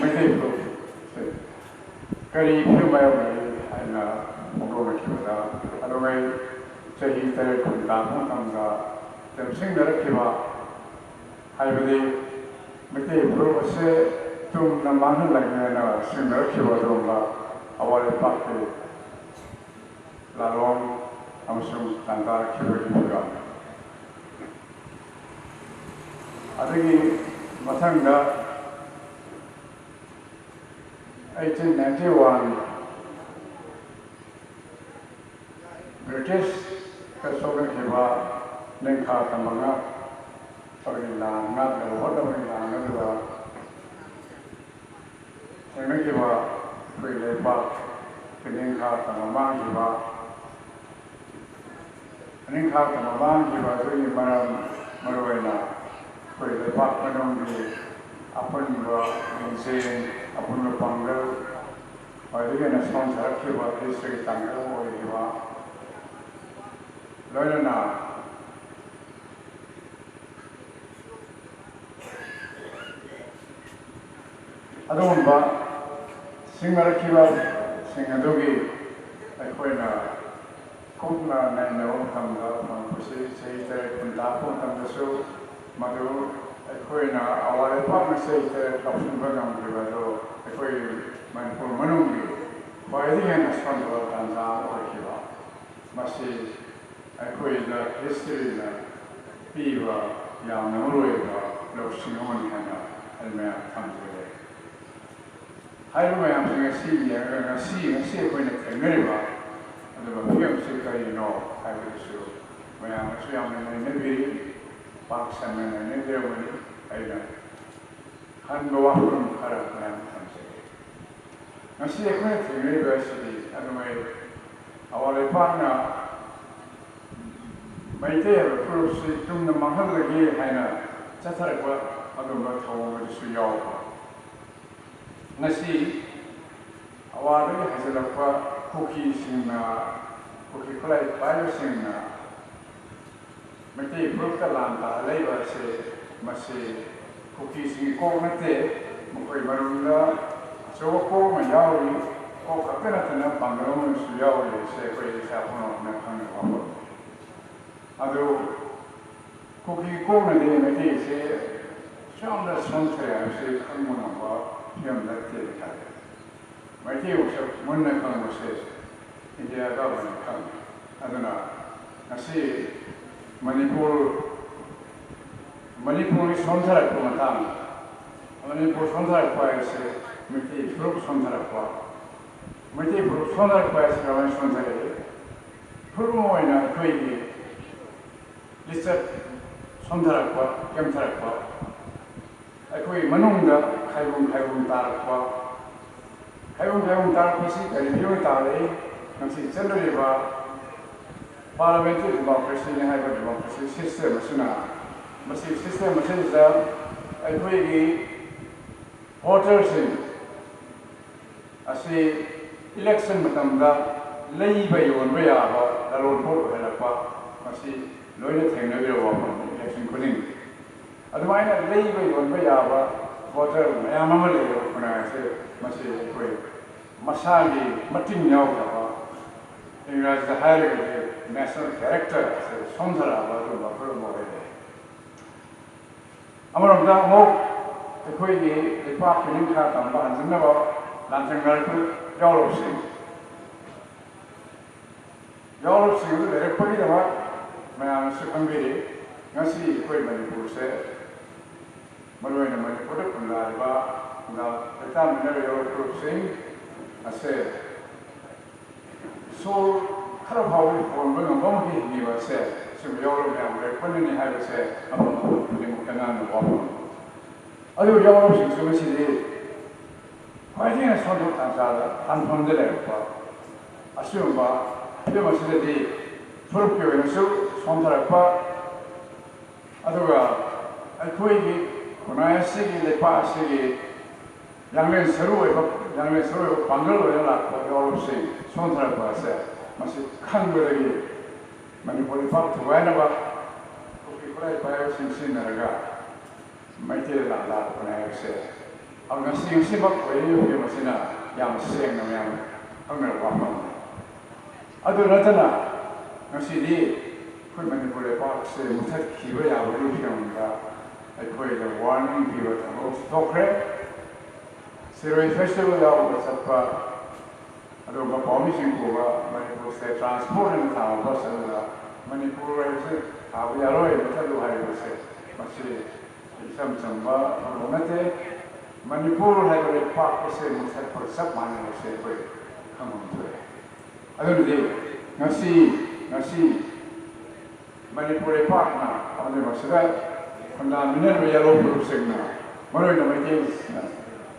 ꯃꯩꯇꯩ ꯐꯨꯔꯨꯞꯁꯦ ꯀꯔꯤ ꯐꯤꯕꯝ ꯃꯥꯌꯣꯛꯅꯔꯤ ꯍꯥꯏꯅ ꯐꯣꯡꯗꯣꯛꯅꯈꯤꯕꯗ, ꯑꯗꯨꯉꯩ ꯆꯍꯤ ꯇꯔꯦꯠ ꯀꯨꯟ ꯂꯥꯛꯄ ꯃꯇꯝꯗ ꯂꯝꯖꯤꯡꯅꯔꯛꯈꯤꯕ, ꯍꯥꯏꯕꯗꯤ ꯃꯩꯇꯩ ꯐꯨꯔꯨꯞ ꯑꯁꯦ ꯇꯨꯡꯗ ꯃꯥꯡꯍꯜꯂꯒꯦ ꯍꯥꯏꯅ ꯁꯤꯖꯤꯟꯅꯔꯛꯈꯤꯕ ꯑꯗꯨꯒꯨꯝꯕ ꯑꯋꯥ ꯂꯩꯄꯥꯛꯀꯤ ꯂꯥꯂꯣꯡ ꯑꯃꯁꯨꯡ ꯂꯥꯟꯗꯥꯔꯛꯈꯤꯕꯒꯤ ꯐꯤꯕꯝ꯫ ꯑꯗꯨꯒꯤ ꯃꯊꯪꯗ eighteen ninety one Britishꯀ ꯁꯣꯛꯅꯈꯤꯕ ꯅꯤꯡꯈꯥ ꯇꯝꯕ ꯉꯥꯛꯄꯒꯤ ꯂꯥꯟ ꯉꯥꯛꯅꯕ ꯍꯣꯠꯅꯕꯒꯤ ꯂꯥꯟ ꯑꯗꯨꯒ ꯊꯦꯡꯅꯈꯤꯕ ꯑꯩꯈꯣꯏ ꯂꯩꯕꯥꯛꯀꯤ ꯅꯤꯡꯈꯥ ꯇꯝꯕ ꯃꯥꯡꯈꯤꯕ, ꯅꯤꯡꯈꯥ ꯇꯝꯕ ꯃꯥꯡꯈꯤꯕ ꯑꯗꯨꯒꯤ ꯃꯔꯝ ꯃꯔꯨꯑꯣꯏꯅ ꯑꯩꯈꯣꯏ ꯂꯩꯕꯥꯛ ꯃꯅꯨꯡꯒꯤ ꯑꯄꯨꯟꯕ ꯃꯤꯡꯖꯦꯜ, ꯑꯄꯨꯟꯕ ꯄꯥꯡꯒꯜ, ꯈ꯭ꯋꯥꯏꯗꯒꯤ ꯍꯦꯟꯅ ꯁꯣꯟꯊꯔꯛꯈꯤꯕ ꯍꯤꯁꯇ꯭ꯔꯤꯒꯤ ꯇꯥꯡꯀꯛ ꯑꯃ ꯑꯣꯏꯈꯤꯕ, ꯂꯣꯏꯅꯅ ꯑꯗꯨꯒꯨꯝꯕ ꯁꯤꯡꯅꯔꯛꯈꯤꯕꯁꯤꯡ ꯑꯗꯨꯒꯤ ꯑꯩꯈꯣꯏꯅ ꯀꯨꯞꯅ ꯅꯩꯅꯕ ꯃꯇꯝꯗ ꯐꯪꯉꯛꯄꯁꯤ ꯆꯍꯤ ꯇꯔꯦꯠ ꯈꯨꯟꯇꯥꯛꯄ ꯃꯇꯝꯗꯁꯨ ꯃꯗꯨ ꯑꯩꯈꯣꯏꯅ ꯑꯋꯥ ꯂꯩꯄꯥꯛꯅ ꯆꯍꯤ ꯇꯔꯦꯠ ꯂꯧꯁꯤꯟꯕ ꯉꯝꯈꯤꯕ ꯑꯗꯨ ꯑꯩꯈꯣꯏ ꯃꯅꯤꯄꯨꯔ ꯃꯅꯨꯡꯒꯤ ꯈ꯭ꯋꯥꯏꯗꯒꯤ ꯍꯦꯟꯅ ꯁꯣꯟꯕ ꯇꯥꯟꯖꯥ ꯑꯃ ꯑꯣꯏꯈꯤꯕ꯫ ꯃꯁꯤ ꯑꯩꯈꯣꯏꯗ ꯍꯤꯁꯇ꯭ꯔꯤꯅ ꯄꯤꯕ ꯌꯥꯝꯅ ꯃꯔꯨꯑꯣꯏꯕ ꯂꯧꯁꯤꯡ ꯑꯃꯅꯤ ꯍꯥꯏꯅ ꯑꯩ ꯃꯌꯥꯝ ꯊꯝꯖꯒꯦ꯫ ꯍꯥꯏꯔꯤꯕ ꯃꯌꯥꯝꯁꯤꯡ ꯑꯁꯤ ꯌꯦꯡꯉꯒ ꯉꯁꯤ, ꯉꯁꯤ ꯑꯩꯈꯣꯏꯅ ꯊꯦꯡꯅꯔꯤꯕ ꯑꯗꯨꯒ ꯐꯤꯕꯝꯁꯤ ꯀꯔꯤꯅꯣ ꯍꯥꯏꯕꯗꯨꯁꯨ ꯃꯌꯥꯝꯅꯁꯨ ꯌꯥꯝꯅ ꯅꯩꯅꯕꯤꯔꯤ, ꯄꯥꯛ ꯁꯟꯅ ꯅꯩꯅꯕꯤꯔꯝꯒꯅꯤ꯫ ꯑꯩꯅ ꯍꯟꯕ ꯋꯥꯐꯝ ꯈꯔ ꯃꯌꯥꯝ ꯊꯝꯖꯒꯦ꯫ ꯉꯁꯤ ꯑꯩꯈꯣꯏꯅ ꯊꯦꯡꯅꯔꯤꯕ ꯑꯁꯤꯗꯤ ꯑꯗꯨꯉꯩ ꯑꯋꯥ ꯂꯩꯄꯥꯛꯅ ꯃꯩꯇꯩ ꯍꯥꯏꯕ ꯐꯨꯔꯨꯞꯁꯤ ꯇꯨꯡꯗ ꯃꯥꯡꯍꯜꯂꯒꯦ ꯍꯥꯏꯅ ꯆꯠꯊꯔꯛꯄ ꯑꯗꯨꯒꯨꯝꯕ ꯊꯧꯑꯣꯡ ꯑꯗꯨꯁꯨ ꯌꯥꯎꯕ꯫ ꯉꯁꯤ ꯑꯋꯥꯗꯒꯤ ꯍꯩꯖꯤꯜꯂꯛꯄ ꯀꯨꯀꯤꯁꯤꯡꯅ, ꯀꯨꯀꯤ ꯈꯨꯠꯂꯥꯏ ꯄꯥꯏꯕꯁꯤꯡꯅ ꯃꯩꯇꯩ ꯐꯨꯔꯨꯞꯇ ꯂꯥꯟ ꯇꯥꯍꯜꯂꯛꯏꯕ ꯑꯁꯤ ꯃꯁꯤ ꯀꯨꯀꯤꯁꯤꯡꯒꯤ ꯀꯣꯛ ꯅꯠꯇꯦ, ꯃꯈꯣꯏ ꯃꯅꯨꯡꯗ ꯑꯆꯧꯕ ꯀꯣꯛ ꯑꯃ ꯌꯥꯎꯔꯤ꯫ ꯀꯣꯛ ꯈꯛꯇ ꯅꯠꯇꯅ ꯄꯥꯡꯒꯜ ꯑꯃꯁꯨ ꯌꯥꯎꯔꯤ꯫ ꯑꯁꯤ ꯑꯩꯈꯣꯏ ꯏꯁꯥ ꯄꯨꯝꯅꯃꯛꯅ ꯈꯪꯅ ꯋꯥꯐꯝꯅꯤ꯫ ꯑꯗꯨ ꯀꯨꯀꯤ ꯀꯣꯛꯅꯗꯤ ꯃꯩꯇꯩꯁꯦ ꯌꯥꯝꯅ ꯁꯣꯟꯊꯔꯦ ꯍꯥꯏꯕꯁꯤ ꯈꯪꯕ ꯉꯝꯕ ꯐꯤꯕꯝ ꯅꯠꯇꯦꯅ ꯈꯜꯂꯤ꯫ ꯃꯩꯇꯩ ꯃꯁꯛ ꯃꯨꯟꯅ ꯈꯪꯕꯁꯦ ꯏꯟꯗꯤꯌꯥ ꯒꯚꯔꯟꯃꯦꯟꯠꯅ ꯈꯪꯉꯤ꯫ ꯑꯗꯨꯅ ꯉꯁꯤ ꯃꯅꯤꯄꯨꯔ, ꯃꯅꯤꯄꯨꯔꯒꯤ ꯁꯣꯟꯊꯔꯛꯄ ꯃꯇꯥꯡ, ꯃꯅꯤꯄꯨꯔ ꯁꯣꯟꯊꯔꯛꯄ ꯍꯥꯏꯁꯦ ꯃꯩꯇꯩ ꯐꯨꯔꯨꯞ ꯁꯣꯟꯊꯔꯛꯄ, ꯃꯩꯇꯩ ꯐꯨꯔꯨꯞ ꯁꯣꯟꯊꯔꯛꯄ ꯍꯥꯏꯁꯦ ꯀꯃꯥꯏꯅ ꯁꯣꯟꯊꯔꯛꯏ? ꯐꯨꯔꯨꯞ ꯑꯃ ꯑꯣꯏꯅ ꯑꯩꯈꯣꯏꯒꯤ ꯂꯤꯆꯠ ꯁꯣꯟꯊꯔꯛꯄ, ꯀꯦꯝꯊꯔꯛꯄ, ꯑꯩꯈꯣꯏ ꯃꯅꯨꯡꯗ ꯈꯥꯏꯕꯨꯡ ꯈꯥꯏꯕꯨꯡ ꯇꯥꯔꯛꯄ, ꯈꯥꯏꯕꯨꯡ ꯈꯥꯏꯕꯨꯡ ꯇꯥꯔꯛꯄꯁꯤ ꯀꯔꯤ ꯐꯤꯕꯝ ꯇꯥꯔꯛꯏ? ꯉꯁꯤ ꯆꯠꯅꯔꯤꯕ parliamentary democracyꯅꯤ ꯍꯥꯏꯕ democracy system ꯑꯁꯤꯅ, ꯃꯁꯤ system ꯑꯁꯤꯗ ꯑꯩꯈꯣꯏꯒꯤ voterꯁꯤꯡ ꯑꯁꯤ election ꯃꯇꯝꯗ ꯂꯩꯕ ꯌꯣꯟꯕ ꯌꯥꯕ ꯂꯂꯣꯟ ꯄꯣꯠ ꯑꯣꯏꯍꯜꯂꯛꯄ, ꯃꯁꯤ ꯂꯣꯏꯅ ꯊꯦꯡꯅꯕꯤꯔꯕ ꯋꯥꯐꯝꯅꯤ election ꯈꯨꯗꯤꯡꯒꯤ꯫ ꯑꯗꯨꯃꯥꯏꯅ ꯂꯩꯕ ꯌꯣꯟꯕ ꯌꯥꯕ voter ꯃꯌꯥꯝ ꯑꯃ ꯂꯩꯔꯕ ꯈꯨꯟꯅꯥꯏ ꯑꯁꯤ, ꯃꯁꯤ ꯑꯩꯈꯣꯏ ꯃꯁꯥꯒꯤ ꯃꯇꯤꯡ ꯌꯥꯎꯗꯕ, ꯏꯪꯒ꯭ꯔꯥꯖꯤꯗ ꯍꯥꯏꯔꯒꯗꯤ national character ꯑꯁꯤ ꯁꯣꯟꯊꯔꯛꯑꯕ ꯑꯗꯨꯒꯨꯝꯕ ꯐꯤꯕꯝ ꯑꯃ ꯑꯣꯏꯔꯦ꯫ ꯑꯃꯔꯣꯝꯗ ꯑꯃꯨꯛ ꯑꯩꯈꯣꯏꯒꯤ ꯂꯩꯄꯥꯛꯀꯤ ꯅꯤꯡꯈꯥ ꯇꯝꯕ ꯍꯟꯖꯤꯟꯅꯕ ꯂꯥꯟꯖꯦꯟꯅꯔꯛꯄ ꯌꯥꯎꯔꯕꯁꯤꯡ, ꯌꯥꯎꯔꯕꯁꯤꯡ ꯑꯗꯨ ꯂꯩꯔꯛꯄꯒꯤꯗꯃꯛ ꯃꯌꯥꯝꯅꯁꯨ ꯈꯪꯕꯤꯔꯤ꯫ ꯉꯁꯤ ꯑꯩꯈꯣꯏ ꯃꯅꯤꯄꯨꯔꯁꯦ, ꯃꯔꯨꯑꯣꯏꯅ ꯃꯅꯤꯄꯨꯔꯗ ꯈꯨꯟꯗꯥꯔꯤꯕ ꯈꯨꯟꯗꯥ ꯂꯩꯇꯥꯃꯤꯟꯅꯔꯤꯕ ꯐꯨꯔꯨꯞꯁꯤꯡ ꯑꯁꯦ ꯁꯣꯔ ꯈꯔ ꯐꯥꯎꯕ ꯍꯣꯟꯕ ꯉꯝꯕ ꯑꯃꯒꯤ ꯍꯤꯡꯉꯤꯕ ꯑꯁꯦ ꯁꯨꯝ ꯌꯥꯎꯔꯕ ꯃꯌꯥꯝ ꯂꯩꯔꯛꯄꯅꯅꯤ ꯍꯥꯏꯕꯁꯦ ꯃꯐꯝ ꯈꯨꯗꯤꯡꯃꯛꯇ ꯉꯥꯡꯅꯕ ꯋꯥꯐꯝꯅꯤ꯫ ꯑꯗꯨ ꯌꯥꯎꯔꯕꯁꯤꯡꯁꯨ ꯉꯁꯤꯗꯤ ꯈ꯭ꯋꯥꯏꯗꯒꯤ ꯁꯣꯟꯊꯣꯛ ꯇꯥꯟꯖꯥꯗ ꯇꯥꯟꯐꯝꯗ ꯂꯩꯔꯛꯄ ꯑꯁꯤꯒꯨꯝꯕ ꯐꯤꯕꯝ ꯑꯁꯤꯗꯗꯤ ꯐꯨꯔꯨꯞꯀꯤ ꯑꯣꯏꯅꯁꯨ ꯁꯣꯟꯊꯔꯛꯄ, ꯑꯗꯨꯒ ꯑꯩꯈꯣꯏꯒꯤ ꯈꯨꯟꯅꯥꯏ ꯑꯁꯤꯒꯤ, ꯂꯩꯄꯥꯛ ꯑꯁꯤꯒꯤ ꯌꯥꯡꯂꯦꯟ ꯁꯔꯨ ꯑꯣꯏꯕ, ꯌꯥꯡꯂꯦꯟ ꯁꯔꯨ ꯑꯣꯏꯕ ꯄꯥꯡꯒꯜ ꯑꯣꯏꯅ ꯂꯥꯛꯄ ꯌꯥꯎꯔꯕꯁꯤꯡ ꯁꯣꯟꯊꯔꯛꯄ ꯑꯁꯦ, ꯃꯁꯤ ꯈꯪꯕꯗꯒꯤ ꯃꯅꯤꯄꯨꯔ ꯂꯩꯄꯥꯛ ꯊꯨꯒꯥꯏꯅꯕ ꯈꯨꯠꯀꯤ ꯈꯨꯠꯂꯥꯏ ꯄꯥꯏꯕꯁꯤꯡ ꯁꯤꯖꯤꯟꯅꯔꯒ ꯃꯩꯇꯩꯗ ꯂꯥꯟꯗꯥꯔꯛꯄꯅꯦ ꯍꯥꯏꯕꯁꯦ, ꯑꯗꯨ ꯉꯁꯤ, ꯉꯁꯤꯃꯛ ꯑꯣꯏꯔꯤꯕ ꯐꯤꯕꯝ ꯑꯁꯤꯅ ꯌꯥꯝ ꯁꯦꯡꯅ ꯃꯌꯥꯝ ꯈꯪꯅꯔꯕ ꯋꯥꯐꯝꯅꯤ꯫ ꯑꯗꯨ ꯅꯠꯇꯅ ꯉꯁꯤꯗꯤ ꯑꯩꯈꯣꯏ ꯃꯅꯤꯄꯨꯔ ꯂꯩꯄꯥꯛꯁꯦ ꯃꯨꯊꯠꯈꯤꯕ ꯌꯥꯕꯒꯤ ꯐꯤꯕꯝꯗ ꯑꯩꯈꯣꯏꯗ warning ꯄꯤꯕ ꯊꯕꯛ ꯑꯃꯁꯨ ꯊꯣꯛꯈ꯭ꯔꯦ꯫ ꯁꯤꯔꯣꯏ festival ꯌꯥꯎꯕ ꯆꯠꯄ ꯑꯗꯨꯒ ꯄꯥꯎꯃꯤꯁꯤꯡ ꯄꯨꯕ ꯃꯅꯤꯄꯨꯔ state transport ꯍꯥꯏꯅ ꯊꯥꯕ bus ꯑꯗꯨꯗ ꯃꯅꯤꯄꯨꯔ ꯍꯥꯏꯕꯁꯤ ꯊꯥꯕ ꯌꯥꯔꯣꯏ, ꯃꯨꯊꯠꯂꯨ ꯍꯥꯏꯔꯤꯕꯁꯦ, ꯃꯁꯤ ꯏꯆꯝ ꯆꯝꯕ ꯊꯕꯛ ꯅꯠꯇꯦ꯫ ꯃꯅꯤꯄꯨꯔ ꯍꯥꯏꯕ ꯂꯩꯄꯥꯛ ꯑꯁꯦ ꯃꯨꯊꯠꯄꯒ ꯆꯞ ꯃꯥꯟꯅꯩ ꯍꯥꯏꯕꯁꯦ ꯑꯩꯈꯣꯏ ꯈꯪꯐꯝ ꯊꯣꯛꯑꯦ꯫ ꯑꯗꯨꯅꯗꯤ ꯉꯁꯤ, ꯉꯁꯤ ꯃꯅꯤꯄꯨꯔ ꯂꯩꯄꯥꯛꯅ ꯍꯧꯖꯤꯛ ꯃꯁꯤꯗ ꯈꯨꯟꯗꯥꯃꯤꯟꯅꯔꯤꯕ ꯌꯦꯜꯍꯧ ꯐꯨꯔꯨꯞꯁꯤꯡꯅ, ꯃꯔꯨꯑꯣꯏꯅ ꯃꯩꯇꯩꯁꯤꯡꯅ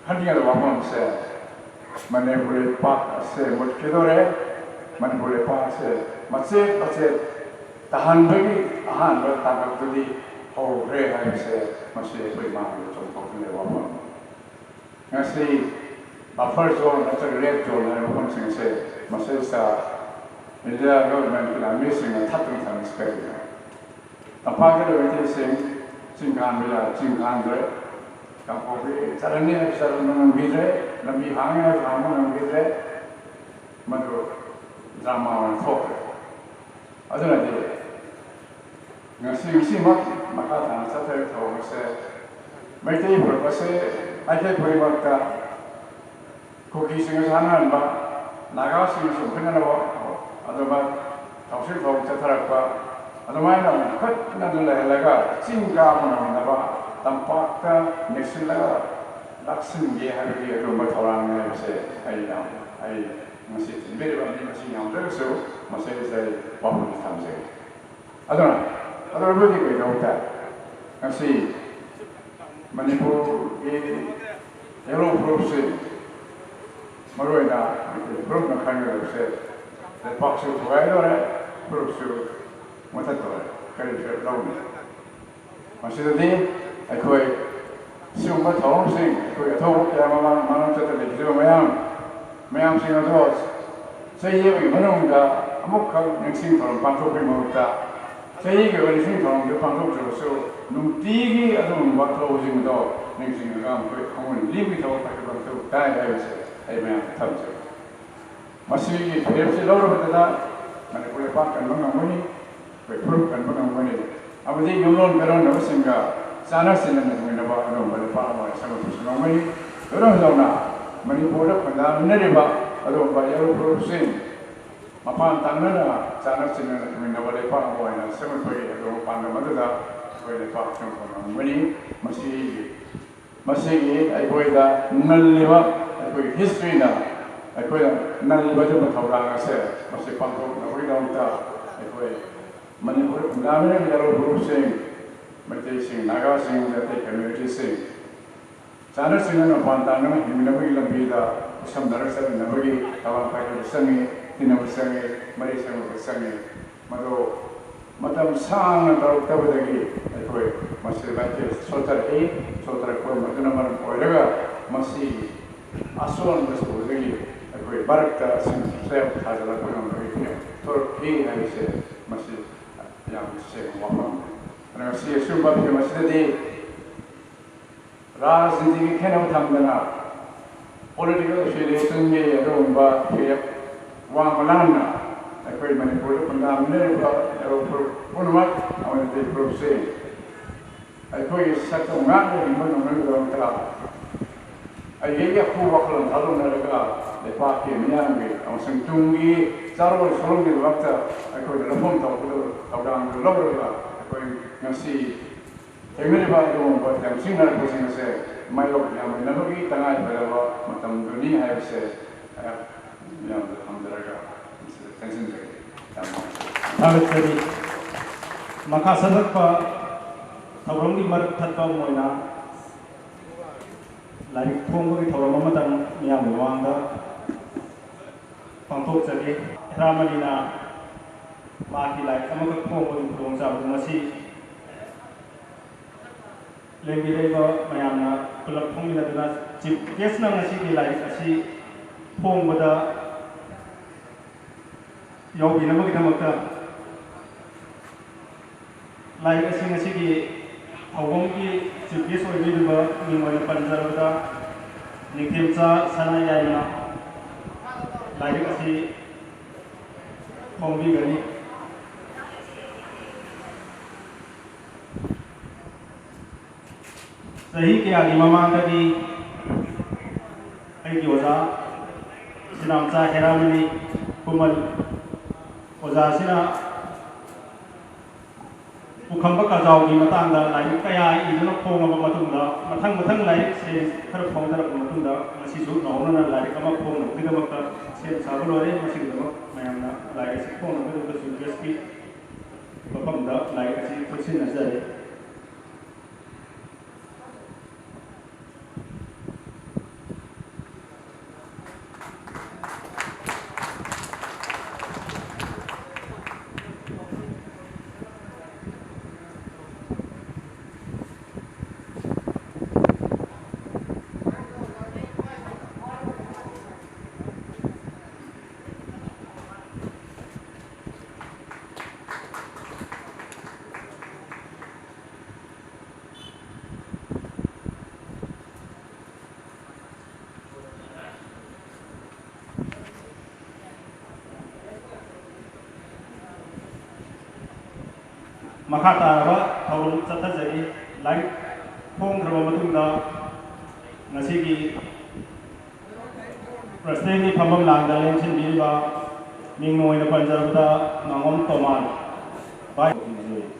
ꯈꯟꯅꯤꯡꯉꯕ ꯋꯥꯐꯝꯁꯦ, ꯃꯅꯤꯄꯨꯔ ꯂꯩꯄꯥꯛ ꯑꯁꯦ ꯃꯨꯠꯈꯤꯗꯣꯔꯦ꯫ ꯃꯅꯤꯄꯨꯔ ꯂꯩꯄꯥꯛ ꯑꯁꯦ ꯃꯆꯦꯠ ꯃꯆꯦꯠ ꯇꯥꯍꯟꯕꯒꯤ ꯑꯍꯥꯟꯕ ꯇꯥꯡꯀꯛꯇꯨꯗꯤ ꯍꯧꯈ꯭ꯔꯦ ꯍꯥꯏꯕꯁꯦ ꯃꯁꯤ ꯑꯩꯈꯣꯏ ꯃꯥꯡꯗ ꯆꯣꯡꯊꯣꯛꯇꯨꯅ ꯂꯩꯕ ꯋꯥꯐꯝꯅꯤ꯫ ꯉꯁꯤ buffer zone ꯅꯠꯇ꯭ꯔꯒ red zone ꯍꯥꯏꯕ ꯃꯐꯝꯁꯤꯡ ꯑꯁꯦ ꯃꯁꯤꯗ India government ꯀꯤ ꯂꯥꯟꯃꯤꯁꯤꯡꯅ ꯊꯠꯇꯨꯅ ꯊꯝꯃꯤꯁꯤ ꯀꯔꯤꯒꯤꯅꯣ? ꯇꯝꯄꯥꯛꯇ ꯂꯩꯕ ꯃꯩꯇꯩꯁꯤꯡ ꯆꯤꯡ ꯀꯥꯟꯕ ꯌꯥ-, ꯆꯤꯡ ꯀꯥꯟꯗ꯭ꯔꯦ꯫ ꯀꯥꯡꯄꯣꯛꯄꯤ ꯆꯠꯂꯅꯤ ꯍꯥꯏꯕꯁꯨ ꯆꯠꯍꯟꯕ ꯉꯝꯈꯤꯗ꯭ꯔꯦ꯫ ꯂꯝꯕꯤ ꯍꯥꯡꯉꯤ ꯍꯥꯏꯕꯁꯨ ꯍꯥꯡꯕ ꯉꯝꯈꯤꯗ꯭ꯔꯦ꯫ ꯃꯗꯨ drama ꯑꯣꯏꯅ ꯊꯣꯛꯈ꯭ꯔꯦ꯫ ꯑꯗꯨꯅꯗꯤ ꯉꯁꯤ, ꯉꯁꯤꯃꯛ ꯃꯈꯥ ꯇꯥꯅ ꯆꯠꯊꯔꯤꯕ ꯊꯧꯔꯝ ꯑꯁꯦ ꯃꯩꯇꯩ ꯐꯨꯔꯨꯞ ꯑꯁꯦ ꯃꯥꯏꯀꯩ ꯈꯨꯗꯤꯡꯃꯛꯇ ꯀꯨꯀꯤꯁꯤꯡꯅ ꯁꯥꯟꯅꯍꯟꯕ, ꯅꯥꯒꯥꯁꯤꯡꯅ ꯆꯣꯡꯈꯠꯅꯅꯕ ꯑꯗꯨꯒ ꯊꯧꯁꯤꯜ ꯊꯧꯔꯥꯡ ꯆꯠꯊꯔꯛꯄ, ꯑꯗꯨꯃꯥꯏꯅ ꯃꯨꯈꯠꯅꯅ ꯂꯩꯍꯜꯂꯒ ꯆꯤꯡ ꯀꯥꯕ ꯉꯝꯅꯕ ꯇꯝꯄꯥꯛꯇ ꯅꯦꯠꯁꯤꯜꯂꯒ ꯂꯥꯛꯁꯤꯟꯒꯦ ꯍꯥꯏꯕꯒꯤ ꯑꯗꯨꯒꯨꯝꯕ ꯊꯧꯔꯥꯡꯅꯤ ꯍꯥꯏꯕꯁꯦ ꯑꯩꯅ, ꯑꯩ ꯉꯁꯤ ꯊꯤꯟꯕꯤꯔꯤꯕ ꯃꯤ ꯃꯁꯤꯡ ꯌꯥꯝꯗ꯭ꯔꯒꯁꯨ ꯃꯁꯤꯗꯩꯁꯤꯗ ꯑꯩ ꯋꯥꯐꯝꯁꯤ ꯊꯝꯖꯒꯦ꯫ ꯑꯗꯨꯅ ꯑꯗꯨ ꯑꯣꯏꯔꯕꯗꯤ ꯀꯩꯗꯧꯕ ꯇꯥꯏ? ꯉꯁꯤ ꯃꯅꯤꯄꯨꯔꯒꯤ ꯌꯦꯜꯍꯧ ꯐꯨꯔꯨꯞꯁꯤ, ꯃꯔꯨꯑꯣꯏꯅ ꯃꯩꯇꯩ ꯐꯨꯔꯨꯞꯅ ꯈꯟꯒꯗꯕꯁꯦ, ꯂꯩꯄꯥꯛꯁꯨ ꯊꯨꯒꯥꯏꯗꯣꯔꯦ, ꯐꯨꯔꯨꯞꯁꯨ ꯃꯨꯊꯠꯇꯣꯔꯦ꯫ ꯀꯔꯤ ꯐꯤꯔꯦꯞ ꯂꯧꯅꯤ? ꯃꯁꯤꯗꯗꯤ ꯑꯩꯈꯣꯏ ꯁꯤꯒꯨꯝꯕ ꯊꯧꯔꯝꯁꯤꯡ, ꯑꯩꯈꯣꯏ ꯑꯊꯧꯕ ꯀꯌꯥ ꯃꯃꯥꯡ ꯃꯃꯥꯡ ꯆꯠꯇ ꯂꯩꯈꯤꯕ ꯃꯌꯥꯝ, ꯃꯌꯥꯝꯁꯤꯡ ꯑꯗꯣ ꯆꯍꯤ ꯑꯃꯒꯤ ꯃꯅꯨꯡꯗ ꯑꯃꯨꯛꯈꯛ ꯅꯤꯡꯁꯤꯡ ꯊꯧꯔꯝ ꯄꯥꯡꯊꯣꯛꯄꯒꯤ ꯃꯍꯨꯠꯇ, ꯆꯍꯤꯒꯤ ꯑꯣꯏꯕ ꯅꯤꯡꯁꯤꯡ ꯊꯧꯔꯝꯗꯨ ꯄꯥꯡꯊꯣꯛꯇ꯭ꯔꯕꯁꯨ, ꯅꯨꯡꯇꯤꯒꯤ ꯑꯗꯨꯒꯨꯝꯕ ꯊꯧꯔꯝꯁꯤꯡ ꯑꯗꯣ ꯅꯤꯡꯁꯤꯡꯂꯒ ꯑꯩꯈꯣꯏ ꯈꯣꯡꯒꯨꯜ ꯂꯤꯕꯒꯤ ꯊꯕꯛ ꯄꯥꯏꯈꯠꯄ ꯃꯊꯧ ꯇꯥꯏ ꯍꯥꯏꯕꯁꯦ ꯑꯩ ꯃꯌꯥꯝꯗ ꯊꯝꯖꯒꯦ꯫ ꯃꯁꯤꯒꯤ ꯐꯤꯔꯦꯞꯁꯤ ꯂꯧꯔꯕꯗꯅ ꯃꯅꯤꯄꯨꯔ ꯂꯩꯄꯥꯛ ꯀꯟꯕ ꯉꯝꯒꯅꯤ, ꯑꯩꯈꯣꯏ ꯐꯨꯔꯨꯞ ꯀꯟꯕ ꯉꯝꯒꯅꯤ, ꯑꯃꯗꯤ ꯌꯨꯝꯂꯣꯟ ꯀꯩꯔꯣꯟꯅꯕꯁꯤꯡꯒ ꯆꯥꯟꯅ ꯆꯤꯟꯅꯅ ꯍꯤꯡꯃꯤꯟꯅꯕ ꯑꯗꯨꯒꯨꯝꯕ ꯂꯩꯄꯥꯛ ꯑꯃ ꯑꯣꯏꯅ ꯁꯦꯝꯒꯠꯄꯁꯨ ꯉꯝꯒꯅꯤ꯫ ꯂꯣꯏꯅ ꯍꯧꯖꯤꯛ ꯍꯧꯅ ꯃꯅꯤꯄꯨꯔꯗ ꯈꯨꯟꯗꯥꯃꯤꯟꯅꯔꯤꯕ ꯑꯗꯨꯒꯨꯝꯕ ꯌꯦꯜꯍꯧ ꯐꯨꯔꯨꯞꯁꯤꯡ ꯃꯄꯥꯟ ꯇꯥꯡꯅꯅ ꯆꯥꯟꯅ ꯆꯤꯟꯅꯅ ꯍꯤꯡꯃꯤꯟꯅꯕ ꯂꯩꯄꯥꯛ ꯑꯃ ꯑꯣꯏꯅ ꯁꯦꯝꯒꯠꯄꯒꯤ ꯑꯗꯨꯒꯨꯝꯕ ꯄꯥꯟꯗꯝ ꯑꯗꯨꯗ ꯑꯩꯈꯣꯏ ꯂꯩꯄꯥꯛ ꯁꯦꯝꯒꯠꯄ ꯉꯝꯒꯅꯤ꯫ ꯃꯁꯤꯒꯤ ꯃꯁꯤꯒꯤ ꯑꯩꯈꯣꯏꯗ ꯅꯜꯂꯤꯕ, ꯑꯩꯈꯣꯏꯒꯤ history ꯅ ꯑꯩꯈꯣꯏꯗ ꯅꯜꯂꯤꯕ ꯑꯗꯨꯒꯨꯝꯕ ꯊꯧꯔꯥꯡ ꯑꯁꯦ ꯃꯁꯤ ꯄꯥꯡꯊꯣꯛꯅꯕꯒꯤꯗꯃꯛꯇ ꯑꯩꯈꯣꯏ ꯃꯅꯤꯄꯨꯔ ꯐꯨꯟꯗꯥꯃꯤꯅ ꯌꯥꯔꯣ ꯒ꯭ꯔꯨꯞꯁꯤꯡ, ꯃꯩꯇꯩꯁꯤꯡ, ꯅꯥꯒꯥꯁꯤꯡ, ꯑꯇꯩ ꯀꯝꯃ꯭ꯌꯨꯅꯤꯇꯤꯁꯤꯡ, ꯆꯥꯅ ꯆꯤꯡꯅꯅ ꯃꯄꯥꯟ ꯇꯥꯡꯅꯅ ꯍꯤꯡꯃꯤꯟꯅꯕꯒꯤ ꯂꯝꯕꯤꯗ ꯈꯨꯠꯁꯝꯅꯔ ꯆꯠꯃꯤꯟꯅꯕꯒꯤ ꯊꯧꯔꯥꯡ ꯄꯥꯏꯈꯠꯄ ꯆꯪꯉꯤ, ꯇꯤꯟꯅꯕ ꯆꯪꯉꯤ, ꯃꯔꯤ ꯁꯦꯝꯂꯛꯄ ꯆꯪꯉꯤ꯫ ꯃꯗꯨ ꯃꯇꯝ ꯁꯥꯡꯅ ꯇꯧꯔꯛꯇꯕꯗꯒꯤ ꯑꯩꯈꯣꯏ ꯃꯁꯤ ꯂꯥꯏꯊꯦꯛ ꯁꯣꯠꯊꯔꯛꯏ꯫ ꯁꯣꯠꯊꯔꯛꯄ ꯑꯗꯨꯅ ꯃꯔꯝ ꯑꯣꯏꯔꯒ ꯃꯁꯤ ꯑꯁꯣꯟꯕ ꯁ꯭ꯀꯨꯜꯗꯒꯤ ꯑꯩꯈꯣꯏ ꯃꯔꯛꯇ ꯁꯤꯡ ꯊꯥꯖꯤꯜꯂꯛꯄ ꯉꯝꯕꯒꯤ ꯐꯤꯕꯝ ꯊꯣꯛꯂꯛꯈꯤ ꯍꯥꯏꯕꯁꯦ ꯃꯁꯤ ꯌꯥꯝ ꯁꯦꯡꯕ ꯋꯥꯐꯝꯅꯤ꯫ ꯑꯗꯨꯅ ꯉꯁꯤ ꯑꯁꯤꯒꯨꯝꯕ ꯐꯤꯕꯝ ꯑꯁꯤꯗꯗꯤ ꯔꯥꯖꯅꯤꯇꯤꯒꯤ ꯈꯦꯠꯅꯕ ꯊꯝꯗꯅ ꯄꯣꯂꯤꯇꯤꯀꯦꯜ ꯑꯦꯐꯤꯂꯤꯌꯦꯁꯟꯒꯤ ꯑꯗꯨꯒꯨꯝꯕ ꯐꯤꯔꯦꯞ ꯋꯥꯡꯕ ꯂꯥꯟꯅ ꯑꯩꯈꯣꯏ ꯃꯅꯤꯄꯨꯔꯗ ꯈꯨꯟꯗꯥꯃꯤꯟꯅꯔꯤꯕ ꯌꯥꯔꯣ ꯐꯨꯔꯨꯞ ꯄꯨꯝꯅꯃꯛ ꯑꯃꯗꯤ ꯐꯨꯔꯨꯞꯁꯦ ꯑꯩꯈꯣꯏꯒꯤ ꯁꯛꯇꯝ ꯉꯥꯛꯅ ꯍꯤꯡꯕ ꯉꯝꯅꯕꯒꯤꯗꯃꯛꯇ ꯑꯩꯒꯤ ꯑꯩꯒꯤ ꯑꯐꯨꯕ ꯋꯥꯈꯜꯂꯣꯟ ꯊꯥꯗꯣꯛꯅꯔꯒ ꯂꯩꯄꯥꯛꯀꯤ ꯃꯤꯌꯥꯝꯒꯤ ꯑꯃꯁꯨꯡ ꯇꯨꯡꯒꯤ ꯆꯥꯔꯣꯟ ꯁꯨꯔꯣꯟꯒꯤꯗꯃꯛꯇ ꯑꯩꯈꯣꯏꯅ ꯂꯧꯐꯝ ꯇꯧꯒꯗꯕ ꯊꯧꯗꯥꯡꯗꯨ ꯂꯧꯔꯒ ꯑꯩꯈꯣꯏ ꯉꯁꯤ ꯊꯦꯡꯅꯔꯤꯕ ꯑꯗꯨꯒꯨꯝꯕ ꯌꯥꯝꯁꯤꯟꯅꯔꯛꯄꯁꯤꯡ ꯑꯁꯦ ꯃꯥꯌꯣꯛ ꯌꯥꯝꯃꯤꯟꯅꯕꯒꯤ ꯇꯉꯥꯏ ꯐꯗꯕ ꯃꯇꯝꯗꯨꯅꯤ ꯍꯥꯏꯕꯁꯦ ꯑꯩꯍꯥꯛ ꯃꯤꯌꯥꯝꯗ ꯊꯝꯖꯔꯒ ꯃꯁꯤꯗ ꯇꯦꯟꯁꯤꯟꯖꯒꯦ꯫ ꯌꯥꯝ ꯅꯨꯡꯉꯥꯏꯖꯔꯦ꯫ ꯊꯥꯒꯠꯆꯔꯤ꯫ ꯃꯈꯥ ꯆꯠꯊꯔꯛꯄ ꯊꯧꯔꯝꯒꯤ ꯃꯔꯛ ꯊꯠꯄ ꯑꯃ ꯑꯣꯏꯅ ꯂꯥꯏꯔꯤꯛ ꯐꯣꯡꯕꯒꯤ ꯊꯧꯔꯝ ꯑꯃꯇꯪ ꯃꯤꯌꯥꯝꯒꯤ ꯃꯃꯥꯡꯗ ꯄꯥꯡꯊꯣꯛꯆꯒꯦ꯫ ꯍꯦꯔꯥꯃꯅꯤꯅ ꯃꯍꯥꯛꯀꯤ ꯂꯥꯏꯔꯤꯛ ꯑꯃꯈꯛ ꯐꯣꯡꯕꯒꯤ ꯈꯨꯗꯣꯡꯆꯥꯕꯗꯨ ꯉꯁꯤ ꯂꯦꯡꯕꯤꯔꯛꯏꯕ ꯃꯌꯥꯝꯅ ꯄꯨꯂꯞ ꯐꯣꯡꯃꯤꯟꯅꯗꯨꯅ ꯆꯤꯐ ꯒꯦꯁꯅ ꯉꯁꯤꯒꯤ ꯂꯥꯏꯔꯤꯛ ꯑꯁꯤ ꯐꯣꯡꯕꯗ ꯌꯥꯎꯕꯤꯅꯕꯒꯤꯗꯃꯛꯇ ꯂꯥꯏꯔꯤꯛ ꯑꯁꯤ ꯉꯁꯤꯒꯤ ꯊꯧꯕꯝꯒꯤ ꯆꯤꯐ ꯒꯦꯁ ꯑꯣꯏꯕꯤꯔꯤꯕ ꯃꯤꯡ ꯑꯣꯏꯅ ꯄꯟꯖꯔꯕꯗ ꯅꯤꯡꯊꯦꯝꯆꯥ ꯁꯅꯥꯌꯥꯏꯃꯅ ꯂꯥꯏꯔꯤꯛ ꯑꯁꯤ ꯐꯣꯡꯕꯤꯒꯅꯤ꯫ ꯆꯍꯤ ꯀꯌꯥꯒꯤ ꯃꯃꯥꯡꯗꯒꯤ ꯑꯩꯒꯤ ꯑꯣꯖꯥ ꯁꯤꯅꯥꯝꯆꯥ ꯍꯦꯔꯥꯃꯅꯤ ꯈꯨꯃꯟ ꯑꯣꯖꯥꯁꯤꯅ ꯄꯨꯈꯝꯕ ꯀꯖꯥꯎꯒꯤ ꯃꯇꯥꯡꯗ ꯂꯥꯏꯔꯤꯛ ꯀꯌꯥ ꯏꯗꯨꯅ ꯐꯣꯡꯂꯕ ꯃꯇꯨꯡꯗ, ꯃꯊꯪ ꯃꯊꯪ ꯂꯥꯏꯔꯤꯛ ꯁꯦꯔꯤꯁ ꯈꯔ ꯐꯣꯡꯊꯔꯛꯄ ꯃꯇꯨꯡꯗ, ꯉꯁꯤꯁꯨ ꯅꯧꯍꯧꯅꯅ ꯂꯥꯏꯔꯤꯛ ꯑꯃ ꯐꯣꯡꯅꯕꯒꯤꯗꯃꯛꯇ ꯁꯦꯝ ꯁꯥꯕ ꯂꯣꯏꯔꯦ꯫ ꯃꯁꯤꯒꯤꯗꯃꯛ ꯃꯌꯥꯝꯅ ꯂꯥꯏꯔꯤꯛ ꯑꯁꯤ ꯐꯣꯡꯅꯕꯒꯤꯗꯃꯛꯇ ꯆꯤꯐ ꯒꯦꯁꯀꯤ ꯃꯐꯝꯗ ꯂꯥꯏꯔꯤꯛ ꯑꯁꯤ ꯈꯨꯠꯁꯤꯟꯅꯖꯔꯤ꯫ ꯃꯈꯥ ꯇꯥꯔꯕ ꯊꯧꯔꯝ ꯆꯠꯊꯖꯔꯤ꯫ ꯂꯥꯏꯔꯤꯛ ꯐꯣꯡꯈ꯭ꯔꯕ ꯃꯇꯨꯡꯗ ꯉꯁꯤꯒꯤ ꯄ꯭ꯔꯁꯤꯗꯦꯟꯒꯤ ꯐꯝꯐꯝ ꯂꯥꯡꯗ ꯂꯦꯡꯁꯤꯟꯕꯤꯔꯤꯕ ꯃꯤꯡ ꯑꯣꯏꯅ ꯄꯟꯖꯔꯕꯗ ꯉꯥꯉꯣꯝ ꯇꯣꯃꯥꯟ, ꯚꯥꯏꯁ ꯄ꯭ꯔꯁꯤꯗꯦꯟ꯫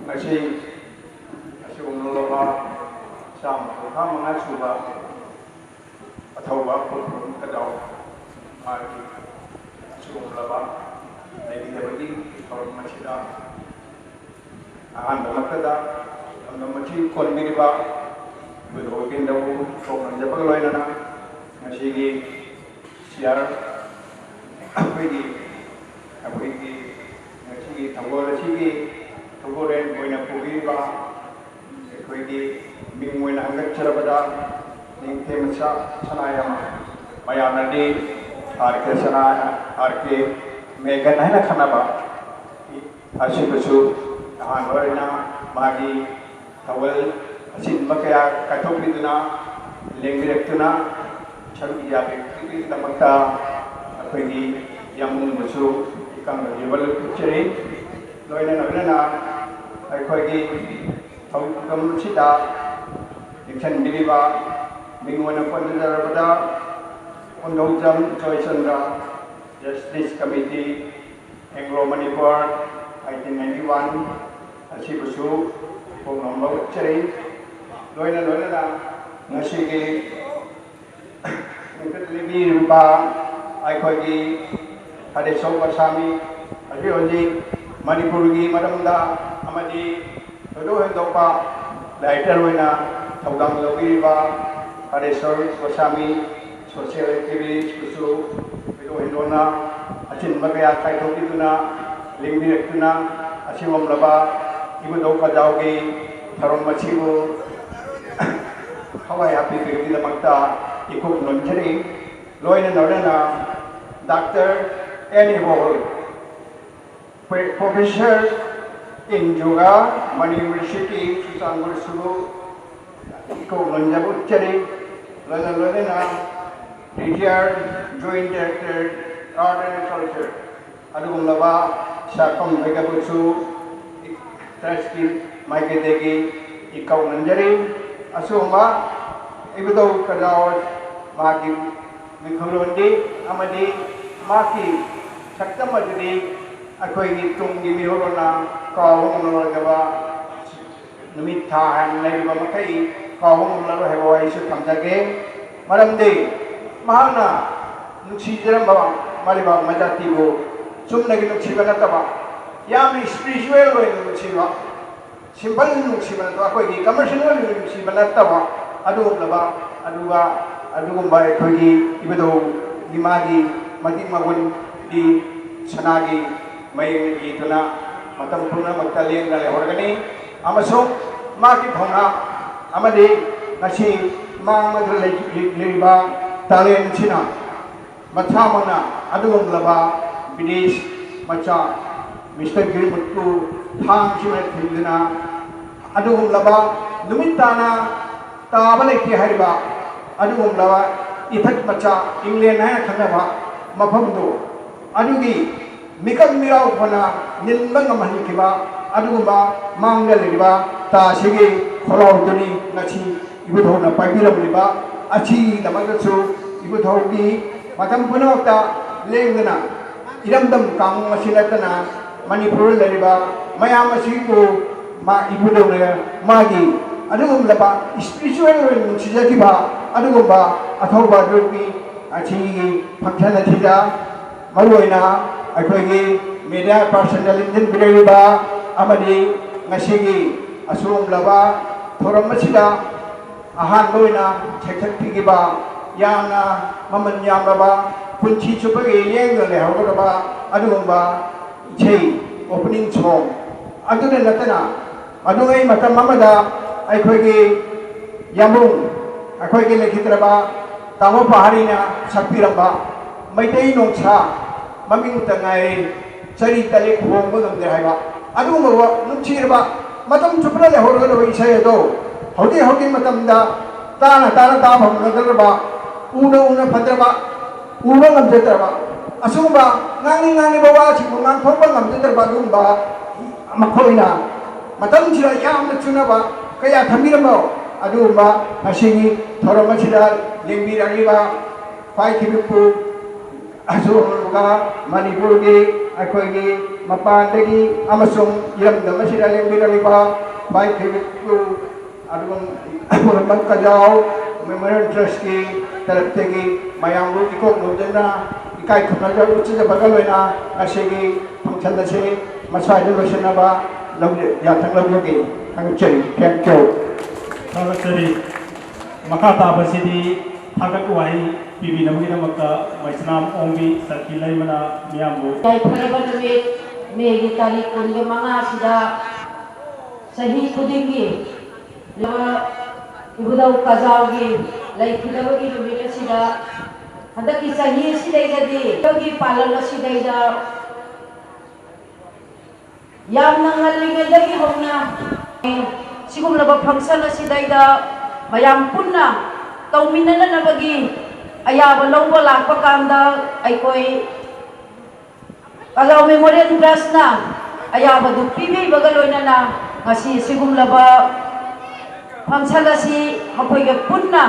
ꯉꯁꯤ ꯑꯁꯤꯒꯨꯝꯂꯕ ꯆꯥꯝꯃ ꯀꯨꯟꯊ꯭ꯔꯥ ꯃꯉꯥ ꯁꯨꯕ ꯑꯊꯧꯕ ꯈꯨꯕꯝ ꯀꯗꯥꯎ ꯃꯥꯒꯤ ꯑꯁꯤꯒꯨꯝꯂꯕ ꯂꯩꯈꯤꯗꯕꯒꯤ ꯊꯧꯔꯝ ꯑꯁꯤꯗ ꯑꯍꯥꯟꯕꯃꯛꯇꯗ ꯂꯝꯗꯝ ꯑꯁꯤ ꯀꯣꯟꯕꯤꯔꯤꯕ ꯑꯩꯈꯣꯏ ꯒꯣꯕꯤꯟꯗꯕꯨ ꯊꯣꯛꯅꯖꯕꯒ ꯂꯣꯏꯅꯅ ꯉꯁꯤꯒꯤ ꯆꯤꯌꯥꯔ ꯑꯩꯈꯣꯏꯒꯤ ꯑꯩꯈꯣꯏꯒꯤ ꯉꯁꯤꯒꯤ ꯊꯧꯒꯜ ꯑꯁꯤꯒꯤ ꯊꯧꯒꯜꯔꯦꯟ ꯑꯣꯏꯅ ꯄꯨꯕꯤꯔꯤꯕ ꯑꯩꯈꯣꯏꯒꯤ ꯃꯤꯡ ꯑꯣꯏꯅ ꯍꯪꯒꯠꯆꯔꯕꯗ ꯅꯤꯡꯊꯦꯝꯆꯥ ꯁꯅꯥꯌꯥꯝ, ꯃꯌꯥꯝꯅꯗꯤ ꯑꯥꯔ ꯀꯦ ꯁꯅꯥ, ꯑꯥꯔ ꯀꯦ ꯃꯦꯒꯟ ꯍꯥꯏꯅ ꯈꯪꯅꯕ ꯑꯁꯤꯕꯨꯁꯨ ꯑꯍꯥꯟꯕ ꯑꯣꯏꯅ ꯃꯥꯒꯤ ꯊꯧꯒꯜ ꯑꯁꯤꯒꯨꯝꯕ ꯀꯌꯥ ꯀꯥꯏꯊꯣꯛꯄꯤꯗꯨꯅ ꯂꯦꯡꯕꯤꯔꯛꯇꯨꯅ ꯁꯔꯨꯛ ꯌꯥꯕꯤꯔꯛꯄꯒꯤꯗꯃꯛꯇ ꯑꯩꯈꯣꯏꯒꯤ ꯌꯥꯝꯕꯨꯡꯕꯨꯁꯨ ꯏꯀꯪ ꯂꯩꯕ ꯎꯠꯆꯔꯤ꯫ ꯂꯣꯏꯅ ꯂꯣꯏꯅꯅ ꯑꯩꯈꯣꯏꯒꯤ ꯊꯧꯔꯝ ꯑꯁꯤꯗ ꯌꯦꯡꯁꯤꯟꯕꯤꯔꯤꯕ ꯃꯤꯡ ꯑꯣꯏꯅ ꯄꯟꯖꯔꯕꯗ ꯀꯣꯟꯗꯧꯖꯝ Joychandra, Justice Committee, Anglo Manipur, eighteen ninety-one ꯑꯁꯤꯕꯨꯁꯨ ꯈꯣꯡꯂꯣꯝꯕ ꯎꯠꯆꯔꯤ꯫ ꯂꯣꯏꯅ ꯂꯣꯏꯅꯅ ꯉꯁꯤꯒꯤ ꯃꯤꯡꯆꯠ ꯂꯦꯡꯕꯤꯔꯤꯕ ꯑꯩꯈꯣꯏꯒꯤ ꯍꯔꯦꯁꯣꯔ ꯒꯣꯁꯥꯃꯤ, ꯍꯧꯖꯤꯛ ꯍꯧꯖꯤꯛ ꯃꯅꯤꯄꯨꯔꯒꯤ ꯃꯔꯝꯗ ꯑꯃꯗꯤ ꯊꯣꯏꯗꯣꯛ ꯍꯦꯟꯗꯣꯛꯄ ꯂꯥꯏꯔꯤꯛꯇ ꯑꯣꯏꯅ ꯊꯧꯗꯥꯡ ꯂꯧꯕꯤꯔꯤꯕ ꯍꯔꯦꯁꯣꯔ ꯒꯣꯁꯥꯃꯤ, ꯁꯣꯁꯤꯌꯦꯜ ꯑꯦꯛꯇꯤꯚꯤꯁꯄꯨꯁꯨ ꯊꯣꯏꯗꯣꯛ ꯍꯦꯟꯗꯣꯛꯅ ꯑꯆꯤꯟꯕ ꯀꯌꯥ ꯀꯥꯏꯊꯣꯛꯄꯤꯗꯨꯅ ꯂꯦꯡꯕꯤꯔꯛꯇꯨꯅ ꯑꯁꯤꯒꯨꯝꯂꯕ ꯏꯕꯨꯙꯧ ꯀꯖꯥꯎꯒꯤ ꯊꯧꯔꯝ ꯑꯁꯤꯕꯨ ꯊꯋꯥꯏ ꯍꯥꯞꯄꯤꯕꯒꯤꯗꯃꯛꯇ ꯏꯀꯣꯛ ꯅꯣꯟꯖꯔꯤ꯫ ꯂꯣꯏꯅ ꯂꯣꯏꯅꯅ Doctor N Ibol, Professor in Yoga, Manipur University, ꯆꯨꯔꯆꯥꯟꯄꯨꯔꯁꯨ ꯏꯀꯣꯛ ꯅꯣꯟꯖꯕ ꯎꯠꯆꯔꯤ꯫ ꯂꯣꯏꯅ ꯂꯣꯏꯅꯅ Retired Joint Director, Art and Culture, ꯑꯗꯨꯒꯨꯝꯂꯕ ꯁꯥꯈꯣꯝ ꯍꯩꯒꯕꯨꯁꯨ ꯇ꯭ꯔꯁꯀꯤ ꯃꯥꯏꯀꯩꯗꯒꯤ ꯏꯀꯧ ꯅꯟꯖꯔꯤ꯫ ꯑꯁꯤꯒꯨꯝꯕ ꯏꯕꯨꯙꯧ ꯀꯖꯥꯎ ꯃꯥꯒꯤ ꯃꯤꯡꯊꯣꯜꯂꯣꯟꯗꯤ ꯑꯃꯗꯤ ꯃꯍꯥꯛꯀꯤ ꯁꯛꯇꯝ ꯑꯗꯨꯗꯤ ꯑꯩꯈꯣꯏꯒꯤ ꯇꯨꯡꯒꯤ ꯃꯤꯔꯣꯜꯅ ꯀꯥꯎꯕ ꯉꯝꯂꯔꯣꯏꯗꯕ ꯅꯨꯃꯤꯠ ꯊꯥ ꯍꯥꯏꯅ ꯂꯩꯔꯤꯕ ꯃꯈꯩ ꯀꯥꯎꯕ ꯉꯝꯂꯔꯣꯏ ꯍꯥꯏꯕ ꯋꯥꯍꯩꯁꯨ ꯊꯝꯖꯒꯦ꯫ ꯃꯔꯝꯗꯤ ꯃꯍꯥꯛꯅ ꯅꯨꯡꯁꯤꯖꯔꯝꯕ ꯃꯥꯂꯩꯕꯥꯛ ꯃꯖꯥꯇꯤꯕꯨ ꯆꯨꯝꯅꯒꯤ ꯅꯨꯡꯁꯤꯕ ꯅꯠꯇꯕ, ꯌꯥꯝꯅ ꯏꯁꯄꯤꯔꯤꯆꯨꯋꯦꯜ ꯑꯣꯏꯅ ꯅꯨꯡꯁꯤꯕ, ꯁꯤꯝꯄꯜ ꯅꯨꯡꯁꯤꯕ ꯅꯠꯇꯕ, ꯑꯩꯈꯣꯏꯒꯤ ꯀꯃꯔꯁꯤꯌꯦꯜ ꯑꯣꯏꯅ ꯅꯨꯡꯁꯤꯕ ꯅꯠꯇꯕ, ꯑꯗꯨꯒꯨꯝꯂꯕ, ꯑꯗꯨꯒ ꯑꯗꯨꯒꯨꯝꯕ ꯑꯩꯈꯣꯏꯒꯤ ꯏꯕꯨꯙꯧꯒꯤ ꯃꯥꯒꯤ ꯃꯇꯤꯛ ꯃꯒꯨꯟꯗꯤ ꯁꯅꯥꯒꯤ ꯃꯌꯦꯛꯅ ꯏꯗꯨꯅ ꯃꯇꯝ ꯄꯨꯝꯅꯃꯛꯇ ꯂꯦꯡꯗꯅ ꯂꯩꯍꯧꯔꯒꯅꯤ꯫ ꯑꯃꯁꯨꯡ ꯃꯥꯒꯤ ꯊꯧꯅꯥ ꯑꯃꯗꯤ ꯉꯁꯤ ꯃꯥꯡꯂꯒ ꯂꯩꯔꯤꯕ ꯇꯥꯂꯦꯟ ꯑꯁꯤꯅ ꯃꯁꯥꯃꯛꯅ ꯑꯗꯨꯒꯨꯝꯂꯕ ꯕꯤꯗꯦꯁ ꯃꯆꯥ ꯃꯤꯁꯇꯔ ꯒꯤꯔꯃꯨꯠꯄꯨ ꯊꯥꯡ ꯑꯁꯤꯅ ꯊꯤꯟꯗꯨꯅ ꯑꯗꯨꯒꯨꯝꯂꯕ ꯅꯨꯃꯤꯠ ꯇꯥꯅ ꯇꯥꯕ ꯂꯩꯇꯦ ꯍꯥꯏꯔꯤꯕ ꯑꯗꯨꯒꯨꯝꯂꯕ ꯏꯊꯠ ꯃꯆꯥ ꯏꯪꯂꯦꯟ ꯍꯥꯏꯅ ꯈꯪꯅꯕ ꯃꯐꯝꯗꯨ ꯑꯗꯨꯒꯤ ꯃꯤꯀꯞ ꯃꯤꯔꯥꯎ ꯐꯅ ꯅꯤꯟꯕ ꯉꯝꯍꯟꯈꯤꯕ ꯑꯗꯨꯒꯨꯝꯕ ꯃꯥꯡꯗ ꯂꯩꯔꯤꯕ ꯇꯥ ꯑꯁꯤꯒꯤ ꯈꯣꯜꯂꯥꯎꯗꯨꯅꯤ ꯉꯁꯤ ꯏꯕꯨꯙꯧꯅ ꯄꯥꯏꯕꯤꯔꯝꯂꯤꯕ꯫ ꯑꯁꯤꯒꯤꯗꯃꯛꯇꯁꯨ ꯏꯕꯨꯙꯧꯒꯤ ꯃꯇꯝ ꯄꯨꯝꯅꯃꯛꯇ ꯂꯦꯡꯗꯅ ꯏꯔꯝꯗꯝ ꯀꯥꯡꯂꯨꯞ ꯑꯁꯤ ꯅꯠꯇꯅ ꯃꯅꯤꯄꯨꯔꯗ ꯂꯩꯔꯤꯕ ꯃꯌꯥꯝ ꯑꯁꯤꯕꯨ ꯃꯥ ꯏꯄꯨꯗꯧꯅ ꯃꯥꯒꯤ ꯑꯗꯨꯒꯨꯝꯂꯕ ꯏꯁꯄꯤꯔꯤꯆꯨꯋꯦꯜ ꯑꯣꯏꯅ ꯅꯨꯡꯁꯤꯖꯈꯤꯕ ꯑꯗꯨꯒꯨꯝꯕ ꯑꯊꯧꯕ ꯑꯗꯨꯒꯤ ꯑꯁꯤꯒꯤ ꯐꯪꯁꯟ ꯑꯁꯤꯗ ꯃꯔꯨꯑꯣꯏꯅ ꯑꯩꯈꯣꯏꯒꯤ ꯃꯦꯗꯤꯌꯥ ꯄꯥꯔꯁꯟꯗ ꯂꯦꯡꯁꯤꯟꯕꯤꯔꯛꯂꯤꯕ ꯑꯃꯗꯤ ꯉꯁꯤꯒꯤ ꯑꯁꯤꯒꯨꯝꯂꯕ ꯊꯧꯔꯝ ꯑꯁꯤꯗ ꯑꯍꯥꯟꯕ ꯑꯣꯏꯅ ꯁꯩꯊꯛꯄꯤꯈꯤꯕ ꯌꯥꯝꯅ ꯃꯃꯜ ꯌꯥꯝꯂꯕ ꯄꯨꯟꯁꯤ ꯆꯨꯞꯄꯒꯤ ꯂꯦꯡꯗꯅ ꯂꯩꯍꯧꯒꯗꯕ ꯑꯗꯨꯒꯨꯝꯕ ꯏꯁꯩ ꯑꯣꯄꯅꯤꯡ ꯁꯣꯡ ꯑꯗꯨꯗ ꯅꯠꯇꯅ ꯃꯗꯨꯉꯩ ꯃꯇꯝ ꯑꯃꯗ ꯑꯩꯈꯣꯏꯒꯤ ꯌꯥꯝꯕꯨꯡ ꯑꯩꯈꯣꯏꯒꯤ ꯂꯩꯈꯤꯗ꯭ꯔꯕ ꯇꯥꯃꯣ ꯄꯍꯥꯔꯤꯅ ꯁꯛꯄꯤꯔꯝꯕ ꯃꯩꯇꯩ ꯅꯣꯡꯁꯥ ꯃꯃꯤꯡꯇ ꯉꯥꯏꯔꯦ ꯆꯔꯤ ꯇꯔꯦꯠ ꯍꯣꯡꯕ ꯉꯝꯗꯦ ꯍꯥꯏꯕ ꯑꯗꯨꯒꯨꯝꯕ ꯅꯨꯡꯁꯤꯔꯕ ꯃꯇꯝ ꯆꯨꯞꯄꯗ ꯂꯩꯍꯧꯔꯒꯗꯕ ꯏꯁꯩ ꯑꯗꯣ ꯍꯧꯖꯤꯛ ꯍꯧꯖꯤꯛ ꯃꯇꯝꯗ ꯇꯥꯅ ꯇꯥꯅ ꯇꯥꯕ ꯐꯪꯅꯗ꯭ꯔꯕ ꯎꯅ ꯎꯅ ꯐꯠꯇ꯭ꯔꯕ ꯎꯕ ꯉꯝꯖꯗ꯭ꯔꯕ ꯑꯁꯤꯒꯨꯝꯕ ꯉꯥꯡꯅꯤꯡ ꯉꯥꯡꯅꯤꯡꯕ ꯋꯥꯁꯤꯡꯕꯨ ꯉꯥꯡꯊꯣꯛꯄ ꯉꯝꯖꯗ꯭ꯔꯕ ꯑꯗꯨꯒꯨꯝꯕ ꯃꯈꯣꯏꯅ ꯃꯇꯝꯁꯤꯗ ꯌꯥꯝꯅ ꯆꯨꯅꯕ ꯀꯌꯥ ꯊꯝꯕꯤꯔꯝꯕ ꯑꯗꯨꯒꯨꯝꯕ ꯉꯁꯤꯒꯤ ꯊꯧꯔꯝ ꯑꯁꯤꯗ ꯂꯦꯡꯕꯤꯔꯛꯂꯤꯕ ꯈ꯭ꯋꯥꯏ ꯈꯤꯕꯤꯛꯄꯨ ꯑꯁꯨꯝꯕ ꯃꯅꯤꯄꯨꯔꯒꯤ ꯑꯩꯈꯣꯏꯒꯤ ꯃꯄꯥꯟꯗꯒꯤ ꯑꯃꯁꯨꯡ ꯏꯔꯝꯗꯝ ꯑꯁꯤꯗ ꯂꯦꯡꯕꯤꯔꯛꯂꯤꯕ ꯈ꯭ꯋꯥꯏ ꯈꯤꯕꯤꯛꯄꯨ ꯑꯗꯨꯒ ꯈꯨꯔꯝꯕꯝ ꯀꯖꯥꯎ ꯃꯦꯃꯣꯔꯤꯌꯦꯜ ꯇ꯭ꯔꯁꯀꯤ ꯇꯔꯞꯇꯒꯤ ꯃꯌꯥꯝꯕꯨ ꯏꯀꯣꯛ ꯅꯣꯝꯖꯅ ꯏꯀꯥꯏ ꯈꯨꯝꯅꯖꯕ ꯎꯠꯆꯖꯕꯒ ꯂꯣꯏꯅ ꯉꯁꯤꯒꯤ ꯐꯪꯁꯟ ꯑꯁꯤ ꯃꯁ꯭ꯋꯥꯏꯗ ꯂꯣꯏꯁꯤꯟꯅꯕ ꯂꯧꯖ-, ꯌꯥꯊꯪ ꯂꯧꯖꯒꯦ꯫ ꯊꯥꯒꯠꯆꯔꯤ꯫ Thank you꯫ ꯊꯥꯒꯠꯆꯔꯤ꯫ ꯃꯈꯥ ꯇꯥꯕꯁꯤꯗꯤ ꯊꯥꯒꯠ ꯋꯥꯍꯩ ꯄꯤꯕꯤꯅꯕꯒꯤꯗꯃꯛꯇ ꯃꯩꯁꯅꯥꯝ ꯑꯣꯡꯕꯤ ꯁꯈꯤ ꯂꯩꯃꯅ ꯃꯤꯌꯥꯝꯕꯨ ꯌꯥꯏꯐꯔꯕ ꯅꯨꯃꯤꯠ ꯃꯦꯒꯤ ꯇꯥꯔꯤꯛ ꯀꯨꯟꯒ ꯃꯉꯥꯁꯤꯗ ꯆꯍꯤ ꯈꯨꯗꯤꯡꯒꯤ ꯏꯕꯨꯙꯧ ꯀꯖꯥꯎꯒꯤ ꯂꯩꯈꯤꯗꯕꯒꯤ ꯅꯨꯃꯤꯠ ꯑꯁꯤꯗ ꯍꯟꯗꯛꯀꯤ ꯆꯍꯤ ꯑꯁꯤꯗꯩꯗꯗꯤ ꯑꯩꯈꯣꯏꯒꯤ ꯄꯥꯂꯟ ꯑꯁꯤꯗꯩꯗ ꯌꯥꯝꯅ ꯉꯜꯂꯤꯉꯩꯗꯒꯤ ꯍꯧꯅ ꯁꯤꯒꯨꯝꯂꯕ ꯐꯪꯁꯟ ꯑꯁꯤꯗꯩꯗ ꯃꯌꯥꯝ ꯄꯨꯟꯅ ꯇꯧꯃꯤꯟꯅꯅꯕꯒꯤ ꯑꯌꯥꯕ ꯂꯧꯕ ꯂꯥꯛꯄ ꯀꯥꯟꯗ ꯑꯩꯈꯣꯏ ꯀꯖꯥꯎ ꯃꯦꯃꯣꯔꯤꯌꯦꯜ ꯇ꯭ꯔꯁꯅ ꯑꯌꯥꯕꯗꯨ ꯄꯤꯕꯤꯕꯒ ꯂꯣꯏꯅꯅ ꯉꯁꯤ ꯁꯤꯒꯨꯝꯂꯕ ꯐꯪꯁꯟ ꯑꯁꯤ ꯃꯈꯣꯏꯒ ꯄꯨꯟꯅ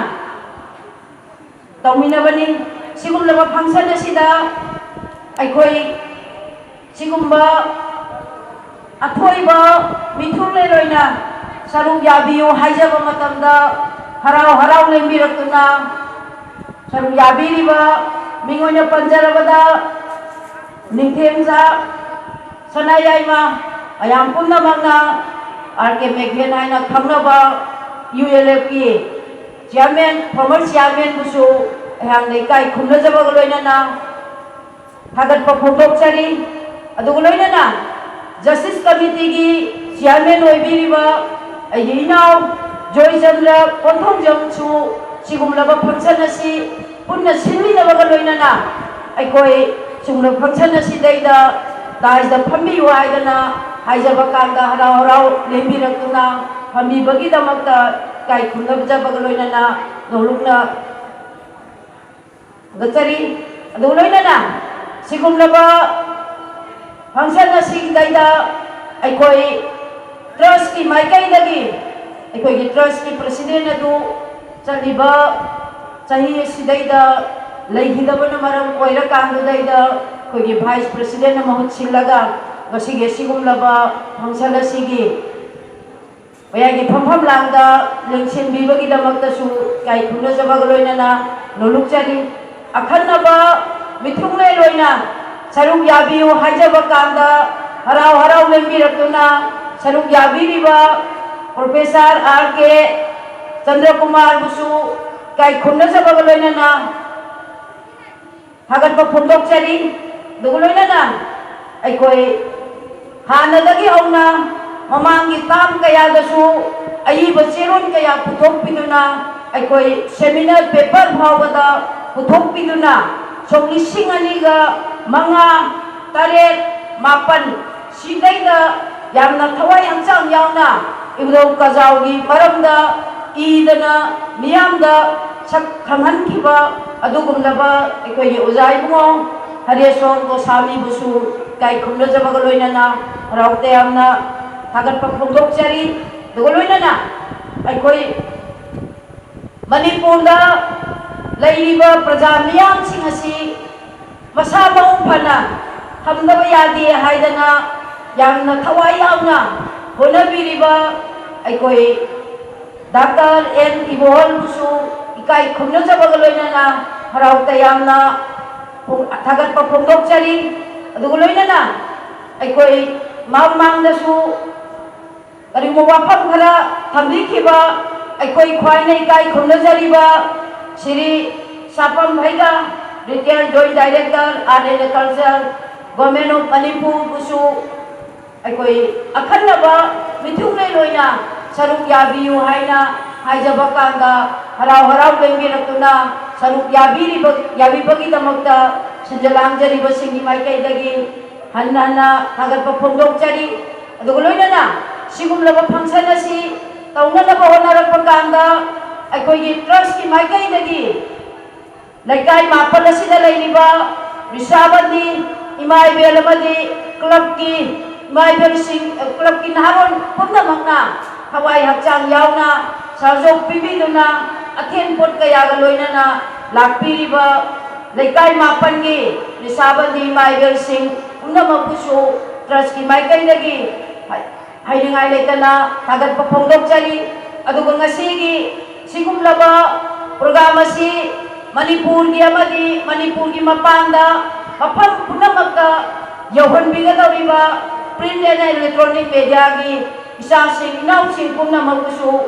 ꯇꯧꯃꯤꯟꯅꯕꯅꯤ꯫ ꯁꯤꯒꯨꯝꯂꯕ ꯐꯪꯁꯟ ꯑꯁꯤꯗ ꯑꯩꯈꯣꯏ ꯁꯤꯒꯨꯝꯕ ꯑꯊꯣꯏꯕ ꯃꯤꯊꯨꯡꯂꯦꯟ ꯑꯣꯏꯅ ꯁꯔꯨꯛ ꯌꯥꯕꯤꯌꯨ ꯍꯥꯏꯖꯕ ꯃꯇꯝꯗ, ꯍꯔꯥꯎ ꯍꯔꯥꯎ ꯂꯦꯡꯕꯤꯔꯛꯇꯨꯅ ꯁꯔꯨꯛ ꯌꯥꯕꯤꯔꯤꯕ ꯃꯤꯡ ꯑꯣꯏꯅ ꯄꯟꯖꯔꯕꯗ, ꯅꯤꯡꯊꯦꯝꯖꯥ ꯁꯅꯥꯌꯥꯏꯃ, ꯃꯌꯥꯝ ꯄꯨꯝꯅꯃꯛꯅ ꯑꯥꯔ ꯀꯦ ꯃꯦꯒꯦꯟ ꯍꯥꯏꯅ ꯈꯪꯅꯕ ꯌꯨ ꯑꯦꯜ ꯑꯦꯐꯀꯤ ꯆꯤꯌꯥꯔꯃꯦꯟ, ꯐꯣꯔꯃꯔ ꯆꯤꯌꯥꯔꯃꯦꯟꯕꯨꯁꯨ ꯑꯩꯍꯥꯛꯅ ꯏꯀꯥꯏ ꯈꯨꯝꯅꯖꯕꯒ ꯂꯣꯏꯅꯅ ꯊꯥꯒꯠꯄ ꯐꯣꯡꯗꯣꯛꯆꯔꯤ꯫ ꯑꯗꯨꯒ ꯂꯣꯏꯅꯅ ꯖꯁꯇꯤꯁ ꯀꯃꯤꯇꯤꯒꯤ ꯆꯤꯌꯥꯔꯃꯦꯟ ꯑꯣꯏꯕꯤꯔꯤꯕ ꯑꯩꯒꯤ ꯏꯅꯥꯎ ꯖꯣꯏꯆꯟꯗ꯭ꯔ ꯀꯣꯟꯊꯧꯖꯝꯁꯨ ꯁꯤꯒꯨꯝꯂꯕ ꯐꯪꯁꯟ ꯑꯁꯤ ꯄꯨꯟꯅ ꯁꯤꯟꯃꯤꯟꯅꯕꯒ ꯂꯣꯏꯅꯅ ꯑꯩꯈꯣꯏ ꯁꯤꯒꯨꯝꯂꯕ ꯐꯪꯁꯟ ꯑꯁꯤꯗꯩꯗ ꯗꯥꯏꯁꯇ ꯐꯝꯕꯤꯌꯨ ꯍꯥꯏꯗꯅ ꯍꯥꯏꯖꯕ ꯀꯥꯟꯗ ꯍꯔꯥꯎ ꯍꯔꯥꯎ ꯂꯦꯡꯕꯤꯔꯛꯇꯨꯅ ꯐꯝꯕꯤꯕꯒꯤꯗꯃꯛꯇ ꯏꯀꯥꯏ ꯈꯨꯝꯅꯖꯕꯒ ꯂꯣꯏꯅꯅ ꯅꯣꯂꯨꯛꯅ ꯊꯥꯒꯠꯆꯔꯤ꯫ ꯑꯗꯨꯒ ꯂꯣꯏꯅꯅ ꯁꯤꯒꯨꯝꯂꯕ ꯐꯪꯁꯟ ꯑꯁꯤꯗꯩꯗ ꯑꯩꯈꯣꯏ ꯇ꯭ꯔꯁꯀꯤ ꯃꯥꯏꯀꯩꯗꯒꯤ ꯑꯩꯈꯣꯏꯒꯤ ꯇ꯭ꯔꯁꯀꯤ ꯄ꯭ꯔꯁꯤꯗꯦꯟ ꯑꯗꯨ ꯆꯠꯂꯤꯕ ꯆꯍꯤ ꯑꯁꯤꯗꯩꯗ ꯂꯩꯈꯤꯗꯕꯅ ꯃꯔꯝ ꯑꯣꯏꯔꯀꯥꯟꯗꯨꯗꯩꯗ ꯑꯩꯈꯣꯏꯒꯤ ꯚꯥꯏꯁ ꯄ꯭ꯔꯁꯤꯗꯦꯟꯅ ꯃꯍꯨꯠ ꯁꯤꯜꯂꯒ ꯉꯁꯤꯒꯤ ꯑꯁꯤꯒꯨꯝꯂꯕ ꯐꯪꯁꯟ ꯑꯁꯤꯒꯤ ꯃꯌꯥꯏꯒꯤ ꯐꯝꯐꯝ ꯂꯥꯡꯗ ꯂꯦꯡꯁꯤꯟꯕꯤꯕꯒꯤꯗꯃꯛꯇꯁꯨ ꯏꯀꯥꯏ ꯈꯨꯝꯅꯖꯕꯒ ꯂꯣꯏꯅꯅ ꯅꯣꯂꯨꯛꯆꯔꯤ꯫ ꯑꯈꯟꯅꯕ ꯃꯤꯊꯨꯡꯂꯦꯟ ꯑꯣꯏꯅ ꯁꯔꯨꯛ ꯌꯥꯕꯤꯌꯨ ꯍꯥꯏꯖꯕ ꯀꯥꯟꯗ ꯍꯔꯥꯎ ꯍꯔꯥꯎ ꯂꯦꯡꯕꯤꯔꯛꯇꯨꯅ ꯁꯔꯨꯛ ꯌꯥꯕꯤꯔꯤꯕ ꯄ꯭ꯔꯣꯐꯦꯁꯔ ꯑꯥꯔ ꯀꯦ ꯆꯟꯗ꯭ꯔꯀꯨꯃꯥꯔꯕꯨꯁꯨ ꯏꯀꯥꯏ ꯈꯨꯝꯅꯖꯕꯒ ꯂꯣꯏꯅꯅ ꯊꯥꯒꯠꯄ ꯐꯣꯡꯗꯣꯛꯆꯔꯤ꯫ ꯑꯗꯨꯒ ꯂꯣꯏꯅꯅ ꯑꯩꯈꯣꯏ ꯍꯥꯟꯅꯗꯒꯤ ꯍꯧꯅ ꯃꯃꯥꯡꯒꯤ ꯇꯥꯝ ꯀꯌꯥꯗꯁꯨ ꯑꯏꯕ ꯆꯦꯔꯣꯜ ꯀꯌꯥ ꯄꯨꯊꯣꯛꯄꯤꯗꯨꯅ, ꯑꯩꯈꯣꯏ ꯁꯦꯃꯤꯅꯥꯔ ꯄꯦꯄꯔ ꯐꯥꯎꯕꯗ ꯄꯨꯊꯣꯛꯄꯤꯗꯨꯅ, ꯁꯣꯛ ꯂꯤꯁꯤꯡ ꯑꯅꯤꯒ ꯃꯉꯥ, ꯇꯔꯦꯠ, ꯃꯥꯄꯟ ꯁꯤꯗꯩꯗ ꯌꯥꯝꯅ ꯊꯋꯥꯏ ꯍꯛꯆꯥꯡ ꯌꯥꯎꯅ ꯏꯕꯨꯙꯧ ꯀꯖꯥꯎꯒꯤ ꯃꯔꯝꯗ ꯏꯗꯅ ꯃꯤꯌꯥꯝꯗ ꯁꯛ ꯈꯪꯍꯟꯈꯤꯕ ꯑꯗꯨꯒꯨꯝꯂꯕ ꯑꯩꯈꯣꯏꯒꯤ ꯑꯣꯖꯥ ꯏꯕꯨꯡꯉꯣ ꯍꯔꯦꯁꯣꯔ ꯒꯣꯁꯥꯃꯤꯕꯨꯁꯨ ꯏꯀꯥꯏ ꯈꯨꯝꯅꯖꯕꯒ ꯂꯣꯏꯅꯅ ꯍꯔꯥꯎ ꯇꯌꯥꯝꯅ ꯊꯥꯒꯠꯄ ꯐꯣꯡꯗꯣꯛꯆꯔꯤ꯫ ꯑꯗꯨꯒ ꯂꯣꯏꯅꯅ ꯑꯩꯈꯣꯏ ꯃꯅꯤꯄꯨꯔꯗ ꯂꯩꯔꯤꯕ ꯄ꯭ꯔꯖꯥ ꯃꯤꯌꯥꯝꯁꯤꯡ ꯑꯁꯤ ꯃꯁꯥ ꯃꯎ ꯐꯅ ꯊꯝꯗꯕ ꯌꯥꯗꯦ ꯍꯥꯏꯗꯅ ꯌꯥꯝꯅ ꯊꯋꯥꯏ ꯌꯥꯎꯅ ꯍꯣꯠꯅꯕꯤꯔꯤꯕ ꯑꯩꯈꯣꯏ ꯗꯥꯛꯇꯔ ꯑꯦꯟ ꯏꯕꯣꯍꯜꯕꯨꯁꯨ ꯏꯀꯥꯏ ꯈꯨꯝꯅꯖꯕꯒ ꯂꯣꯏꯅꯅ ꯍꯔꯥꯎ ꯇꯌꯥꯝꯅ ꯐꯣꯡ-, ꯊꯥꯒꯠꯄ ꯐꯣꯡꯗꯣꯛꯆꯔꯤ꯫ ꯑꯗꯨꯒ ꯂꯣꯏꯅꯅ ꯑꯩꯈꯣꯏ ꯃꯃꯥꯡꯗꯁꯨ ꯀꯔꯤꯒꯨꯝꯕ ꯋꯥꯐꯝ ꯈꯔ ꯊꯝꯕꯤꯈꯤꯕ ꯑꯩꯈꯣꯏ ꯈ꯭ꯋꯥꯏꯅ ꯏꯀꯥꯏ ꯈꯨꯝꯅꯖꯔꯤꯕ Shri ꯁꯥꯄꯝ ꯍꯩꯒ, Retired Joint Director, Art and Culture, Government of ꯃꯅꯤꯄꯨꯔꯕꯨꯁꯨ ꯑꯩꯈꯣꯏ ꯑꯈꯟꯅꯕ ꯃꯤꯊꯨꯡꯂꯦꯟ ꯑꯣꯏꯅ ꯁꯔꯨꯛ ꯌꯥꯕꯤꯌꯨ ꯍꯥꯏꯅ ꯍꯥꯏꯖꯕ ꯀꯥꯟꯗ ꯍꯔꯥꯎ ꯍꯔꯥꯎ ꯂꯦꯡꯕꯤꯔꯛꯇꯨꯅ ꯁꯔꯨꯛ ꯌꯥꯕꯤꯔꯤꯕ, ꯌꯥꯕꯤꯕꯒꯤꯗꯃꯛꯇ ꯁꯤꯟꯖ ꯂꯥꯡꯖꯔꯤꯕꯁꯤꯡꯒꯤ ꯃꯥꯏꯀꯩꯗꯒꯤ ꯍꯟꯅ ꯍꯟꯅ ꯊꯥꯒꯠꯄ ꯐꯣꯡꯗꯣꯛꯆꯔꯤ꯫ ꯑꯗꯨꯒ ꯂꯣꯏꯅꯅ ꯁꯤꯒꯨꯝꯂꯕ function ꯑꯁꯤ ꯇꯧꯅꯅꯕ ꯍꯣꯠꯅꯔꯛꯄ ꯀꯥꯟꯗ ꯑꯩꯈꯣꯏꯒꯤ trustꯀꯤ ꯃꯥꯏꯀꯩꯗꯒꯤ ꯂꯩꯀꯥꯏ ꯃꯥꯄꯜ ꯑꯁꯤꯗ ꯂꯩꯔꯤꯕ ꯔꯤꯁꯥꯕꯟꯗꯤ ꯏꯃꯥ ꯏꯕꯦꯜ ꯑꯃꯗꯤ clubꯀꯤ ꯏꯃꯥ ꯏꯕꯦꯜꯁꯤꯡ, clubꯀꯤ ꯅꯍꯥꯔꯣꯜ ꯄꯨꯝꯅꯃꯛꯅ ꯊꯋꯥꯏ ꯍꯛꯆꯥꯡ ꯌꯥꯎꯅ ꯁꯍꯖꯣꯛ ꯄꯤꯕꯤꯗꯨꯅ ꯑꯊꯦꯟ ꯄꯣꯠ ꯀꯌꯥꯒ ꯂꯣꯏꯅꯅ ꯂꯥꯛꯄꯤꯔꯤꯕ ꯂꯩꯀꯥꯏ ꯃꯥꯄꯜꯒꯤ ꯔꯤꯁꯥꯕꯟꯗꯤ ꯏꯃꯥ ꯏꯕꯦꯜꯁꯤꯡ ꯄꯨꯝꯅꯃꯛꯄꯨꯁꯨ trustꯀꯤ ꯃꯥꯏꯀꯩꯗꯒꯤ ꯍꯥꯏꯅꯤꯡꯉꯥꯏ ꯂꯩꯇꯅ ꯊꯥꯒꯠꯄ ꯐꯣꯡꯗꯣꯛꯆꯔꯤ꯫ ꯑꯗꯨꯒ ꯉꯁꯤꯒꯤ ꯁꯤꯒꯨꯝꯂꯕ program ꯑꯁꯤ ꯃꯅꯤꯄꯨꯔꯒꯤ ꯑꯃꯗꯤ ꯃꯅꯤꯄꯨꯔꯒꯤ ꯃꯄꯥꯟꯗ ꯃꯐꯝ ꯄꯨꯝꯅꯃꯛꯇ ꯌꯧꯍꯟꯕꯤꯒꯗꯧꯔꯤꯕ print and electronic mediaꯒꯤ ꯏꯆꯥꯁꯤꯡ ꯏꯅꯥꯎꯁꯤꯡ ꯄꯨꯝꯅꯃꯛꯄꯨꯁꯨ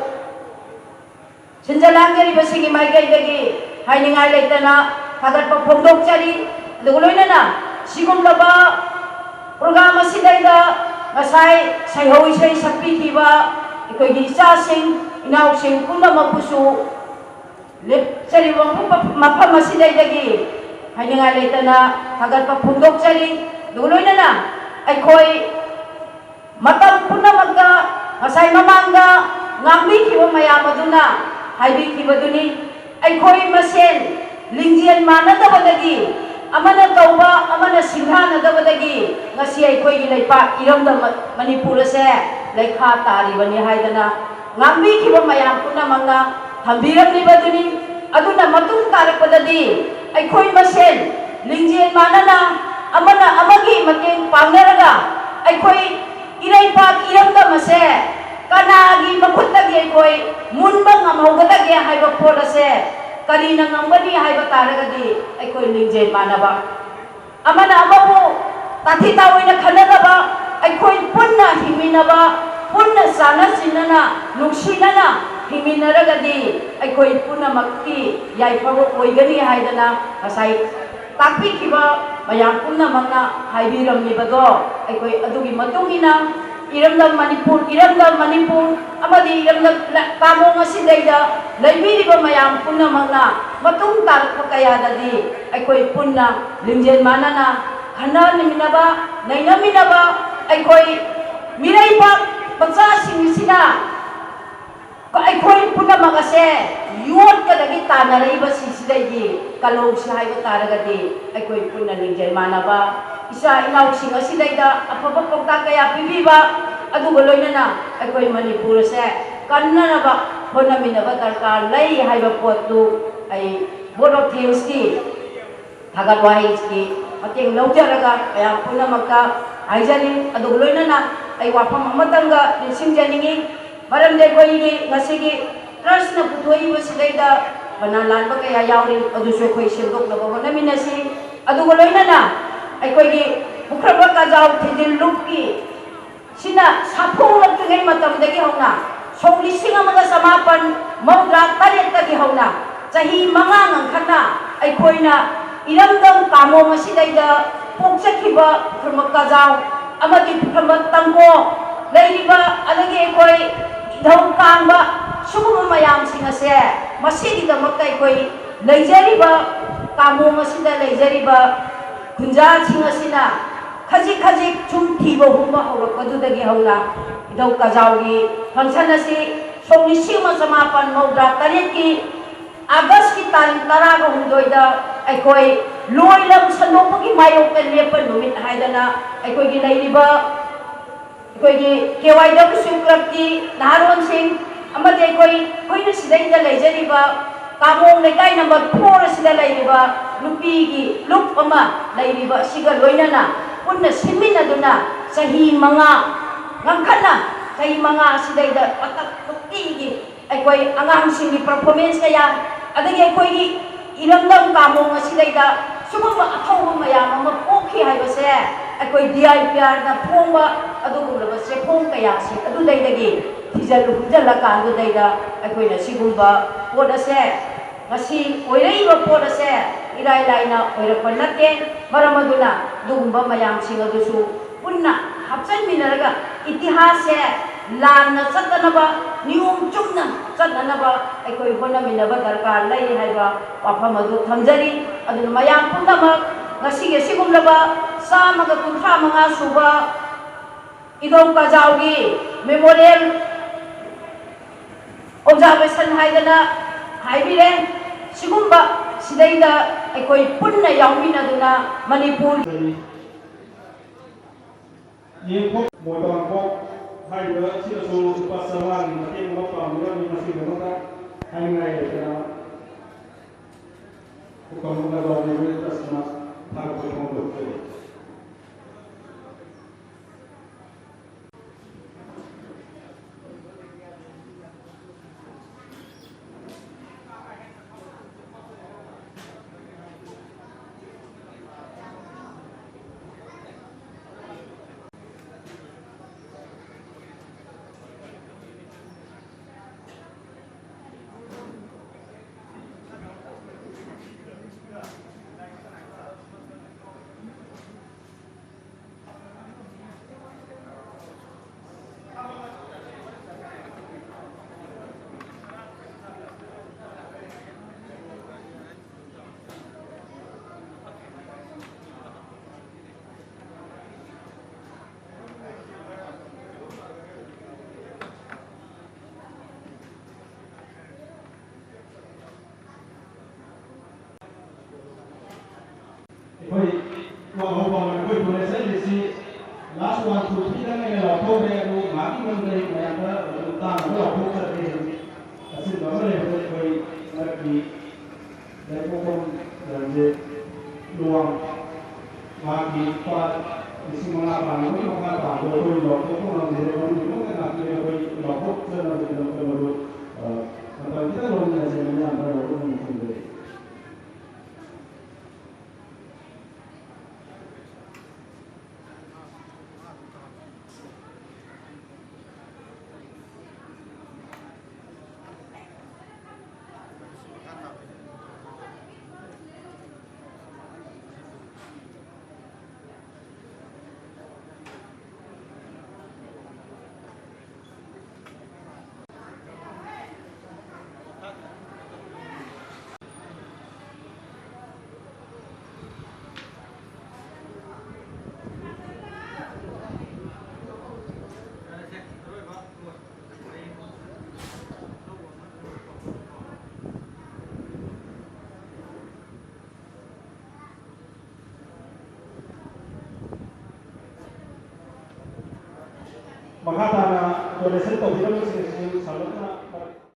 ꯁꯤꯟꯖ ꯂꯥꯡꯖꯔꯤꯕꯁꯤꯡꯒꯤ ꯃꯥꯏꯀꯩꯗꯒꯤ ꯍꯥꯏꯅꯤꯡꯉꯥꯏ ꯂꯩꯇꯅ ꯊꯥꯒꯠꯄ ꯐꯣꯡꯗꯣꯛꯆꯔꯤ꯫ ꯑꯗꯨꯒ ꯂꯣꯏꯅꯅ ꯁꯤꯒꯨꯝꯂꯕ program ꯑꯁꯤꯗꯩꯗ ꯉꯁꯥꯏ ꯁꯩꯍꯧ ꯏꯁꯩ ꯁꯛꯄꯤꯈꯤꯕ ꯑꯩꯈꯣꯏꯒꯤ ꯏꯆꯥꯁꯤꯡ ꯏꯅꯥꯎꯁꯤꯡ ꯄꯨꯝꯅꯃꯛꯄꯨꯁꯨ ꯂꯦꯞꯆꯔꯤꯕ ꯃꯐꯝ, ꯃꯐꯝ ꯑꯁꯤꯗꯩꯗꯒꯤ ꯍꯥꯏꯅꯤꯡꯉꯥꯏ ꯂꯩꯇꯅ ꯊꯥꯒꯠꯄ ꯐꯣꯡꯗꯣꯛꯆꯔꯤ꯫ ꯑꯗꯨꯒ ꯂꯣꯏꯅꯅ ꯑꯩꯈꯣꯏ ꯃꯇꯝ ꯄꯨꯝꯅꯃꯛꯇ ꯉꯁꯥꯏ ꯃꯃꯥꯡꯗ ꯉꯥꯡꯕꯤꯈꯤꯕ ꯃꯌꯥꯝ ꯑꯗꯨꯅ ꯍꯥꯏꯕꯤꯈꯤꯕꯗꯨꯅꯤ꯫ ꯑꯩꯈꯣꯏ ꯃꯁꯦꯟ ꯂꯤꯡꯖꯦꯜ ꯃꯥꯟꯅꯗꯕꯗꯒꯤ, ꯑꯃꯅ ꯇꯧꯕ ꯑꯃꯅ ꯁꯤꯡꯊꯥꯅꯗꯕꯗꯒꯤ ꯉꯁꯤ ꯑꯩꯈꯣꯏꯒꯤ ꯂꯩꯄꯥꯛ ꯏꯔꯝꯗꯝ ꯃꯅꯤꯄꯨꯔ ꯑꯁꯦ ꯂꯩꯈꯥ ꯇꯥꯔꯤꯕꯅꯤ ꯍꯥꯏꯗꯅ ꯉꯥꯡꯕꯤꯈꯤꯕ ꯃꯌꯥꯝ ꯄꯨꯝꯅꯃꯛꯅ ꯊꯝꯕꯤꯔꯝꯂꯤꯕꯗꯨꯅꯤ꯫ ꯑꯗꯨꯅ ꯃꯇꯨꯡ ꯇꯥꯔꯛꯄꯗꯗꯤ ꯑꯩꯈꯣꯏ ꯃꯁꯦꯟ ꯂꯤꯡꯖꯦꯜ ꯃꯥꯟꯅꯅ ꯑꯃꯅ ꯑꯃꯒꯤ ꯃꯇꯦꯡ ꯄꯥꯡꯅꯔꯒ ꯑꯩꯈꯣꯏ ꯏꯔꯩꯄꯥꯛ ꯏꯔꯝꯗꯝ ꯑꯁꯦ ꯀꯅꯥꯒꯤ ꯃꯈꯨꯠꯇꯒꯤ ꯑꯩꯈꯣꯏ ꯃꯨꯟꯕ ꯉꯝꯍꯧꯒꯗꯒꯦ ꯍꯥꯏꯕ ꯄꯣꯠ ꯑꯁꯦ ꯀꯔꯤꯅ ꯉꯝꯒꯅꯤ ꯍꯥꯏꯕ ꯇꯥꯔꯒꯗꯤ ꯑꯩꯈꯣꯏ ꯂꯤꯡꯖꯦꯜ ꯃꯥꯟꯅꯕ, ꯑꯃꯅ ꯑꯃꯕꯨ ꯇꯥꯊꯤ ꯇꯥꯑꯣꯏꯅ ꯈꯟꯅꯗꯕ, ꯑꯩꯈꯣꯏ ꯄꯨꯟꯅ ꯍꯤꯡꯃꯤꯟꯅꯕ, ꯄꯨꯟꯅ ꯆꯥꯟꯅ ꯆꯤꯟꯅꯅ ꯅꯨꯡꯁꯤꯅꯅ ꯍꯤꯡꯃꯤꯟꯅꯔꯒꯗꯤ ꯑꯩꯈꯣꯏ ꯄꯨꯝꯅꯃꯛꯀꯤ ꯌꯥꯏꯐꯕ ꯑꯣꯏꯒꯅꯤ ꯍꯥꯏꯗꯅ ꯉꯁꯥꯏ ꯇꯥꯛꯄꯤꯈꯤꯕ ꯃꯌꯥꯝ ꯄꯨꯝꯅꯃꯛꯅ ꯍꯥꯏꯕꯤꯔꯝꯂꯤꯕꯗꯣ ꯑꯩꯈꯣꯏ ꯑꯗꯨꯒꯤ ꯃꯇꯨꯡ ꯏꯟꯅ ꯏꯔꯝꯗꯝ ꯃꯅꯤꯄꯨꯔ, ꯏꯔꯝꯗꯝ ꯃꯅꯤꯄꯨꯔ ꯑꯃꯗꯤ ꯏꯔꯝꯗꯝ ꯂ-, ꯇꯥꯃꯣ ꯉꯁꯤꯗꯩꯗ ꯂꯩꯕꯤꯔꯤꯕ ꯃꯌꯥꯝ ꯄꯨꯝꯅꯃꯛꯅ ꯃꯇꯨꯡ ꯇꯥꯔꯛꯄ ꯀꯌꯥꯗꯗꯤ ꯑꯩꯈꯣꯏ ꯄꯨꯟꯅ ꯂꯤꯡꯖꯦꯜ ꯃꯥꯟꯅꯅ ꯈꯟꯅꯃꯤꯟꯅꯕ, ꯅꯩꯅꯃꯤꯟꯅꯕ, ꯑꯩꯈꯣꯏ ꯃꯤꯔꯩꯕꯥꯛ ꯃꯆꯥꯁꯤꯡꯁꯤꯅ ꯑꯩꯈꯣꯏ ꯄꯨꯝꯅꯃꯛ ꯑꯁꯦ ꯌꯣꯠꯀꯗꯒꯤ ꯇꯥꯟꯅꯔꯛꯏꯕ ꯁꯤꯁꯤꯗꯒꯤ ꯀꯜꯍꯧꯁꯤ ꯍꯥꯏꯕ ꯇꯥꯔꯒꯗꯤ ꯑꯩꯈꯣꯏ ꯄꯨꯟꯅ ꯂꯤꯡꯖꯦꯜ ꯃꯥꯟꯅꯕ ꯏꯆꯥ ꯏꯅꯥꯎꯁꯤꯡ ꯑꯁꯤꯗꯩꯗ ꯑꯐꯕ ꯄꯥꯎꯇꯥꯛ ꯀꯌꯥ ꯄꯤꯕꯤꯕ, ꯑꯗꯨꯒ ꯂꯣꯏꯅꯅ ꯑꯩꯈꯣꯏ ꯃꯅꯤꯄꯨꯔ ꯑꯁꯦ ꯀꯟꯅꯅꯕ ꯍꯣꯠꯅꯃꯤꯟꯅꯕ ꯗꯔꯀꯥꯔ ꯂꯩ ꯍꯥꯏꯕ ꯄꯣꯠꯇꯨ ꯑꯩ Vote of Thanksꯀꯤ ꯊꯥꯒꯠ ꯋꯥꯍꯩꯒꯤ ꯃꯇꯦꯡ ꯂꯧꯖꯔꯒ ꯃꯌꯥꯝ ꯄꯨꯝꯅꯃꯛꯇ ꯍꯥꯏꯖꯔꯤ꯫ ꯑꯗꯨꯒ ꯂꯣꯏꯅꯅ ꯑꯩ ꯋꯥꯐꯝ ꯑꯃꯇꯪꯒ ꯅꯤꯡꯁꯤꯡꯖꯅꯤꯡꯏ꯫ ꯃꯔꯝꯗꯤ ꯑꯩꯈꯣꯏꯒꯤ ꯉꯁꯤꯒꯤ trustꯅ ꯄꯨꯊꯣꯛꯏꯕꯁꯤꯗꯩꯗ ꯃꯅꯥ ꯂꯥꯟꯕ ꯀꯌꯥ ꯌꯥꯎꯔꯤ, ꯑꯗꯨꯁꯨ ꯑꯩꯈꯣꯏ ꯁꯦꯝꯗꯣꯛꯅꯕ ꯍꯣꯠꯅꯃꯤꯟꯅꯁꯤ꯫ ꯑꯗꯨꯒ ꯂꯣꯏꯅꯅ ꯑꯩꯈꯣꯏꯒꯤ ꯄꯨꯈ꯭ꯔꯝꯕ ꯀꯖꯥꯎ ꯊꯤꯖꯤꯜ ꯂꯨꯞꯀꯤ ꯁꯤꯅ ꯁꯥꯐꯣꯡꯂꯛꯇ꯭ꯔꯤꯉꯩ ꯃꯇꯝꯗꯒꯤ ꯍꯧꯅ ꯁꯣꯛ ꯂꯤꯁꯤꯡ ꯑꯃꯒ ꯆꯃꯥꯄꯟ ꯃꯧꯗ꯭ꯔꯥ ꯇꯔꯦꯠꯇꯒꯤ ꯍꯧꯅ ꯆꯍꯤ ꯃꯉꯥ ꯉꯟꯈꯠꯅ ꯑꯩꯈꯣꯏꯅ ꯏꯔꯝꯗꯝ ꯀꯥꯃꯣꯡ ꯑꯁꯤꯗꯩꯗ ꯄꯣꯛꯆꯈꯤꯕ ꯄꯨꯈ꯭ꯔꯝꯕ ꯀꯖꯥꯎ ꯑꯃꯗꯤ ꯄꯨꯈ꯭ꯔꯝꯕ ꯇꯪꯒꯣ ꯂꯩꯔꯤꯕ, ꯑꯗꯒꯤ ꯑꯩꯈꯣꯏ ꯏꯙꯧ ꯀꯥꯡꯕ, ꯁꯤꯒꯨꯝꯕ ꯃꯌꯥꯝꯁꯤꯡ ꯑꯁꯦ ꯃꯁꯤꯒꯤꯗꯃꯛꯇ ꯑꯩꯈꯣꯏ ꯂꯩꯖꯔꯤꯕ ꯀꯥꯃꯣꯡ ꯑꯁꯤꯗ ꯂꯩꯖꯔꯤꯕ ꯈꯨꯟꯖꯥꯁꯤꯡ ꯑꯁꯤꯅ ꯈꯖꯤꯛ ꯈꯖꯤꯛ ꯁꯨꯝ ꯊꯤꯕ ꯍꯨꯝꯕ ꯍꯧꯔꯛꯄꯗꯨꯗꯒꯤ ꯍꯧꯅ ꯏꯙꯧ ꯀꯖꯥꯎꯒꯤ function ꯑꯁꯤ ꯁꯣꯛ ꯂꯤꯁꯤꯡ ꯑꯃ ꯆꯃꯥꯄꯟ ꯃꯧꯗ꯭ꯔꯥ ꯇꯔꯦꯠꯀꯤ Augustꯀꯤ ꯇꯥꯔꯤꯛ ꯇꯔꯥꯒ ꯍꯨꯝꯗꯣꯏꯗ ꯑꯩꯈꯣꯏ ꯂꯣꯏ ꯂꯝ ꯁꯟꯗꯣꯛꯄꯒꯤ ꯃꯥꯌꯣꯛꯇ ꯂꯦꯞꯄ ꯅꯨꯃꯤꯠ ꯍꯥꯏꯗꯅ ꯑꯩꯈꯣꯏꯒꯤ ꯂꯩꯔꯤꯕ ꯑꯩꯈꯣꯏꯒꯤ KYWC clubꯀꯤ ꯅꯍꯥꯔꯣꯟꯁꯤꯡ ꯑꯃꯗꯤ ꯑꯩꯈꯣꯏ, ꯑꯩꯈꯣꯏꯅ ꯁꯤꯗꯩꯗ ꯂꯩꯖꯔꯤꯕ ꯀꯥꯃꯣꯡ ꯂꯩꯀꯥꯏ number four ꯑꯁꯤꯗ ꯂꯩꯔꯤꯕ ꯅꯨꯄꯤꯒꯤ ꯂꯨꯞ ꯑꯃ ꯂꯩꯔꯤꯕ ꯑꯁꯤꯒ ꯂꯣꯏꯅꯅ ꯄꯨꯟꯅ ꯁꯤꯟꯃꯤꯟꯅꯗꯨꯅ ꯆꯍꯤ ꯃꯉꯥ, ꯉꯟꯈꯠꯅ ꯆꯍꯤ ꯃꯉꯥ ꯑꯁꯤꯗꯩꯗ ꯃꯇꯝ ꯅꯨꯡꯇꯤꯒꯤ ꯑꯩꯈꯣꯏ ꯑꯉꯥꯡꯁꯤꯡꯒꯤ performance ꯀꯌꯥ, ꯑꯗꯒꯤ ꯑꯩꯈꯣꯏꯒꯤ ꯏꯔꯝꯗꯝ ꯀꯥꯃꯣꯡ ꯑꯁꯤꯗꯩꯗ ꯁꯤꯒꯨꯝꯕ ꯑꯊꯧꯕ ꯃꯌꯥꯝ ꯑꯃ ꯄꯣꯛꯈꯤ ꯍꯥꯏꯕꯁꯦ ꯑꯩꯈꯣꯏ D I P Rꯅ ꯐꯣꯡꯕ ꯑꯗꯨꯒꯨꯝꯂꯕ ꯆꯦꯐꯣꯡ ꯀꯌꯥꯁꯤꯡ ꯑꯗꯨꯗꯩꯗꯒꯤ ꯊꯤꯖꯤꯜ ꯍꯨꯝꯖꯤꯜꯂꯀꯥꯟꯗꯨꯗꯩꯗ ꯑꯩꯈꯣꯏꯅ ꯁꯤꯒꯨꯝꯕ ꯄꯣꯠ ꯑꯁꯦ, ꯉꯁꯤ ꯑꯣꯏꯔꯛꯏꯕ ꯄꯣꯠ ꯑꯁꯦ ꯏꯔꯥꯏ ꯂꯥꯏꯅ ꯑꯣꯏꯔꯛꯄ ꯅꯠꯇꯦ꯫ ꯃꯔꯝ ꯑꯗꯨꯅ ꯑꯗꯨꯒꯨꯝꯕ ꯃꯌꯥꯝꯁꯤꯡ ꯑꯗꯨꯁꯨ ꯄꯨꯟꯅ ꯍꯥꯞꯆꯤꯟꯃꯤꯟꯅꯔꯒ ꯏꯇꯤꯍꯥꯁꯁꯦ ꯂꯥꯟꯅ ꯆꯠꯇꯅꯕ, ꯅꯤꯌꯣꯝ ꯆꯨꯝꯅ ꯆꯠꯅꯅꯕ ꯑꯩꯈꯣꯏ ꯍꯣꯠꯅꯃꯤꯟꯅꯕ ꯗꯔꯀꯥꯔ ꯂꯩ ꯍꯥꯏꯕ ꯋꯥꯐꯝ ꯑꯗꯨ ꯊꯝꯖꯔꯤ꯫ ꯑꯗꯨꯅ ꯃꯌꯥꯝ ꯄꯨꯝꯅꯃꯛ ꯉꯁꯤꯒꯤ ꯑꯁꯤꯒꯨꯝꯂꯕ ꯆꯥꯝꯃꯒ ꯀꯨꯟꯊ꯭ꯔꯥ ꯃꯉꯥ ꯁꯨꯕ ꯏꯙꯧ ꯀꯖꯥꯎꯒꯤ memorial observation ꯍꯥꯏꯗꯅ ꯍꯥꯏꯕꯤꯔꯦ꯫ ꯁꯤꯒꯨꯝꯕ ꯁꯤꯗꯩꯗ ꯑꯩꯈꯣꯏ ꯄꯨꯟꯅ ꯌꯥꯎꯃꯤꯟꯅꯗꯨꯅ ꯃꯅꯤꯄꯨꯔ ꯌꯦꯡꯊꯣꯛ ꯃꯣꯏꯕꯥꯡꯈꯣꯛ ꯍꯥꯏꯔꯤꯕ ꯑꯁꯤꯗꯁꯨ ꯂꯨꯄꯥ ꯆꯥꯝꯃꯉꯥꯒꯤ ꯃꯇꯦꯡ ꯑꯃ ꯄꯥꯡꯕꯤꯔꯝꯃꯤ꯫ ꯃꯁꯤꯒꯤꯗꯃꯛꯇ ꯍꯥꯏꯅꯤꯡꯉꯥꯏ ꯂꯩꯇꯅ ꯄꯨꯀꯪ ꯅꯒꯥꯎꯒꯤ ꯃꯤꯅꯤꯠ ꯑꯁꯤꯅ ꯊꯥꯒꯠꯄ ꯐꯣꯡꯗꯣꯛꯆꯔꯤ꯫ ꯑꯩꯈꯣꯏ ꯋꯥꯍꯧꯕ ꯑꯩꯈꯣꯏ ꯗꯣꯅꯦꯁꯟ ꯂꯤꯁꯁꯤ ꯂꯥꯁ ꯋꯥꯟ ꯇꯨ ꯊ꯭ꯔꯤꯗꯪ ꯑꯩꯅ ꯂꯥꯎꯊꯣꯛꯈ꯭ꯔꯦ꯫ ꯑꯗꯨ ꯉꯥꯏꯍꯥꯛꯀꯤ ꯃꯅꯨꯡꯗ ꯑꯩ ꯃꯌꯥꯝꯗ ꯑꯗꯨꯝ ꯇꯥꯅꯕ ꯂꯥꯎꯊꯣꯛꯆꯔꯒꯦ꯫ ꯍꯧꯖꯤꯛ ꯑꯆꯤꯟꯕ ꯑꯃ ꯂꯩꯕꯗ ꯑꯩꯈꯣꯏ ꯃꯔꯛꯀꯤ ꯂꯩꯄꯣꯛꯐꯝ ꯔꯟꯖꯤꯠ ꯂꯨꯋꯥꯡ ꯃꯍꯥꯛꯀꯤ ꯅꯨꯄꯥ ꯂꯤꯁꯤꯡ ꯃꯉꯥ ꯄꯥꯟꯕꯒꯤ ꯃꯈꯥ ꯇꯥꯕꯗꯣ ꯑꯩꯈꯣꯏ ꯂꯥꯎꯊꯣꯛꯄ ꯉꯝꯗꯦ꯫ ꯃꯔꯨꯞ ꯂꯣꯏꯅ ꯂꯥꯛꯄꯤꯔꯦ꯫ ꯑꯩꯈꯣꯏ ꯂꯥꯎꯊꯣꯛꯆꯅꯕꯒꯤꯗꯃꯛꯇ ꯃꯔꯨꯞ, ꯑ, ꯃꯇꯝ ꯈꯤꯇꯪ ꯂꯧꯃꯤꯟꯅꯁꯦ꯫ ꯃꯌꯥꯝꯗ ꯂꯧꯊꯣꯛꯄ ꯉꯝꯈꯤꯗ꯭ꯔꯦ꯫ ꯃꯈꯥ ꯇꯥꯅ donation ꯇꯧꯕꯤꯔꯝꯕꯁꯤꯡ ꯑꯁꯤ ꯁꯥꯡꯂꯞꯅ